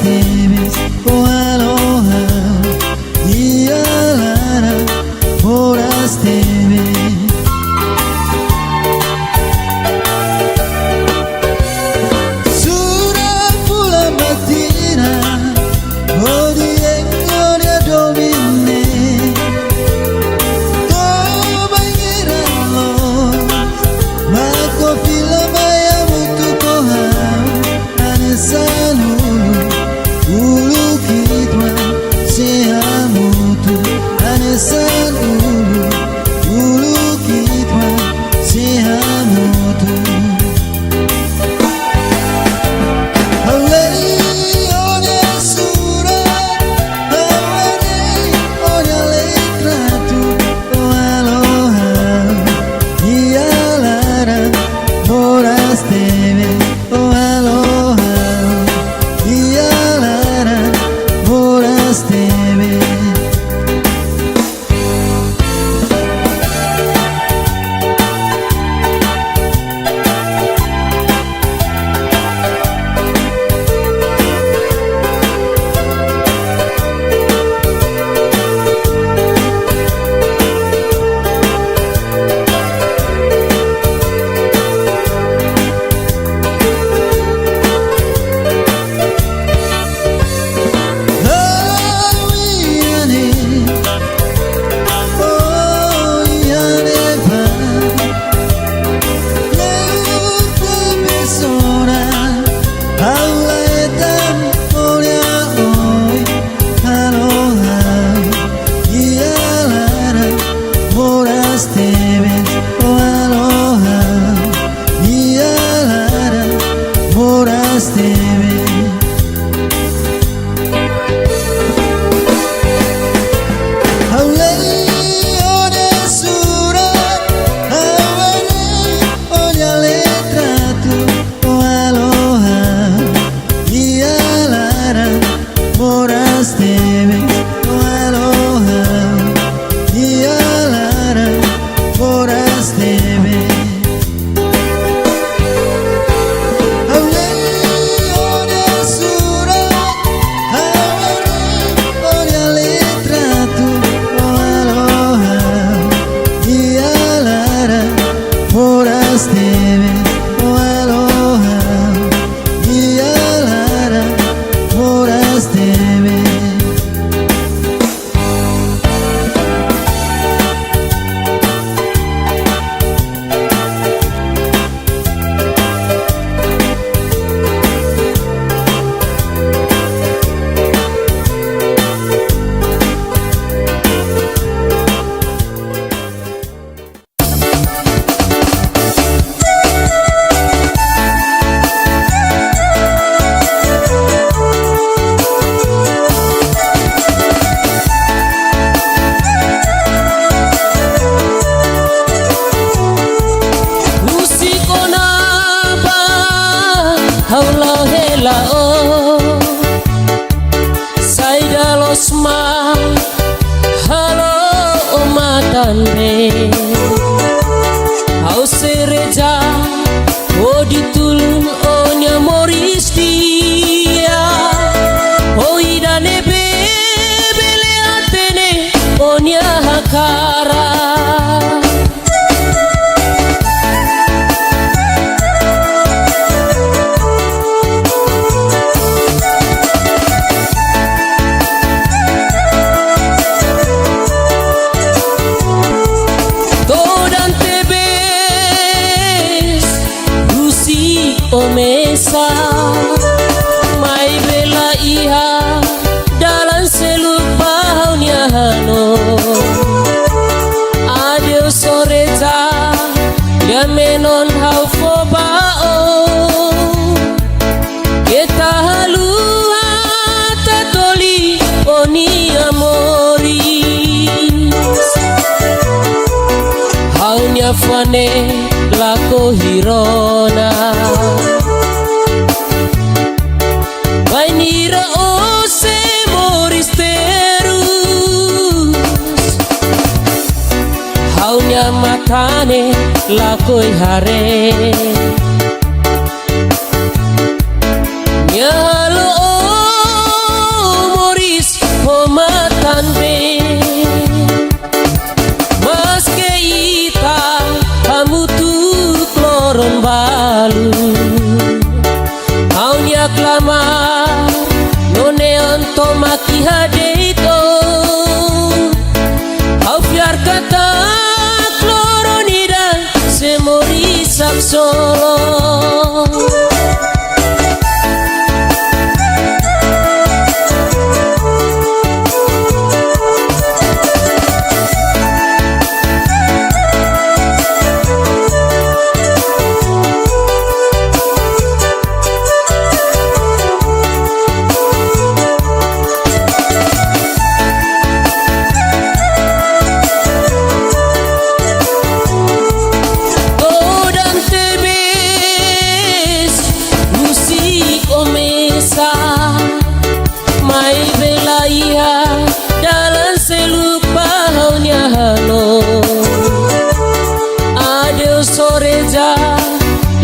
tebes, o aloha, iha laran moras tebes. Sura fulan ba tinan, hodi hein ó-nia domin ne'e. To'o bainhira loos, mak ó fila mai hamutuk ho ha'u. Hanesan uluk, uluk uitoan sei hamutuk. Hanesan uluk, uluk uitoan sei hamutuk. Ha'u lei ó-nia surat, ha'u haree ó-nia litratu, o aloha, iha laran moras tebes, o aloha, iha laran moras tebes. Moras tebes, o aloha, iha laran moras tebes. Ha'u lei ó-nia surat, ha'u haree ó-nia litratu, o aloha, iha laran moras tebes, o aloha, iha laran moras tebes. Ha'u lei ó-nia surat, ha'u haree ó-nia litratu, o aloha, iha laran moras tebes, o aloha, iha laran moras tebes. Husik ona ba ha'u la'o hela ó. Saida loos mak halo ó matan bee. Ha'u sei reza hodi tulun ó-nia moris di'ak. Ó ida ne'ebé bele hatene ó-nia hakarak. Todan tebes, husik ó mesak, maibé la iha dalan seluk ba ha'u-nia hanoin. Adeus ó reza, lia-menon ha'u fó ba ó. Keta haluha tatoli ó-nia moris. Ha'u-nia fane lakohi rona. Bainhira ó sei moris terus, ha'u-nia matan ne'e lakohi haree. Nia halo ó balu. Ha'u-nia klamar, no neon tomak iha de'it. Ha'u fiar katak loron ida sei moris haksolok. Todan tebes husi komesa, maibé la iha dalan seluk ba ha'u-nia hanoin. Adeus oreja,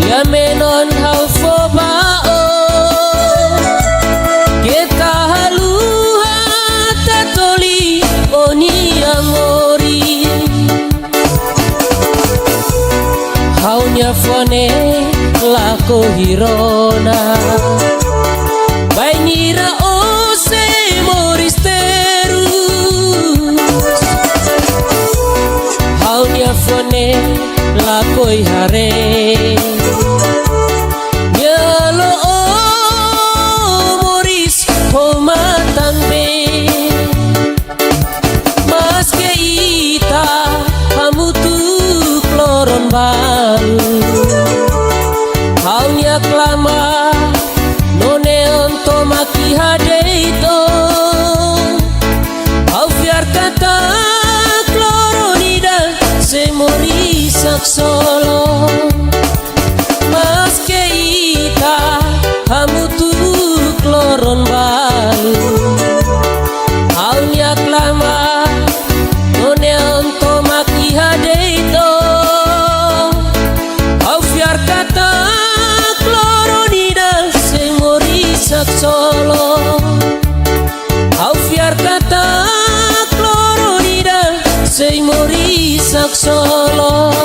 lia menon ha'u fó ba ó. Keta haluha tatoli ó-nia moris. Ha'u-nia fó ne'e lakohi rona. Bainhira ó sei moris terus. Ha'u-nia fó ne'e lakohi haree. Nia halo ó moris ho matan-been. Maske ita hamutuk loron balu, ha'u-nia klamar no neon tomak iha de'it. Ha'u fiar katak loron ida sei moris haksolok. Maske ita hamutuk loron balu, ha'u-nia klamar no neon tomak iha de'it. Ha'u fiar katak loron ida sei moris haksolok. Ha'u fiar katak loron ida sei moris haksolok.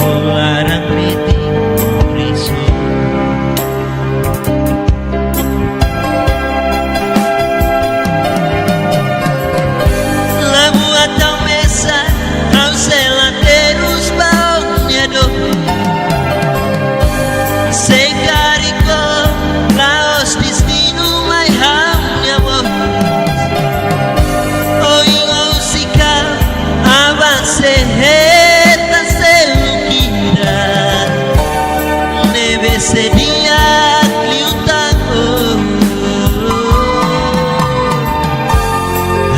Ho laran metin orizonte. Labuan tau mesak, ha'u sei la terus ba ó-nia domin. Sei karik ó, la'ós destinu mai ha'u-nia moris. Ohin ha'u sei kaer avanse hetan seluk ida. Ne'ebé sei di'ak liután ó.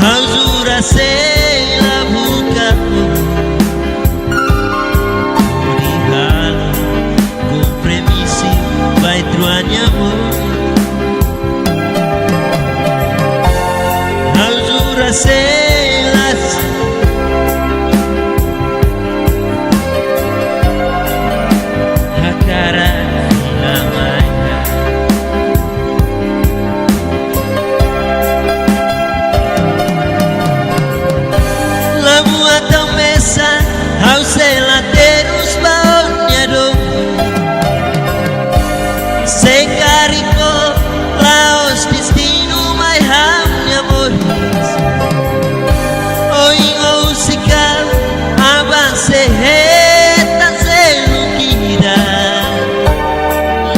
Ha'u jura sei la buka ó. Hodi halo kompromisu ba ita-rua nia moris. Ha'u jura sei la hakarak fila mai ha'u. Labuan tau mesak, ha'u sei la terus ba ó-nia domin. Sei karik ó, la'ós destinu mai ha'u-nia moris. Ohin ha'u sei kaer avanse hetan seluk ida.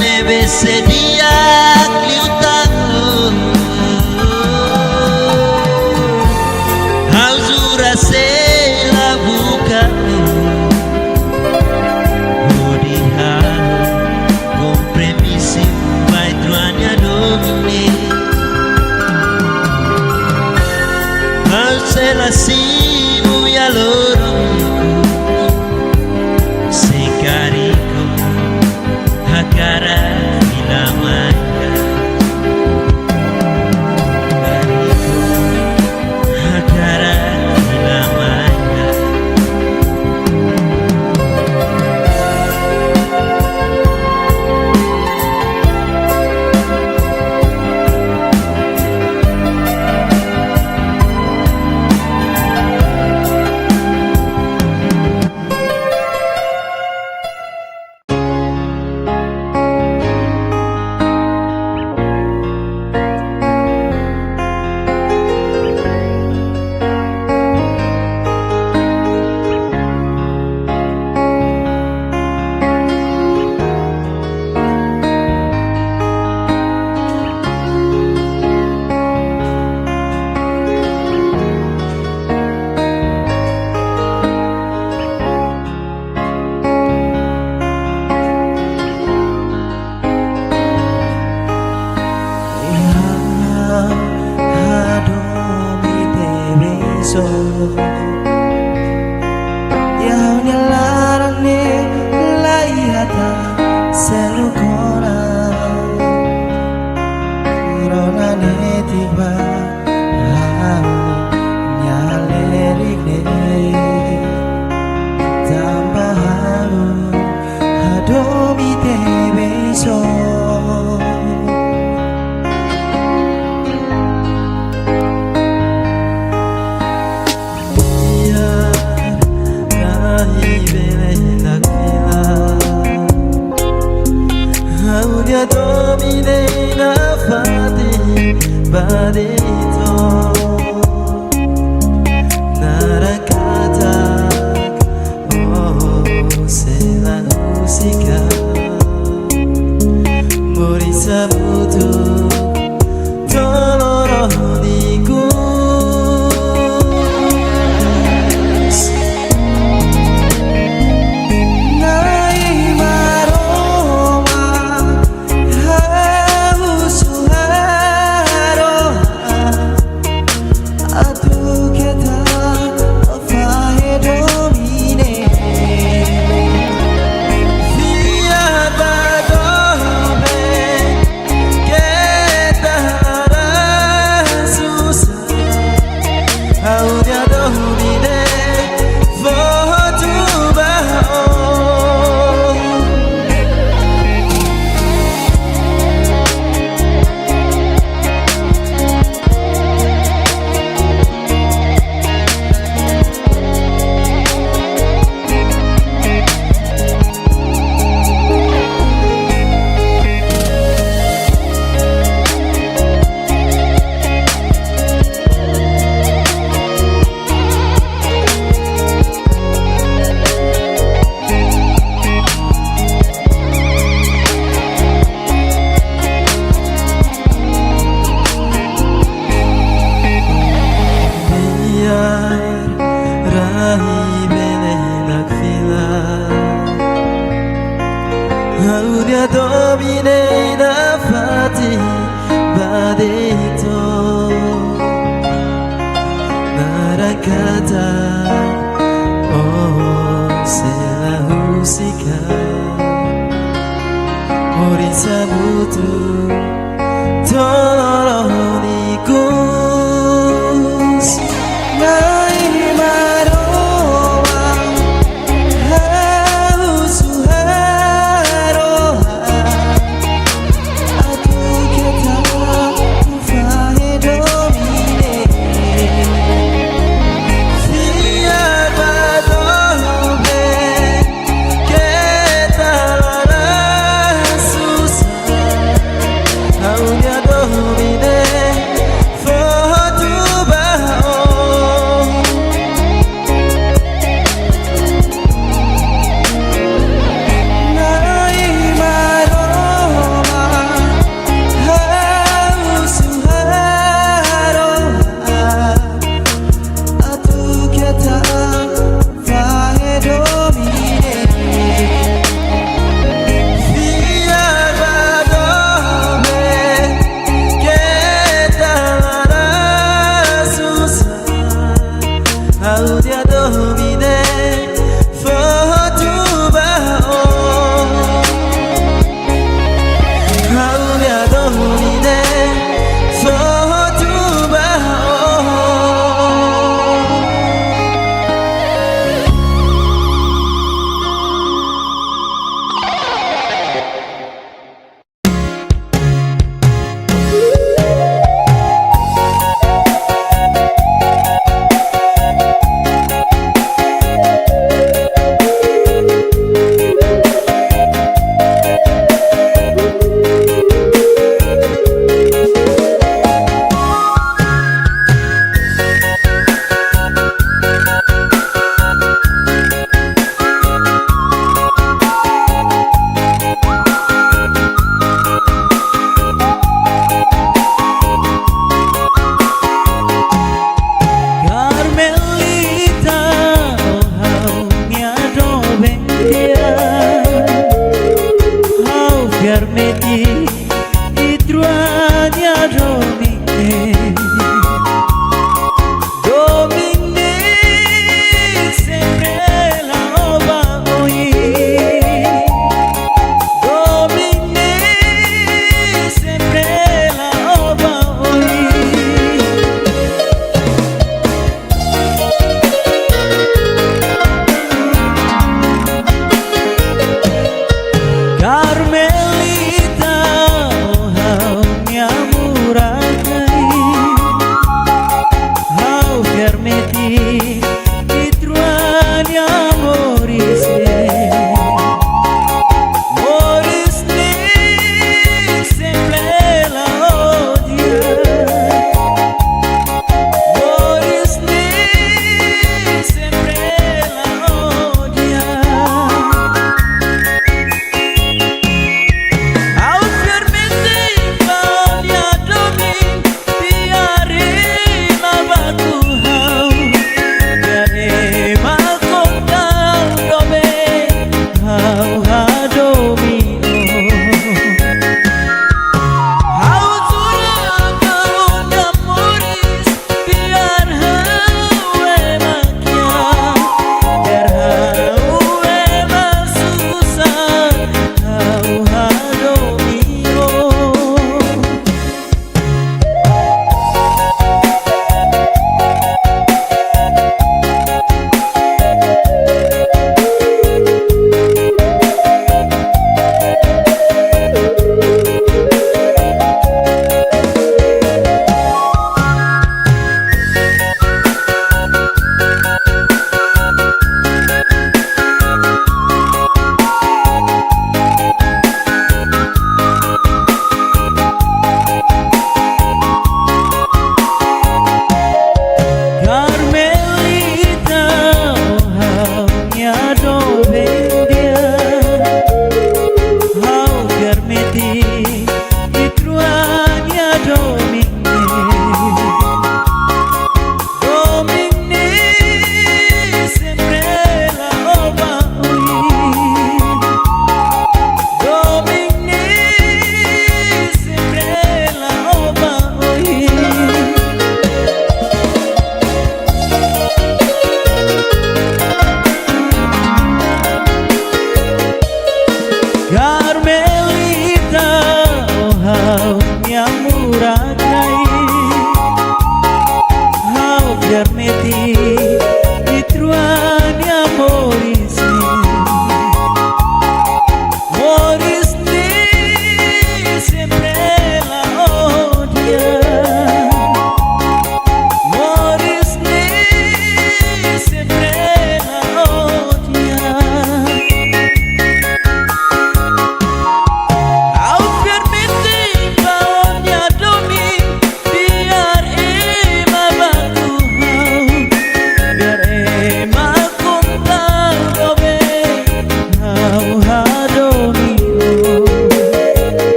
Ne'ebé sei di'ak liután ó. Ha'u jura sei la buka ó. Hodi halo kompromisu ba ita-rua nia domin. Ha'u sei la simu iha loron ikus. Sei karik ó, hakarak fila mai ha'u. Karik ó, hakarak fila mai ha'u. Ha'u-nia domin ne'e nafatin ba de'it ona. Naran katak ó sei la husik ha'u. Orin sabutu tololonikus. Na'i Maromak, ha'u husu harohan atu keta fahe domin ne'e. Fiar ba doben, keta laran susar. Ha'u-nia domin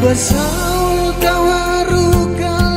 Asa